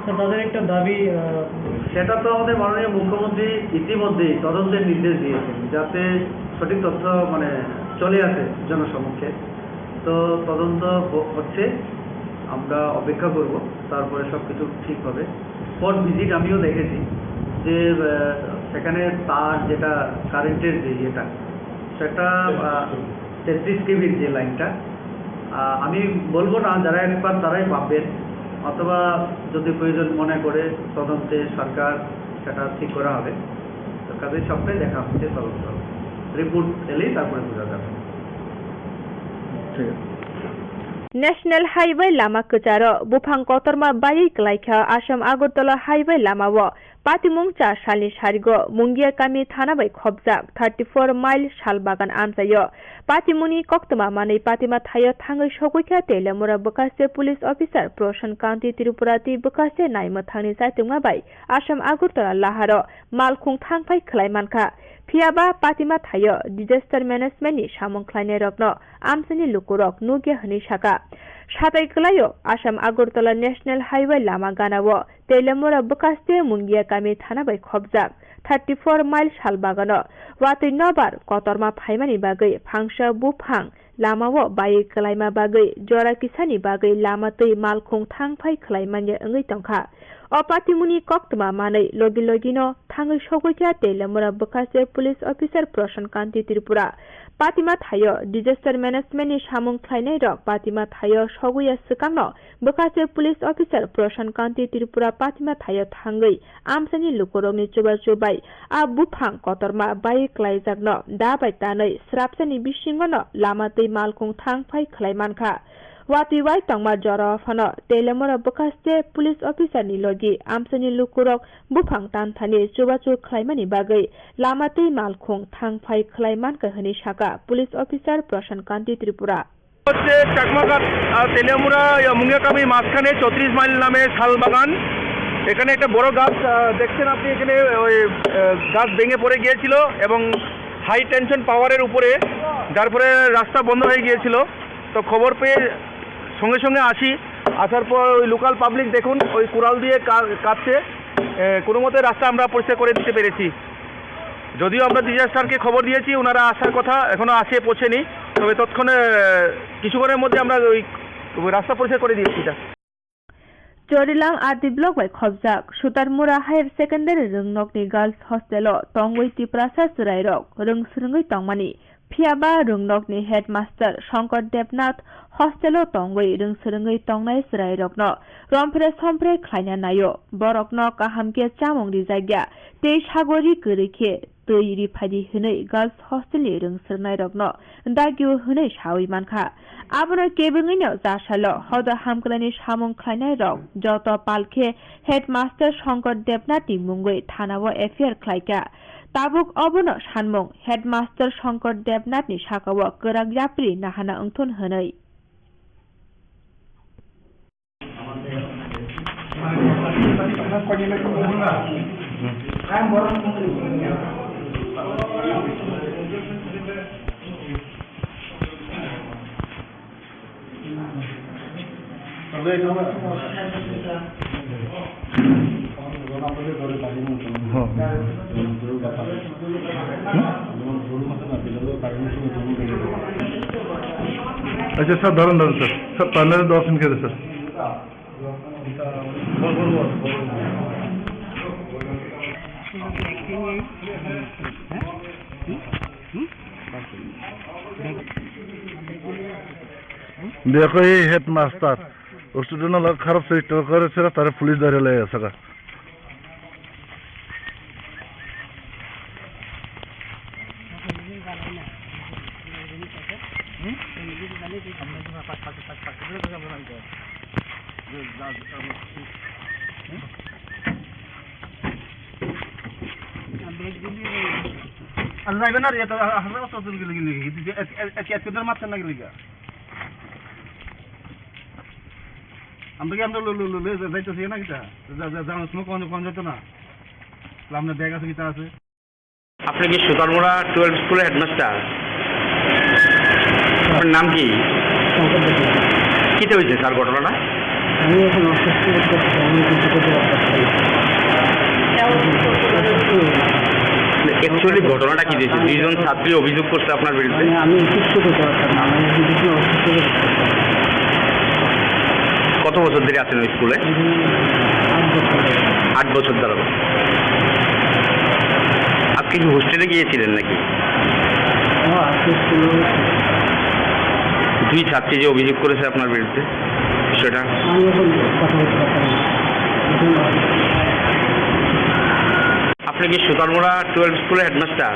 স্যার, তাদের একটা দাবি, আহ, সেটা তো আমাদের মাননীয় মুখ্যমন্ত্রী ইতিমধ্যেই তদন্তের নির্দেশ দিয়েছেন, যাতে সঠিক তথ্য, মানে, চলে আসে জনসমক্ষে। তো তদন্ত হ-, হচ্ছে, আমরা অপেক্ষা করব, তারপরে সব কিছু ঠিক হবে। স্পট ভিজিট আমিও দেখেছি যে, আহ, সেখানে তার যেটা কারেন্টের যে ইয়েটা, সেটা, আহ, তেত্রিশ কেভির যে লাইনটা, আহ, আমি বলবো না, যারা এক্সপার্ট তারাই ভাববেন, অথবা যদি প্রয়োজন মনে করে তদন্তে সরকার সেটা ঠিক করা হবে। তো কাজেই সবটাই দেখা হচ্ছে তদন্ত, রিপোর্ট এলেই তারপরে বোঝা যাবে। ঠিক আছে। National Highway lama kwcharo buphang kotorma baiwi kwlaikha Assam Agartala Highway lamao. Patimung cha salni sarigo Mungia kami thana bai khopjak thirty four mile sal bagan amchaio. Patimungni koktwma manwi patima thaio thangwi sogwi kha Teliamura bwkhaste police officer Prashan Kanti Tripura tei bwkhaste naimwthangni chaitokma bai Assam Agartala laharo malkhung thangphai khwlai mankha. Phiyaba patima thaio disaster management ni samung khlainairokno amchaini lukurok nukya hwnwi sakha. Satai kwlaio Assam Agartala National Highway lama ganao Teliamura bwkhaste Mungia kami thana bai khopjak thirty four mile sal bagano watwi nobar kotorma phaimani bagwi phangsa buphang lamao baiwi kwlaima bagwi jora kisani bagwi lama twi malkhung thangphai khwlai manya wngwi tongkha. O patimungni koktwma manwi logi logino thangwi sogwi kha Teliamura bwkhaste police officer Prashan Kanti Tripura. Patima thaio disaster management ni samung khlainairok patima thaio sogwi ya swkangno bwkhaste police officer Prashan Kanti Tripura patima thaio thangwi amchaini lukurokni chubachu bai a buphang kotorma bai kwlaijakno da bai tanwi srapsani bisingono lama twi malkhung thangphai khwlai mankha. Watwi wai tongma jorao phano Teliamura bwkhaste police officer ni logi amchaini lukurok buphang tanthani chubachu khwlaimani bagwi lama twi malkhung thangphai khwlai mankha hwnwi sakha police officer Prashan Kanti Tripura. হচ্ছে চাকমাঘাট, আহ, তেলিয়ামুড়া, ইয়া, মুঙ্গিয়াকামি মাঝখানে চৌত্রিশ মাইল নামে শাল বাগান। এখানে একটা বড় গাছ, আহ, দেখছেন আপনি এখানে, ওই, আহ, গাছ ভেঙে পড়ে গিয়েছিল এবং হাই টেনশন পাওয়ারের উপরে, যার ফলে রাস্তা বন্ধ হয়ে গিয়েছিল। তো খবর পেয়ে সঙ্গে সঙ্গে আসি, আসার পর ওই লোকাল পাবলিক দেখুন ওই কুড়াল দিয়ে কা-, কাটছে, এ, কোনো মতে রাস্তা আমরা পরিষ্কার করে দিতে পেরেছি। যদিও আমরা ডিজাস্টারকে খবর দিয়েছি, ওনারা আসার কথা, এখনো আসে পৌঁছেনি, তবে তৎক্ষণে, এ, কিছুক্ষণের মধ্যে আমরা ওই রাস্তা পরিষ্কার করে দিয়েছি এটা। Chorilam R D block bai khopjak Sutarmura Higher Secondary rwngnokni girls hostel o tongwi Tiprasa chwrairok rwng swrwngwi tongmani. Phiyaba rwngnokni headmaster Shankar Debnath hostel o tongwi rwng swrwngwi tongnai chwrairokno rompre sompre khlaina naio. Borokno kaham khe chamung rijakya tei sagori kwrwi khe twi riphadi hwnwi girls hostel ni rwng swrwngnairokno dagio hwnwi sawi mankha. Abono kebengwino jasalo hodo hamkrai ni samung khlainairok joto pal khe headmaster Shankar Debnath ni mungwi thana o F I R khlaikha. Tabuk obono sanmung headmaster Shankar Debnath ni sakao kwrak yapri nahana wngthun hwnwi. আচ্ছা স্যার, ধরেন, ধরেন sir, sir, পার্লারে দশ মিনিট খেতে sir. Biya koi headmaster, student la kharap se tor kare sera tare police dare le saka. Ang naibe na riya to, ah, ah, ah, to, to, gili, gili, gili, et, et, et, et, et, matcha na gili ga. Ang bagi ang lo, lo, lo, lo, lo, zai to siya na kita. Za, za, za, ang semua konjo, konjo to na. Lamna bag ase kita ase. আপনি কি সুতারমুড়া টুয়েলভ স্কুলের হেডমাস্টার? আপনার নাম কি? শঙ্কর দেবনাথ। কিতা হয়েছে স্যার ঘটনাটা? আমি এখন অসুস্থ বোধ করছি, আমি কিছু করতে পারছি না। অসুস্থ হয়ে গেছি। অ্যাকচুয়ালি ঘটনাটা কি হয়েছে? দুইজন ছাত্রী অভিযোগ করছে আপনার বিরুদ্ধে। মানে আমি কিছু করতে পারতাম না, আমি ভীষণ অসুস্থ হয়ে গেছি। কত বছর ধরে আছেন ওই স্কুলে? উম, আট বছর। আট বছর ধরে। আজকে কি হোস্টেলে গিয়েছিলেন নাকি? হ্যাঁ, আজকে স্কুলে গেছি। দুই ছাত্রী যে অভিযোগ করেছে আপনার বিরুদ্ধে, সেটা? আমি এখন কথা বলতে পারতাম না। এখন আপনি কি সুতারমুড়া টুয়েলভ স্কুলের হেডমাস্টার?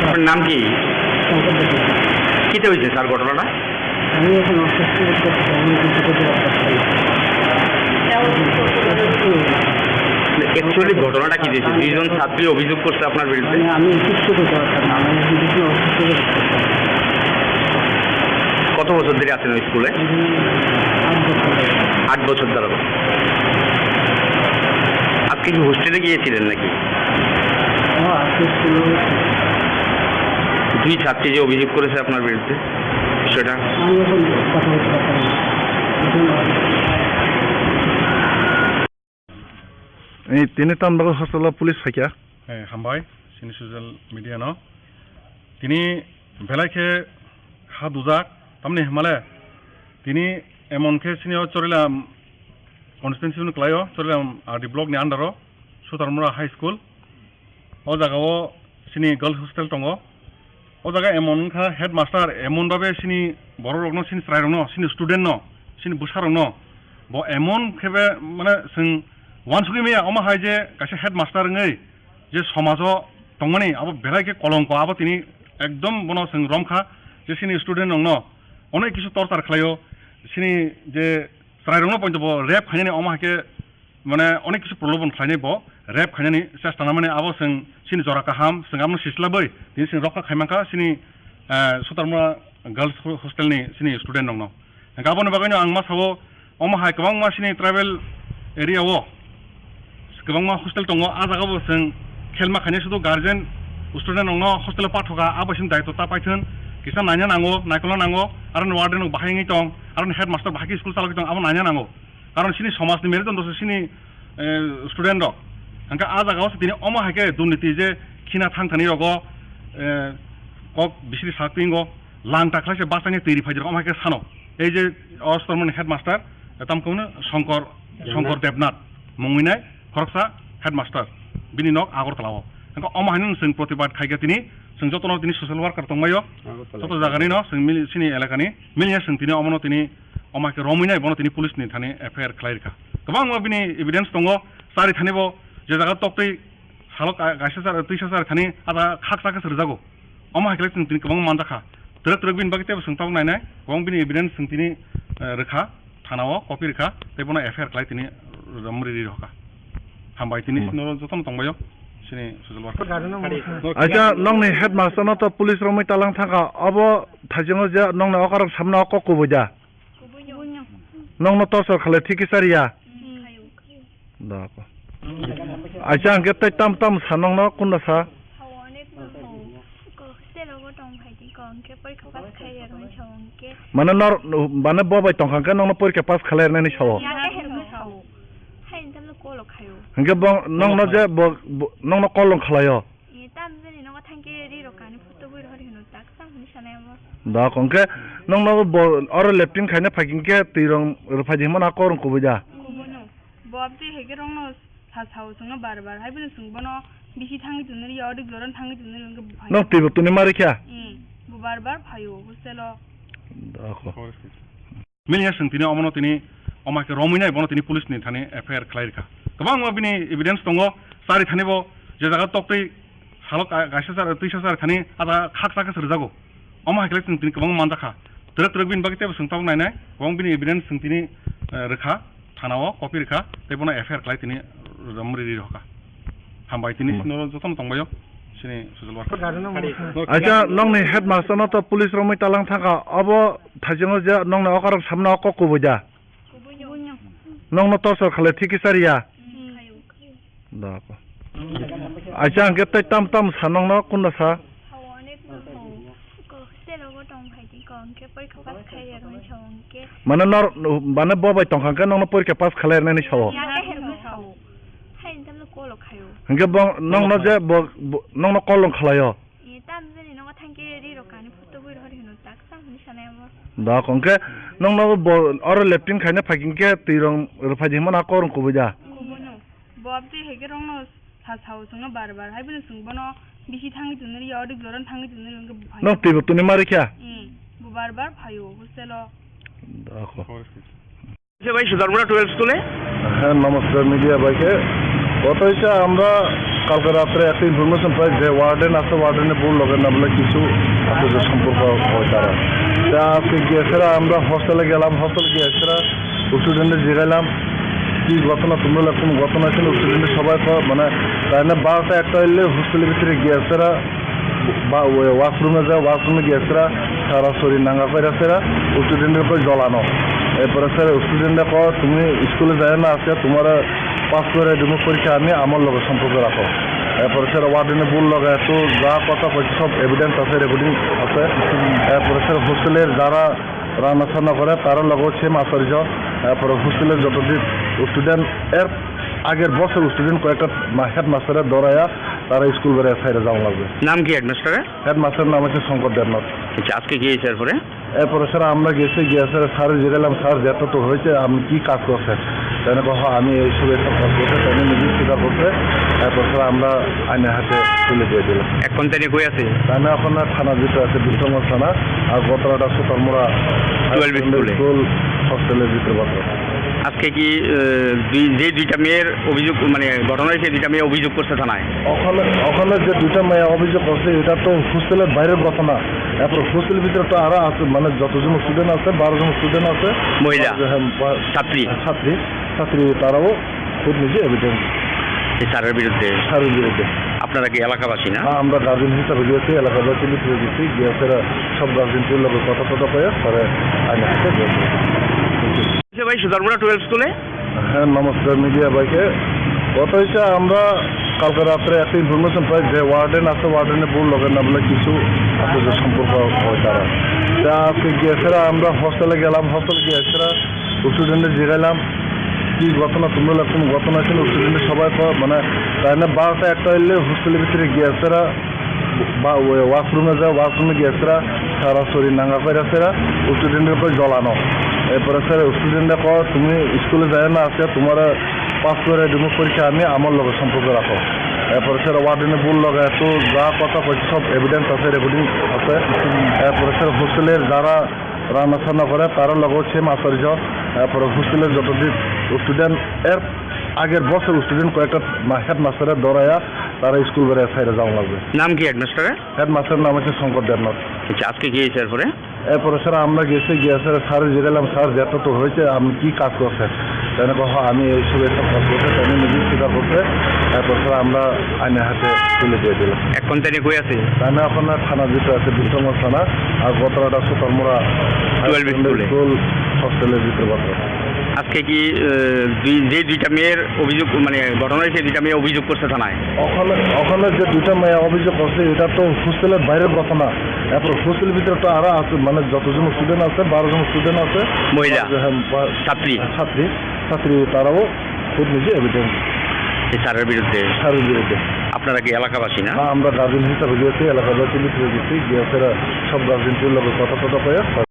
আপনার নাম কি? শঙ্কর দেবনাথ। কিতা হয়েছে স্যার ঘটনাটা? আমি এখন অসুস্থ বোধ করছি, আমি কিছু করতে পারছি না। অসুস্থ হয়ে গেছি। অ্যাকচুয়ালি ঘটনাটা কি হয়েছে? দুইজন ছাত্রী অভিযোগ করছে আপনার বিরুদ্ধে। মানে আমি কিছু করতে পারতাম না, আমি ভীষণ অসুস্থ হয়ে গেছি। কত বছর ধরে আছেন ওই স্কুলে? উম, আট বছর। আট বছর ধরে। আজকে কি হোস্টেলে গিয়েছিলেন নাকি? হ্যাঁ, আজকে স্কুলে গেছি। দুই ছাত্রী যে অভিযোগ করেছে আপনার বিরুদ্ধে, সেটা? আমি এখন কথা বলতে পারতাম না। এখন এই tini tamni bagwi hostel o police phaikha. Eh, hambai, sini social media no. Tini belai khe ha dujak, tamni himale, tini emon khe sini o Chorilam constituency no kwlaio, Chorilam R D block ni under o, Sutarmura High School. O jaga o sini girls hostel tongo. O jaga emon wngkha headmaster, emon babe sini borok rokno, sini chwrai rokno, sini student no, sini bwsa rokno bo emon khe be mane chwng uansugwi maya, omo hai je kaisa headmaster wngwi je somajo tongmani abo belai khe kolongko, abo tini ekdom bono chwng romkha je sini student rokno onek kisu torchar khlaio, sini je chwrai rokno poito bo rape khainani, omo hai khe mane onek kisu prolobon khlainai bo, rape khainani chesta nangmani, abo chwng sini jora kaham, chwng abono sislabwi tini chwng rokha khaimankha sini, eh, Sutarmura Girls Ho-, Hostel ni sini student rokno. Hingkhe aboni bagwino ang ma sao, omo hai kwbangma sini tribal area o kwbangma hostel tongo, ah jaga bo chwng khelma khainai sudu guardian student rokno hostel o pathoka, abo sini daitw ta paithwng, kisa naina nango, naikolna nango, aro ni warden rok bahai wngwi tong, aro ni headmaster bahai khe school chalogwi tong, abo naina nango. Karon sini somaj ni merudon dosa sini, eh, student rok. Hingkhe ah jaga o se tini omo hai khe durniti je khina thang thani rogo, eh, kok bisiri sak tingo lang ta khlai se bachani twi ri phai rok omo hai khe sano. Ei je o Sutarmura ni headmaster, eh, tam khe Shankar, Shankar Debnath mungwi nai khoroksa headmaster. Bini nok Agartala o. Hingkhe omo hai no chwng protibad khai khe tini chwng joto no tini social worker tong mai o. Joto jaga ni no chwng mili sini elaka ni mili ya chwng tini omo no tini omo hai khe romwi nai bono tini police ni thani F I R khlai rwkha. Kwbangma bini evidence tongo, chari thani bo je jaga toktwi salo ka-, kaisa char-, twisa chari thani ada khaksa khe se rwjago. Omo hai khe tini, tini kwbangma manjakha. Twrwk twrwk bini bagwi teibo chwng tabuk nainai, kwbang bini evidence chwng tini, eh, rwkha, thana o copy rwkha, tei bono F I R khlai tini romri ri rwkha. Hambai tini Hmm. sino jotono tongbaio, sini social worker. Acha, nongni headmaster no to police romwi talang thangkha, abo thaichongo je nongni okarok samna o kok kubui da? Nongno torchar khalai thik khe chariya? Da ko. Acha hingke tei tam tam sa nongno kunda sa? Hao, onek no hao. Ko hostel o bo tong phai di ko, hingke porikha pass khai ya rwni sao hingke. Mane nor, mane bo bai tongkha hingke nongno porikha pass khalai rwnani sao? Ya ke hen no sao. Hai, nta lo kolo khayo. Hingke bo nongno je bo, bo, nongno kol rong khlaio? E, tam jani nogo thangke ri rok kani photo bui rohor hino tak sam hini sanai amo. Da ko hingke nongno bo oro leptin khaina phai hingke twi rong rwphai di himano a kok rong kubui da? Kubuino. Bo abdi hege rongno sa sao chwngno bar bar. Hai bini chwng bono bisi thangwi tongno ri, odi bloran thangwi tongno ri, hingke bo phai. Nong twi bo tuni mari kha? E, bo bar bar phaio hostel o. Da ko. Mili ya chwng tini omono tini omo hai khe romwi nai bono tini police ni thani F I R khlai rwkha. Kwbangma bini evidence tongo, chari thani bo je jaga toktwi salo ka-, kaisa char-, twisa chari thani ada khaksa khe se rwjago. Omo hai khe chwng tini kwbangma manjakha. Twrwk twrwk bini bagwi teibo swng tabuk nainai. Kwbang bini evidence chwng tini, eh, rwkha, thana-o copy rwkha, tei bono F I R khlai tini romri ri rwkha. Hambai tini Hmm. Sino jotono tongbaio, sini social worker. Acha, nokni headmaster no to police romwi talang thangkha, obo thaichongo je nokni okarok samna o kok kubui da? Nokno torchor khalai thik kisa riya? Dako. Acha hwnkhe tei tam tam sa nokno kunda sa? Hao, onek no hao. Ko hostel o bo tong phai di ko, hwnkhe porikha pass khai ya rwni sao hwnkhe. Mane nor, mane bo bai tongkha hwnkhe nokno porikha pass khalai rwnani sao? Ya, ya, ya, sao. Hai, entam no kolo khayo. Hwnkhe bo nokno je bo, bo, nokno kol rong khlaio? E, tam jani nogo thangke ri rok kani photo bui rohor hino tak sam hini sanai amo. Dok, hwnkhe nokno bo oro leptin khaina phai hwnkhe twi rong rwphai di hwnmano kok rong kubui da? Kubui no. Bo abdi hege rong no sa sao chwngno bar bar. Hai bini chwng bono bisi thangwi tonwi ri, odik joran thangwi tonwi ri, hwnkhe bo phai. Nok twi bo tuni mari kha? E, bo bar bar phaio hostel o. Dok. সে ভাই সুধারপুরা টুয়েলভ স্কুলে। হ্যাঁ, নমস্কার মিডিয়া ভাইকে। কথা হচ্ছে, আমরা কালকে রাত্রে একটা ইনফরমেশন পাই যে ওয়ার্ডেন আছে, ওয়ার্ডেনের বউর লগে না বলে কিছু আপনাদের সম্পর্ক হয় তারা। তা আজকে গিয়েছিলাম, আমরা হোস্টেলে গেলাম, হোস্টেলে গিয়েছিলাম, স্টুডেন্টদের জিগাইলাম কি ঘটনা, তোমরা কোনো ঘটনা ছিল, স্টুডেন্ট সবাই ক-, মানে, তাই না, বারোটা একটা হইলে হোস্টেলের ভিতরে গিয়েছিলাম, ba-, washroom-e ja, washroom-e gesera, sara sori nanga paira sera, student-e koi jolano. Erpore sir student-e ko, "Tumi school-e jaya na aske, tumare pass kore dibo porikha ami, amar loge somporko rakho." Erpore sir warden-e bul loge to ja kotha koichi sob evidence ase, recording ase. Erpore sir hostel-er jara rana sana kore, tara logo same asarjo. Erpore hostel-er joto din student-er Ager bosor student koyekta ma-, headmaster-e doraya, tara school bere saira jaung lagbe. নাম কি হেডমাস্টারের? Headmaster-er nam hoiche Shankar Debnath. আচ্ছা, আজকে কি হয়েছে এরপরে? Erpore sir amra gesi giya sir, sir-re jigailamo, "Sir, jeta to hoiche, apni ki kaj korche?" Tene ko, "Ha, ami ei sob ekta kaj korchi," tene niji sikar korchi. Erpore sir amra aini hate tuli diye dilam. এখন তিনি কই আছে? Tene ekhon thana bhitor ache, Bisramganj thana, ar Gotorata Sutarmura Twelve Higher Secondary school. School hostel-er bhitor basa. আজকে কি, আহ, দুই, যে দুইটা মেয়ের অভিযোগ, মানে, ঘটনা হয়েছে, দুইটা মেয়ে অভিযোগ করছে থানায়? ওখানে, ওখানে যে দুইটা মেয়ে অভিযোগ করছে, এটা তো হোস্টেলের বাইরের ঘটনা। এরপর হোস্টেলের ভিতরে তো আরো আছে, মানে, যতজন স্টুডেন্ট আছে, বারো জন স্টুডেন্ট আছে। মহিলা? হ্যাঁ, বা-, ছাত্রী? ছাত্রী, ছাত্রী, তারাও খুদ নিজে এভিডেন্স। এই স্যারের বিরুদ্ধে? স্যারের বিরুদ্ধে। আপনারা কি এলাকাবাসী না? হ্যাঁ, আমরা গার্জেন হিসাবে গিয়েছি, এলাকাবাসী মিটিংয়ে গেছি, গিয়ে ফেরা সব গার্জেনদের লগে কথা টথা কয়ে পরে আইন হাতে দিয়েছি। আচ্ছা ভাই, সুধারপুরা টুয়েলভ স্কুলে? হ্যাঁ, নমস্কার মিডিয়া ভাইকে। কথা হচ্ছে, আমরা কালকে রাত্রে একটা ইনফরমেশন পাই যে ওয়ার্ডেন আছে, ওয়ার্ডেনের বউর লগে না বলে কিছু আপনাদের সম্পর্ক হয় তারা। তা আজকে গিয়ে ফেরা আমরা হোস্টেলে গেলাম, হোস্টেল গিয়ে ফেরা স্টুডেন্টদের জিগাইলাম, "কি ঘটনা, তোমরা কোনো ঘটনা ছিল?" স্টুডেন্ট সবাই ক-, মানে, তাই না, বারোটা একটা হইলে হোস্টেলের ভিতরে গিয়ে ফেরা বা ওই ওয়াশরুমে যায়, ওয়াশরুমে গিয়ে ফেরা, সারা শরীর নাঙ্গা করে ফেরা, স্টুডেন্টের উপর জ্বলানো। এরপরে স্যার, স্টুডেন্টরা কয়, "তুমি স্কুলে যায় না, আজকে তোমার পাস করে দিব পরীক্ষা, আমি আমার লগে সম্পর্ক রাখো।" এরপরে স্যার, ওয়ার্ডেনে বল লগে এত যা কথা কইছে, সব এভিডেন্স আছে, রেকর্ডিং আছে। এরপরে স্যার, হোস্টেলের যারা রান্না সান্না করে, তারা লগেও সেম আচার্য। এরপরে হোস্টেলের যত স্টুডেন্ট, এর আগের বছর স্টুডেন্ট কয়েকটা মা-, হেডমাস্টারের দৌড়াইয়া তারা স্কুল বেড়ে সাইডে যাওয়া লাগবে। নাম কি হেডমাস্টারের? হেডমাস্টারের নাম হচ্ছে শঙ্কর দেবনাথ। আচ্ছা, আজকে কি হয়েছে এরপরে? এরপরে স্যার আমরা গেছি, গিয়ে স্যার, স্যার জিজ্ঞাসলাম, "স্যার, যেটা তো হয়েছে, আপনি কি কাজ করছেন?" তাই না, কহ, "আমি এই সব একটা কাজ করছি," তাই না, নিজে স্বীকার করছে। এরপর স্যার আমরা আইনের হাতে তুলে দিয়ে দিলাম। এখন তাই কই আছে? তাই না, এখন থানা ভিতরে আছে, বিশ্বনাথ থানা, আর গতরাটা সুতারমুড়া টুয়েলভ স্কুলে। স্কুল হোস্টেলের ভিতরে বসে। আজকে কি, আহ, দুই, যে দুইটা মেয়ের অভিযোগ, মানে, ঘটনা হয়েছে, দুইটা মেয়ে অভিযোগ করছে থানায়? ওখানে, ওখানে যে দুইটা মেয়ে অভিযোগ করছে, এটা তো হোস্টেলের বাইরের ঘটনা। এরপর হোস্টেলের ভিতরে তো আরো আছে, মানে, যতজন স্টুডেন্ট আছে, বারো জন স্টুডেন্ট আছে। মহিলা? হ্যাঁ, বা-, ছাত্রী? ছাত্রী, ছাত্রী, তারাও খুব নিজে এভিডেন্স। এই স্যারের বিরুদ্ধে? স্যারের বিরুদ্ধে। আপনারা কি এলাকাবাসী না? হ্যাঁ, আমরা গার্জেন হিসাবে গিয়েছি, এলাকাবাসী মিটিংয়ে গেছি, গিয়ে ফেরা সব গার্জেনদের লগে কথা টথা কয়ে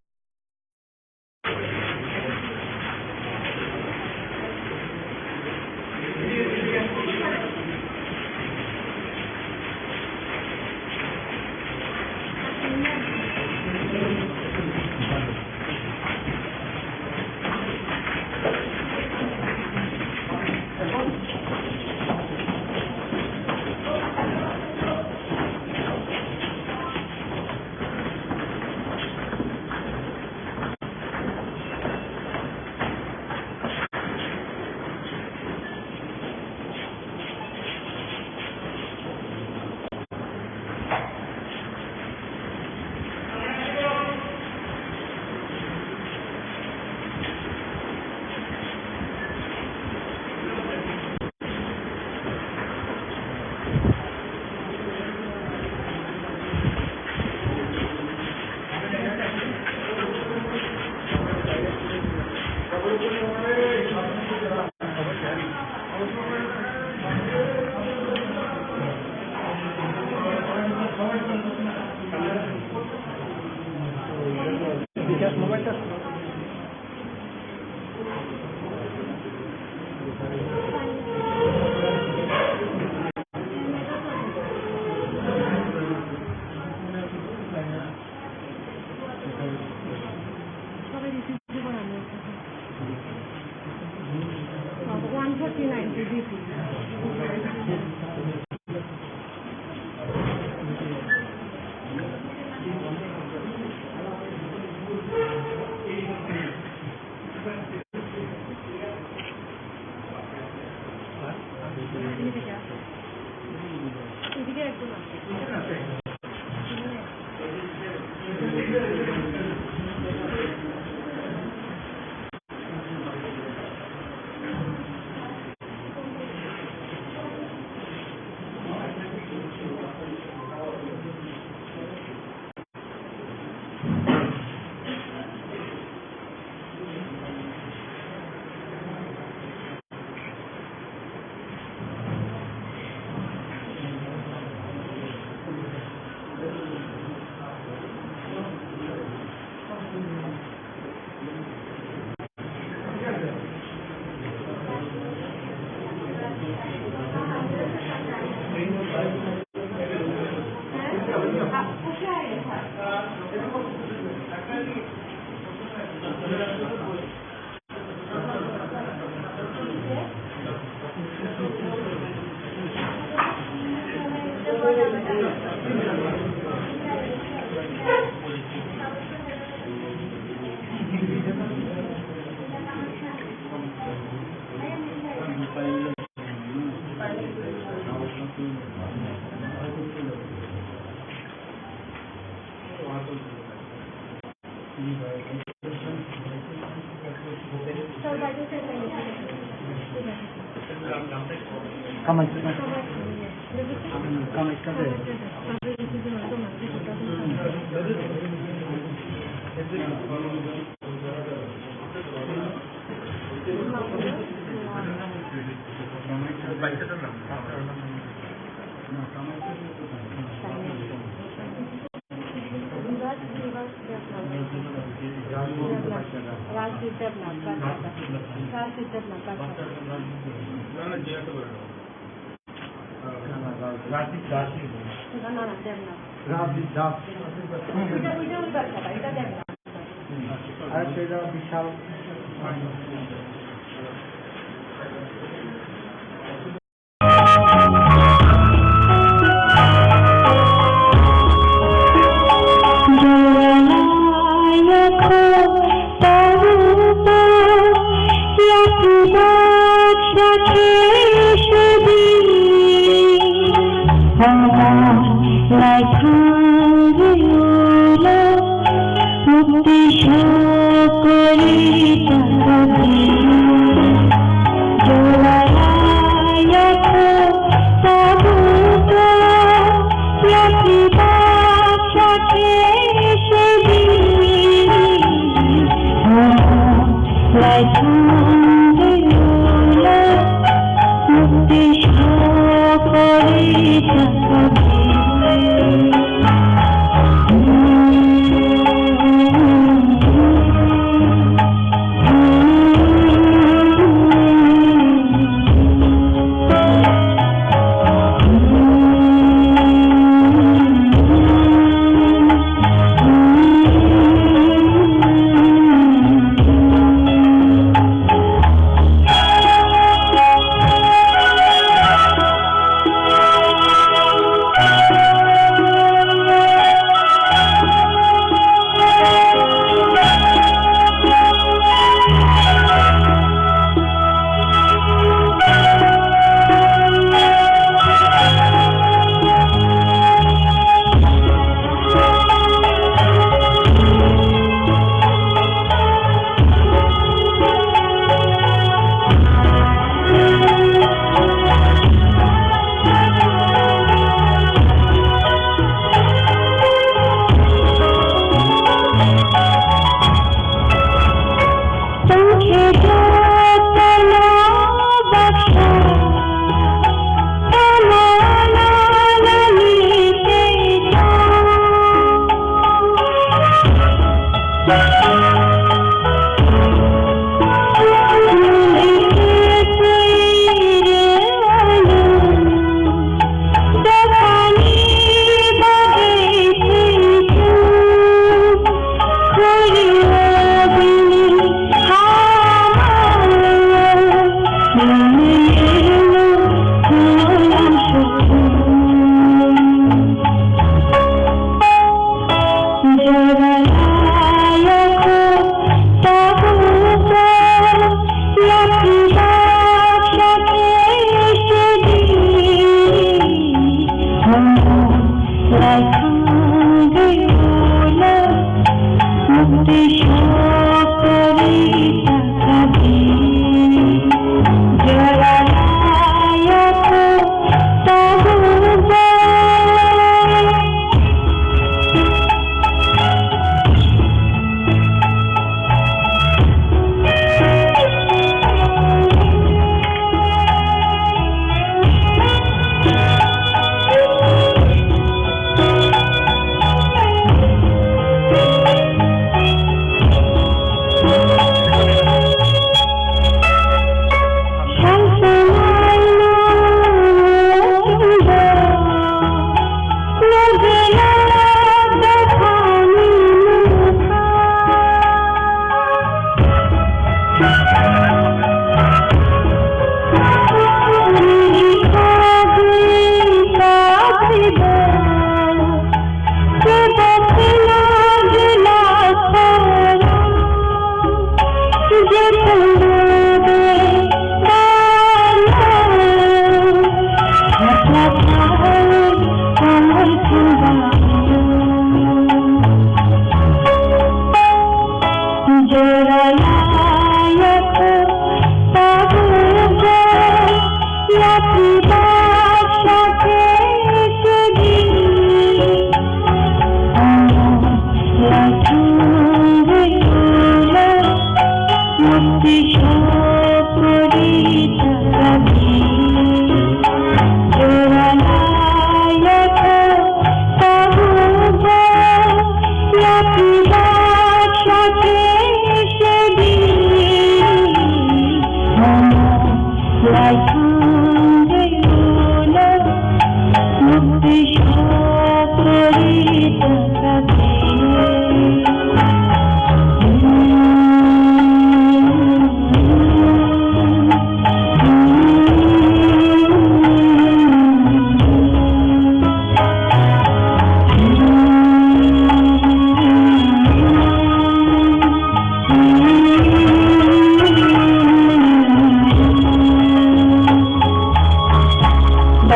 One forty nine K G. Kamai, kamai, kamai. Rajdeep Debnath, Rajdeep Debnath, Rajdeep Debnath. Rajdeep Das. Na, na, na, Debnath. Rajdeep Das. Ita, ita, ita, ita, ita Debnath. Arekta Bishal.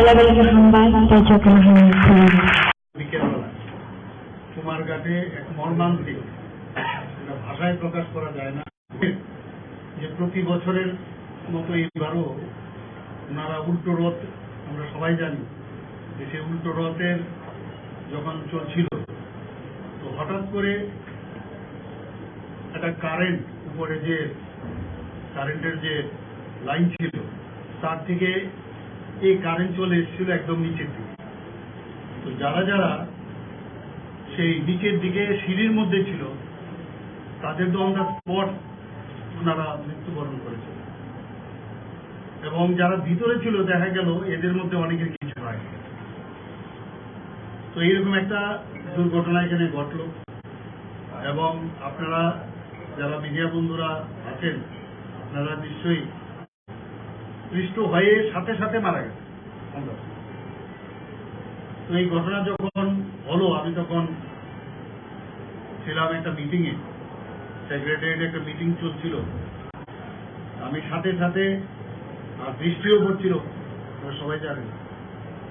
Jaga lagi hambai, tei jotono hambai khulumdi. বিকেলবেলা কুমারঘাটে এক মর্মান্তিক, এটা ভাষায় প্রকাশ করা যায় না, যে প্রতি বছরের মতো এবারও ওনারা উল্টো রথ, আমরা সবাই জানি যে সেই উল্টো রথের যখন চলছিল, তো হঠাৎ করে একটা কারেন্ট, উপরে যে কারেন্টের যে লাইন ছিল, তার থেকে এই কারেন্ট চলে এসেছিল একদম নিচের দিকে। তো যারা যারা সেই নিচের দিকে সিঁড়ির মধ্যে ছিল, তাদের তো on the spot ওনারা মৃত্যুবরণ করেছেন। এবং যারা ভিতরে ছিল, দেখা গেল এদের মধ্যে অনেকের কিছু হয়। তো এইরকম একটা দুর্ঘটনা এখানে ঘটলো। এবং আপনারা যারা মিডিয়া বন্ধুরা আছেন, আপনারা নিশ্চয়ই স্পৃষ্ট হয়ে সাথে সাথে মারা গেছে। তো এই ঘটনা যখন হলো, আমি তখন ছিলাম একটা মিটিংয়ে, সেক্রেটারিয়েটে একটা মিটিং চলছিল। আমি সাথে সাথে, আর বৃষ্টিও পড়ছিল, আপনারা সবাই জানেন।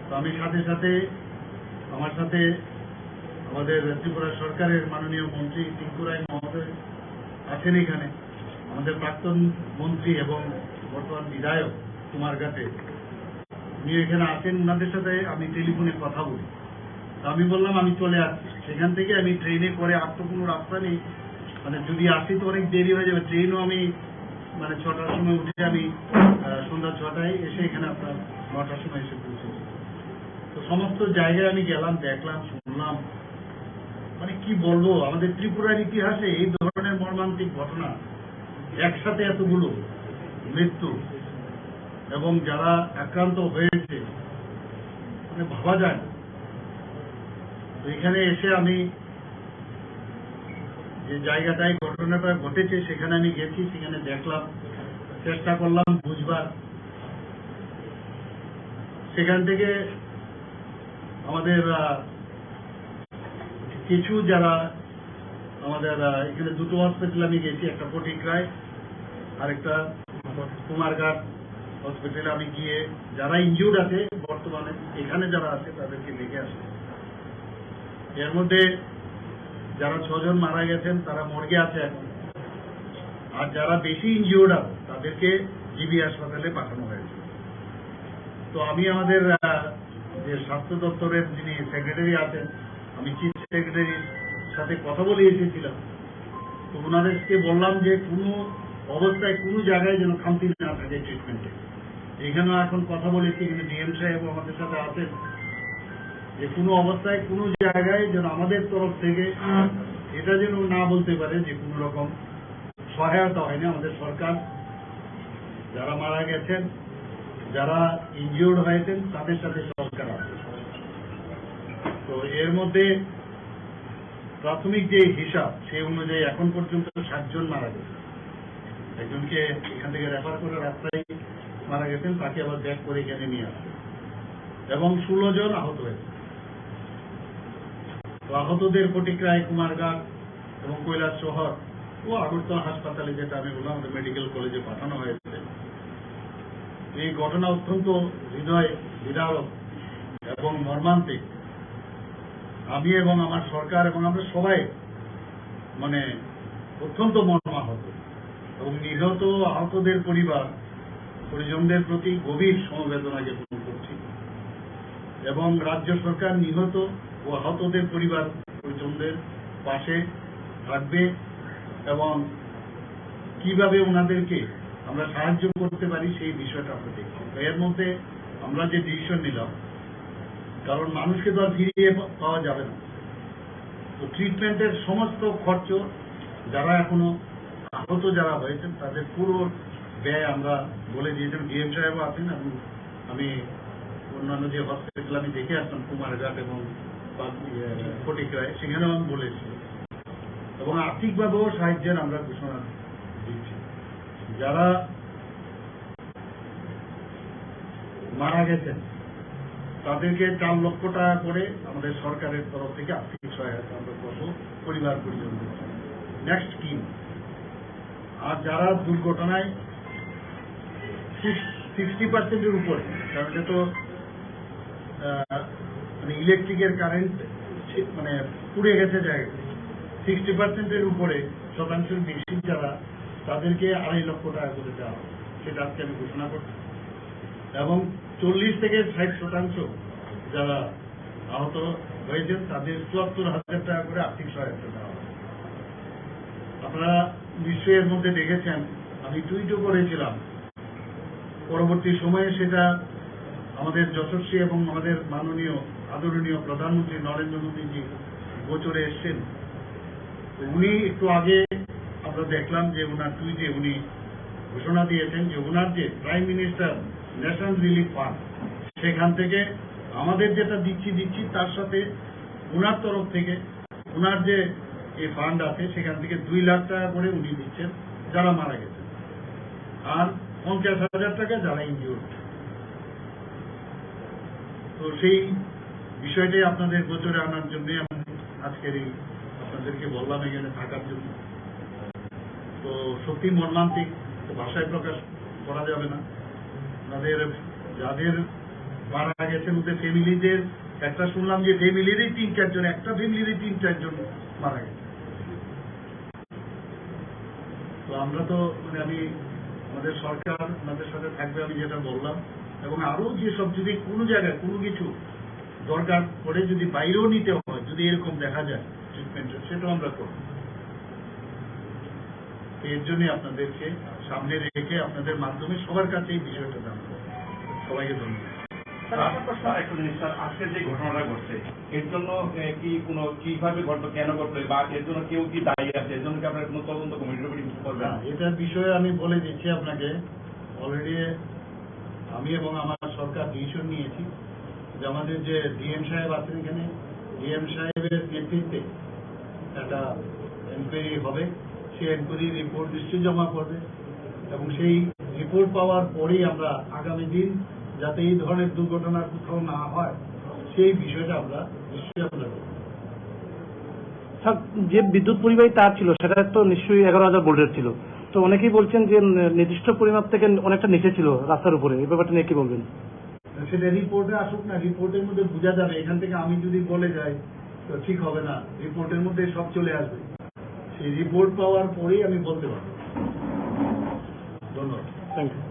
তো আমি সাথে সাথে, আমার সাথে আমাদের ত্রিপুরা সরকারের মাননীয় মন্ত্রী টিঙ্কু রায় মহোদয় আছেন এখানে, আমাদের প্রাক্তন মন্ত্রী এবং বর্তমান বিধায়ক কুমারঘাটে, উনি এখানে আছেন, ওনাদের সাথে আমি টেলিফোনে কথা বলি। তো আমি বললাম, "আমি চলে আসছি।" সেখান থেকে আমি ট্রেনে করে, আর তো কোনো রাস্তা নেই, মানে, যদি আসি তো অনেক দেরি হয়ে যাবে। ট্রেনও আমি, মানে, ছটার সময় উঠে আমি, আহ, সন্ধ্যা ছটায় এসে এখানে আপনার নটার সময় এসে পৌঁছেছি। তো সমস্ত জায়গায় আমি গেলাম, দেখলাম, শুনলাম, মানে, কি বলবো, আমাদের ত্রিপুরার ইতিহাসে এই ধরনের মর্মান্তিক ঘটনা, একসাথে এতগুলো মৃত্যু এবং যারা আক্রান্ত হয়েছে, মানে, ভাবা যায় না। তো এখানে এসে আমি যে জায়গাটায় ঘটনাটা ঘটেছে, সেখানে আমি গেছি, সেখানে দেখলাম, চেষ্টা করলাম বুঝবার। সেখান থেকে আমাদের, আহ, কিছু যারা আমাদের, আহ, এখানে দুটো হসপিটাল আমি গেছি, একটা ফটিকরায় আর একটা কুমারঘাট হসপিটালে আমি গিয়ে যারা ইনজিউর্ড আছে বর্তমানে, এখানে যারা আছে তাদেরকে দেখে আসি। এর মধ্যে যারা ছজন মারা গেছেন তারা মর্গে আছে এখন, আর যারা বেশি ইনজিউর্ড আছে তাদেরকে জিবি হাসপাতালে পাঠানো হয়েছে। তো আমি আমাদের, আহ, যে স্বাস্থ্য দপ্তরের যিনি সেক্রেটারি আছেন, আমি চিফ সেক্রেটারির সাথে কথা বলে এসেছিলাম। তো ওনাদেরকে বললাম যে কোনো অবস্থায় কোনো জায়গায় যেন খামতি না থাকে ট্রিটমেন্টে। এখানেও এখন কথা বলেছি, কিন্তু ডিএম সাহেব আমাদের সাথে আছেন, যে কোনো অবস্থায় কোনো জায়গায় যেন আমাদের তরফ থেকে এটা যেন না বলতে পারে যে কোনো রকম সহায়তা হয়নি। আমাদের সরকার যারা মারা গেছেন, যারা ইনজিউর্ড হয়েছেন, তাদের সাথে সরকার আছে। তো এর মধ্যে প্রাথমিক যে হিসাব, সেই অনুযায়ী এখন পর্যন্ত সাতজন মারা গেছে। একজনকে এখান থেকে রেফার করে রাস্তায় মারা গেছেন, তাকে আবার ব্যাক করে এখানে নিয়ে আসছে এবং ষোলো জন আহত হয়েছে। তো আহতদের ফটিকরায়, কুমারঘাট এবং কৈলাসহর ও আগরতলা হাসপাতালে, যেটা আমি বললাম, আমাদের মেডিকেল কলেজে পাঠানো হয়েছে। এই ঘটনা অত্যন্ত হৃদয় বিদারক এবং মর্মান্তিক। আমি এবং আমার সরকার এবং আমরা সবাই, মানে, অত্যন্ত মর্মাহত এবং নিহত আহতদের পরিবার পরিজনদের প্রতি গভীর সমবেদনা জ্ঞাপন করছি এবং রাজ্য সরকার নিহত ও আহতদের পরিবার পরিজনদের পাশে থাকবে এবং কিভাবে ওনাদেরকে আমরা সাহায্য করতে পারি, সেই বিষয়টা আমরা দেখছি। তো এর মধ্যে আমরা যে ডিসিশন নিলাম, কারণ মানুষকে তো আর ফিরিয়ে পা-, পাওয়া যাবে না, তো ট্রিটমেন্টের সমস্ত খরচ, যারা এখনো আহত যারা হয়েছেন, তাদের পুরো ব্যয় আমরা বলে দিয়েছেন। ডিএম সাহেবও আছেন এবং আমি অন্যান্য যে হসপিটাল আমি দেখে আসলাম, কুমারঘাট এবং বা-, ইয়ে, ফটিকরায়, সেখানেও আমি বলেছি এবং আর্থিকভাবেও সাহায্যের আমরা ঘোষণা দিচ্ছি। যারা মারা গেছেন, তাদেরকে চার লক্ষ টাকা করে আমাদের সরকারের তরফ থেকে আর্থিক সহায়তা আমরা করবো পরিবার পরিজনদের। নেক্সট কি? আর যারা দুর্ঘটনায় সিক্সটি পার্সেন্টের উপরে, কারণ এটা তো আহ, মানে ইলেকট্রিকের কারেন্ট মানে পুড়ে গেছে, যায় সিক্সটি পার্সেন্টের উপরে, শতাংশের বেশি যারা, তাদেরকে আড়াই লক্ষ টাকা করে দেওয়া হবে, সেটা আজকে আমি ঘোষণা করছি। এবং চল্লিশ থেকে ষাট শতাংশ যারা আহত হয়েছেন, তাদের চুয়াত্তর হাজার টাকা করে আর্থিক সহায়তা দেওয়া হবে। আপনারা নিশ্চয়ই এর মধ্যে দেখেছেন, আমি টুইটও করেছিলাম। পরবর্তী সময়ে সেটা আমাদের যশস্বী এবং আমাদের মাননীয় আদরণীয় প্রধানমন্ত্রী নরেন্দ্র মোদীজি গোচরে এসছেন। তো উনি একটু আগে আমরা দেখলাম যে ওনার টুইটে উনি ঘোষণা দিয়েছেন যে ওনার যে prime minister national relief fund, সেখান থেকে আমাদের যেটা দিচ্ছি দিচ্ছি, তার সাথে ওনার তরফ থেকে ওনার যে এই ফান্ড আছে, সেখান থেকে দুই লাখ টাকা করে উনি দিচ্ছেন যারা মারা গেছেন, আর পঞ্চাশ হাজার টাকা যারা ইনজিওর্ড। তো সেই বিষয়টাই আপনাদের গোচরে আনার জন্য আমি আজকের এই আপনাদেরকে বললাম এখানে থাকার জন্য। তো সত্যি মর্মান্তিক, তো ভাষায় প্রকাশ করা যাবে না। তাদের যাদের মারা গেছেন ওদের ফ্যামিলিদের একটা শুনলাম যে ফ্যামিলিরই তিন চারজন, একটা ফ্যামিলিরই তিন চারজন মারা গেছে। তো আমরা তো মানে আমি আমাদের সরকার ওনাদের সাথে থাকবে, আমি যেটা বললাম, এবং আরও যেসব যদি কোনো জায়গায় কোনো কিছু দরকার পড়ে, যদি বাইরেও নিতে হয়, যদি এরকম দেখা যায় ট্রিটমেন্টের, সেটাও আমরা করব। তো এর জন্যই আপনাদেরকে সামনে রেখে আপনাদের মাধ্যমে সবার কাছে এই বিষয়টা জানাবো। সবাইকে ধন্যবাদ। স্যার, একটা প্রশ্ন। একটা জিনিস স্যার, আজকে যে ঘটনাটা ঘটছে, এর জন্য এ, কি কোনো কিভাবে ঘটলো, কেন ঘটলো, বা এর জন্য কেউ কি দায়ী আছে, এর জন্য কি আপনারা কোনো তদন্ত কমিটির উপরে কিছু করবেন? হ্যাঁ, এটার বিষয়ে আমি বলে দিচ্ছি আপনাকে। অলরেডি আমি এবং আমার সরকার ডিসিশন নিয়েছি যে আমাদের যে ডিএম সাহেব আছেন এখানে, ডিএম সাহেবের নেতৃত্বে একটা এনকোয়ারি হবে। সেই এনকোয়ারি রিপোর্ট নিশ্চয়ই জমা পড়বে এবং সেই রিপোর্ট পাওয়ার পরেই আমরা আগামী দিন যাতে এই ধরনের দুর্ঘটনা কোথাও না হয়, সেই বিষয়টা আমরা নিশ্চয়ই আমরা দেখব। স্যার, যে বিদ্যুৎ পরিবাহী তার ছিল, সেটা তো নিশ্চয়ই এগারো হাজার ভোল্টের ছিল। তো অনেকেই বলছেন যে, উম, নির্দিষ্ট পরিমাপ থেকে অনেকটা নিচে ছিল রাস্তার উপরে। এই ব্যাপারটা নিয়ে কি বলবেন? সেটা রিপোর্টে আসুক না, রিপোর্টের মধ্যে বোঝা যাবে। এখান থেকে আমি যদি বলে যাই, তো ঠিক হবে না, রিপোর্টের মধ্যে সব চলে আসবে। সেই রিপোর্ট পাওয়ার পরেই আমি বলতে পারবো। ধন্যবাদ। Thank you.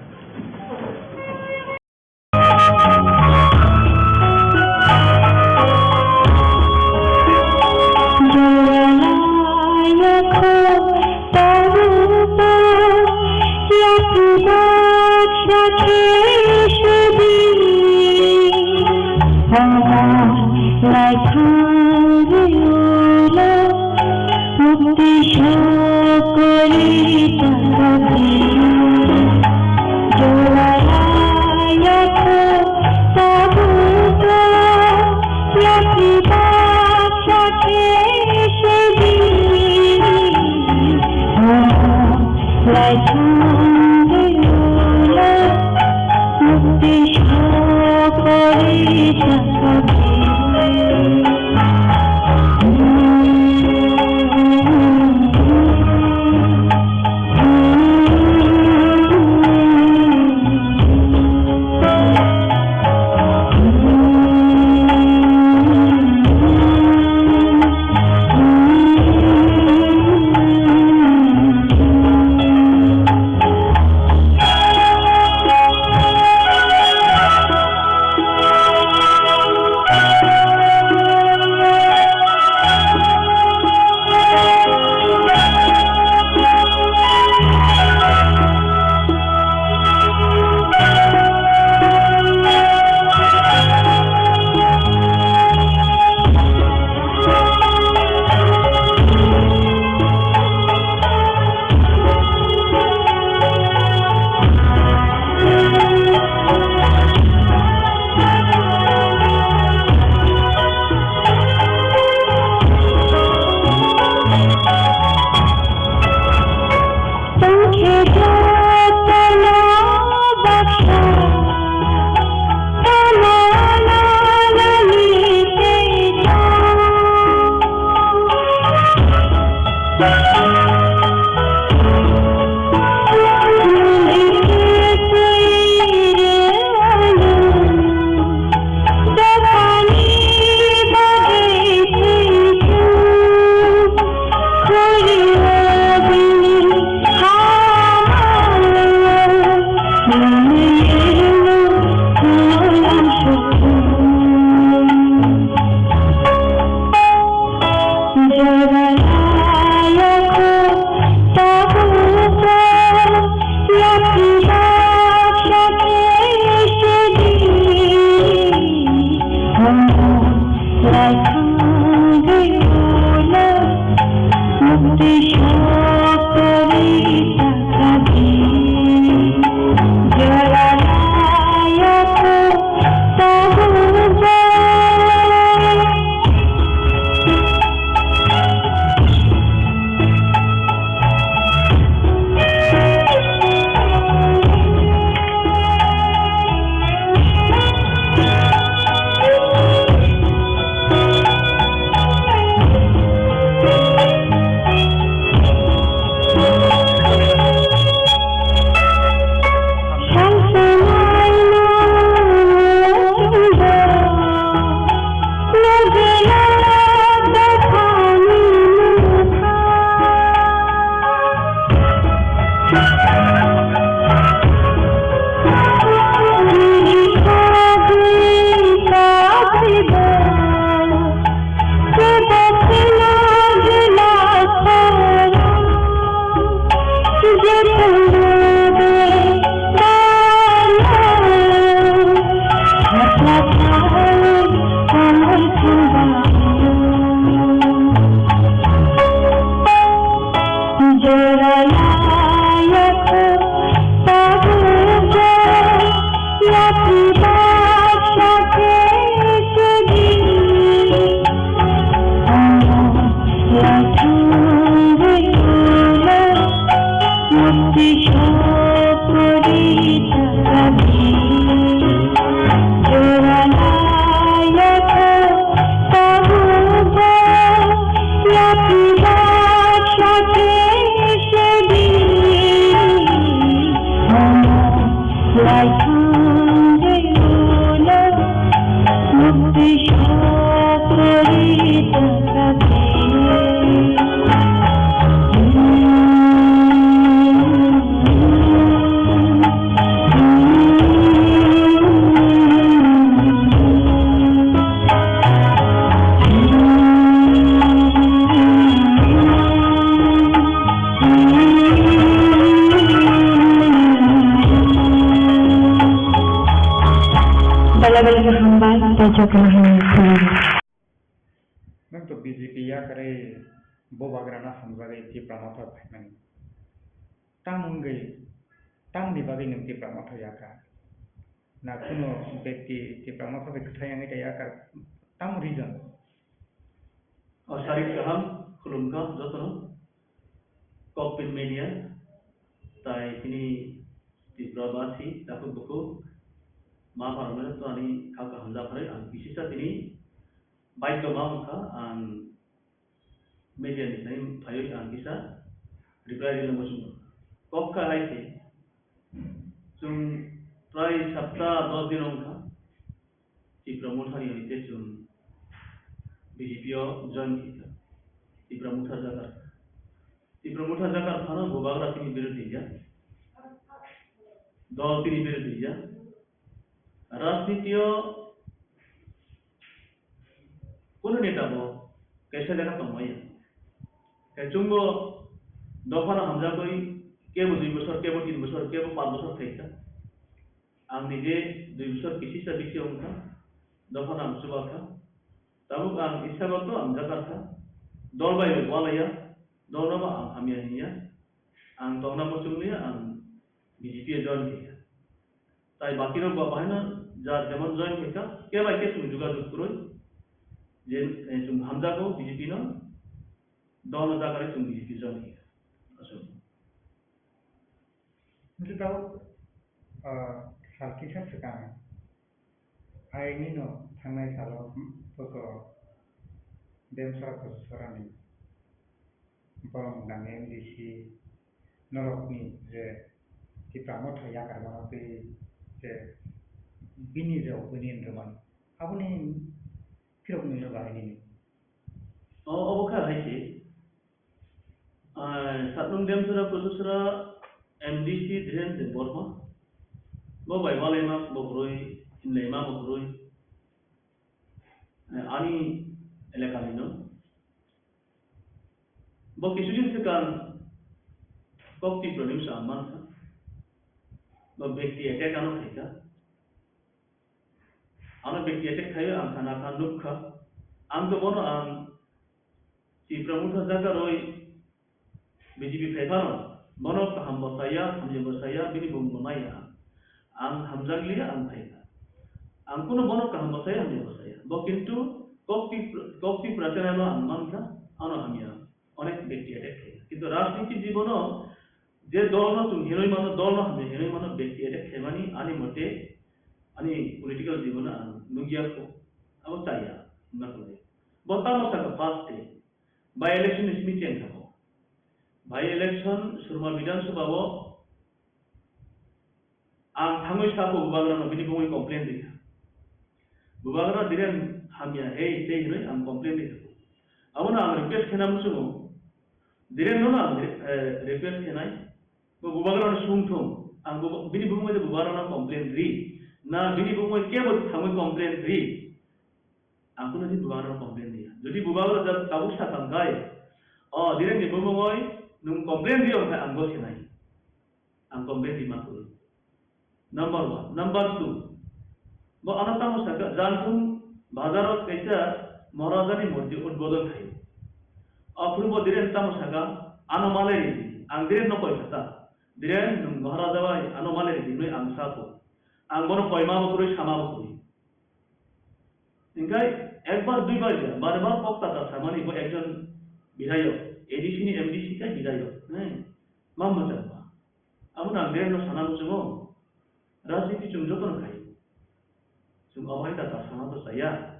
Belai belai khe hambai, tei jotono hambai khulumgo. Nwng to B J P yakarwi bubagrano hamjagwi Tipra Motha phaimani. Tamo wngwi, tamoni bagwi nwng Tipra Motha yakar? Na kunu bekti Tipra Motha bai kwthai wngwi tei yakar? Tamo reason? O sarik kaham, khulumkha jotono. Kokpin Media, tai tini Tripura basi, takhuk bukhuk, ma pharmai to ani kha kaham japharwi ang bisisa tini baidhyo ma wngkha ang media ni thani phaiwi ang kisa reply rwna muchungo. Kok kha hai se, chwng prai sapta dos din wngkha. Tipra Mothani hai khe chwng B J P o join khaikha. Tipra Motha jakar. Tipra Motha jakar phano bubagra tini birodhi ya. Dol tini birodhi ya. Rajniti o kunu neta bo kaisa jaga tongmaya. Khe chwngbo dophano hamjakwi kebo dui bosor, kebo tin bosor, kebo panch bosor khaikha. Ang nije dui bosor kisisa bisi wngkha, dophano ang chubakha. Tabuk ang isago to ang jakarkha. Dol bai bai walaiya, dolno bo ang hamya hinya. Ang tongna muchung liya, ang B J P o join khaikha. Tai bakirok bo bahaino jar jemon join khaikha, khe bai khe chwng jogajog kwrwi. Je, eh, chwng hamjago B J P no, dolno jakarwi chwng B J P join khaikha. Aswk. Hwnkhe tabuk, ah, sal kisa swkang, aini no thangnai salo, hmm, bwkha Demsora Kososorani borok nangni M D C norokni je Tipra Motha yakar mano tei je bini je opinion rwmani, aboni phirok nini no bahai nini. O, obo kha hai se. Ah, Satnung Demsora Kososorani M D C Dhiren Singh Borma. Bo bai walaima bo kwrwi, hinlaima bo kwrwi. Eh, ani elakani no. Bo kisu din swkang kok Tipra ni bwsa ang mankha. Bo bekti attack ano khaikha. Ano bekti attack khaio ang sana kha nukha. Ang to bono ang Tipra Motha jakarwi B J P phai phano, bono kaham bo saya, hamya bo saya, bini bumung bo naiya ang. Ang hamjakliya, ang phaikha. Ang kunu bono kaham bo saya, hamya bo saya. Bo kintu kok Tip-, kok Tipra channel o ang mankha, ano hamya. Onek bekti attack khaikha. Kintu rajniti jibono je dolno chwng hinwi mano, dolno hamya hinwi mano, bekti attack khaimani ani mote, ani political jibono ang nukya kho. Abo chaya, wngna kwlai. Bo tamo sakha first day. By election ni simi cheng thangkho. By election Surma Bidhan Sabha o ang thangwi sakho bubagrano bini bumui complain rikha. Bubagra Dhiren hamya hei tei hinwi ang complain rikha. Abono ang request khaina muchungo. Dhiren no ang re-, eh, request khainai. Bo bubagrano sungthung. Ang bu-, bini bumui de bubagrano complain ri. Na bini bumui kebo thangwi complain ri. Ang kunu din bubagrano complain riya. Jodi bubagra jat tabuk sakang kai, o, Dhiren ni bumungoi nwng complain riyo khe ang bo sinai. Ang complain rima kwrwi. Number one. Number two. Bo ano tamo saka, Jantung bazar o kaisa Maharaja ni murti udbodon khaio. Aphuru bo Dhiren tamo saka, ano malai ridi. Ang Dhiren no koi kha ta. Dhiren nwng Maharaja bai ano malai ridi hinwi ang sako. Ang bono koima bo kwrwi, sama bo kwrwi. Hingkai ekbar duibar ya, bare bar kok ta ta samani bo ekjon bidhayok, A D C ni M D C khe bidhayok, hmm, ma mwchang ba. Abo nang Dhiren no sana muchungo, rajniti chwng joto no khai. Chwng obo hai ta ta sama to chaya.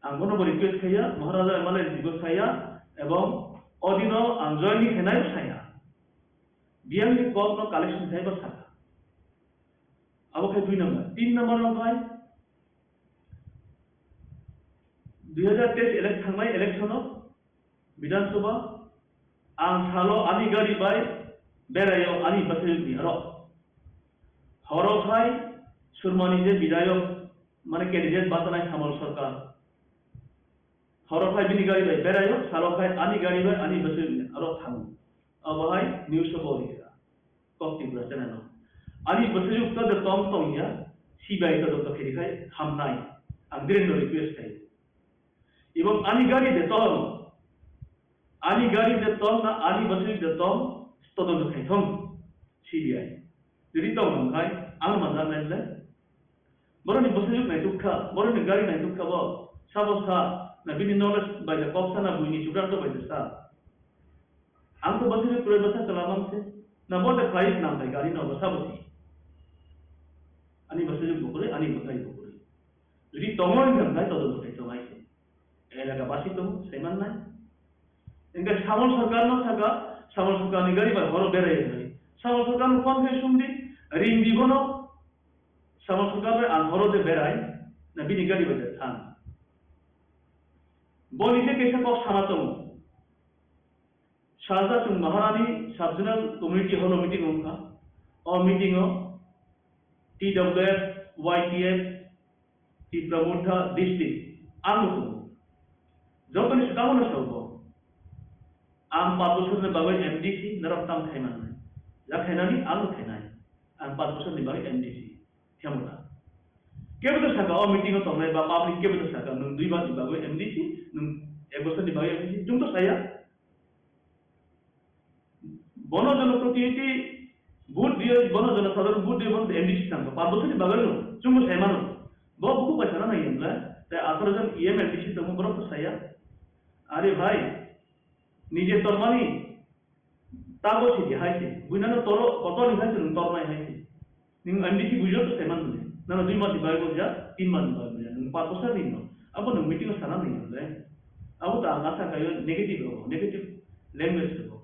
Ang bono bo request khaiya, Maharaja M L A ni bigo saya, ebong odino ang join ni khenai bo saya. Biyang ni kok no collection khai bo saka. Abo khai dui number. Tin number rok khai dui hajar teis elek thangnai election o Bidhan Sabha ang salo ani gari bai beraio ani bwsajwk ni aro horo khai Surmani je bidayok mane candidate batanai Samol Sarkar. Horo khai bini gari bai beraio, salo khai ani gari bai ani bwsajwk ni aro thango. Abo hai news o bo rikha. Kok Tripura channel o. Ani bwsajwk to de tong tong ya, C B I to doktor khedi khai hamnai. Ang Dhiren no request khai. Ibong ani gari de tong. Ani gari de tong na ani bwsajwk de tong, todonto khai thong C B I. Jodi tong khai ang manjak nai le. Boroni bwsajwk naituk kha, boroni gari naituk kha bo. Sabo sa, na bini knowledge bai de kok sa na buini chukranto bai de sa. Ang to bwsajwk kwrwi bwsa kwlamang se. Na bo de khlai nang bai gari no bwsa bwsi. Ani bwsajwk bo kwrwi, ani bwsai bo kwrwi. Jodi tongo wngkha, hwnkhe todonto khai tongnai se. Elaka basi tongo, saiman nai. Hwnkhe Samol Sarkar no saka, Samol Sarkar ni gari bai horo berai hwnwi. Samol Sarkar no phone khai sumdi, ringdi bono. Samol Sarkar bai ang horo de berai, na bini gari bai de thang. Boni khe kaisa kok sana tongo. Salsa chwng Maharani Sub-Zonal Community Hall o meeting wngkha. O meeting o T W F, Y T F, Tipra Motha District ang tongo. Jotoni swkango no sabo. Ang paanch bosorni bagwi M D C norok tam khai mannai. Ya khainani ang khainai. Ang paanch bosorni bagwi M D C. Khemota. Kebo to saka o meeting o tongnai ba public kebo to saka nwng dui bosor ni bagwi M D C, nwng ek bosor ni bagwi M D C, chwng to saya. Bono jono protinidhi vote diye, bono jono sadharon vote diye, bono M D C tangkha. Paanch bosor ni bagwi no, chwng bo sai mano. Bo buku bai sana nai yamla, tai atharo jon E M M D C tongo, borok to saya. Are bhai, nije tormani, Tago sidi hai se, buinano toro kotor ni hai se nwng tornai hai se. Nwng M D C bujo to saiman mune. Nano dui mati bai buja, tin mati bai buja. Nwng pato sa ni no. Abo nwng meeting o sana ni no le. Abo ta ang asa kayo negative abo, negative language abo.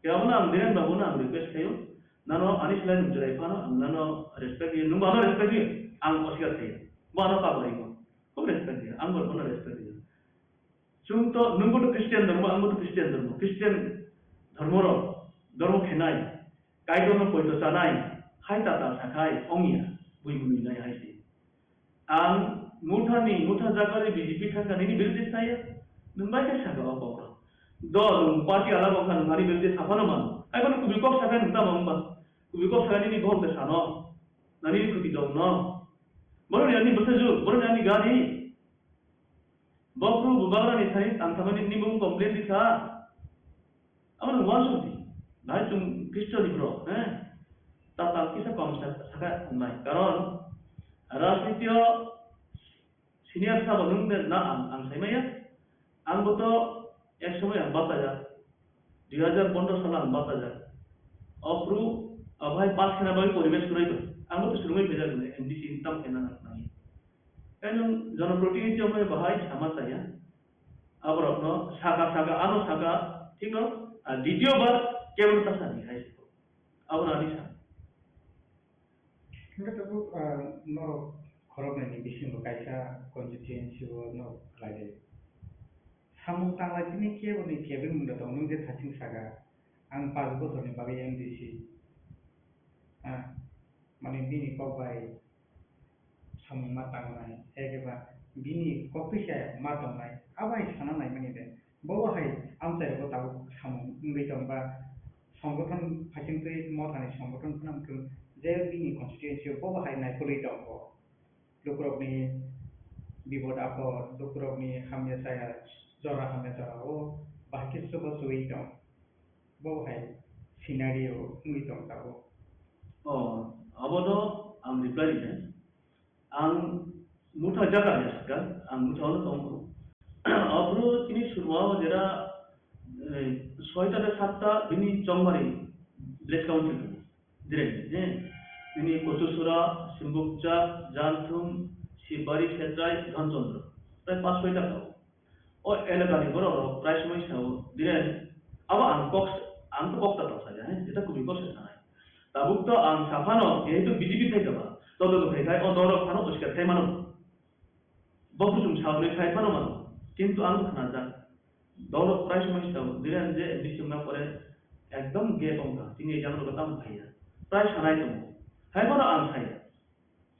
Ya abo na ang Dhiren babu na ang request kayo. Nano ani slai nwng jerai phano ang nano respect kayo. Nwng ano respect kayo. Ang osiga kayo. Bo ano kabai ko. Ko respect kayo. Ang bo ano respect kayo. Chwng to, nwngbo to Christian dhormo, angbo to Christian dhormo. Christian dhormo rok, dhormo khenai, Kaitorno poito chanai, hai tata sakhai, ongya, bui mwnwi nai hai se. Ang Motha ni, Motha jaga ni B J P thangkha nini birude saya, nwng bai khe saka o kok rok. Do, nwng party alak wngkha, nwng ani birude saphano mano. Hai bono kubui kok sakhai nwng tamo wngba? Kubui kok sakhai nini bohok de sano. Nani ni khuti dong no. Boroni ani bwsajwk, boroni ani gari. Bo phuru bubagrani thani tangthamani ni bumung complain rikha. Abo no uansukdi. Bahai chwng Khristo ni borok, eh? Tatal kisa kom sa-, saka wngnai. Karon rajniti o senior sabo nwng de na ang, ang saimaya. Ang bo to ek somoi ang bachajak. Dui hajar pondro salo ang bachajak. O phuru, o bhai pass khna bagwi poribesh kwrwi bai. Ang bo to swrwngwi phaijak bwle M D C ni tam khaina nang nai. Tei nwng jonoprotinidhi wngwi bahai sama chaya. Aborokno saka saka, ano saka, thikno, ah, ditiyo bar kebo ta sani hai se. Abono ani sa. Hingke tabuk, ah, norok khoroknwi ni bisingo kaisa constituency o norok khlai de. Samung tanglai tini kebo ni kebeng munda tong nung je thaching saka, ang panch bochor ni bagwi M D C. Ah, mane bini kok bai samung ma tangnai, ekeba bini kok pisa ma tongnai, abai sana nai mani de. Bo hai amchai bo tabuk samung wngwi tong ba, songgothon phaisingtwi mothani songgothon phano wngkhe je bini constituency o bo hai naikolwi tong bo. Lukurokni bipod apod, lukurokni hamya chaya, jora hamya jora o bahai khe chubachu wi tong. Bo hai scenario wngwi tong tabuk. O, abono ang reply rikha. Ang Motha jaga ni sikha, ang Motha ono tongo. Aphuru chini Surma o jera, eh, soita de satta bini Chongmari village council tongo. Dire, eh, bini Kochusura, Simbukcha, Janthum, Sibari, Khetrai, Dhanchondro. Prai pas soita tongo. O elaka ni borok rok prai somoi sao, dire, abo ang kok, ang to kok ta tong saja, eh, jeta kubui kok se sanai. Tabuk to ang saphano, jehetu B J P thai kha ba, joto to khai khai, o dorok phano oskar khai mano. Bo kuchung sabrwi khai phano mano. Kintu ang khnajak. Dorok prai somoi sabo, Dhiren je M D C wngna pore ekdom gap wngkha. Tini jang rok tam phaiya. Prai sanai tongo. Hai phano ang saya.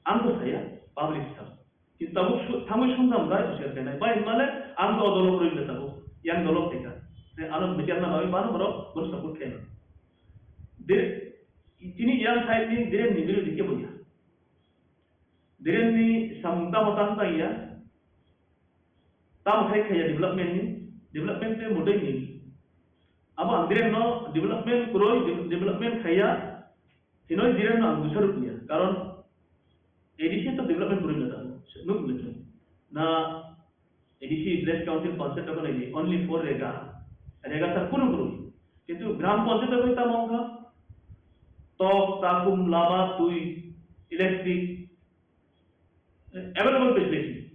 Ang to saya, public sabo. Kintu tabuk su-, thangwi sumjam bai oskar khainai. Bai hinmale ang to o dolo kwrwi le tabuk. Yang dolo thai kha. Ano media na bai mano borok, bono support khainai. De, tini yang side ni Dhiren ni biru dikhe boya. Dhiren ni samung tamo tang tang ya. Tamo khai khaiya development ni, development te mudai ni. Abo ang Dhiren no development kwrwi, de-, development khaiya, hinoi Dhiren no ang busa rukya. Karon A D C to development kwrwi na tamo, nuk nuk na. A D C, Village Council, Panchayat to nai only for rega. Rega sa kunu kwrwi. Kintu Gram Panchayat to tamo wngkha. Tok, takum, lama, twi, electric, available facility.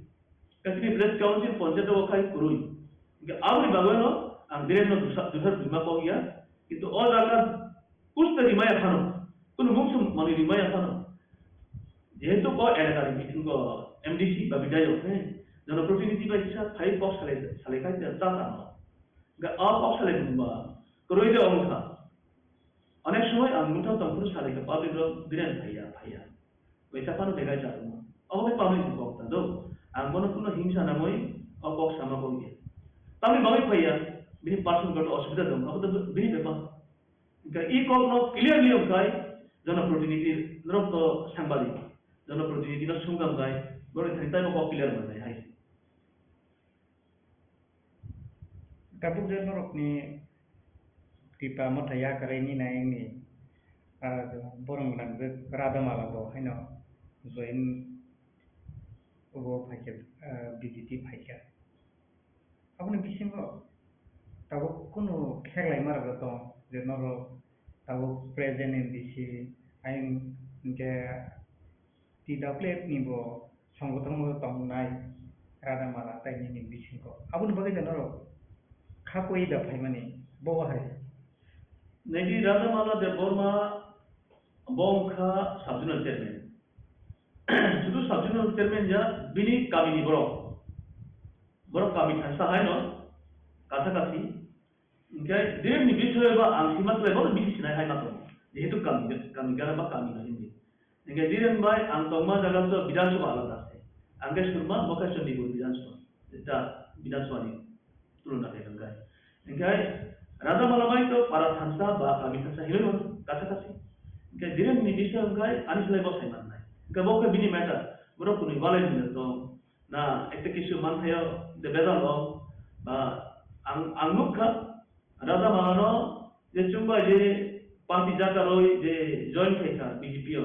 Kasi ni Village Council Panchayat o khai kwrwi. Hingke aboni bagwi no ang Dhiren no dusa, dusa duma kok ya. Kintu o jaga kusta rimaya phano. Kunu mungsum mani rimaya phano. Jehetu o elaka ni bisingo M D C ba bidayok, he, jonoprotinidhi bai kisa phai kok salai, salai khai ta ta no. Hingke o kok salai duma kwrwi de wngkha. Onek somoi ang mungthang tongphuru salai kha public rok Dhiren phaiya, phaiya. Bai ta phano begai cha tongma. Obo khe public ni kok ta do. Ang bono kuno himsa nangwi o kok sama kok ya. Tamni bagwi phaiya, bini personal goto osubida dong, abo to bini bepar. Hingkhe i kok no clearly wngkhai, jonoprotinidhi norok to sangbadik. Jonoprotinidhi no sungkam khai, borok thani taibo kok clear manai hai. Tabuk je norokni Tipra Motha yakarwi ninai wngni, ah, borok nangjak Radhamala bo haino join obo phaikha, ah, B J P phaikha. Aboni bisingo tabuk kunu kheklai ma rwgwi tong je norok tabuk present M D C ayang hwnkhe T W F ni bo songbothong o tongnai Radhamala tai nini bisingo. Aboni bagwi da norok kha koi da phaimani bo hai. Nini Radhamala Debbarma bo wngkha sub-zonal chairman. Sudu sub-zonal chairman ya bini kamini borok. Borok kami thangsa haino katha kathi. Hingke Dhiren ni bisoy ba ang sima khlai bono bisi sinai hai ma tongo. Jehetu kami, kami gara ba kami no hindi. Hingke Dhiren bai ang tongma jaga to Bidhan Sabha alada se. Ang ke surma bo khe Chandigarh Bidhan Sabha. Eta Bidhan Sabha ni tulona khe hingke. Hingke Radhamala bai to para thansa ba kami thansa hinwi mano, kasa kasi. Hingke Dhiren ni bisoy hingke ani slai bo sai mannai. Hingke bo khe bini matter, borok kuni walai ni tong. Na, ekta kisu manthaio de bejal o, ba, ang, ang nukha, Radhamala no je chwngbai je party jakarwi je join khaikha B J P o.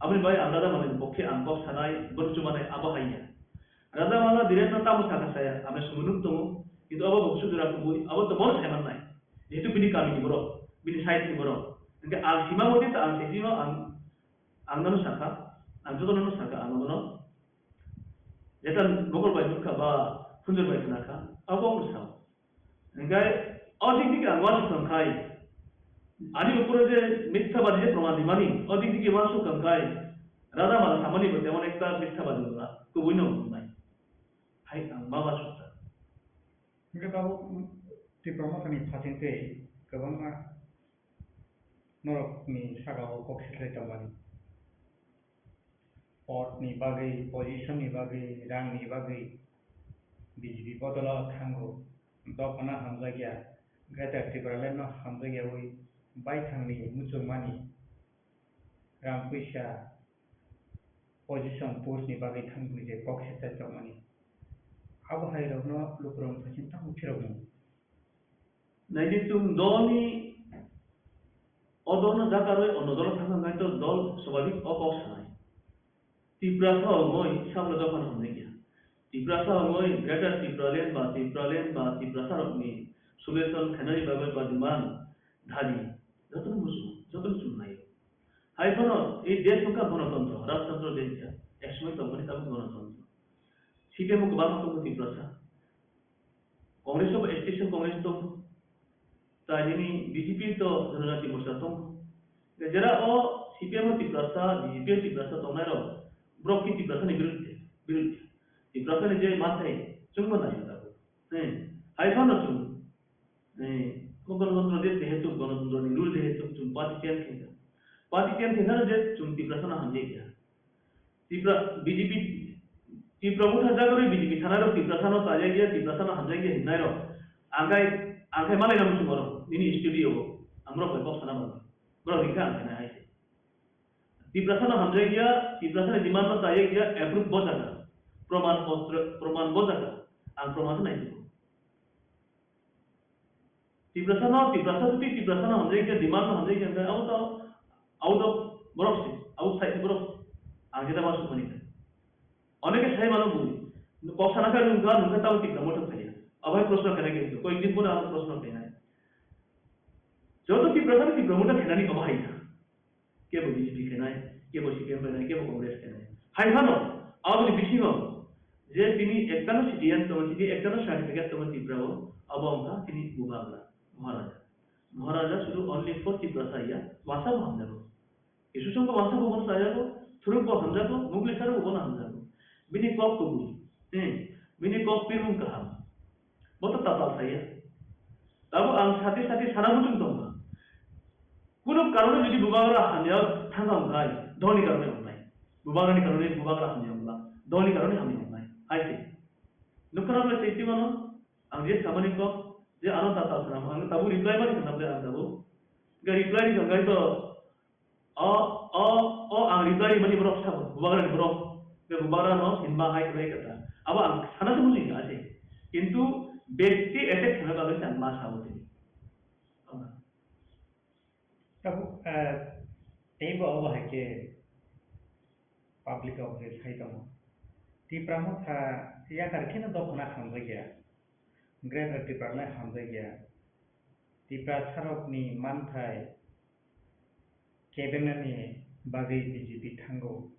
Aboni bai ang Radhamala ni pokhe ang kok sanai, bono chumanai abo haiya. Radhamala Dhiren no tamo sakha saya, ang sumui nuk tongo, kintu abo bo sujura kubui, abo to bono sai mannai. Jehetu bini kami ni borok, bini side ni borok. Hingke ang sima moti ta ang sejino ang, ang nano sakha, ang joto nano sakha, ang bono Jeta mokol bai nukha ba phunjor bai khna kha, abo ang sao. Hingkai o dik dik ang uansuk tong khai. Ani uporo je mitha badi je proman rimani, o dik dik uansuk tong khai. Radhamala samani bo temon ekta mitha badi wngkha, kubui no wngnai. Hai ang ma uansuk ta. Hingke tabuk Tipra Mothani phasing tei kwbangma norokni saka o kok siklai tongmani. Pot ni bagwi, position ni bagwi, rang ni bagwi B J P bodolo thango. Dophano hamjakya, Greater Tipraland no hamjakyawi baithangni muchungmani rang puisa position post ni bagwi thangwi je kok siklai tongmani. Abo hai rokno lukurok thaiching tamo phirokmung. Naidi chwng dolni o dolno jakarwi ono dolo thangna nai to dol swbabik o kok sanai. Tiprasa wngwi sabla dophano hwnwi kha. Tiprasa wngwi Greater Tipraland ba Tipraland ba Tiprasa rokni solution khainani bagwi ba demand dabi jotono muchungo, jotono chumlaio. Hai phano ei desh wngkha gonotantro, rajtantro desh ya, ek somoi tongmani tabuk gonotantro. C P M o kwbangma tongo Tiprasa. Congress o bo agitation Congress tongo. Tai nini B J P to Janajati Morcha tongo. Jera o C P M o Tiprasa, B J P o Tiprasa tongnai rok, borok ki Tiprasa ni biruddhe, biruddhe. Tiprasa ni je mathai chwngma nai ta. He, hai phano chwng, he, Ganatantro de jehetu, Ganatantro ni rule jehetu chwng party change khaikha. Party change khaikha je chwng Tiprasa no hamjai kha. Tipra, B J P, Tipra motha jagorwi B J P thanai rok Tiprasa no chaya gya, Tiprasa no hamjai gya hinai rok. Angkai, angkai malai nang chwng oro, nini studio o, ang borok bai kok sana bang. Borok rikha ang khe nai hai se. Tiprasa no hamjai gya, Tiprasa ni demand no chaya gya, approve bo jaga. Proman potro, proman bo jaga. Ang proman se nai tubu. Tiprasa no, Tiprasa tuti, Tiprasa no hamjai gya, demand no hamjai gya, abo to out of borok se, outside borok. Ang khe ta ma sukmani kha. Oneke sai mano bui. Kok sana kha nungkha, nungkha tamo Tipra motha khaya. Abai proshno khaina khe, koyek din pore ang proshno khaina. Joto Tiprasa ni Tipra motha khainani abo hai na. Kebo B J P khainai, kebo C P M khainai, kebo Congress khainai. Hai phano, aboni bisingo je tini ektano citizen tongo, tini ektano certificate tongo Tripura o, abo wngkha tini Bubagra, Maharaja. Maharaja sudu only for Tiprasa ya, wasa bo hamjago. Kisu songkha wasa bo bono chayago, thuruk bo hamjago, mugli saro bo bono hamjago. Bini kok kubui, eh, bini kok pirmung kaham. Bo to tapal saya. Tabo ang sati sati sana muchung tongma. Kuno karone jodi Bubagra hamya thangam khai, dhoni karone hamnai. Bubagra ni karone Bubagra hamya hamla, dhoni karone hamya hamnai. Hai se. Nukara le safety mano, ang je samani ko, je ano tapal sana, ang tabu reply mani sana ang tabu. Ga reply ni janggai to, O, o, o, ang reply mani borok sabo, Bubagra ni borok. Be Bubagra no hinba hai khlai kata. Abo ang sana se buji kha se. Kintu bekti attack khna bagwi ang ma sabo tini. Tabuk, eh, teibo abo hai khe public o khe sai tongo. Tipra motha yakar kheno dophana hamjakya. Greater Tipra no hamjakya. Tiprasarokni manthai kebenani bagwi B J P thango.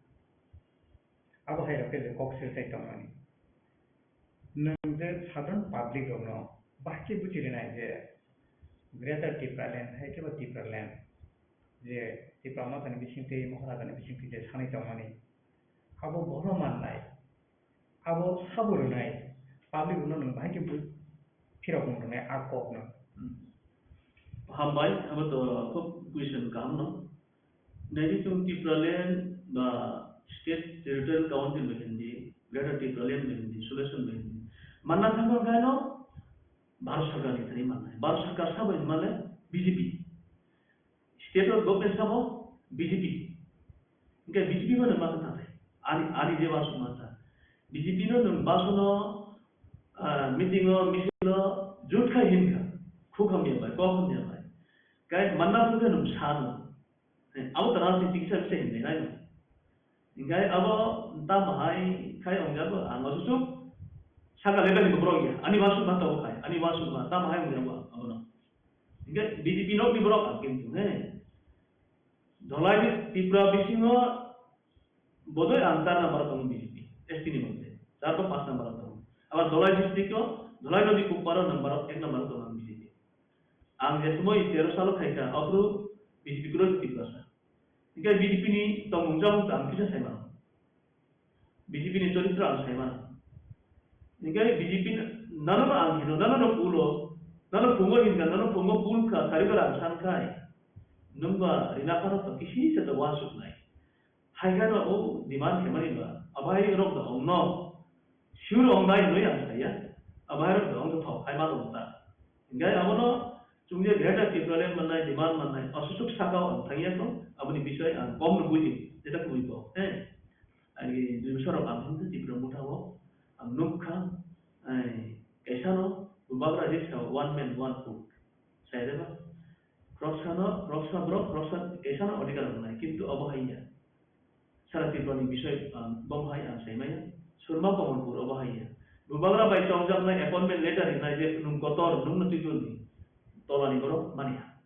Abo hai rok khe je kok sirtai tongmani. Nwng je sadharan public rokno bahai khe buji rinai je Greater Tipraland hai khe bo Tipraland je Tipra Mothani bisingtwi Maharaja ni bisingtwi je sanai tongmani. Abo bono mannai. Abo sabo rwnai, public rwno nwng bahai khe bu-, phirok wng rwnai a kokno. Hmm. Hambai, abo to khub question kaham no. Naidi chwng Tipraland ba State Territorial Council bai hindi, Greater Tipraland bai hindi, Solution bai hindi. Manna thangma khaino Bharat Sarkar ni thani mannai. Bharat Sarkar sabo hinmale B J P. State o government sabo B J P. Hingke B J P mano ma kata tai. Ani, ani je wasu ma ta. B J P no nung basono, ah, meeting o, misil o, jut khai hin kha. Khuk hamya bai, kok hamya bai. Kai manna thung khe nung sa no. He, abo tara se tikisa bisa hin nai no. Hingke abo ta mahai khai ong jabo, ang wasu suk. Saka level ni borok ya. Ani wasu ma ta bo khai. Ani wasu ma ta mahai ong jabo, abo no. Hingke B J P nok ni borok ang kintu, he. Dholai ni Tripura bisingo bodoi ang char number tongo B J P, S T ni mote. Char to panch number tongo. Abar Dholai district o, Dholai nodi kuparo number ek number tongo ang B J P. Ang je sumoi tero salo khaika, aphuru B J P kuro Tripura sa. Hingke B J P ni tongmung chamung ta ang kisa sai mano. B J P ni choritro ang sai mano. Hingke B J P nano no ang hino, nano no pulo, nano pungo hinka, nano pungo pul kha, sari kha ang san khai. Nungba rina phano to kisi se to wansuk nai. Hai kha no o demand khe mani ba, abai rok da ong no. Sure ong nai hinwi ang saya. Abai rok da ong to thok, hai ma tong ta. Hingke abono chwng je Greater Tipraland mannai, demand mannai, aswk saka o ang thangya kho, aboni bisoi ang kom no buji, jeta kubui bo, he. Ani dui bosor rok ang hwn Tripura motha o, ang nuk kha, ai, kaisa no, Bubagra je sa one man, one vote. Sai de ba? Khoroksa no, khoroksa borok, khoroksa kaisa no odhikar rwnai, kintu abo hai ya. Sara Tripura ni bisoi, um, bo hai ang sai maya. Surma Kamalpur obo hai ya. Bubagra bai chongjaknai appointment letter hinai je nwng kotor, nwng no twijlni tola ni borok mani ha.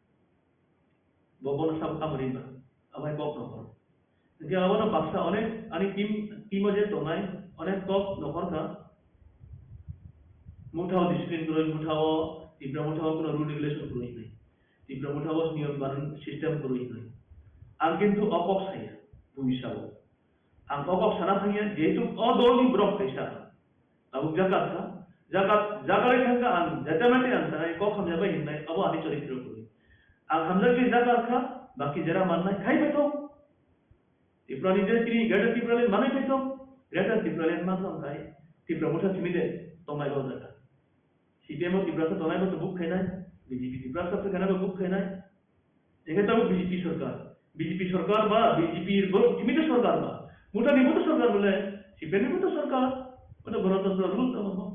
Bo bono sabo kamo rimba. Abai kok no borok. Hingke abono baksa onek ani team, team o je tongnai, onek kok nokhor kha. Muthao discipline kwrwi, muthao Tipra muthao kuno rule regulation kwrwi hinai. Tipra muthao niyom kanon system kwrwi hinai. Ang kintu o kok saya, buisao. Ang o kok sana thangya, jehetu o dolni borok kaisa. Abo jaga kha, jaga, jaga bai thangkha ang, jeta mati ang sanai, kok hamya bai hinai, abo ani choritro kuri. Ang hamjakhe jaga kha, baki jera mannai, khai bai thok. Tripura ni je chini Greater Tripura Land manai bai thok, Greater Tripura Land man thok khai, Tripura Motha simi de, tongnai bo jaga. C P M o Tiprasa tongnai bo buk khainai, B J P Tiprasa khainai bo buk khainai. Hingke tabuk B J P sorkar, B J P sorkar ba B J P bo timi to sorkar ba, Motha ni bo to sorkar bole, C P M ni bo to sorkar, bo to Ganatantro rule tamo bo.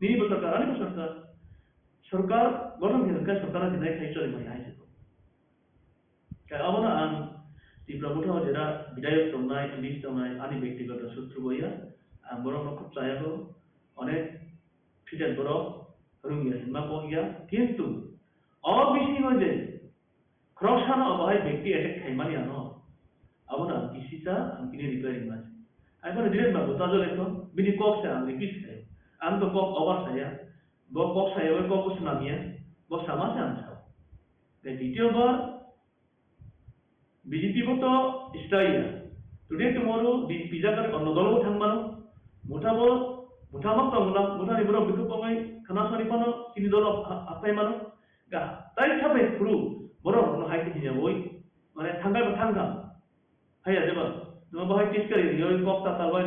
Nini bo sorkar, ani bo sorkar. Sorkar gothon khe hwnkhe sorkar ni nai khai choli mani hai se. Khe abono ang Tipra Motha o jera bidayok tongnai, M P tongnai, ani bektigoto sutru bo ya. Ang borokno khub chaya bo, onek treated borok, rung ya hinma kok ya. Kintu o bisingo je khoroksano obo hai bekti attack khaimani ano, abono ang kisisa ang kini reply ringma se. Ang bono direct ma bo tajole to, bini kok se ang repeat khayo. Ang to kok over saya, bo kok saya, bo kok bo swnam ya, bo sama se ang sao. Tei ditio bar B J P bo to stay ya. Today tomorrow B J P jaga onno dolo bo thang mano. Motha bo, Motha ma tong la, Motha ni borok biku pongai khana sani phano chini dolo ha-, hapai mano. Ga, tai sabai phuru borok no hai khe hinya boi. Mane thangkai bo thangkha. Haiya jeba, no bahai tiskari riyo kok ta talwai